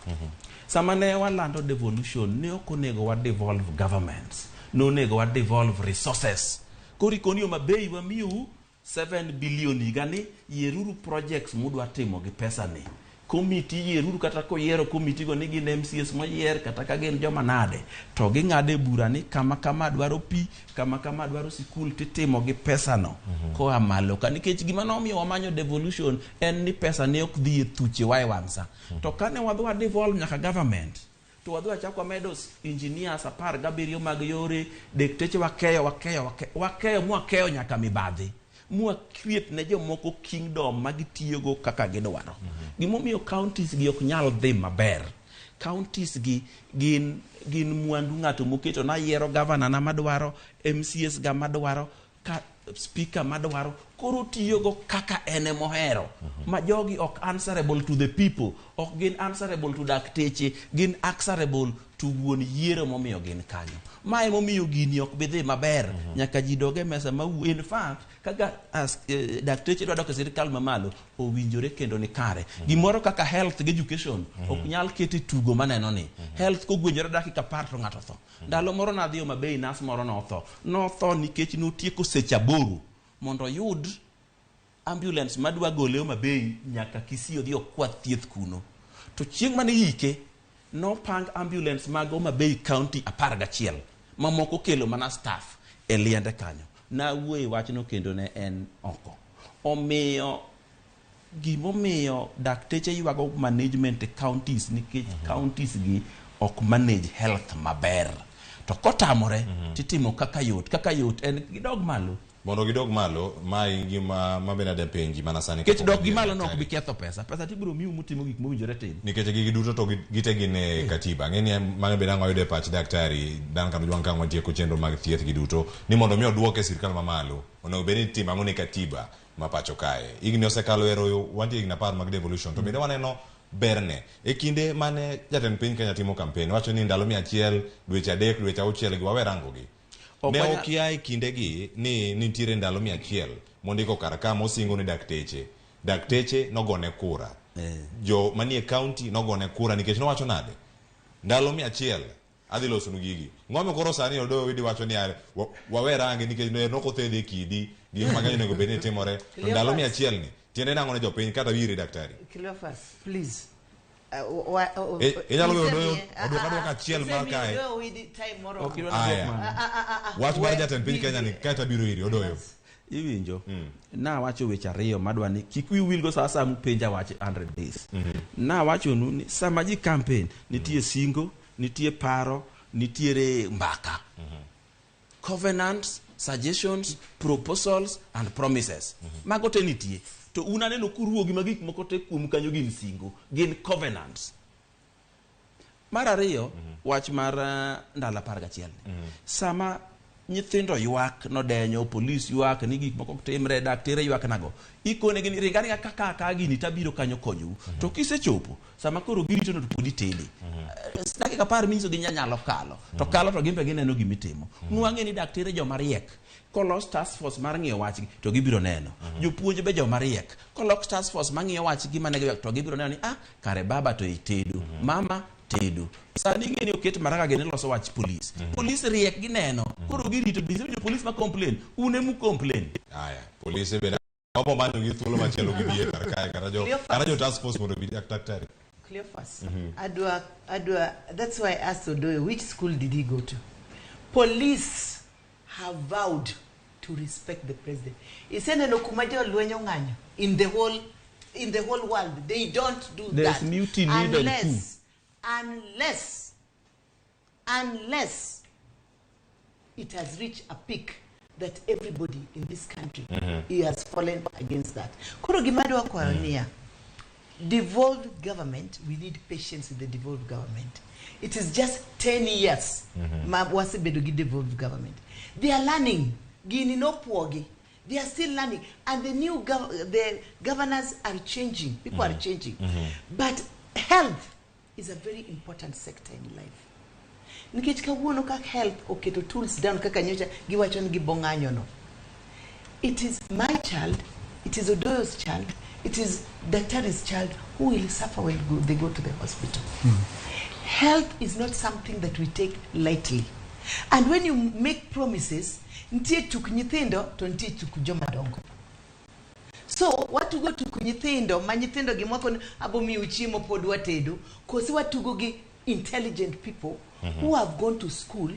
Sama ne walando devolution ne ok onego wa devolve governments, nonego wa devolve resources. Koro ikoni Homa Bay wamiyou 7 billion higani, yieruru projects mudwa timo gi pesa ni. Komiti yieruru kata koyiero komiti go ni gin MCAs moyier kata ka gin joma nade to ging'ado e bura ni kama kama dwaro pi, kama kama dwaro sikul titimo gi pesa no koa malo ka nikech gima nomiyo wamanyo devolution en ni pesa ne ok dhi e thuchewa e wang' sa. To kane wadhi wa devolve nyaka government to wadhi wachako wamedo engineers 17 mag yore, dekteche wakeyo wakeyo wakeyo wakeyo mwakeyo nyaka mibadhi mwa create ne jomoko kingdom ma gitiyogo kaka gidwaro. Gimomiyo counties gi ok nyal dhi maber, counties gi gin mwandu ng'ato moketo nayiero governor na madwaro, MCAs ga madwaro, ka speaker madwaro, koro tiyogo kaka en emohero. Ma jogi ok answerable to the people, ok gin answerable to dakteche, gin answerable to wuon yiero momiyo gin kanyo. Ma emomiyo gini ok bi dhi maber, nyaka ji dog e mesa ma in fact kaka as, dakteche dwa dok e sirikal mamalo owinjore kendo ni kare. Gimoro kaka health gi education ok nyal ket e tugo maneno ni. Health kogwenjore dakika 10 to ng'ato tho. Ndalo moro nadhi Homa Bay, nas moro notho. Notho nikech notieko seche 8 mondo oyud ambulance madwa gole Homa Bay nyaka Kisii odhi okwa thieth kuno. To chieng' mane ike, nopang ambulance mag Homa Bay County 11 mamoko kelo mana staff e liende kanyo. Nawuoyo e wachno kendo ne en oko. Omiyo gimomiyo dakteche ywago management e counties nikech counties gi ok manage health maber. To kotamore titimo kaka yot, kaka yot en gidog malo. Mondo gidog malo, mae gima ma bende adapenji mana sani. Nikech kapok dok gi wadhi e malo no ok daktari. bi ketho pesa. Pesa tibiro miu mutimo gik mowinjore tim. Nikech gigi duto to gite gin e katiba. Ang'e ni mano bende ang' wayudo e pach daktari Duncan Ojwang' ka ang' watieko chenro mag thieth gi duto ni mondo mi oduoke e sirkal mamalo onego bed ni itimo ang'o ne katiba ma pacho kae. Higni osekalo ero wantie higni 10 mag devolution to bende waneno berne. E kinde mane jatend piny Kenya timo kampen wacho ni ndalo 100, dweche 3, dweche 6 gi wawe rango gi. Ok Ne wanyal- okia e kindegi ni nitiere ndalo 100 mondiko kar ka mosingo ni dakteche. Dakteche nogone kura. Jo manie county nogone kura nikech nowacho nade? Ndalo 100 adhi losonu gigi. Ng'omo koro sani Odoyo Owidi wacho ni are, wawe range nikech ne nok othedhe e kidi, gik mang'eny onego bed ni timore. To ndalo 100 ni tiende nang'o ne jopiny kata wire daktari? Cleophas, please. Inyalo weyo Odoyo oduok aduoka achiel mar kae. Ok idwa ni Aya. duok mano. Wach mar jatend piny Kenya ni kae to abiro iri Odoyo. Iwinjo? Nawacho weche ariyo madwa ni kik wiu wilgo sa asaya mupenja wach 100 days. Nawachonu ni sama ji campaign nitie singo, nitie paro, nitiere mbaka. Covenants, suggestions, proposals and promises. Mago te nitie. To un aneno kuruogi ma gik moko te kuom kanyo gin singo, gin covenants. Mar ariyo, wach mar ndalo 11 ni. Sama nyithindo ywak nodenyo, polis ywak ni gik moko ok timre, daktere ywak nago. Ikonegi ni ringa ringa kaka ka gini tabiro kanyo konyou. To kisechopo, sama koro girito no to pod itede. Dakika 10 minyiso gi nyalo kalo. To kalo to gin be gineno gimitimo. Nwang'e ni daktere joma riek. Kolos task force mar ng'iyo wachgi to gibiro neno. Jopuonj be joma riek. Kolos task force mang'iyo wachgi mane giywak to gibiro neno ni ah kare baba to itedo. Mama tedo. Sani ing'e ni oket Maraga gini loso wach polis. Polis riek gineno. Koro girito bende jo polis ma complain. Un emu complain. Aya, polise bende wabo manyo gi thuolo machielo gibi e kar kae kata jo Cleophas. kata jo task force mondo obi daktari. Cleophas, Adwa, that's why I asked Odoyo, which school did he go to? Police have vowed to respect the president. Iseneno kuma jolweny ong'anyo in the whole world. They don't do There's that. mutiny then Unless it has reached a peak that everybody in this country he has fallen against that. Koro gima adwa kwayo niya, devolved government, we need patience with the devolved government. It is just 10 years ma wasebedo gi devolved government. They are learning. Gini nopuogi. They are still learning. And the new the governors are changing. People are changing. But health is a very important sector in life. Nikech kawuono kaka health oketo tools down kaka nyocha giwacho ni gibong'anyo no. It is my child, it is Odoyo's child, it is Daktari's child who will suffer when they go to the hospital. Health is not something that we take lightly. And when you make promises, nitie tuk nyithindo to nitie tuk joma dongo. So watugo tuk nyithindo ma nyithindo gimwako ni abo miu chiemo pod watedo, kosi watugo gi intelligent people who have gone to school,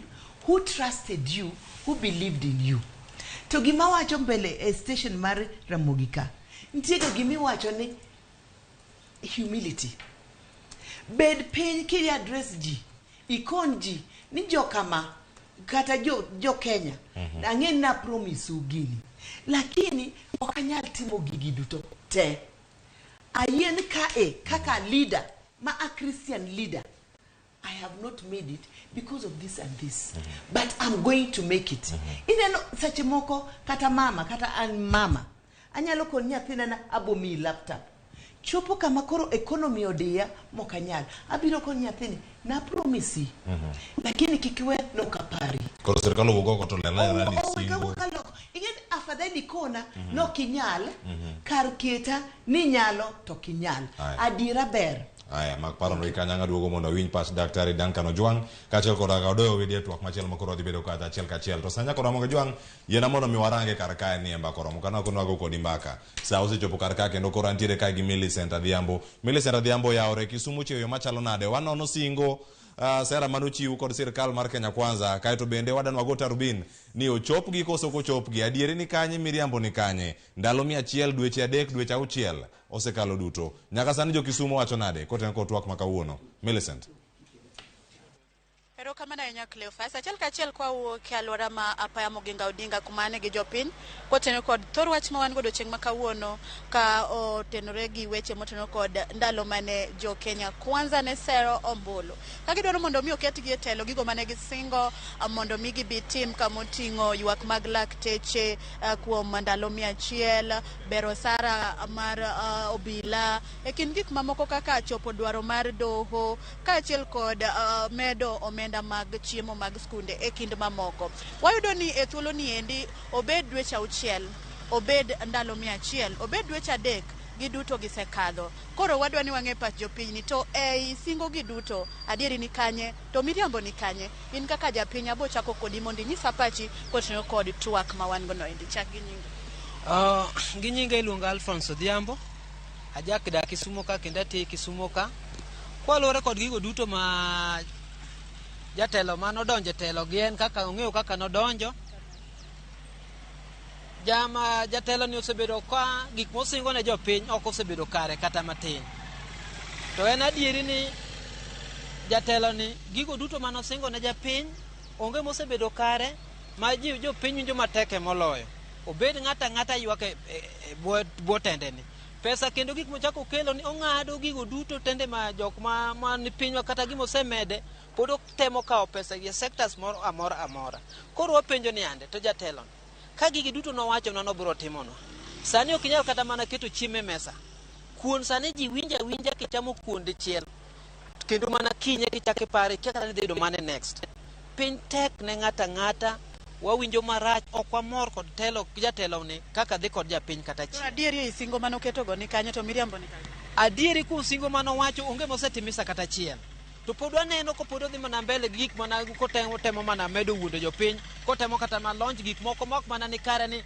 who trusted you, who believed in you. To gima wacho mbele e station mar Ramogi ka, nitie ga gimiwacho ni humility. Bed piny kidhi address ji, ikon ji ni jokama kata jo Kenya, ang'e ni na promise u gini, lakini ok anyal timo gigi duto te. Ayien kae kaka leader, ma a Christian leader, I have not made it because of this and this, but I'm going to make it. Ineno seche moko kata mama, kata an mama, anyalo koni nyathina na abo miyi laptop. Chopo kama koro economy odiya mok anyal. Abiro koni nyathini, na promise. Lakini kik iwe nokapari. Koro sirkal owuok oko to lerna ni Owuok singo. awuoka loko. Ing'e ni afadhali kona nok inyal, kar keta ni nyalo to ok inyal. Aya. Adiera ber. Aya, mak paro no ikanyanga duogo mondo awinj pach Daktari Duncan Ojwang' kaachiel koda ka Odoyo Owidi e twak machielo ma koro wadhi bedo kata achiel kachiel. To sani nyaka Ramogi Ojwang' yiena mondo mi warange kar kae ni e mbaka oromo. Kana ok nwago kodi mbaka. Sa osechopo kar ka kendo koro antiere kae gi Millicent Adhiambo. Millicent Adhiambo oyawore Kisumu chiwo yo machalo nade? Wanono singo sera manochiw kod sirkal mar Kenya Kwanza, kaeto bende wadanwa go tarubin ni ochopgi koso ok ochopgi. Adieri ni kanye, miriambo ni kanye? Ndalo 100, dweche 3, dweche 6 osekalo duto. Nyaka sani jo Kisumu wacho nade kotenore kod twak ma kawuono? Millicent. Erokamano ahinya Cleophas. Achiel kachiel kwawuok e alwora ma apaya Moginga Odinga kuma ane gi jopiny kotenore kod thor wach ma wan godo chieng' ma kawuono ka otenore gi weche motenore kod ndalo mane jo Kenya Kwanza ne sero ombulu. Ka gidwaro mondo mi oketgi e telo gigo mane gisingo mondo mi gibi tim kamoting'o ywak mag lakteche kuom ndalo 100, bero osara mar obila e kind gik mamoko kaka chopo dwaro mar doho kaachiel kod medo omenda mag chiemo mag skunde e kind mamoko. Wayudo ni e thuolo ni endi obed dweche 6, obed ndalo 100, obed dweche 3, giduto gisekadho. Koro wadwa ni wang'e pach jopiny ni to ei singo gi duto adieri ni kanye to miriambo ni kanye. In kaka japiny abo chako kodi mondo inyisa pachi kotenore kod twak ma wan gono endi. Chak gi nyingi. Gi nyinga iluonga Alphonse Odhiambo. Ajak dak Kisumo ka kendo atiyo Kisumo ka. Kwaluwore kod gigo duto ma jatelo manodonjo e telo gi en kaka ong'eyo kaka nodonjo. Jama jatelo ni osebedo ka gik mosingo ne jopiny ok osebedo kare kata matin. To en adieri ni jatelo ni gigo duto manosingo ne japiny onge mosebedo kare ma ji jopiny winjo matek e moloyo. Obed ng'ata ng'ata ywak e bwo tendeni. Pesa kendo gik mochako kelo ni ong'ado gigo duto tende ma jok ma ni pinywa kata gima osemede pod otemo kawo pesa gi e sectors moro amora amora. Koro wapenjo ni ande to jatelo ni ka gigi duto nowacho nwa nobiro timonwa. Sani ok inyal kata mana keto chiemo e mesa. Kuon sani ji winjo awinja kichamo kuon dichiel kendo mana kinye kichako ipare ikia kata ni idhi yudo mane next. Piny tek ne ng'ata ng'ata, wawinjo marach, ok wamor kod telo jatelo ni kaka dhi kod japiny kata To achiel. adieri ei singo manoketogo ni kanye to miriambo ni kanye? Adieri kuom singo manowacho onge mosetimisa kata achiel. To pod waneno kopod odhi mana mbele gi gik mana kotemo temo mana medo wuondo jopiny, kotemo kata mana launch gik moko ma ok mana ni kare ni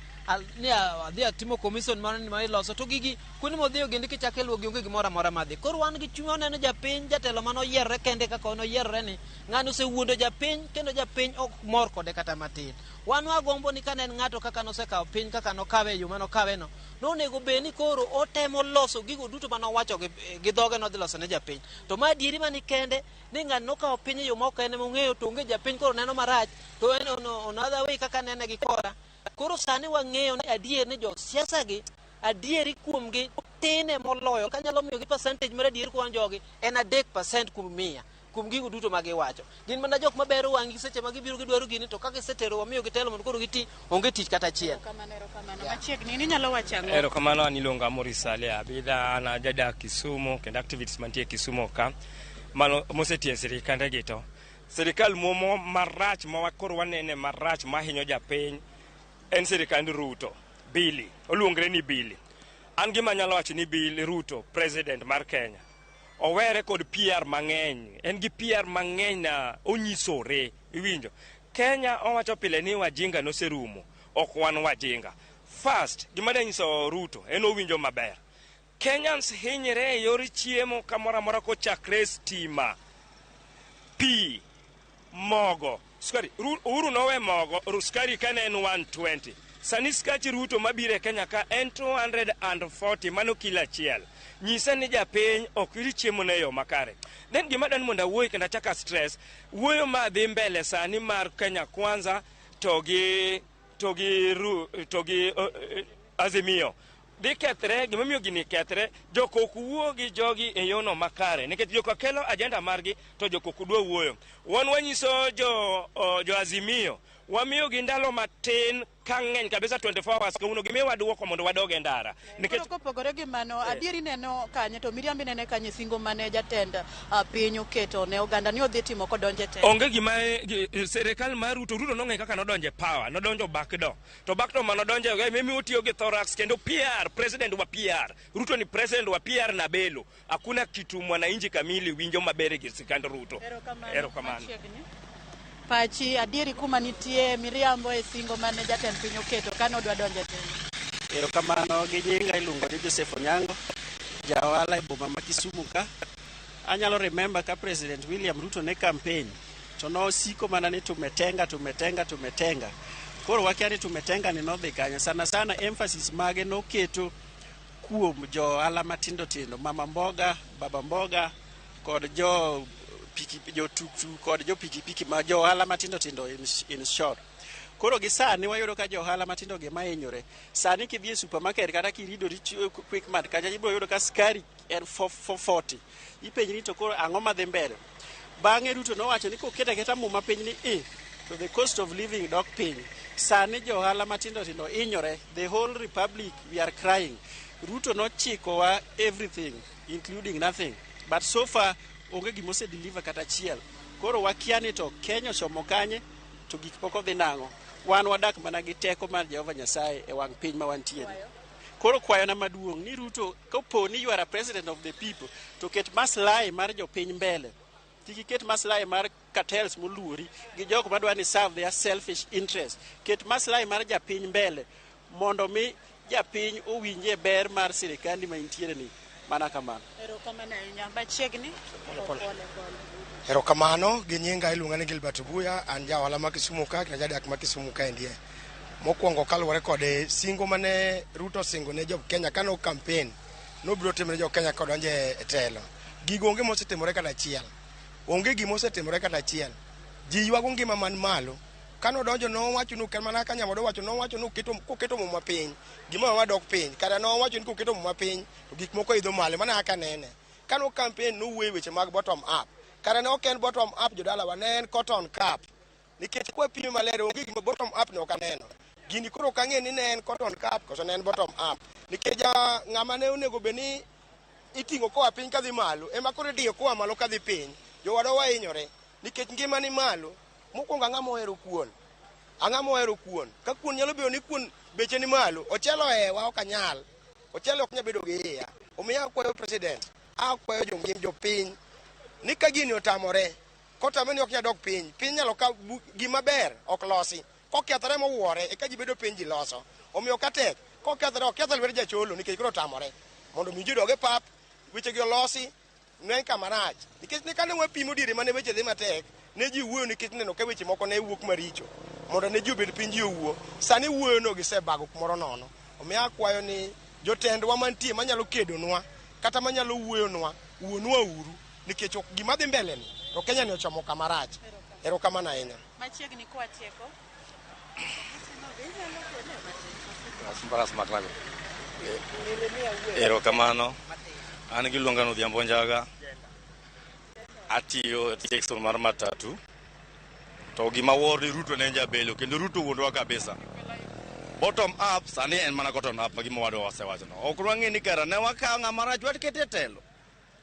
ni adhi atimo commission mano ni ma iloso to gigi kuonde modhiyo gindi kichako iluwo gi onge gimoro amora madhi. Koro wan gi chuny waneno japiny jatelo mane oyierore kende kaka noyierore ni ng'ani osewuondo japiny kendo japiny ok mor kode kata matin. Wan wagombo ni kane en ng'ato kaka nosekawo piny kaka nokawe e yo manokawe no, nonego bed ni koro otemo loso gigo duto manowacho gi dhoge nodhi loso ne japiny. To ma adieri mani kende ni ng'ani nokawo piny e yo ma ok en emong'eyo to onge japiny koro neno marach to en on other way kaka nene gi kora. Koro sani wang'eyo ni adier ni josiasa gi adieri kuomgi tine moloyo kanyalo miyogi percentage mar adier kuom jogi en 3% kuom 100 kuom gigo duto ma giwacho. Gin mana jok mabero wang'gi seche ma gibiro gidwaro gini to ka gisetero wamiyogi telo mondo koro giti onge tich kata achiel. Erokamano, erokamano. Machiegni in inyalo wacho ang'o? Erokamano, an iluonga Maurice Sale Abidha, an ajadak Kisumu kendo activities mantie Kisumu ka mano mosetiyo e sirikande gi to sirikal muomo marach ma koro wanene marach mahinyo japiny en sirikand Ruto. Billy oluongre ni Billy. An gima anyalo wacho ni Billy Ruto president mar Kenya owere kod PR mang'eny, en gi PR mang'eny na onyisore, iwinjo. Kenya owacho pile ni wajinga noserumo, ok wan wajinga. First, gima danyiso Ruto en owinjo maber. Kenyans hinyre e yor chiemo kamoro amora kochakre stima, pi, mogo, sukari. Uhuru nowe mogo, sukari kane en 120. Sani skach Ruto mabiro e Kenya ka en 240, mano kilo achiel. Nyisa ni japiny ok yud chiemo ne yo makare. Then gima dwani mondo awuoyi kendo achaka stress, wuoyo ma dhi mbele sani mar Kenya Kwanza to gi Azimio dhi kethre. Gimomiyo gini kethre, jok ok wuo gi jogi e yono makare nikech jok kelo agenda margi to jok ok dwa wuoyo. Wan wanyiso jo Azimio wamiyogi ndalo matin ka ng'eny kabisa 24 hours kawuono gimiyowa duoko mondo wadog e ndara. Nikech Koro kopogore gi mano, adieri neno kanye to miriambo inene kanye singo mane jatend piny oketo ne oganda ni odhi timo kodonjo e telo? Onge gima sirikal mar Ruto, Ruto nong'e kaka nodonjo e power, nodonjo backdoor. To backdoor manodonjo e mimi otiyo gi thorax kendo PR, president wa PR. Ruto ni president wa PR na Belo. Hakuna kitu mwananchi kamili winjo maber gi sirikand Ruto. Erokamano. Pachi adieri kuma nitie miriambo e singo mane jatend piny oketo kane odwa donjo e telo. Erokamano, gi nyinga iluongo ni Joseph Onyango, ja ohala e boma ma Kisumu ka. Anyalo remember ka President William Ruto ne campaign to nosiko mana ni tumetenga, tumetenga, tumetenga. Koro wakia ni tumetenga ni nodhi kanye. Sana sana emphasis mage noketo kuom jo ohala matindo tindo, mama mboga, baba mboga kod jo piki jo tuktuk kod jo pikipiki ma jo ohala matindo tindo in short. Koro gi sani wayudo ka jo ohala matindo gi mahinyore. Sani kidhi e supermarket kata kiridori Quick Mart kacha ibiro yudo ka skari en 440. Ipenjri ni to koro ang'o madhi mbele. Bang'e Ruto nowacho ni koketo aketa muma piny ni i to the cost of living dok piny. Sani jo ohala matindo tindo hinyore. The whole republic we are crying. Ruto nochikowa everything including nothing. But so far onge gima ose deliver kata achiel. Koro wakia ni to Kenya ochomo kanye to gik moko dhi nang'o. Wan wadak mana gi teko mar Jehova Nyasaye e wang' piny ma wantie ni. Koro kwayona maduong' ni Ruto kopo ni you are a president of the people to ket maslahi mar jopiny mbele. Kik iket maslahi mar cartels moluori gi jok madwa ni serve their selfish interest. Ket maslahi mar japiny mbele mondo mi japiny owinje ber mar sirikandi ma intiere ni. Mana kamano. Erokamano ahinya. Machiegni. Pole, pole. Pole, pole. Erokamano, gi nyinga iluonga ni Gilbert Obuya, an ja ohala ma Kisumu ka kendo jadak ma Kisumu kaendi. Mokwongo kaluwore kod singo mane Ruto osingo ne jo Kenya kane o campaign, nobiro timo ne jo Kenya kodonjo e telo. Gigo onge mosetimore kata achiel. Onge gima osetimore kata achiel. Ji ywago ngima man malo. Kane odonjo nowacho ni mana kaka Nyamodo owacho, nowacho ni koketo muma piny, gimoro amora dok piny. Kara nowacho ni koketo muma piny to gik moko idho malo, mana kaka nene. Kane o campaign nowuoyo e weche mag bottom up. Kara ne ok en bottom up jodalawa, ne en cotton cup. Nikech kwapime maler onge gima bottom up ne ok aneno. Gini koro ok ang'e ni ne en cotton cup koso ne en bottom up. Nikech ng'ama ne onego bed ni iting'o koa piny kadhi malo, ema koro idiyo koa malo kadhi piny. Jowadwa wahinyore nikech ngima ni malo. Mokwongo ang'a mohero kuon? Ang'a mohero kuon? Ka kuon nyalo bedo ni kuon beche ni malo, ochelo ohewa ok anyal. Ochelo ok nyal bedo gi iya. Omiyo akwayo president, akwayo jongim jopiny ni ka gini otamore, kotame ni ok nyal dok piny, piny nyalo ka gima ber ok losi. Kokethore mowuore, eka ji bedo piny ji loso. Omiyo ka tek, kokethore ok keth lwet jacholo nikech koro otamore. Mondo mi ji odog e pap, wechegi olosi, ne kama rach. Nikech ne kane wapimo diere mane weche dhi matek, ne ji wuoyo nikech neno ka weche moko ne wuok maricho. Mondo ne ji obed piny ji owuo. Sani wuoyo no gisebago kumoro nono. Omiyo akwayo ni jotendwa mantie manyalo kedonwa, kata manyalo wuoyonwa, wuonwa uru. Nikech ok gima dhi mbele ni, to Kenya ni ochomo kama rach. Erokamano ahinya. Machiegni kwatieko. Erokamano. An giluonga ni Odhiambo Njaga. Atiyo e section mar matatu. To gima wuoro ni Ruto ne en jabelo kendo Ruto wuondwa kabisa. Bottom up sani en mana cotton up ma gima wadwa wasewachono. Ok wang'e ni kara ne wakawo ng'ama rach wakete e telo.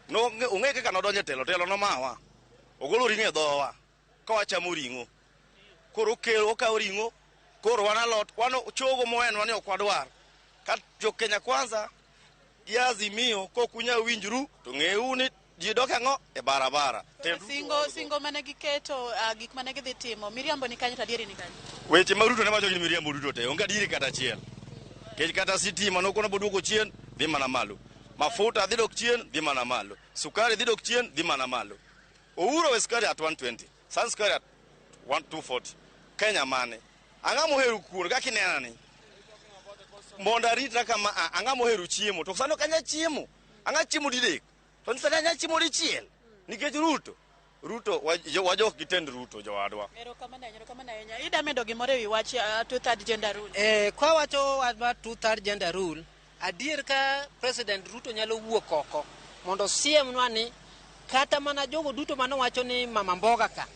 No ong'e kaka nodonjo e telo, telo nomawa. Ogolo ring'o e dhowa ka wachamo ring'o. Koro okelo okawo ring'o, koro wan alot, wan chogo mowenwa ni ok wadwar. Ka jo Kenya Kwanza gi Azimio kok unyal winjru to ng'euru ni ji dok ang'o e barabara. Singo mane giketo, gik mane gidhi timo, miriambo ni kanye to adieri ni kanye? Weche ma Ruto ne wacho gin miriambo duto te, onge adieri kata achiel. Nikech kata sitima nokono boduogo chien, dhi mana malo. Mafuta dhi dok chien, dhi mana malo. Sukari dhi dok chien, dhi mana malo. Uhuru we sukari at 120, sani sukari at 240. Kenya mane? Ang'o mohero kuon kaka inena ni? Mondo aritra kama ang'o mohero chiemo? To sani ok anyal chiemo. Ang'o chiemo didek? To sani anyal chiemo dichiel. Nikech Ruto. Ruto, wajok gi tend Ruto, jowadwa. Erokamano ahinya, erokamano ahinya. Ida medo gimoro ewi wach two-third gender rule? Kwa wacho wach mar two-third gender rule, adier ka President Ruto nyalo wuok oko mondo osiemnwa ni kata mana jogo duto mane wacho ni mama mboga ka,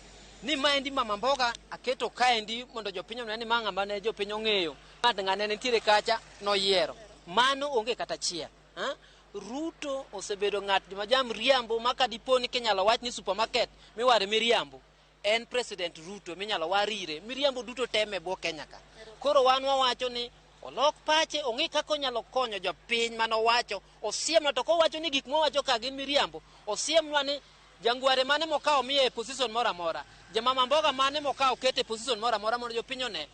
ni maendi mama mboga aketo kaendi mondo jopiny one ni ma ng'ama ne jopiny ong'eyo, ng'at ng'ane nitiere kacha noyiero. Mano onge kata achiel. Ruto osebedo ng'at ma jamriambo ma ka dipo ni kinyalo wach ni supermarket miware miriambo, en President Ruto minyalo war ire. Miriambo duto teme e bwo Kenya ka. Koro wan wawacho ni olok pache, ong'i kaka onyalo konyo jopiny manowacho, osiemnwa. To kowacho ni gik mowacho ka gin miriambo, osiemnwa ni jangware mane mokawo miye e position moro amora, jamama mboga mane mokawo kete e position moro amora mondo jopiny one.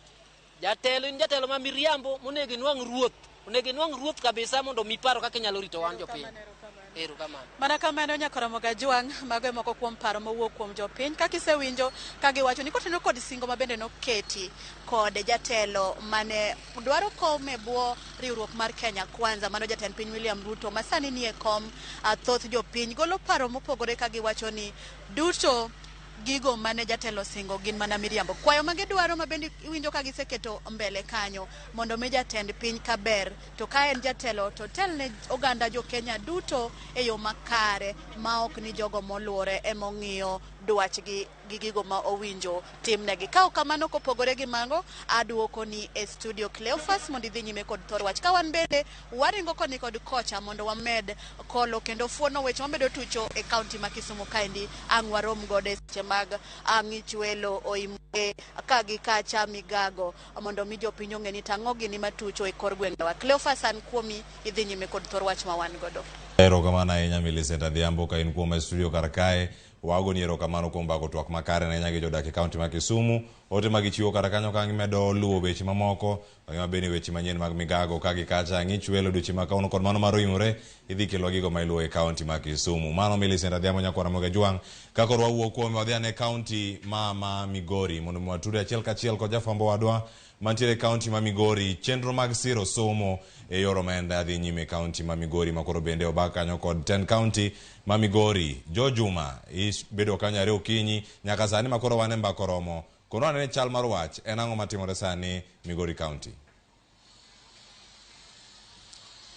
Jatelo in jatelo ma miriambo monego inwang' ruoth, onego inwang' ruoth kabisa mondo omi paro kaka inyalo rito wan jopiny. Erokamano. Mana kamano nyakoromo Gajwang', mago e moko kuom paro mowuok kuom jopiny kaka isewinjo ka giwacho ni kotenore kod singo ma bende noketi kod jatelo mane dwaro kom e bwo riwruok mar Kenya Kwanza, mano jatend piny William Ruto ma sani nie kom. Thoth jopiny golo paro mopogore ka giwacho ni duto gigo mane jatelo osingo gin mana miriambo. Kwayo ma gidwaro ma bende iwinjo ka giseketo mbele kanyo mondo mi jatend piny kaber to ka en jatelo to telne oganda jo Kenya duto e yo makare ma ok ni jogo moluore ema ong'iyo dwachgi gi gigo ma owinjo timnegi. Ka ok kamano kopogore gi mago, aduoko ni e studio Cleophas mondo idhi nyime kod thor wach. Ka wan bende waringo koni kod kocha mondo wamed kolo kendo fuono weche mamedo tucho e kaunti ma Kisumu kaendi ang' warom godo e seche mag ang'ich welo oimore ka gi kacha migago mondo mi jopiny ong'e ni tang'o gini matucho e kor gwengewa. Cleophas an kuomi idhi nyime kod thor wach ma wan godo. Erokamano ahinya Millicent Adhiambo ka in kuom e studio kar kae. Wagoni erokamano kuom bago twak makare ahinya gi jodak e kaunti ma Kisumu. Ote ma gichiwo kar kanyo ka gimedo luwo weche mamoko, mangima bende weche manyien mag migago ka gi kacha ang'ich welo odiochieng' ma kawuono kod mano mar oimore idhi kelwa gigo ma iluwo e kaunti ma Kisumu. Mano Millicent Adhiambo nyakwara Ramogi Ajwang'. Ka koro wawuok kuome wadhi ane kaunti ma Migori mondo mi watude achiel kachiel kod jafwambo wadwa mantiere e kaunti ma Migori. Chenro mag siro somo e yor omenda dhi nyime e kaunti ma Migori ma koro bende obag kanyo kod tend kaunti ma Migori. Jo Juma bedo kanyo are okinyi nyaka sani ma koro wan e mbaka oromo. Kono anene chal mar wach en ang'o matimore sani Migori County?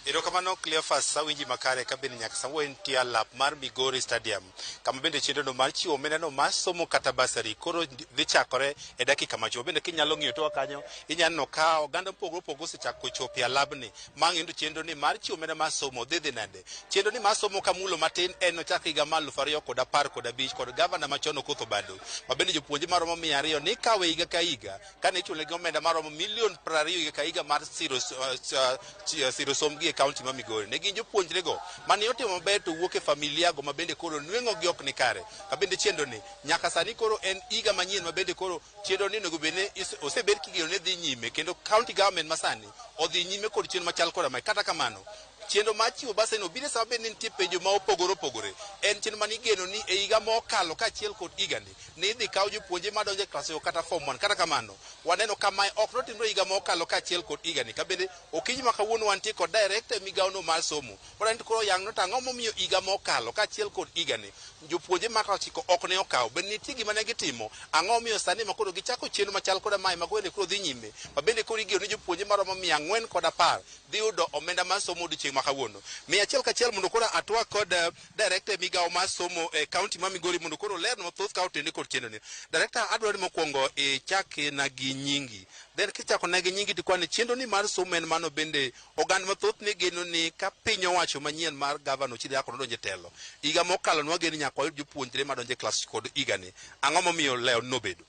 Erokamano Cleophas, awinji makare ka bende nyaka sama entie alap mar Migori Stadium kama bende chenro no mar chiwo omenda no mar somo kata basari koro dhi chakore e dakika machuok. Bende kinyalo ng'iyo toka kanyo inyalo neno ka oganda mopogore opogore osechako chopo e alabni ma ng'iyo to chenro ni mar chiwo omenda mar somo dhi dhi nade. Chenro ni mar somo kamulo matin en nochak higa mar 2015 kod gavana machon Okoth Obado ma bende jopuonje maromo 200 ni kawe higa ka higa kane ichulonegi omenda maromo milion 20 higa ka higa mar siro sombgi e kaunti ma Migori. Ne gin jopuonjrego mane otimo maber to wuok e familia go ma bende koro nweng'o gi ok ni kare. Ka bende chenro ni nyaka sani koro en higa manyien ma bende koro chenro ni onego bed ni osebed kigeno ni dhi nyime kendo county government masani odhi nyime kod chenro machal koda mae. Kata kamano chenro mar chiwo basari no biro sama bed ni nitie penjo ma opogore opogore. En chenro mane igeno ni e higa mokalo kaachiel kod higani ni idhi kaw jopuonje madonjo e klas kata form 1. Kata kamano waneno ka mae ok notimre higa mokalo kaachiel kod higani. Ka bende okinyi ma kawuono wantie kod director e migawo no mar somo. Koro en koro yang no to ang'o momiyo higa mokalo kaachiel kod higani jopuonje ma klas 9 ok ne okaw. Bende nitie gima ne gitimo? Ang'o momiyo sani ma koro gichako chenro machal koda mae ma bende koro dhi nyime ma bende koro igeno ni jopuonje maromo 410 dhi yudo omenda mar somo odiochieng' ma kawuono. Mi achiel kachiel mondo koro atwak kod director e migawo mar somo e kaunti ma Migori mondo koro olerna mathoth ka otende kod chenro ni. Director, adwaro ni mokwongo ichak na gi nyingi. Then kichako na gi nyingi tikwane chenro ni mar somo en mano bende oganda mathoth ne geno ni ka piny owacho manyien mar gavana Ochilo Ayacko nodonjo e telo. Higa mokalo nwageno ni nyaka wayud jopuonjre madonjo e klas kod higani. Ang'o momiyo leo nobedo?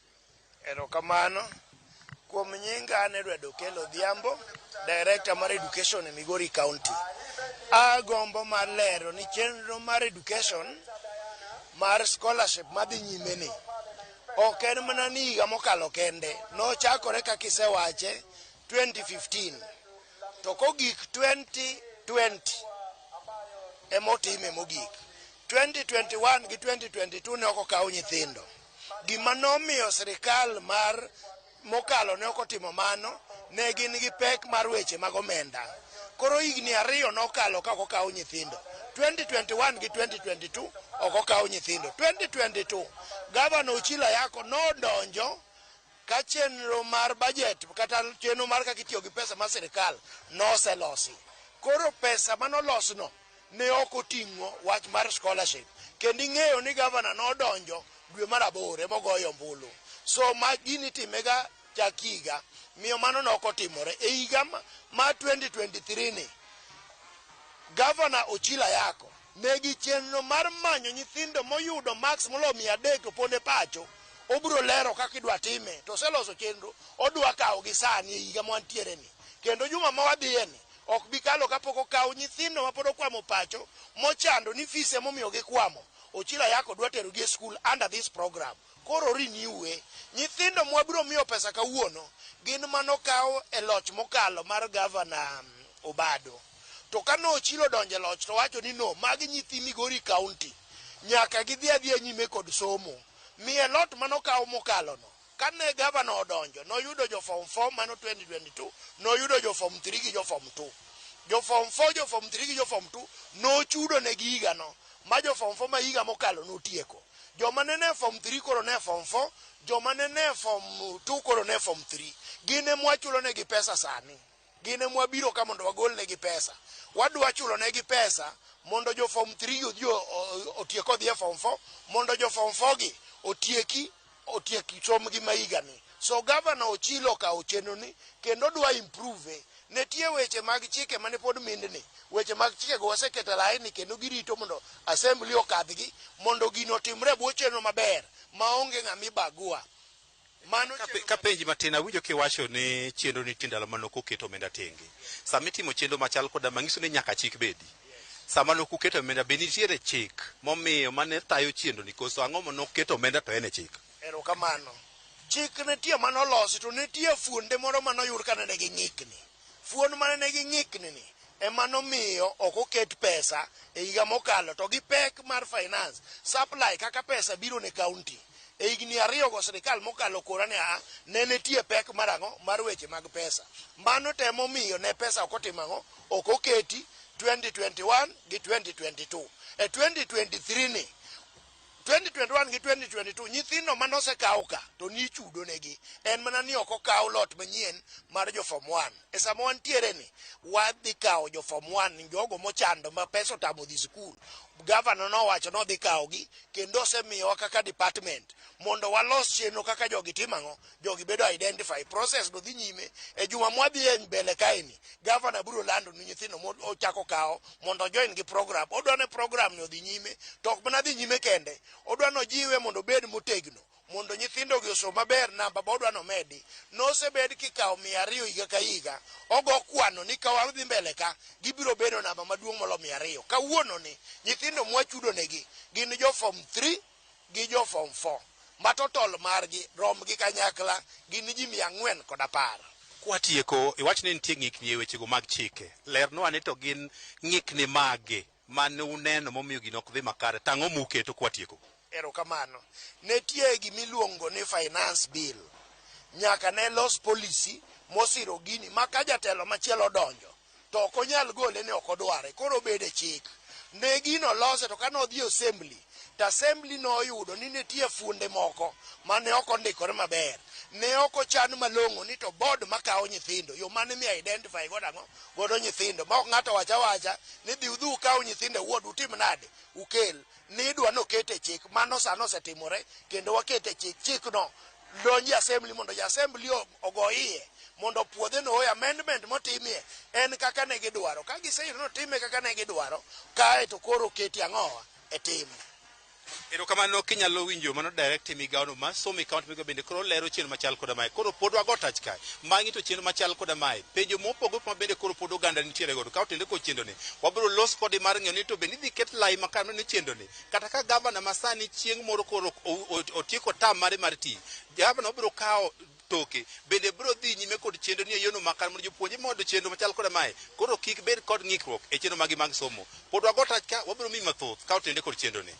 Erokamano. Kuom nyinga an Edward Okello Odhiambo, Director mar Education e Migori County. Agombo mar lero ni chenro mar education mar scholarship madhi nyime ni ok en mana ni higa mokalo kende, nochakore kaka isewache 2015 to kogik 2020 emotime mogik. 2021 gi 2022 ne ok okaw nyithindo. Gima nomiyo sirikal mar mokalo ne ok otimo mano, ne gin gi pek mar weche mag omenda. Koro higni 2 nokalo ka ok okaw nyithindo. 2021 gi 2022 ok okaw nyithindo. 2022 Gavana Ochilo Ayacko nodonjo ka chenro mar budget kata chenro mar kaka itiyo gi pesa mar sirikal noselosi. Koro pesa manolosno ne ok oting'o wach mar scholarship. Kendo ing'eyo ni gavana nodonjo dwe mar 8 emogoyo ombulu. So ma gini timega chak higa, miyo mano ne ok otimore. E higa ma 2023 ni, Gavana Ochilo Ayacko negi chenro mar manyo nyithindo moyudo marks moloyo 300 to pod e pacho. Obiro lero kaka idwa time, to oseloso chenro, odwa kawo gi sani e higa mwantiere ni. Kendo juma ma wadhiye ni, ok bi kalo kapok okaw nyithindo ma pod okwamo pacho, mochando ni fees emomiyo gikwamo. Ochilo Ayacko dwa terogi e school under this program. Koro renew-e. Nyithindo mwabiro miyo pesa kawuono gin manokaw e loch mokalo mar Gavana Obado. To ka nochilo donjo e loch to wacho ni no, magi nyithi Migori County. Nyaka gidhi adhiya nyime kod somo. Miye lot manokaw mokalo no. Kane gavana odonjo, noyudo jo form 4 mano 2022, noyudo jo form 3 gi jo form 2. Jo form 4, jo form 3 gi jo form 2 nochudo negi higano, ma jo form 4 ma higa mokalo notieko. Joma ne ne form 3 koro ne form 4, joma ne ne form 2 koro ne form 3. Gin ema wachulo negi pesa sani. Gin ema wabiro ka mondo wagol negi pesa. Wadwa chulo negi pesa mondo jo form 3 odhi otiek odhi e form 4, mondo jo form 4 gi otieki otiek somgi ma higani. So gavana Ochilo okawo chenro ni kendo dwa improve. Nitie weche mag chike mane pod mindni. Weche mag chikego waseketo e laini kendo girito mondo assembly okadhgi mondo gino otimre e bwo chenro maber maonge ng'ama ibagua. Mano Kapenji matin, awinjo kiwacho ni chenro nitie ndalo mane ok oket omenda tenge. Sama itimo chenro machal koda ma nyiso ni nyaka chik bedi. Sama ne ok uketo omenda, be nitiere chik momiyo mane tayo chenro ni koso ang'o mane ok keto omenda to en e chik? Erokamano. Chik nitie mane olosi to nitie fuonde moro mane oyud ka nene ging'ikni. Fuon mane ne ging'ikni ni ema nomiyo ok oket pesa e higa mokalo to gi pek mar finance supply kaka pesa biro ne county. E higni ariyo go sirikal mokalo kora ni a ne nitie pek mar ang'o mar weche mag pesa. Mano temo miyo ne pesa ok otimo ang'o ok oketi 2021 gi 2022. E 2023 ni 2021 gi 2022 nyithindo mane osekaw ka to nichudo negi en mana ni ok okaw lot manyien mar jo form 1. E sama wantiere ni wadhi kawo jo form 1 jogo mochando ma pesa otamo dhi sikul. Gavana nowacho nodhi kawogi kendo osemiyowa kaka department mondo walos chenro kaka jogi timo ang'o jogi bedo identify process no dhi nyime e juma mwadhi e mbele kaeni gavana biro lando ni nyithindo ochako kawo mondo join gi program. Odwa ne program ni odhi nyime to ok mana dhi nyime kende, odwa nojiwe mondo obed motegno mondo nyithindo gi osom maber. Namba ba odwa nomedi nosebed kikawo 200 higa ka higa, ogo kwano ni ka wadhi mbele ka gibiro bedo namba maduong' molo 200. Kawuono ni nyithindo mwachudo negi gin jo form 3 gi jo form 4 ma total margi rom gi kanyakla gin ji 410. Kwatieko, iwach ni nitie ng'ikni e wechego mag chike. Lernwa ni to gin ng'ikni mage mane uneno momiyo gino ok dhi makare, tang'o muketo kwatieko? Erokamano. Nitie gimiluongo ni finance bill. Nyaka ne los policy mosiro gini ma ka jatelo machielo odonjo to ok onyal gole ni ok odware, koro obede chik. Ne gino lose to kane odhi e assembly to assembly noyudo ni nitie fuonde moko mane ok ondikore maber. Ne ok ochan malong'o ni to board makawo nyithindo, yo mane mi identify godo ang'o godo nyithindo ma ok ng'ato wacha wacha ni dhi udhi ukaw nyithindo e ward utim nade ukel. Nidwa nokete chik, mano sano osetimore kendo wakete chik. Chikno donji assembly mondo ja assembly ogo iye mondo puodhe no amendment motimie en kaka ne gidwaro. Ka giseyudo notime kaka ne gidwaro, kae to koro keti ang'owa e tim. Erokamano kinyalo winjo mano direct e migawono mar somo e kaunti migawo bende koro lero chenro machal koda mae. Koro pod wago tach kae. Magi to chenro machal koda mae. Penjo mopogore ma bende koro pod oganda nitiere godo. Ka otende kod chenro ni, wabiro los kode mar ng'eyo ni to bende idhi ket lai makare ne chenro ni. Kata ka gavana masani chieng' moro koro otieko tam mare mar tich, gavana obiro kawo toke bende biro dhi nyime kod chenro ni e yono makare mondo jopuonjre mondo chenro machal koda mae koro kik bed kod ng'ikruok e chenro magi mag somo. Pod wago tach ka wabiro miyi mathoth ka otende kod chenro ni.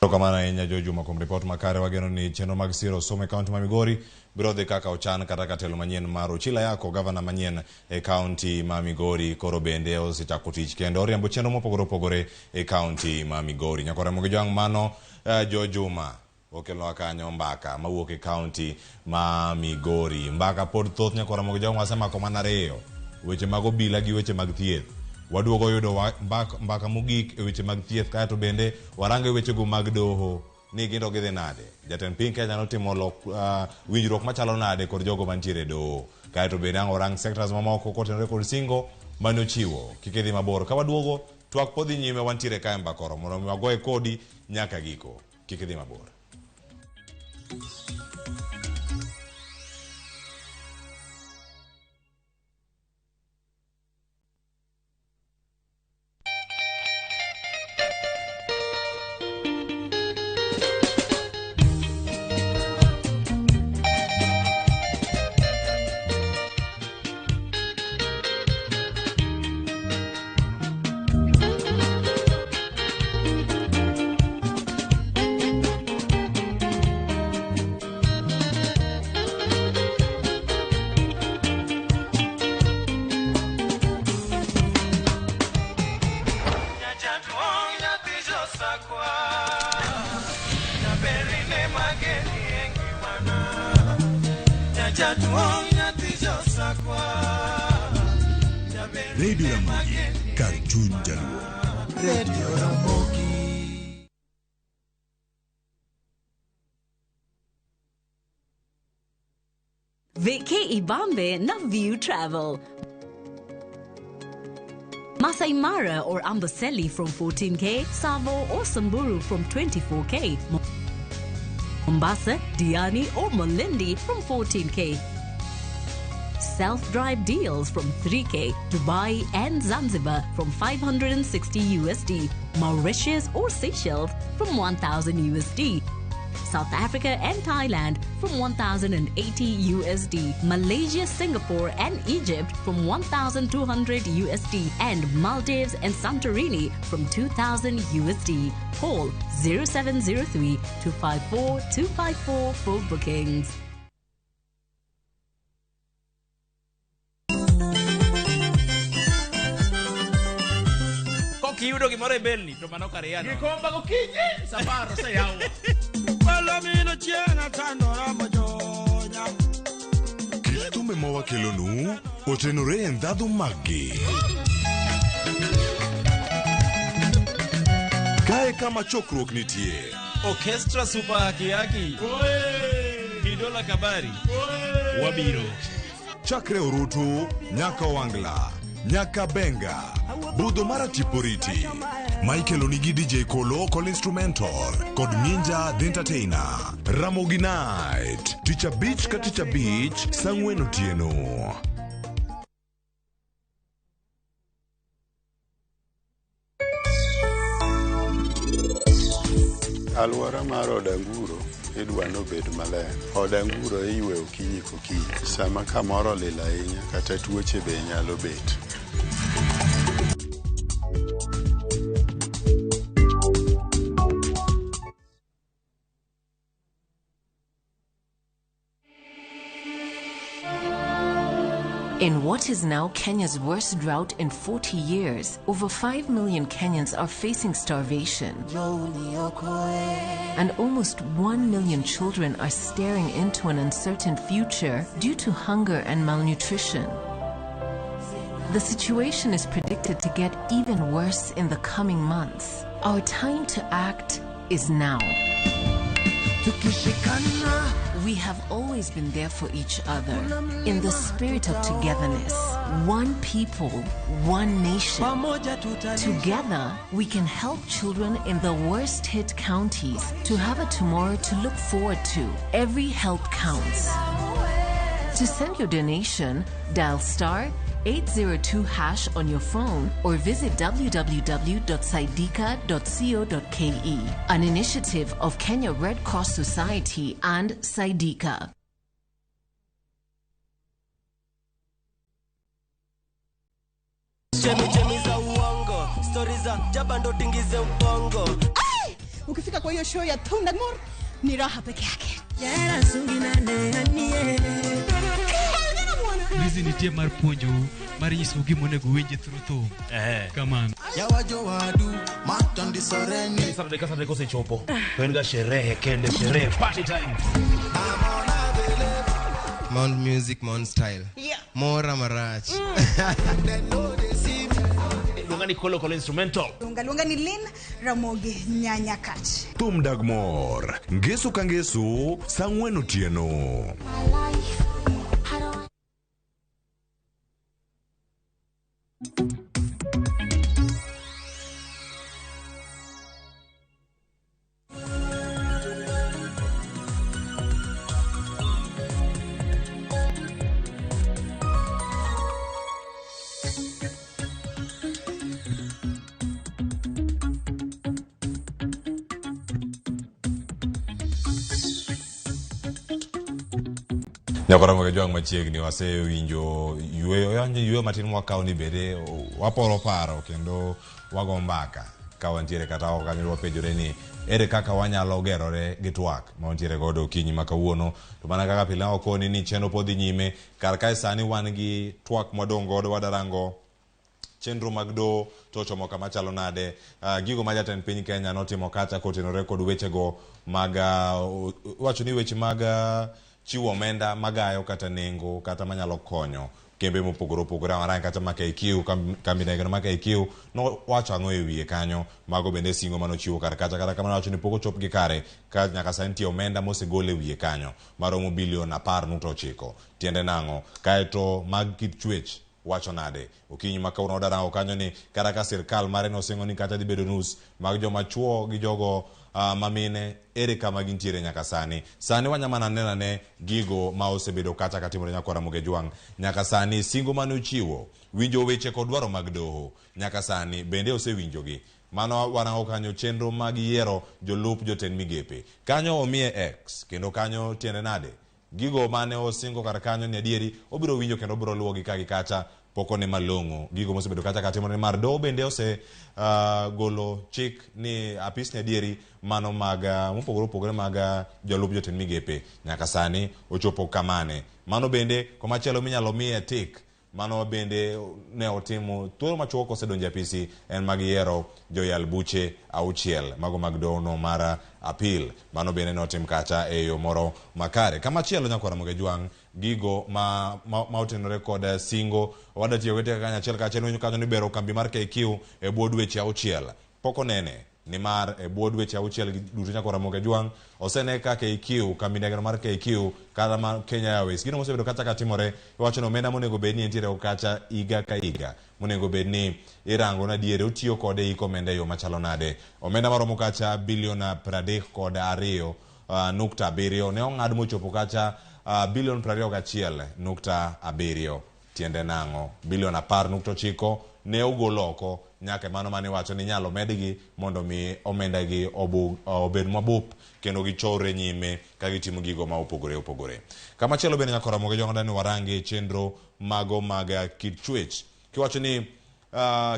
Erokamano ahinya Jo Juma kuom ripot makare. Wageno ni chenro mag siro somo e kaunti ma Migori biro dhi kaka ochan kata ka telo manyien mar Ochilo Ayako, gavana manyien e kaunti ma Migori koro bende osechako tich kendo oriembo chenro mopogore opogore e kaunti ma Migori. Nyakore Ramogi Jwang' mano Jo Juma okelonwa kanyo mbaka mawuok e kaunti ma Migori. Mbaka pod thoth Nyakore Ramogi Jwang' wasemako mana ariyo, weche mag obila gi weche mag thieth. Waduogo yudo mbaka mogik e weche mag thieth kaeto bende warango e wechego mag doho ni gin to gidhi nade. Jatend piny Kenya notimo winjruok machalo nade kod jogo mantiere e doho. Kaeto bende ang' warang sectors mamoko kotenore kod singo mane ochiwo. Kik idhi mabor. Ka waduogo, twak pod dhi nyime wantiere kae mbaka oromo mondo mi wagoye kodi nyaka giko. Kik idhi mabor. josakwa Jaberine mageni engimana Nyajaduong' nyathi josakwa Radio Ramogi, kar chuny jaluo. Radio Ramogi. Vacay Ibambe na View Travel. Masai Mara or Amboseli from 14K, Savo or Samburu from 24K, Mombasa, Diani or Malindi from 14K. Self-drive deals from 3K, Dubai and Zanzibar from 560 USD, Mauritius or Seychelles from 1000 USD. South Africa and Thailand from 1080 USD, Malaysia, Singapore and Egypt from 1200 USD, and Maldives and Santorini from 2000 USD. Call 0703 254 254 for bookings. Kokiyudo gimoro e belni to mano kar yano. Gikomba gokinyi sapar oseyawo. Palomino chieng' atandora mojonya. Kit thumbe ma wakelonu otenore e ndhadhu maggi. Kae kama chokruok nitie. Orchestra Super Haki Haki. Kidola Kabari. Wabiro. Chakre Orutu, nyaka Wangla, nyaka Benga, budho mar Atiporiti. Michael onigi DJ Kolo kod instrumental kod Ninja the Entertainer. Ramogi Night, tich abich ka tich abich, saa ang'wen otieno. Alwora mar od anguro idwa ni obed maler. Od anguro iywe okinyi kokinyi. Sama kamoro olil ahinya kata tuoche be nyalo bet. In what is now Kenya's worst drought in 40 years, over 5 million Kenyans are facing starvation. And almost 1 million children are staring into an uncertain future due to hunger and malnutrition. The situation is predicted to get even worse in the coming months. Our time to act is now. We have always been there for each other in the spirit of togetherness. One people, one nation. Together, we can help children in the worst hit counties to have a tomorrow to look forward to. Every help counts. To send your donation, dial star 802 hash on your phone or visit www.saidika.co.ke. An initiative of Kenya Red Cross Society and Saidika. Chemichemi za uongo, stori za jaba ndo tingize ubongo. Ukifika kwa hiyo show ya Thundagmore ni raha peke yake. Hizi nitie mar puonjou mar nyisou gima onego uwinj through thum. Kamano. Saturday ka Saturday kosechopo to en ga sherehe kende, sherehe, party time. Mount Music, Mount Style. Yeah. Mora marach. Luonga ni Kolo Kolo Instrumental. Luonga ni Lynn Ramogi Nyanyakach. Thum dag mor, ngeso ka ngeso, saa ang'wen otieno. Nyakora jwang' machiegni wasewinjo yueyo yueyo matin mwakawo ni bende waporo paro kendo wago mbaka ka wantiere kata oko kanyo wapenjore ni ere kaka wanyalo gerore gi twak ma wantiere godo okinyi ma kawuono. To mana kaka pile wakoni ni chenro pod dhi nyime kar kae sani wan gi twak mwadong' godo wadarango Chenro mag doho to ochomo kama chalo nade? Gigo ma jatend piny Kenya notimo kacha kotenore kod wechego mag iwacho ni weche mag chiwo omenda magayo kata nengo kata manyalo konyo kembe mopogore opogore warang kata ma KQ kambi ndege no ma KQ nowacho ang'o e wiye kanyo mago bende singo manochiwo kar kacha kata kamano wacho ni pok ochop gi kare ka nyaka sani nitie omenda mosegol e wiye kanyo maromo bilion 10.9 tiende nang'o kaeto mag kit chwech wacho nade okinyi ma kawuono wadarango kanyo ni kata ka sirkal mare nosingo ni kata dhi bedo nus mag joma chuo gi jogo mamine ere kama gintiere nyaka sani sani wanya mana neno ane gigo ma osebedo kata katimore nyakwar Ramogi Ojwang' nyaka sani singo mane ochiwo winjo weche kod dwaro mag doho nyaka sani bende osewinjogi mano warango kanyo chenro mag yiero jolup jotend migepe kanyo omiye X kendo kanyo tiende nade gigo mane osingo kar kanyo ni adieri obiro winjo kendo obiro luwogi ka gi kacha pok one malong'o gigo mosebedo kacha katimore mar doho bende ose golo chik ni apis ni adieri mano mag mopogore opogore mag jolup jotend migepe nyaka sani ochopo kamane mano bende komachielo minyalo miye tik mano bende ne otimo thuolo machuok kosedonjo e apisi en mag yiero joyal buche 6 mago mag dohono mar appeal mano bende notim kacha e yo moro makare kamachielo nyakwar Ramogi Ojwang' gigo ma otenore kod singo wada tiyo go kanyachiel kachiel winjo kanyo ni bero kambi mar KQ e bwo dweche 6 pok onene nimar e bwo dweche 6 duto nyakwar Ramogi Ojwang' osene ka KQ kambi ndege mar KQ kata mar Kenya Airways gino mosebedo kacha katimore iwacho ni omenda monego bed ni entiere kacha higa ka higa monego bed ni irango na diere otiyo kode iko omenda e yo machalo nade omenda maromo kacha bilion 32.7 ne ong'ad mochopo kacha bilion 21.7 tiende nang'o bilion 10.9 ne ogol oko nyaka mano mane wacho ni nyalo medgi mondo mi omenda gi obed mabup kendo gichore nyime ka gitimo gigo ma opogore opogore kamachielo bende nyakwar Ramogi Ojwang' ni warangi chenro mago mag kit chwech kiwacho ni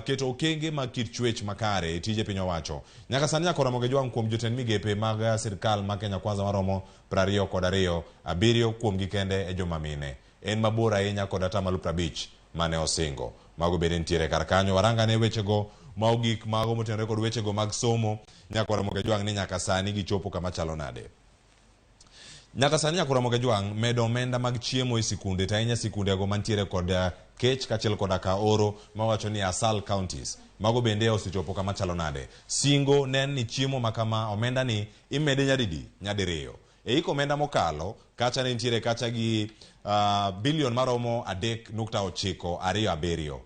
keto okenge mag kit chwech makare e tije piny owacho nyaka sani nyakwar Ramogi Ojwang' kuom jotend migepe mag sirkal ma Kenya Kwanza maromo 22 7 kuomgi kende e joma mine en mabor ahinya kod atamalo 50 mane osingo mago bende nitiere kar kanyo warangane wechego ma ogik mago motenore kod wechego mag somo nyakwar Ramogi Ojwang' ni nyaka sani gichopo kama chalo nade nyaka sani nyakwar Ramogi Ojwang' medo omenda mag chiemo e sikunde to ahinya sikundego mantiere kod kech kaachiel koda ka oro mawacho ni asal counties mago bende osechopo kama chalo nade singo ne en ni chiemo makama omenda ni imede nyadidi nyadiriyo e iko omenda mokalo kacha ne nitiere kacha gi bilion maromo 3.927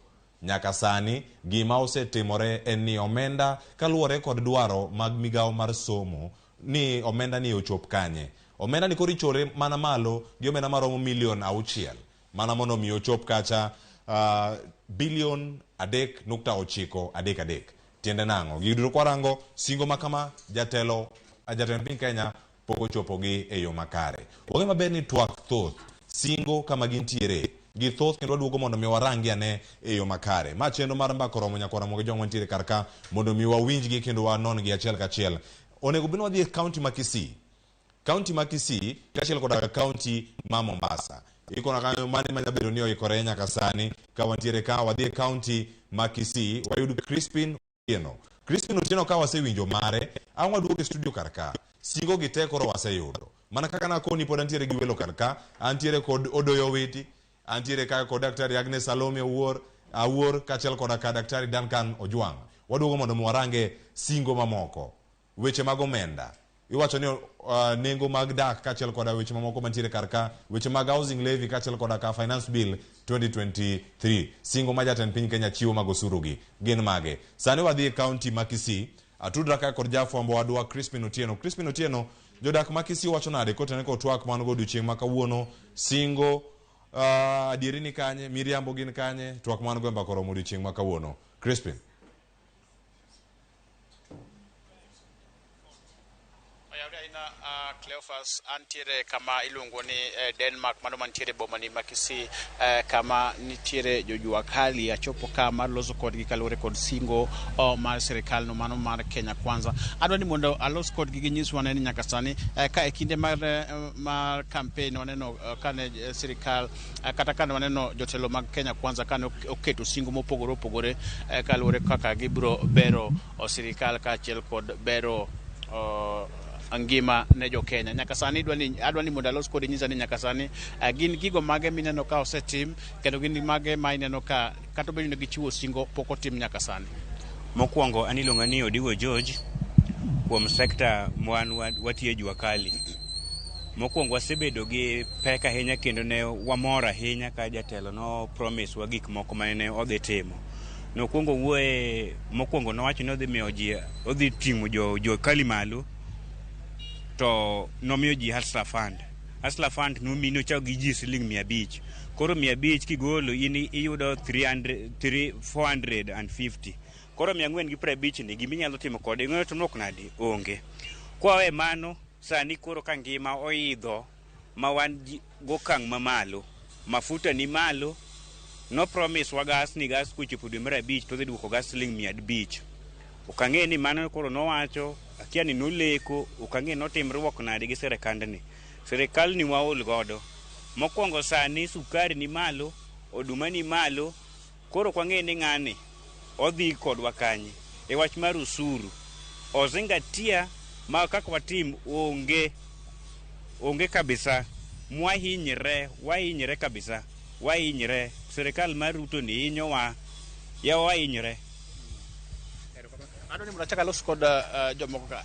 nyaka sani gima osetimore en ni omenda kaluwore kod dwaro mag migawo mar somo ni omenda ni ochop kanye omenda ni koro ichore mana malo gi omenda maromo milion 6 mana mondo mi ochop kacha bilion 3.933 tiende nang'o giduto kwarango singo makama jatelo jatend piny Kenya pok ochopogi e yo makare wang'e maber ni twak thoth singo kama gintiere gi thoth kendo waduogo mondo mi warangi ane e yo makare ma chenro mar mbaka oromo nyakwar Ramogi Ojwang' wantiere kar ka mondo mi wawinjgi kendo wanon gi achiel kachiel onego bed ni wadhi e kaunti ma Kisii kaunti ma Kisii kaachiel koda kaunti ma Mombasa ikona kanyo mane manya bedo ni oikore nyaka sani ka wantiere ka wadhi e kaunti ma Kisii wayud Crispin Otieno Crispin Otieno ka wasewinjo mare ang' waduogo e studio kar ka singo gi te koro waseyudo mana kaka nakoni pod antiere gi welo kar ka antiere kod Odoyo Owiti antiere ka kod Daktari Agnes Salome Awuor kaachiel koda ka Daktari Duncan Ojwang' waduogo mondo mi warange singo mamoko weche mag omenda iwacho ni nengo mag dak kaachiel koda weche mamoko mantiere kar ka weche mag housing levy kaachiel koda ka finance bill 2023 singo ma jatend piny Kenya chiwo mag osuru gi gin mage sani wadhi e kaunti ma Kisii atudra ka kod jafwambo wadwa Crispin Otieno Crispin Otieno jodak ma Kisii wacho nade kotenore kod twak man go odiochieng' ma kawuono singo adieri ni kanye miriambo gin kanye twak man go e mbaka oromo odiochieng' ma kawuono Crispin. ahinya Cleophas, antiere kama iluongo ni Denmark, mano mantiere boma ni ma Kisii, kama nitiere jojua kali. Achopo ka mar loso kodgi kaluwore kod singo mar sirikal no mano mar Kenya Kwanza. Adwa ni mondo alos kodgi ginyiswa ni nyaka sani ka e kinde mar campaign waneno kane sirikal kata kane waneno jotelo mag Kenya Kwanza kane oketo singo mopogore opogore kaluwore kaka gibiro bero sirikal kaachiel kod bero ngima ne jo Kenya. Nyaka sani adwa ni mondo alos kodi nyisa ni nyaka sani gin gigo mage mineno ka osetim kendo gin mage ma ineno ka kata obedo ni gichiwo singo pok otim nyaka sani. Mokwongo an iluonga ni Odigo George kuom sekta wan watiye jua kali. Mokwongo wasebedo gi pek ahinya kendo ne wamor ahinya ka jatelo no promise wa gik moko mane odhi timo. Nokwongo wuoye mokwongo nowacho ni odhi miyo ji odhi ting'o jo kali malo to nomiyo ji Hustler Fund. Hustler Fund nomi nochako gi ji siling 500. Koro 500 kigolo in iyudo 300 3 450. Koro 450 ni giminyalo timo kode ing'eyo timruok nadi? Onge. Kwawe mano sani koro ka ngima oidho ma wan gokang' mamalo, mafuta ni malo, no promise wa gas ni gas kochopo dwe mar abich to odhi duoko gas siling 500. Ok ang'e ni mano koro nowacho, akia ni noleko, ok ang'e notimruok nade gi sirikandni. Sirikal ni waol godo. Mokwongo sani sukari ni malo, oduma ni malo, koro ok wang'e ni ng'ani odhi kodwa kanye. E wach mar usuru, ozingatia ma kaka watim onge, onge kabisa. Mwahinyre, wahinyre kabisa, wahinyre. Sirikal mar Ruto ni hinyowa, yawa wahinyre. Adwa ni mondo achak alos kod jomoko ka.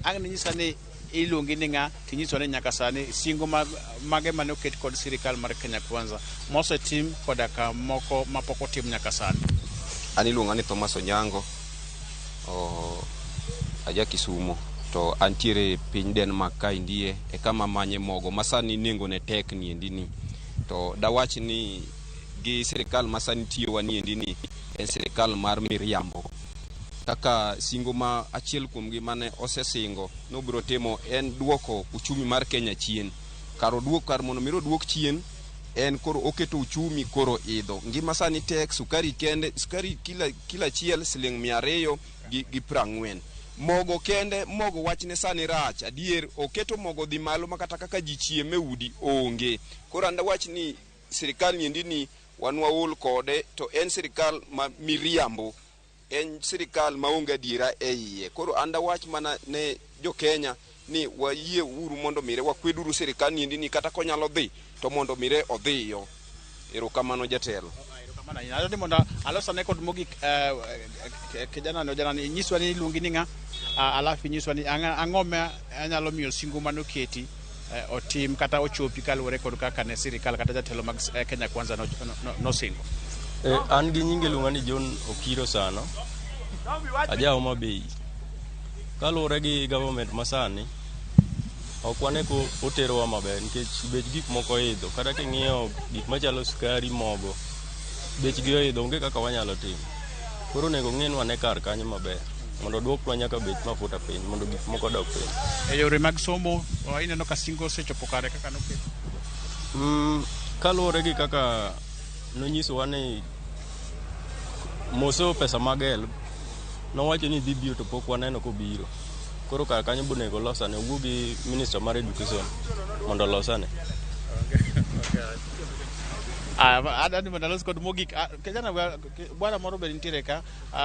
Ang' ninyisa ni iluongi ni ng'a tinyiswa ni nyaka sani singo mage mane oket kod sirikal mar Kenya Kwanza mosetim koda ka moko mapok otim nyaka sani. An iluonga ni Thomas Onyango, aja Kisumo, to antiere piny Denmark kaendie e kama manye mogo ma sani nengone tek niendi ni. To dawach ni gi sirikal ma sani tiyowa niendi ni en sirikal mar miriambo. Kaka singo ma achiel kuomgi mane osesingo nobiro timo en duoko uchumi mar Kenya chien. Kar oduok kar mondo mi oduok chien en koro oketo uchumi koro idho. Ngima sani tek, sukari kende, sukari kila achiel siling 240. Mogo kende, mogo wachne sani rach, adier oketo mogo dhi malo ma kata kaka ji chieme udi onge. Koro an dawach ni sirikal niendi ni wan waol kode to en sirikal ma miriambo. En sirikal maonge adiera e iye. Koro an dawach mana ne jo Kenya ni wayie uru mondo mire wakweduru sirikal niendi ni kata konyalo dhi to mondo mire odhiyo. Erokamano jatelo. Erokamano ahinya. Adwa ni mondo alosane kod mogik kijana no jana ni inyiswa ni iluongi ni ng'a, alafu inyiswa ni ang'o ma anyalo miyo singo manoketi otim kata ochopi kaluwore kod kaka ne sirikal kata jatelo mag Kenya Kwanza nosingo. An gi nyinge iluonga ni John Okiro Sano, aja Homa Bay. Kaluwore gi government masani, ok wane ko oterowa maber nikech bech gik moko oidho. Kata king'iyo gik machalo sukari, mogo, bechgi oidho, onge kaka wanyalo timo. Koro onego ng'inwa ne kar kanyo maber mondo oduokwa nyaka bech mafuta piny mondo gik moko odok piny. E yore mag somo, ineno ka singo osechopo kare kaka noket? Kaluwore gi kaka nonyisowa ni moso pesa mag HELB, nowacho ni dhi biro to pok waneno kobiro. Koro kar kanyo be onego olosane, owuo gi minister mar education mondo olosane. Adwa ni mondo alos kod mogik. Kijana bwana moro be nitiere ka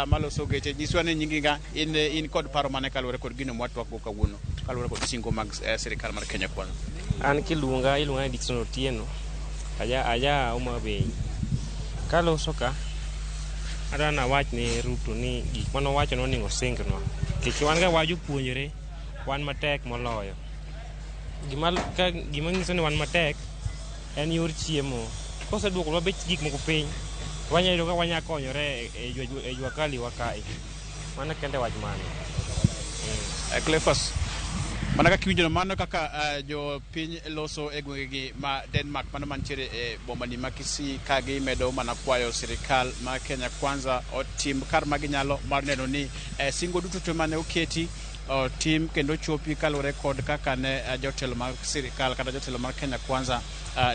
maloso geche. Nyiswa ni nyingi ng'a, in kod paro mane kaluwore kod gino mwatwak go kawuono, kaluwore kod singo mag sirikal mar Kenya Kwanza. An kiluonga, iluonga ni Dickson Otieno, aja Homa Bay. Kaloso ka, adwa nawach ne Ruto ni gik manowacho nonego osingnwa. Nikech wan ga wajopuonjre, wan matek moloyo. Gima nyiso ni wan matek en yor chiemo. Koseduokonwa bech gik moko piny, to wanyalo yudo ka wanyalo konyore e jua kali wa kae. Mano kende wach mano. Cleophas, mana kaka iwinjo mano kaka jopiny loso e gwengegi ma Denmark, mano mantiere e boma ni ma Kisii, ka gimedo mana kwayo sirikal ma Kenya Kwanza otim kar ma ginyalo mar neno ni singo duto te mane oketi otim kendo chopi kaluwore kod kaka ne jotelo mag sirikal kata jotelo mar Kenya Kwanza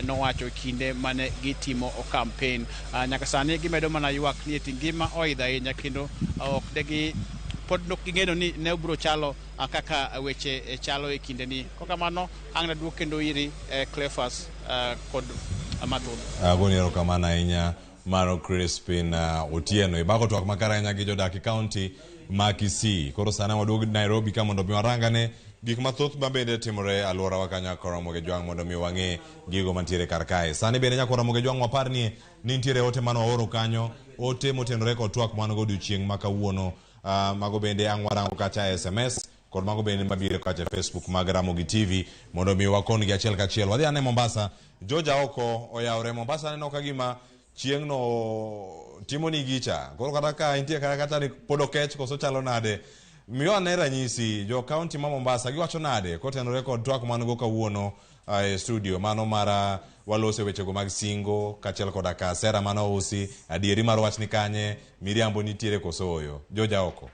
nowacho e kinde mane gitimo campaign. Nyaka sani gimedo mana ywak ni eti ngima oidho ahinya kendo ok degi pod ok ging'eyo ni ne obiro chalo kaka weche chalo e kindeni. Kokamano ang' naduok kendo iri Cleophas kod Mathoth. Agoni erokamano ahinya mano Crispin Otieno. Ibako twak makare ahinya gi jodak e kaunti ma Kisii. Koro sani waduog Nairobi ka mondo mi warangane gik mathoth ma bende timore e alworawa kanyo Ramogi Jwang' mondo mi wang'e gigo mantiere kar kae. Sani bende nyaka Ramogi Jwang' wapar ni nitiere ote mane waoro kanyo, ote motenore kod twak man go odiochieng' ma kawuono. Mago bende ang' warango kacha e SMS kod mago bende mabiro kacha e Facebook mag Ramogi TV mondo mi wakon gi achiel kachiel. Wadhi ane Mombasa. George Aoko oyawre Mombasa, aneno ka gima chieng' no timo ni gicha. Koro kata ka intie kata kata ni pod okech koso chalo nade. Miyo ane ranyisi jo kaunti ma Mombasa giwacho nade kotenore kod twak man go kawuono e studio mano mara walose wechego mag singo kaachiel koda ka sera mane ousi, adieri mar wach ni kanye, miriambo nitiere koso ooyo. George Aoko.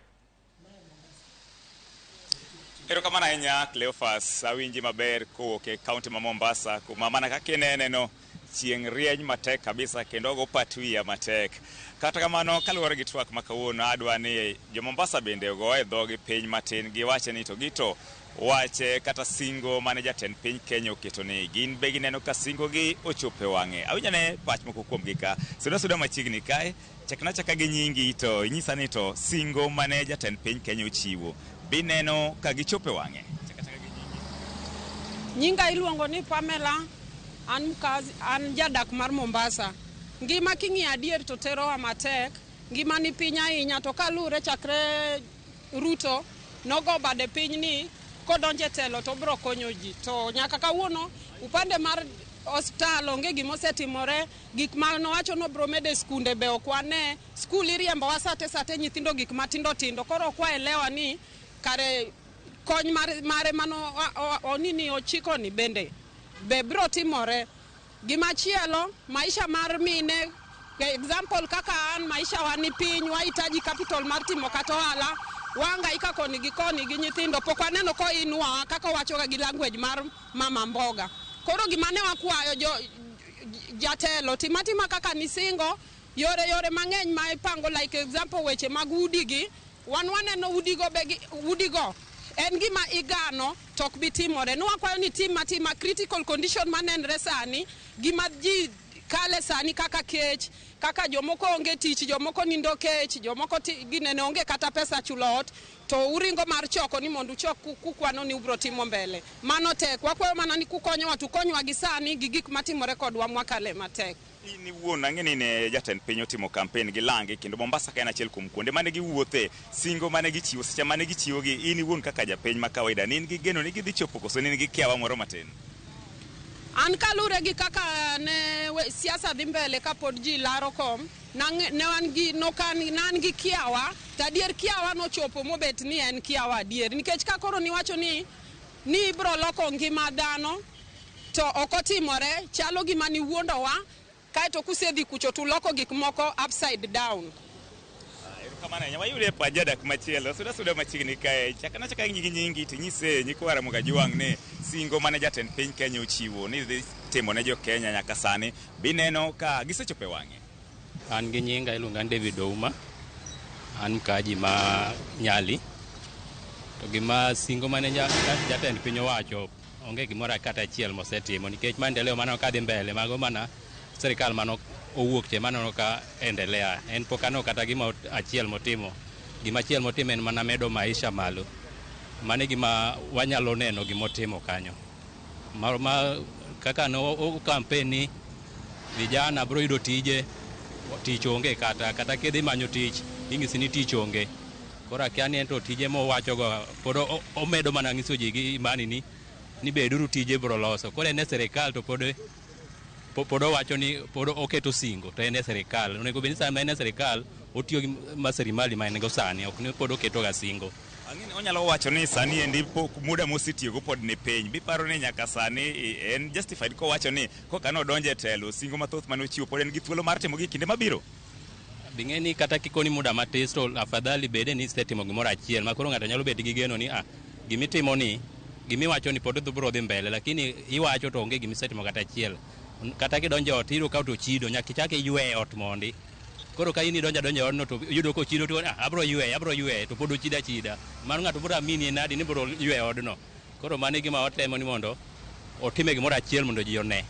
Erokamano ahinya Cleophas, awinji maber kowuok e kaunti ma Mombasa kuma mana kaka inene no chieng' rieny matek kabisa kendo ogo pat wiya matek. Kata kamano kaluwore gi twak ma kawuono adwa ni jo Mombasa bende ogoye dhogi piny matin giwache ni to gito wache kata singo mane jatend piny Kenya oketo ni gin be gineno ka singo gi ochopo e wang'e. Awinjo ne pach moko kuom gi ka. Suda suda machiegni kae, chakna chaka gi nyingi to inyisa ni to singo mane jatend piny Kenya ochiwo bineno ka gichopo e wang'e. Nyinga iluongo ni Pamela, an mkazi, an jadak mar Mombasa. Ngima king'iyo adier to terowa matek, ngima ni piny ahinya to kaluwore chakre Ruto nogo bade piny ni kodonjo e telo to obiro konyo ji. To nyaka kawuono upande mar osiptal onge gima osetimore, gik ma nowacho ni obiro medo e skunde be ok wane. Skul iriembowa sate sate nyithindo gik matindo tindo, koro ok waelewa ni kare kony mare mano onini ochiko ni bende be biro timore. Gimachielo, maisha mar mine, example kaka an maisha wa ni piny, wahitaji capital mar timo kata ohala, wahangaika koni gi koni gi nyithindo, pok waneno koinua kaka owachoga gi language mar mama mboga. Koro gima ne wakwayo jo jatelo, tim atima kaka nisingo, yore yore mang'eny ma ipango, like example weche mag udi gi, wan waneno udigo be udigo en gima igano to ok bi timore. Nwakwayo ni tim atima critical condition manenre sani, gima ji kale sani kaka kech, kaka jomoko onge tich, jomoko nindo kech, jomoko ginene onge kata pesa chulo ot, to uringo mar choko ni mondo uchok kukwano ni ubro timo mbele. Mano tek, wakwayo mana ni kukonyowa to ukonywa gi sani gi gik matimore kodwa mwakale matek. In iwuon ang'e ni ne jatend piny otimo campaign gi langi kendo Mombasa ka en achiel kuom kuonde mane giwuothe, singo mane gichiwo seche mane gichiwogi, in iwuon kaka japiny ma kawaida ne in gi geno ni gidhi chopo koso ne in gi kiawa moro matin? An kalure gi kaka ne siasa dhi mbele kapod ji laro kom, ne wan gi, nokan, ne an gi kiawa, to adier kiawa nochopo mobet ni en kiawa adier. Nikech ka koro niwacho ni ibro loko ngima dhano, to ok otimore, chalo gima niwuondowa, kaeto kusedhi kucho tuloko gik moko upside down. Erokamano ahinya. Wayude e pach jadak machielo. Suda suda machiegni kae. Chakna chaka gi nyingi to inyise nyikwa Ramogi Ajwang' ni singo mane jatend piny Kenya ochiwo ni dhi timo ne jo Kenya nyaka sani bineno ka gisechopo e wang'e. An gi nyinga iluonga ni David Ouma. An mkaji ma Nyali. To gima singo mane jatend piny owacho onge gimoro kata achiel mosetimo nikech maendeleo mano kadhi mbele mago mana sirikal mano owuok che maneno ka endelea. En pok aneno kata gima achiel motimo. Gima achiel motimo en mana medo maisha malo. Mano e gima wanyalo neno gimotimo kanyo. Ma kaka no o campaign ni vijana bro yudo tije, tich onge kata kidhi manyo tich inyisi ni tich onge. Koro akia ni en to tije mowachogo pod omedo mana nyiso ji gi imani ni beduru tije bro loso. Koro en e sirikal to pod owacho ni pod oketo singo to en e sirikal. Onego bed ni sama en e sirikal otiyo gi rasilimali ma en go sani, ok ni pod oketo ga singo. Ang'e ni onyalo wacho ni sani endi pok muda mosetiyogo pod ni piny. Biparo ni nyaka sani en justified kowacho ni koka nodonjo e telo singo mathoth mane ochiwo pod en gi thuolo mar timo gi kinde mabiro? Bing'e ni kata kikoni muda matis to afadhali bede ni isetimo gimoro achiel ma koro ng'ato nyalo bet gi geno ni ah, gimitimo ni gimiwacho ni pod biro dhi mbele, lakini iwacho to onge gimisetimo kata achiel. Kata kidonjo e ot iyudo ka ot ochido, nyaka ichak iywe ot mondi. Koro ka in idonjo adonja e odno to iyudo ka ochido to ah, abro yweye, abro yweye to pod ochido achida. Mano ng'ato biro amini nadi ni biro ywe odno. Koro mano e gima watemo ni mondo otime gimoro achiel mondo ji one.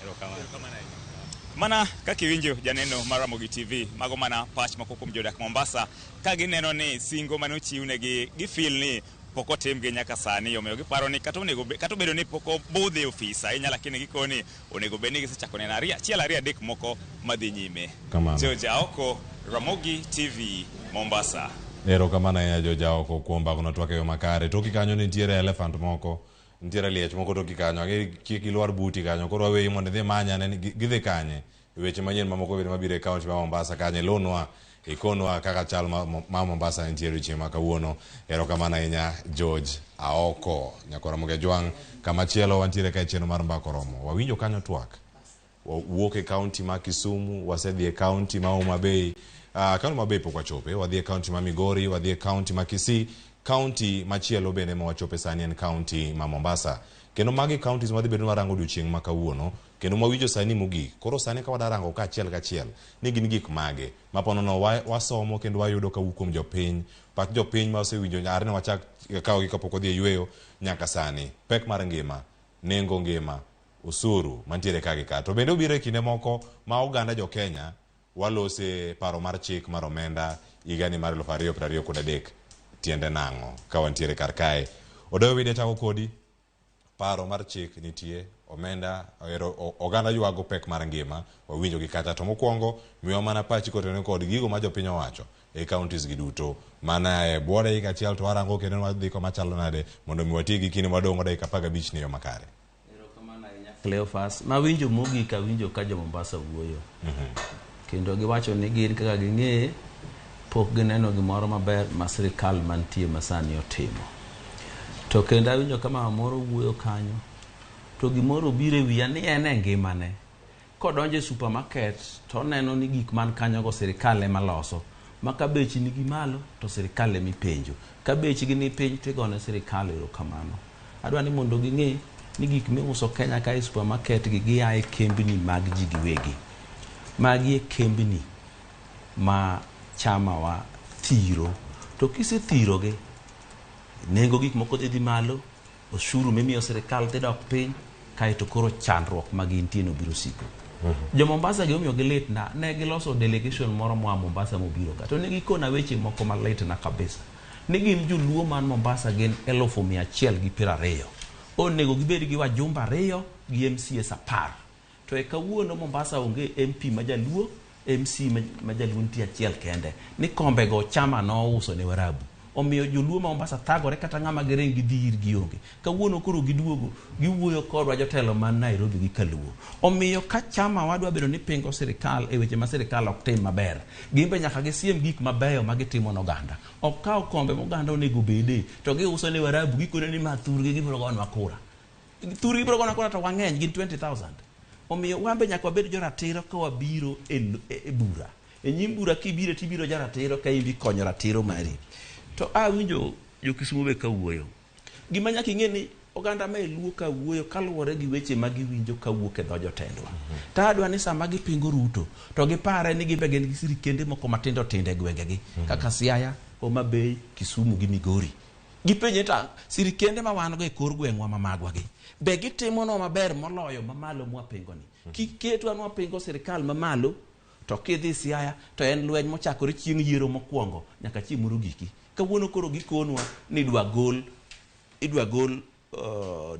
Erokamano. Mana kaka iwinjo janeno mar Ramogi TV, mago mana pach moko kuom jodak Mombasa ka gineno ni singo mane ochiwnegi gifeel ni pok otimgi nyaka sani, omiyo giparo ni kata onego kata obedo ni pok obudh e ofis ahinya, lakini gikoni onego bed ni gisechako neno ariyo achiel ariyo adek moko madhi nyime. Kamano. George Aoko, Ramogi TV, Mombasa. Erokamano ahinya George Aoko kuom mbakno twak e yo makare. Toki kanyo nitiere elephant moko, nitiere liech moko toki kanyo. Ang'e kik gilwar buti kanyo. Koro waweyi mondo idhi imany ane ni gidhi kanye. Weche manyien mamoko bende mabiro e kaunti ma Mombasa kanye ilunwa, ikonwa kaka chal ma, ma Mombasa nitiere odiochieng' ma kawuono. Erokamano ahinya George Aoko. Nyakwar Ramogi Ajwang', kama chielo wantiere ka e chenro mar Mbaka Oromo. Wawinjo kanyo twak. Wawuok e kaunti ma Kisumu, wasedhi e kaunti ma Homa Bay. Kaunti ma Homa Bay pok wachope, wadhi e kaunti ma Migori, wadhi e kaunti ma Kisii, kaunti machielo bende ma wachope sani en kaunti ma Mombasa. Kendo magi counties madhi bedo ni warango odiochieng' ma kawuono, kendo mwawinjo sani mogik. Koro sani ka wadarango ka achiel kachiel ni gin gik mage ma po nono wasomo kendo wayudo kawuok kuom jopiny, pach jopiny ma osewinjo are ne wachak kawogi kapok wadhi e yweyo nyaka sani. Pek mar ngima, nengo ngima, osuru mantiere ka gi ka. To bende obiro e kinde moko ma oganda jo Kenya walose paro mar chik mar omenda higani mar 2023. Tiende nang'o ka wantiere kar kae? Odoyo Widi achako kodi. Paro mar chik nitie, omenda ero oganda ywago pek mar ngima, wawinjo gi kacha. To mokwongo, miwa mana pachi kotenore kod gigo ma jopiny owacho e counties gi duto. Mana e bwo dakika achiel to warango kendo wadhi koma chalo nade mondo mi wati gi kinde mwadong' dakika 15 ni yo makare. Cleophas, mawinjo mogik awinjo ka jo Mombasa wuoyo. Kendo giwacho ni gin kaka ging'eye pok gineno gimoro maber ma sirikal mantie masani otimo. To kendo awinjo ka mama moro wuoyo kanyo to gimoro obiro e wiya ni en e ngimane. Kodonjo e supermarket to oneno ni gik man kanyogo sirikal ema loso. Ma ka bech nigi malo to sirikal ema ipenjo. Ka bechgi ni piny to igone sirikal erokamano. Adwa ni mondo ging'e ni gik miuso Kenya ka e supermarket gi gia e kembni mag ji giwegi. Magi e kembni ma chamawa thiro. To kisethirogi, nengo gik moko dhi dhi malo, osuru mimiyo sirikal dhi dok piny, kaeto koro chandruok ma gintie no biro siko. Jo Mombasa gi omiyo gilitna, ne giloso delegation moro moa Mombasa mobiro ka. To ne gikona weche moko malitna kabisa. Ni gin joluo man Mombasa gin 120,000. Onego gibed gi wajumbe 2 gi MCAs 10. To e kawuono Mombasa onge MP ma jaluo, MC ma jaluo nitie achiel kende. Ni kombego chama nouso ne Warabu. Omiyo joluo ma Mombasa thagore kata ng'ama giring gidhi ir gionge. Kawuono koro giduogo, giwuoyo kodwa jotelo man Nairobi gi Kaluo. Omiyo ka chama wadwa bedo ni pingo sirikal e weche ma sirikal ok tim maber, gin be nyaka gisiem gik mabeyo ma gitimo ne oganda. Ok kaw kombe ma oganda onego obede to giuso ne Warabu gikone ni ma thurgi gibiro gonwa kura. Thurgi biro gonwa kura to wang'eny gin 20,000. Omiyo wan be nyaka wabed joratiro ka wabiro e bura. E nyim bura kibiro tibiro jaratiro ka in ikonyo ratiro mari. To awinjo jo Kisumu be kawuoyo. Gima nyaka ing'e ni oganda ma e Luo ka wuoyo kaluwore gi weche ma giwinjo kawuok e dho jotendwa. To adwa ni sama gipingo Ruto to gipare ni gin be gin gi sirikende moko matindo tindo e gwengegi kaka Siaya, Homa Bay, Kisumu gi Migori. Gipenje ta sirikende ma wan go e kor gweng'wa ma magwa gi be gitimonwa maber moloyo mamalo mwapingo ni. Kik ketwa nwapingo sirikal mamalo to kidhi Siaya to en lweny mochakore chieng' yiero mokwongo nyaka chieng' moro giki. Kawuono koro gikonwa ni idwa gol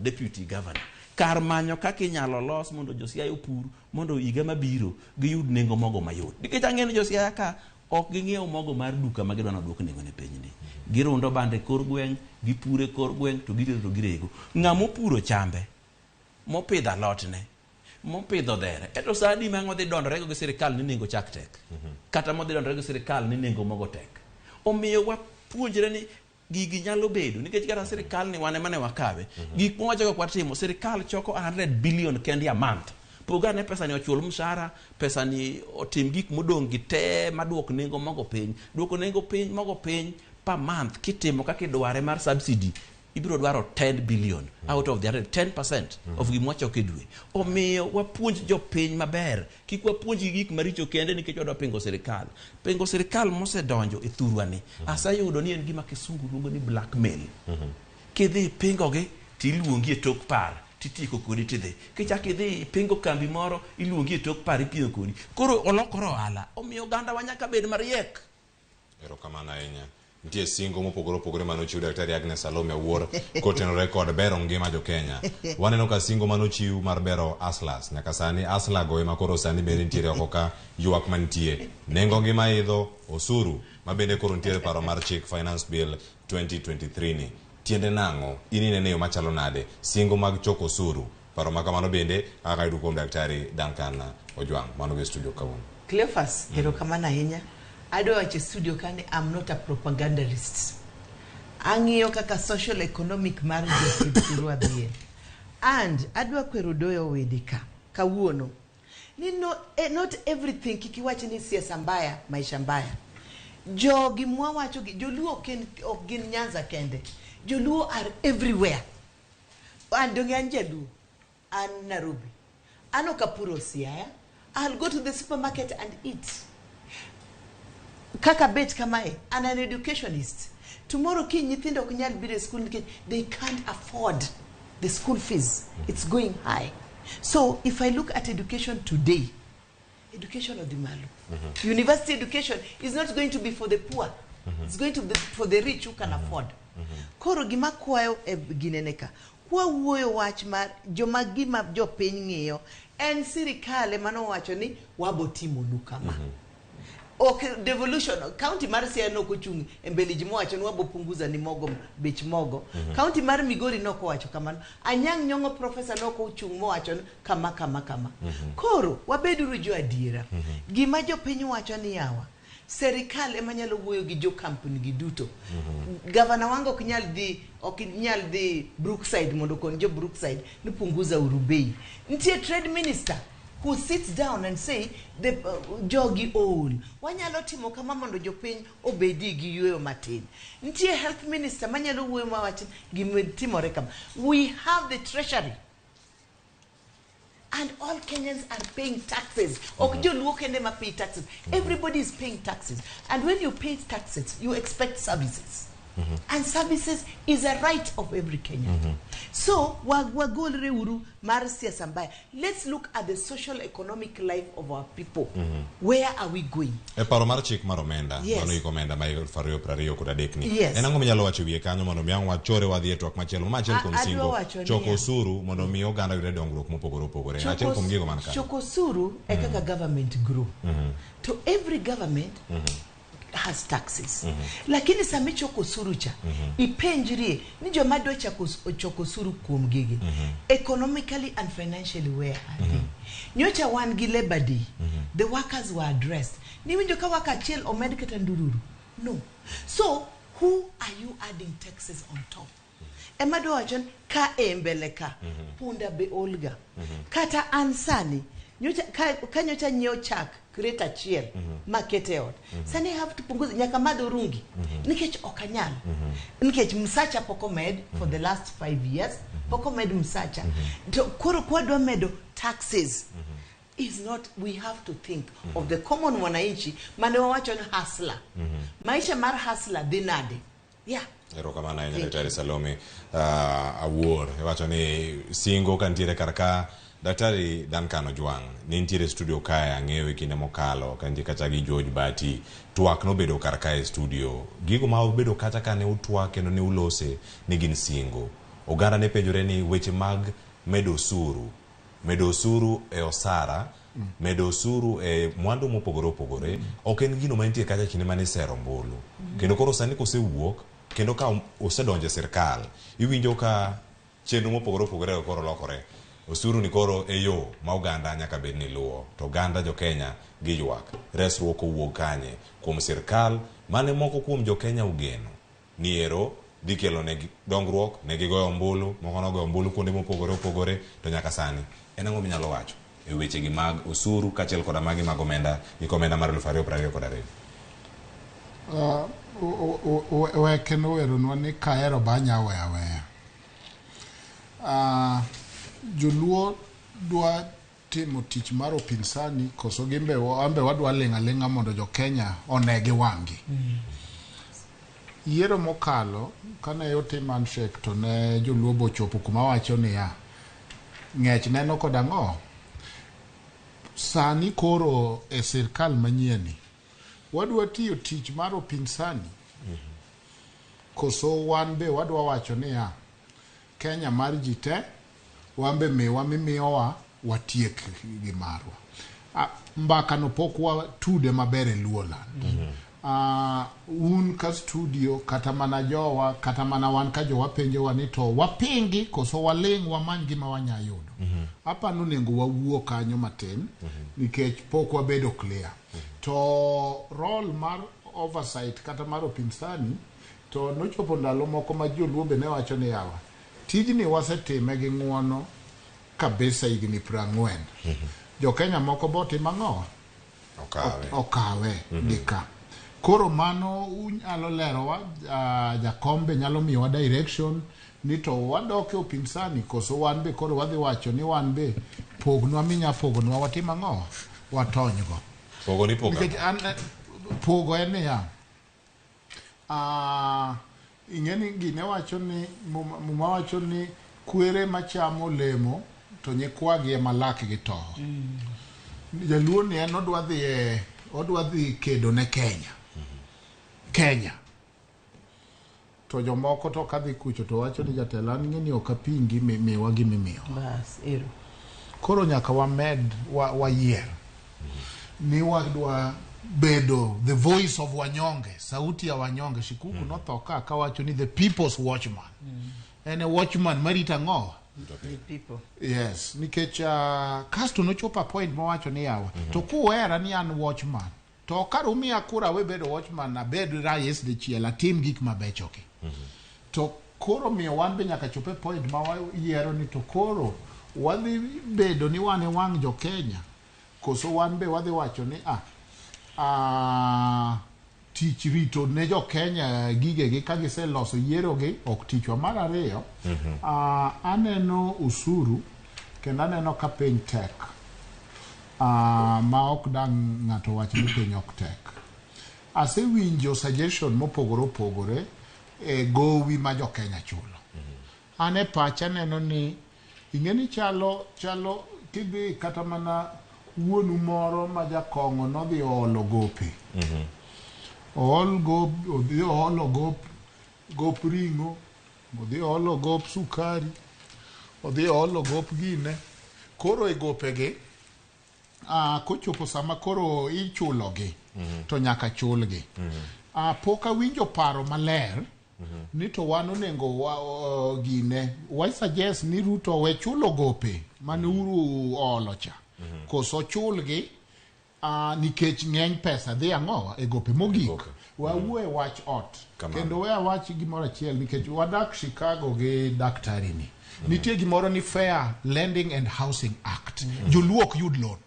deputy governor. Kar manyo kaka inyalo los mondo jo Siaya opur mondo higa mabiro giyud nengo mogo mayot. Nikech ang'e ni jo Siaya ka ok ging'iew mogo mar duka ma gidwa nodwok nengo ne piny ni. Girundo bando e kor gweng', gipuro e kor gweng' to gitero to girego. Ng'ama opuro chambe, mopidho alotne, mopidho dhere, eto sa adi ma ang' odhi dondorego gi sirikal ni nengo chak tek. Kata modhi dondorego gi sirikal ni nengo mogo tek. Omiyo wapuonjre ni gigi nyalo bedo nikech kata sirikal ni wan ema ne wakawe. Gik mwawacho kaka watimo, sirikal choko 100 billion kendi a month. Pogane pesa ni ochul mshahara, pesa ni otim gik modong' gi te maduok nengo mogo piny. Duoko nengo piny mogo piny per month kitimo kaka idware mar subsidy ibiro dwaro 10 billion out of the 110% of gima wachoko e dwe. Omiyo wapuonj jopiny maber, kik wapuonjgi gik maricho kende nikech wadwa pingo sirikal. Pingo sirikal mosedonjo e thurwa ni, aseyudo ni en gima kisungu luongo ni blackmail. Kidhi ipingogi tiluongi e tok par titieko kodi tidhi. Kichako idhi ipingo kambi moro iluongi e tok par ipiem kodi. Koro olokore ohala. Omiyo oganda wa nyaka bed mariek. Erokamano ahinya. Nitie singo mopogore opogore manochiw Daktari Agnes Salome Awuor kotenore kod bero ngima jo-Kenya. Waneno ka singo manochiw mar bero Aslas nyaka sani Asla go ema koro sani bende nitiere oko ka ywak mantie. Nengo ngima idho, osuru ma bende koro nitiere paro mar chik Finance Bill 2023 ni. Tiende nang'o? In inene yo machalo nade? Singo mag choko osuru. Paro ma kamano bende kaka yudo kuom Daktari Duncan Ojwang' mano gi studio kawuono. Cleophas, erokamano ahinya. Adwa wacho e studio ka ni I'm not a propagandist. Ang'iyo kaka social economic mar jothurwa dhiye. And adwa kwero Doyo Owidi ka kawuono ni no, not everything kik iwach ni siasa mbaya, maisha mbaya. Jogi mwawacho gi Joluo ok gin Nyanza kende. Joluo are everywhere. An donge an Jaluo, an Nairobi. An ok apuro Siaya. I'll go to the supermarket and eat. Kaka bet kamae, an an educationist. Tomorrow kiny nyithindo ok nyal biro e school nikech they can't afford the school fees. It's going high. So if I look at education today, education odhi malo. University education is not going to be for the poor. It's going to be for the rich who can afford. Koro gima kwayo e ginene ka, kwawuoyo wach mar joma gima jopiny ng'iyo en sirikal ema nowacho ni wabo timonu kama. Ok devolution, county mar Siaya nok ochung' e mbele ji mowacho ni wabo punguza ni mogo bech mogo. County mar Migori nok owacho kamano. Anyang' Nyong'o professor nok ochung' mowacho ni kama kama kama. Koro wabeduru jo adiera. Gima jopiny wacho ni yawa, serikal ema nyalo wuoyo gi jo kampuni gi duto. Gavana Wanga ok nyal dhi Brookside mondo okon jo Brookside ni punguza uru bei. Nitie trade minister who sits down and say the jogi ool. Wanyalo timo kama mondo jopiny obedi gi yueyo matin. Nitie health minister manyalo wuoyo mawach gima timore kama. We have the treasury. And all Kenyans are paying taxes. Ok joluo kende ma pay taxes. Everybody is paying taxes. And when you pay taxes, you expect services. And services is a right of every Kenyan. So, wagolre uru mar siasa mbaya. Let's look at the social economic life of our people. Where are we going? E paro mar chik mar omenda, Yes. mano iko omenda ma 2023 ni. Yes. En ang'o minyalo wacho e wiye kanyo mondo mi ang' wachore wadhi e twak machielo? Ma achiel kuom Adwa singo wacho choko niya. osuru mondo mi oganda oyud dongruok mopogore opogore. En achiel kuom gigo man kanyo. Choko osuru e kaka government grow. To every government has taxes. Lakini sama ichoko osuru cha, ipenjrie ni joma dwa chako choko osuru kuom gigi. Economically and financially where are they? Nyocha wan gi Labor Day. The workers were addressed. Niwinjo ka worker achiel omed kata ndururu? No. So, who are you adding taxes on top? Ema dwa wacho ni ka e mbele ka, punda be olga. Kata an sani, nyocha, ka nyocha nyiewo chak crate achiel makete e ot. Sani I have to punguza nyaka madh orungi nikech ok anyal. Nikech msacha pok omed for the last 5 years, pok omed msacha. To koro kwadwa medo taxes is not, we have to think of the common mwananchi mane wawacho ni hustler. Maisha mar hustler dhi nade? Yeah. Erokamano ahinya Thank Daktari Salome Awuor. Iwacho ni singo ka nitiere kar ka Daktari Duncan Ojwang' ne nitiere e studio kae ang'eyo e kinde mokalo ka nitie kacha gi George Bati. Twak nobedo kar kae e studio. Gigo ma obedo kacha ka ne utwak kendo ne ulose ne gin singo. Oganda ne penjore ni weche mag medo osuru, medo osuru e osara, medo osuru e mwandu mopogore opogore ok en gino mantie kacha kinde mane isero ombulu. Kendo koro sani kosewuok kendo ka osedonjo e sirkal iwinjo ka chenro mopogore opogore koro lokore osuru ni koro e yo ma oganda nyaka bed ni luwo to oganda jo Kenya giywak resruok owuok kanye kuom sirkal mane moko kuom jo Kenya ogeno ni ero dhi kelo negi dongruok ne gigoyo ombulu moko nogoyo ombulu kuonde mopogore opogore to nyaka sani en ang'o minyalo wacho? e wechegi mag osuru kaachiel koda magi mag omenda gik omenda mar 2022. Weke noweronwa ni kahero ba anya weyo aweya. Joluo dwa timo tich mar upinsani koso gimbe ambe wadwa ling' aling'a mondo jo Kenya one gi wang'gi. Yiero mokalo kane otim handshake to ne joluo bochopo kuma wacho niya ng'ech neno kod ang'o sani koro e sirkal manyien ni wadwa tiyo tich mar upinsani koso wan be wadwa wacho niya Kenya mar ji te wan be miwa mimiyowa watiek gi marwa. Mbaka no pok watude maber e Luoland. Un ka studio kata mana jowa kata mana wan ka jowa penjowa ni to wapingi koso waling' wamany gima wanya yudo. Apani onego wawuo kanyo matin nikech pok wabedo clear. To role mar oversight kata mar upinsani to nochopo ndalo moko ma joluo be ne wacho ni yawa tijni wasetime gi ng'uono kabisa higni 40. Jo Kenya moko botimo ang'o? Okawe gi ka. Koro mano unyalo lerowa, jakom be nyalo miyowa direction ni to wadok e upinsani koso wan be koro wadhi wacho ni wan be pognwa minya pogonwa watim ang'o? Watonygo. Pogo ni pogo. Nikech an pogo en niya, ing'eni gine wacho ni muma wacho ni kwere machamo olemo to nyikwagi ema lakgi towo. Jaluo ni en odwa dhi kedo ne Kenya. Kenya. To jomoko to kadhi kucho to wacho ni jatelo an ng'eni ok apingi miwa gimimiyowa. Bas, ero. Koro nyaka wamed wayier ni wadwa bedo the voice of wanyonge, sauti ya wanyonge. Shikuku notho ka kawacho ni the people's watchman. En e watchman marito ang'o? The people. Yes, nikech kasto nochopo a point mowacho ni yawa to kuwera ni an watchman to kar umiya kura awe bedo watchman abed rais dichiel atim gik mabechogi. To koro miyo wan be nyaka chop e point ma wayiero ni to koro wadhi bedo ni wan e wang' jo Kenya koso wan be wadhi wacho ni tich rito ne jo Kenya gigegi ka giseloso yierogi ok tichwa. Mar ariyo, aneno usuru kendo aneno ka piny tek ma ok dang' ng'ato wach ni piny ok tek. Asewinjo suggestion mopogore opogore e gowi ma jo Kenya chulo. An e pacha neno ni ing'e ni chalo kidhi kata mana wuonu moro ma jakong'o nodhi oolo gope. Odhi oolo gop ring'o, odhi oolo gop sukari, odhi oolo gop gine. Koro e gopegi, kochopo sama koro ichulogi, to nyaka chulgi. Pok awinjo paro maler ni to wan onego gine. Wa suggest ni Ruto we chulo gope mane uru oolo cha. Koso chulgi nikech ng'eny pesa dhi ang'o e gope mogik. Wawuo e wach ot. Kendo we awach gimoro achiel nikech wadak Chicago gi daktari ni. Nitie gimoro ni Fair Lending and Housing Act. Joluo ok yud loan.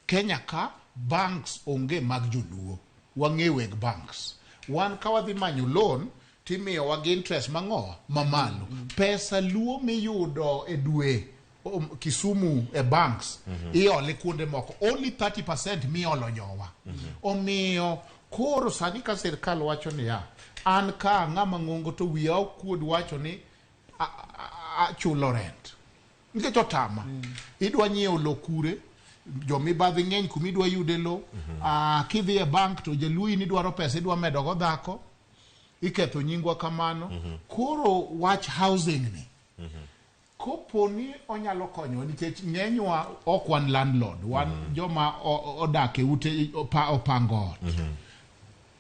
Kenya ka banks onge mag joluo. Wang'e weg banks. Wan ka wadhi manyo loan timiyowa gi interest mang'o mamalo. Pesa luo miyudo e dwe Kisumu e banks iole kuonde moko only 30% miolo jowa. Omiyo koro sani ka sirkal wacho niya an ka ng'ama ng'ongo to wiya ok kuod wacho ni achulo rent nikech otama. Idwa nyiewo lo kure, jomibadhi ng'eny kuma idwa yude lo. Kidhi e bank to jaluo in idwaro pesa idwa medo go dhako, iketho nyingwa kamano. Koro wach housing ni kopo ni onyalo konyo nikech ng'enywa ok wan landlord, wan joma odak e ute opango ot.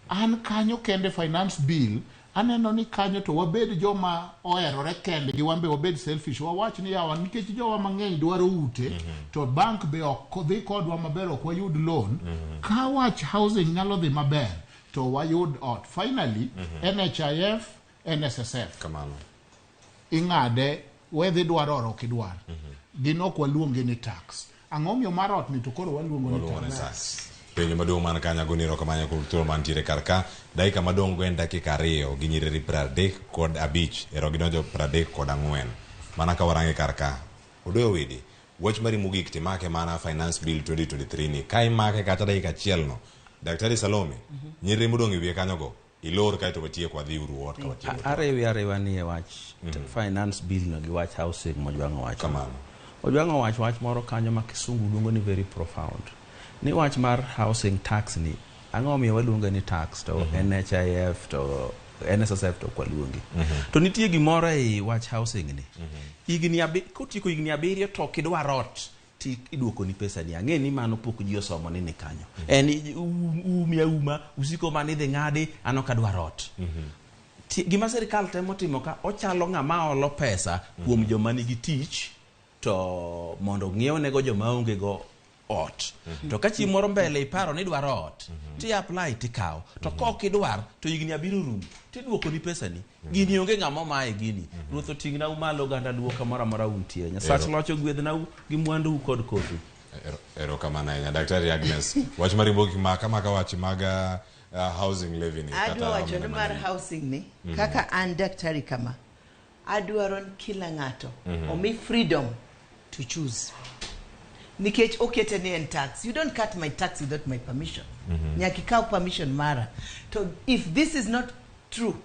An kanyo kende finance bill aneno ni kanyo to wabed joma oherore kendgi, wan be wabed selfish, wawach ni yawa nikech jowa mang'eny dwaro ute to bank be ok dhi kodwa maber, ok wayud loan. Ka wach housing nyalo dhi maber to wayud ot. Finally, NHIF, NSSF. Kamano. Ing'ade Whether idwaro or ok idwar. Gin ok waluonge ni tax. Ang'o miyo mar ot ni to koro waluongo ni Waluongo ni tax? tax. Penjo maduong' man kanyo agoni erokamano kuom thuolo mantiere kar ka. Dakika madong' go en dakika 2 gi nyiriri 35 ero gidonjo 34. Mana ka warange kar ka. Odoyo Widi, wach mari mogik timake mana Finance Bill 2023 ni. Ka imake kata dakika achiel no, Daktari Salome, nyiriri modong' e wiye kanyo go, ilor kaeto watiek wadhi uru ot ka watieko. Ariwi ariwa ni e wach finance bill no gi wach housing Mojwang' owacho. Kamano. Ojwang' owacho wach moro kanyo ma kisungu luongo ni very profound. Ni wach mar housing tax ni, ang'o omiyo waluonge ni tax to NHIF to NSSF to ok waluongi. To nitie gimoro ei wach housing ni. Higni kotieko higni 7 to ok idwar ot ti iduoko ni pesa ni. Ang'e ni mano pok ji osomo ni ni kanyo. En umi auma, usiko mana idhi ng'adi, an ok adwar ot. Gima sirikal temo timo ka ochalo ng'ama olo pesa kuom joma nigi tich to mondo ng'iewnego joma onge go ot. To ka chieng' moro mbele iparo ni idwaro ot, ti apply tikawo. To kok idwar to higni 7 orumo tiduoko ni pesa ni. Gini onge ng'ama omaye gini. Ruoth oting'nau malo oganda luo kamoro amora untie. Nyasach loch ogwedhnau gi mwandu kod kothu. Erokamano ahinya. Daktari Agnes, wach mari mogik maka maka wach mag housing levy ni. Adwa wacho ni mar housing ni, kaka an daktari kama, adwaro ni kila ng'ato omi freedom to choose. Nikech okete ni en tax. You don't cut my tax without my permission. Nyaka ikaw permission mara. To if this is not true,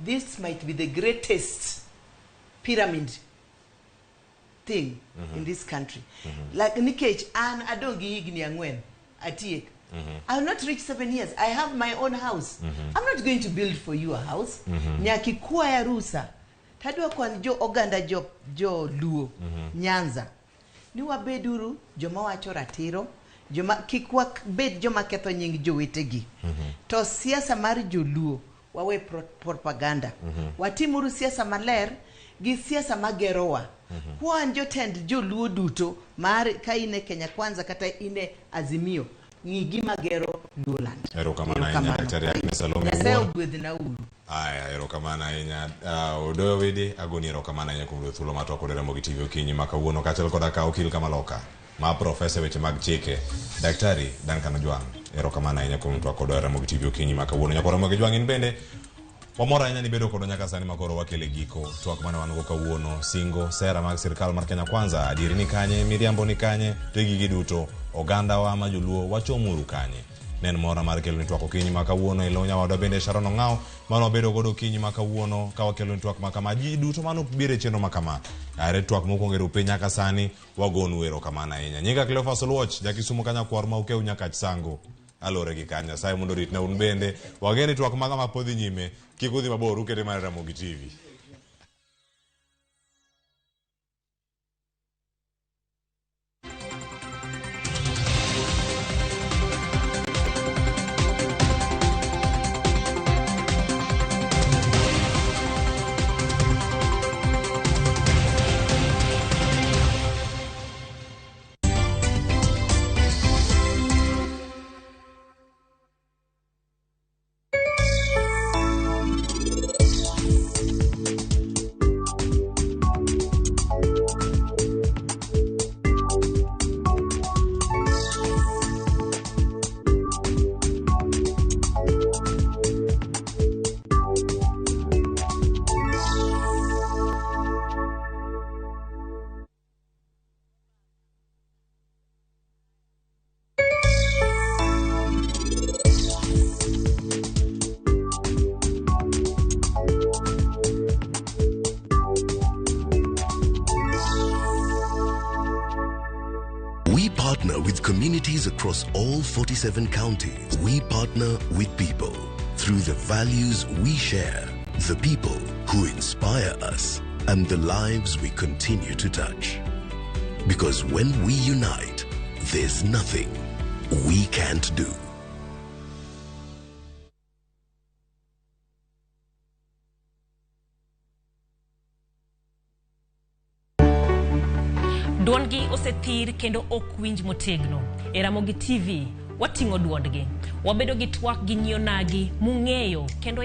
this might be the greatest pyramid thing in this country. Like nikech an adong' gi higni 4 atiek. I will not reach 7 years. I have my own house. I'm not going to build for you a house. Nyaka ikwaya rusa. Tadwa kwan jo oganda jo, jo Luo, Nyanza. Ni wabeduru joma wacho ratiro, joma kik wabed joma ketho nying jowetegi. To siasa mar joluo wawe propaganda. Watimuru siasa maler gi siasa magerowa. Kwan jotend joluo duto mar ka in e Kenya Kwanza kata in e Azimio, ng'i gima gero Luoland. Erokamano ahinya Daktari Agnes Salome Nyasaye Wuor. ogwedhna uru. Aya, erokamano ahinya. Odoyo Widi, agoni erokamano ahinya kuom yudo thuolo mar twak kod Ramogi TV okinyi ma kawuono kaachiel koda ka okil Kamaloka ma profesa e weche mag chike. Daktari Duncan Ojwang', erokamano ahinya kuom twak kod Ramogi TV okinyi ma kawuono. Nyakwar Ramogi Ojwang' in bende wamor ahinya ni bedo kodwa nyaka sani makoro wakele giko twak mane wan go kawuono. Singo sera mag sirikal mar Kenya Kwanza, adieri ni kanye, miriambo ni kanye, to e gigi duto ogandawa ma joluo wachomuru kanye. Ne en mora mar kelo ni twak okinyi ma kawuono e lo nyawadwa bende Sharon Ong'aw mane wabedo godo okinyi ma kawuono ka wakelo ni twak ma kama. Ji duto mane obiro e chenro ma kama are twak mokwongo e rupiny nyaka sani wagonu erokamano ahinya. Nyinga Cleophas Oluoch, jakisumo kanyakwar ma Ukew Nyakach Sango. Alore gi kanyo, Nyasaye mondo oritna un bende. Wageni twak ma kama podhi nyime, kik udhi mabor, ukete mana Ramogi TV. We partner with communities across all 47 counties. We partner with people through the values we share, the people who inspire us, and the lives we continue to touch. Because when we unite, there's nothing we can't do. Duondgi osethir kendo ok winj motegno. E Ramogi TV, wating'o duondgi. Wabedo gi twak gi nyionagi mung'eyo kendo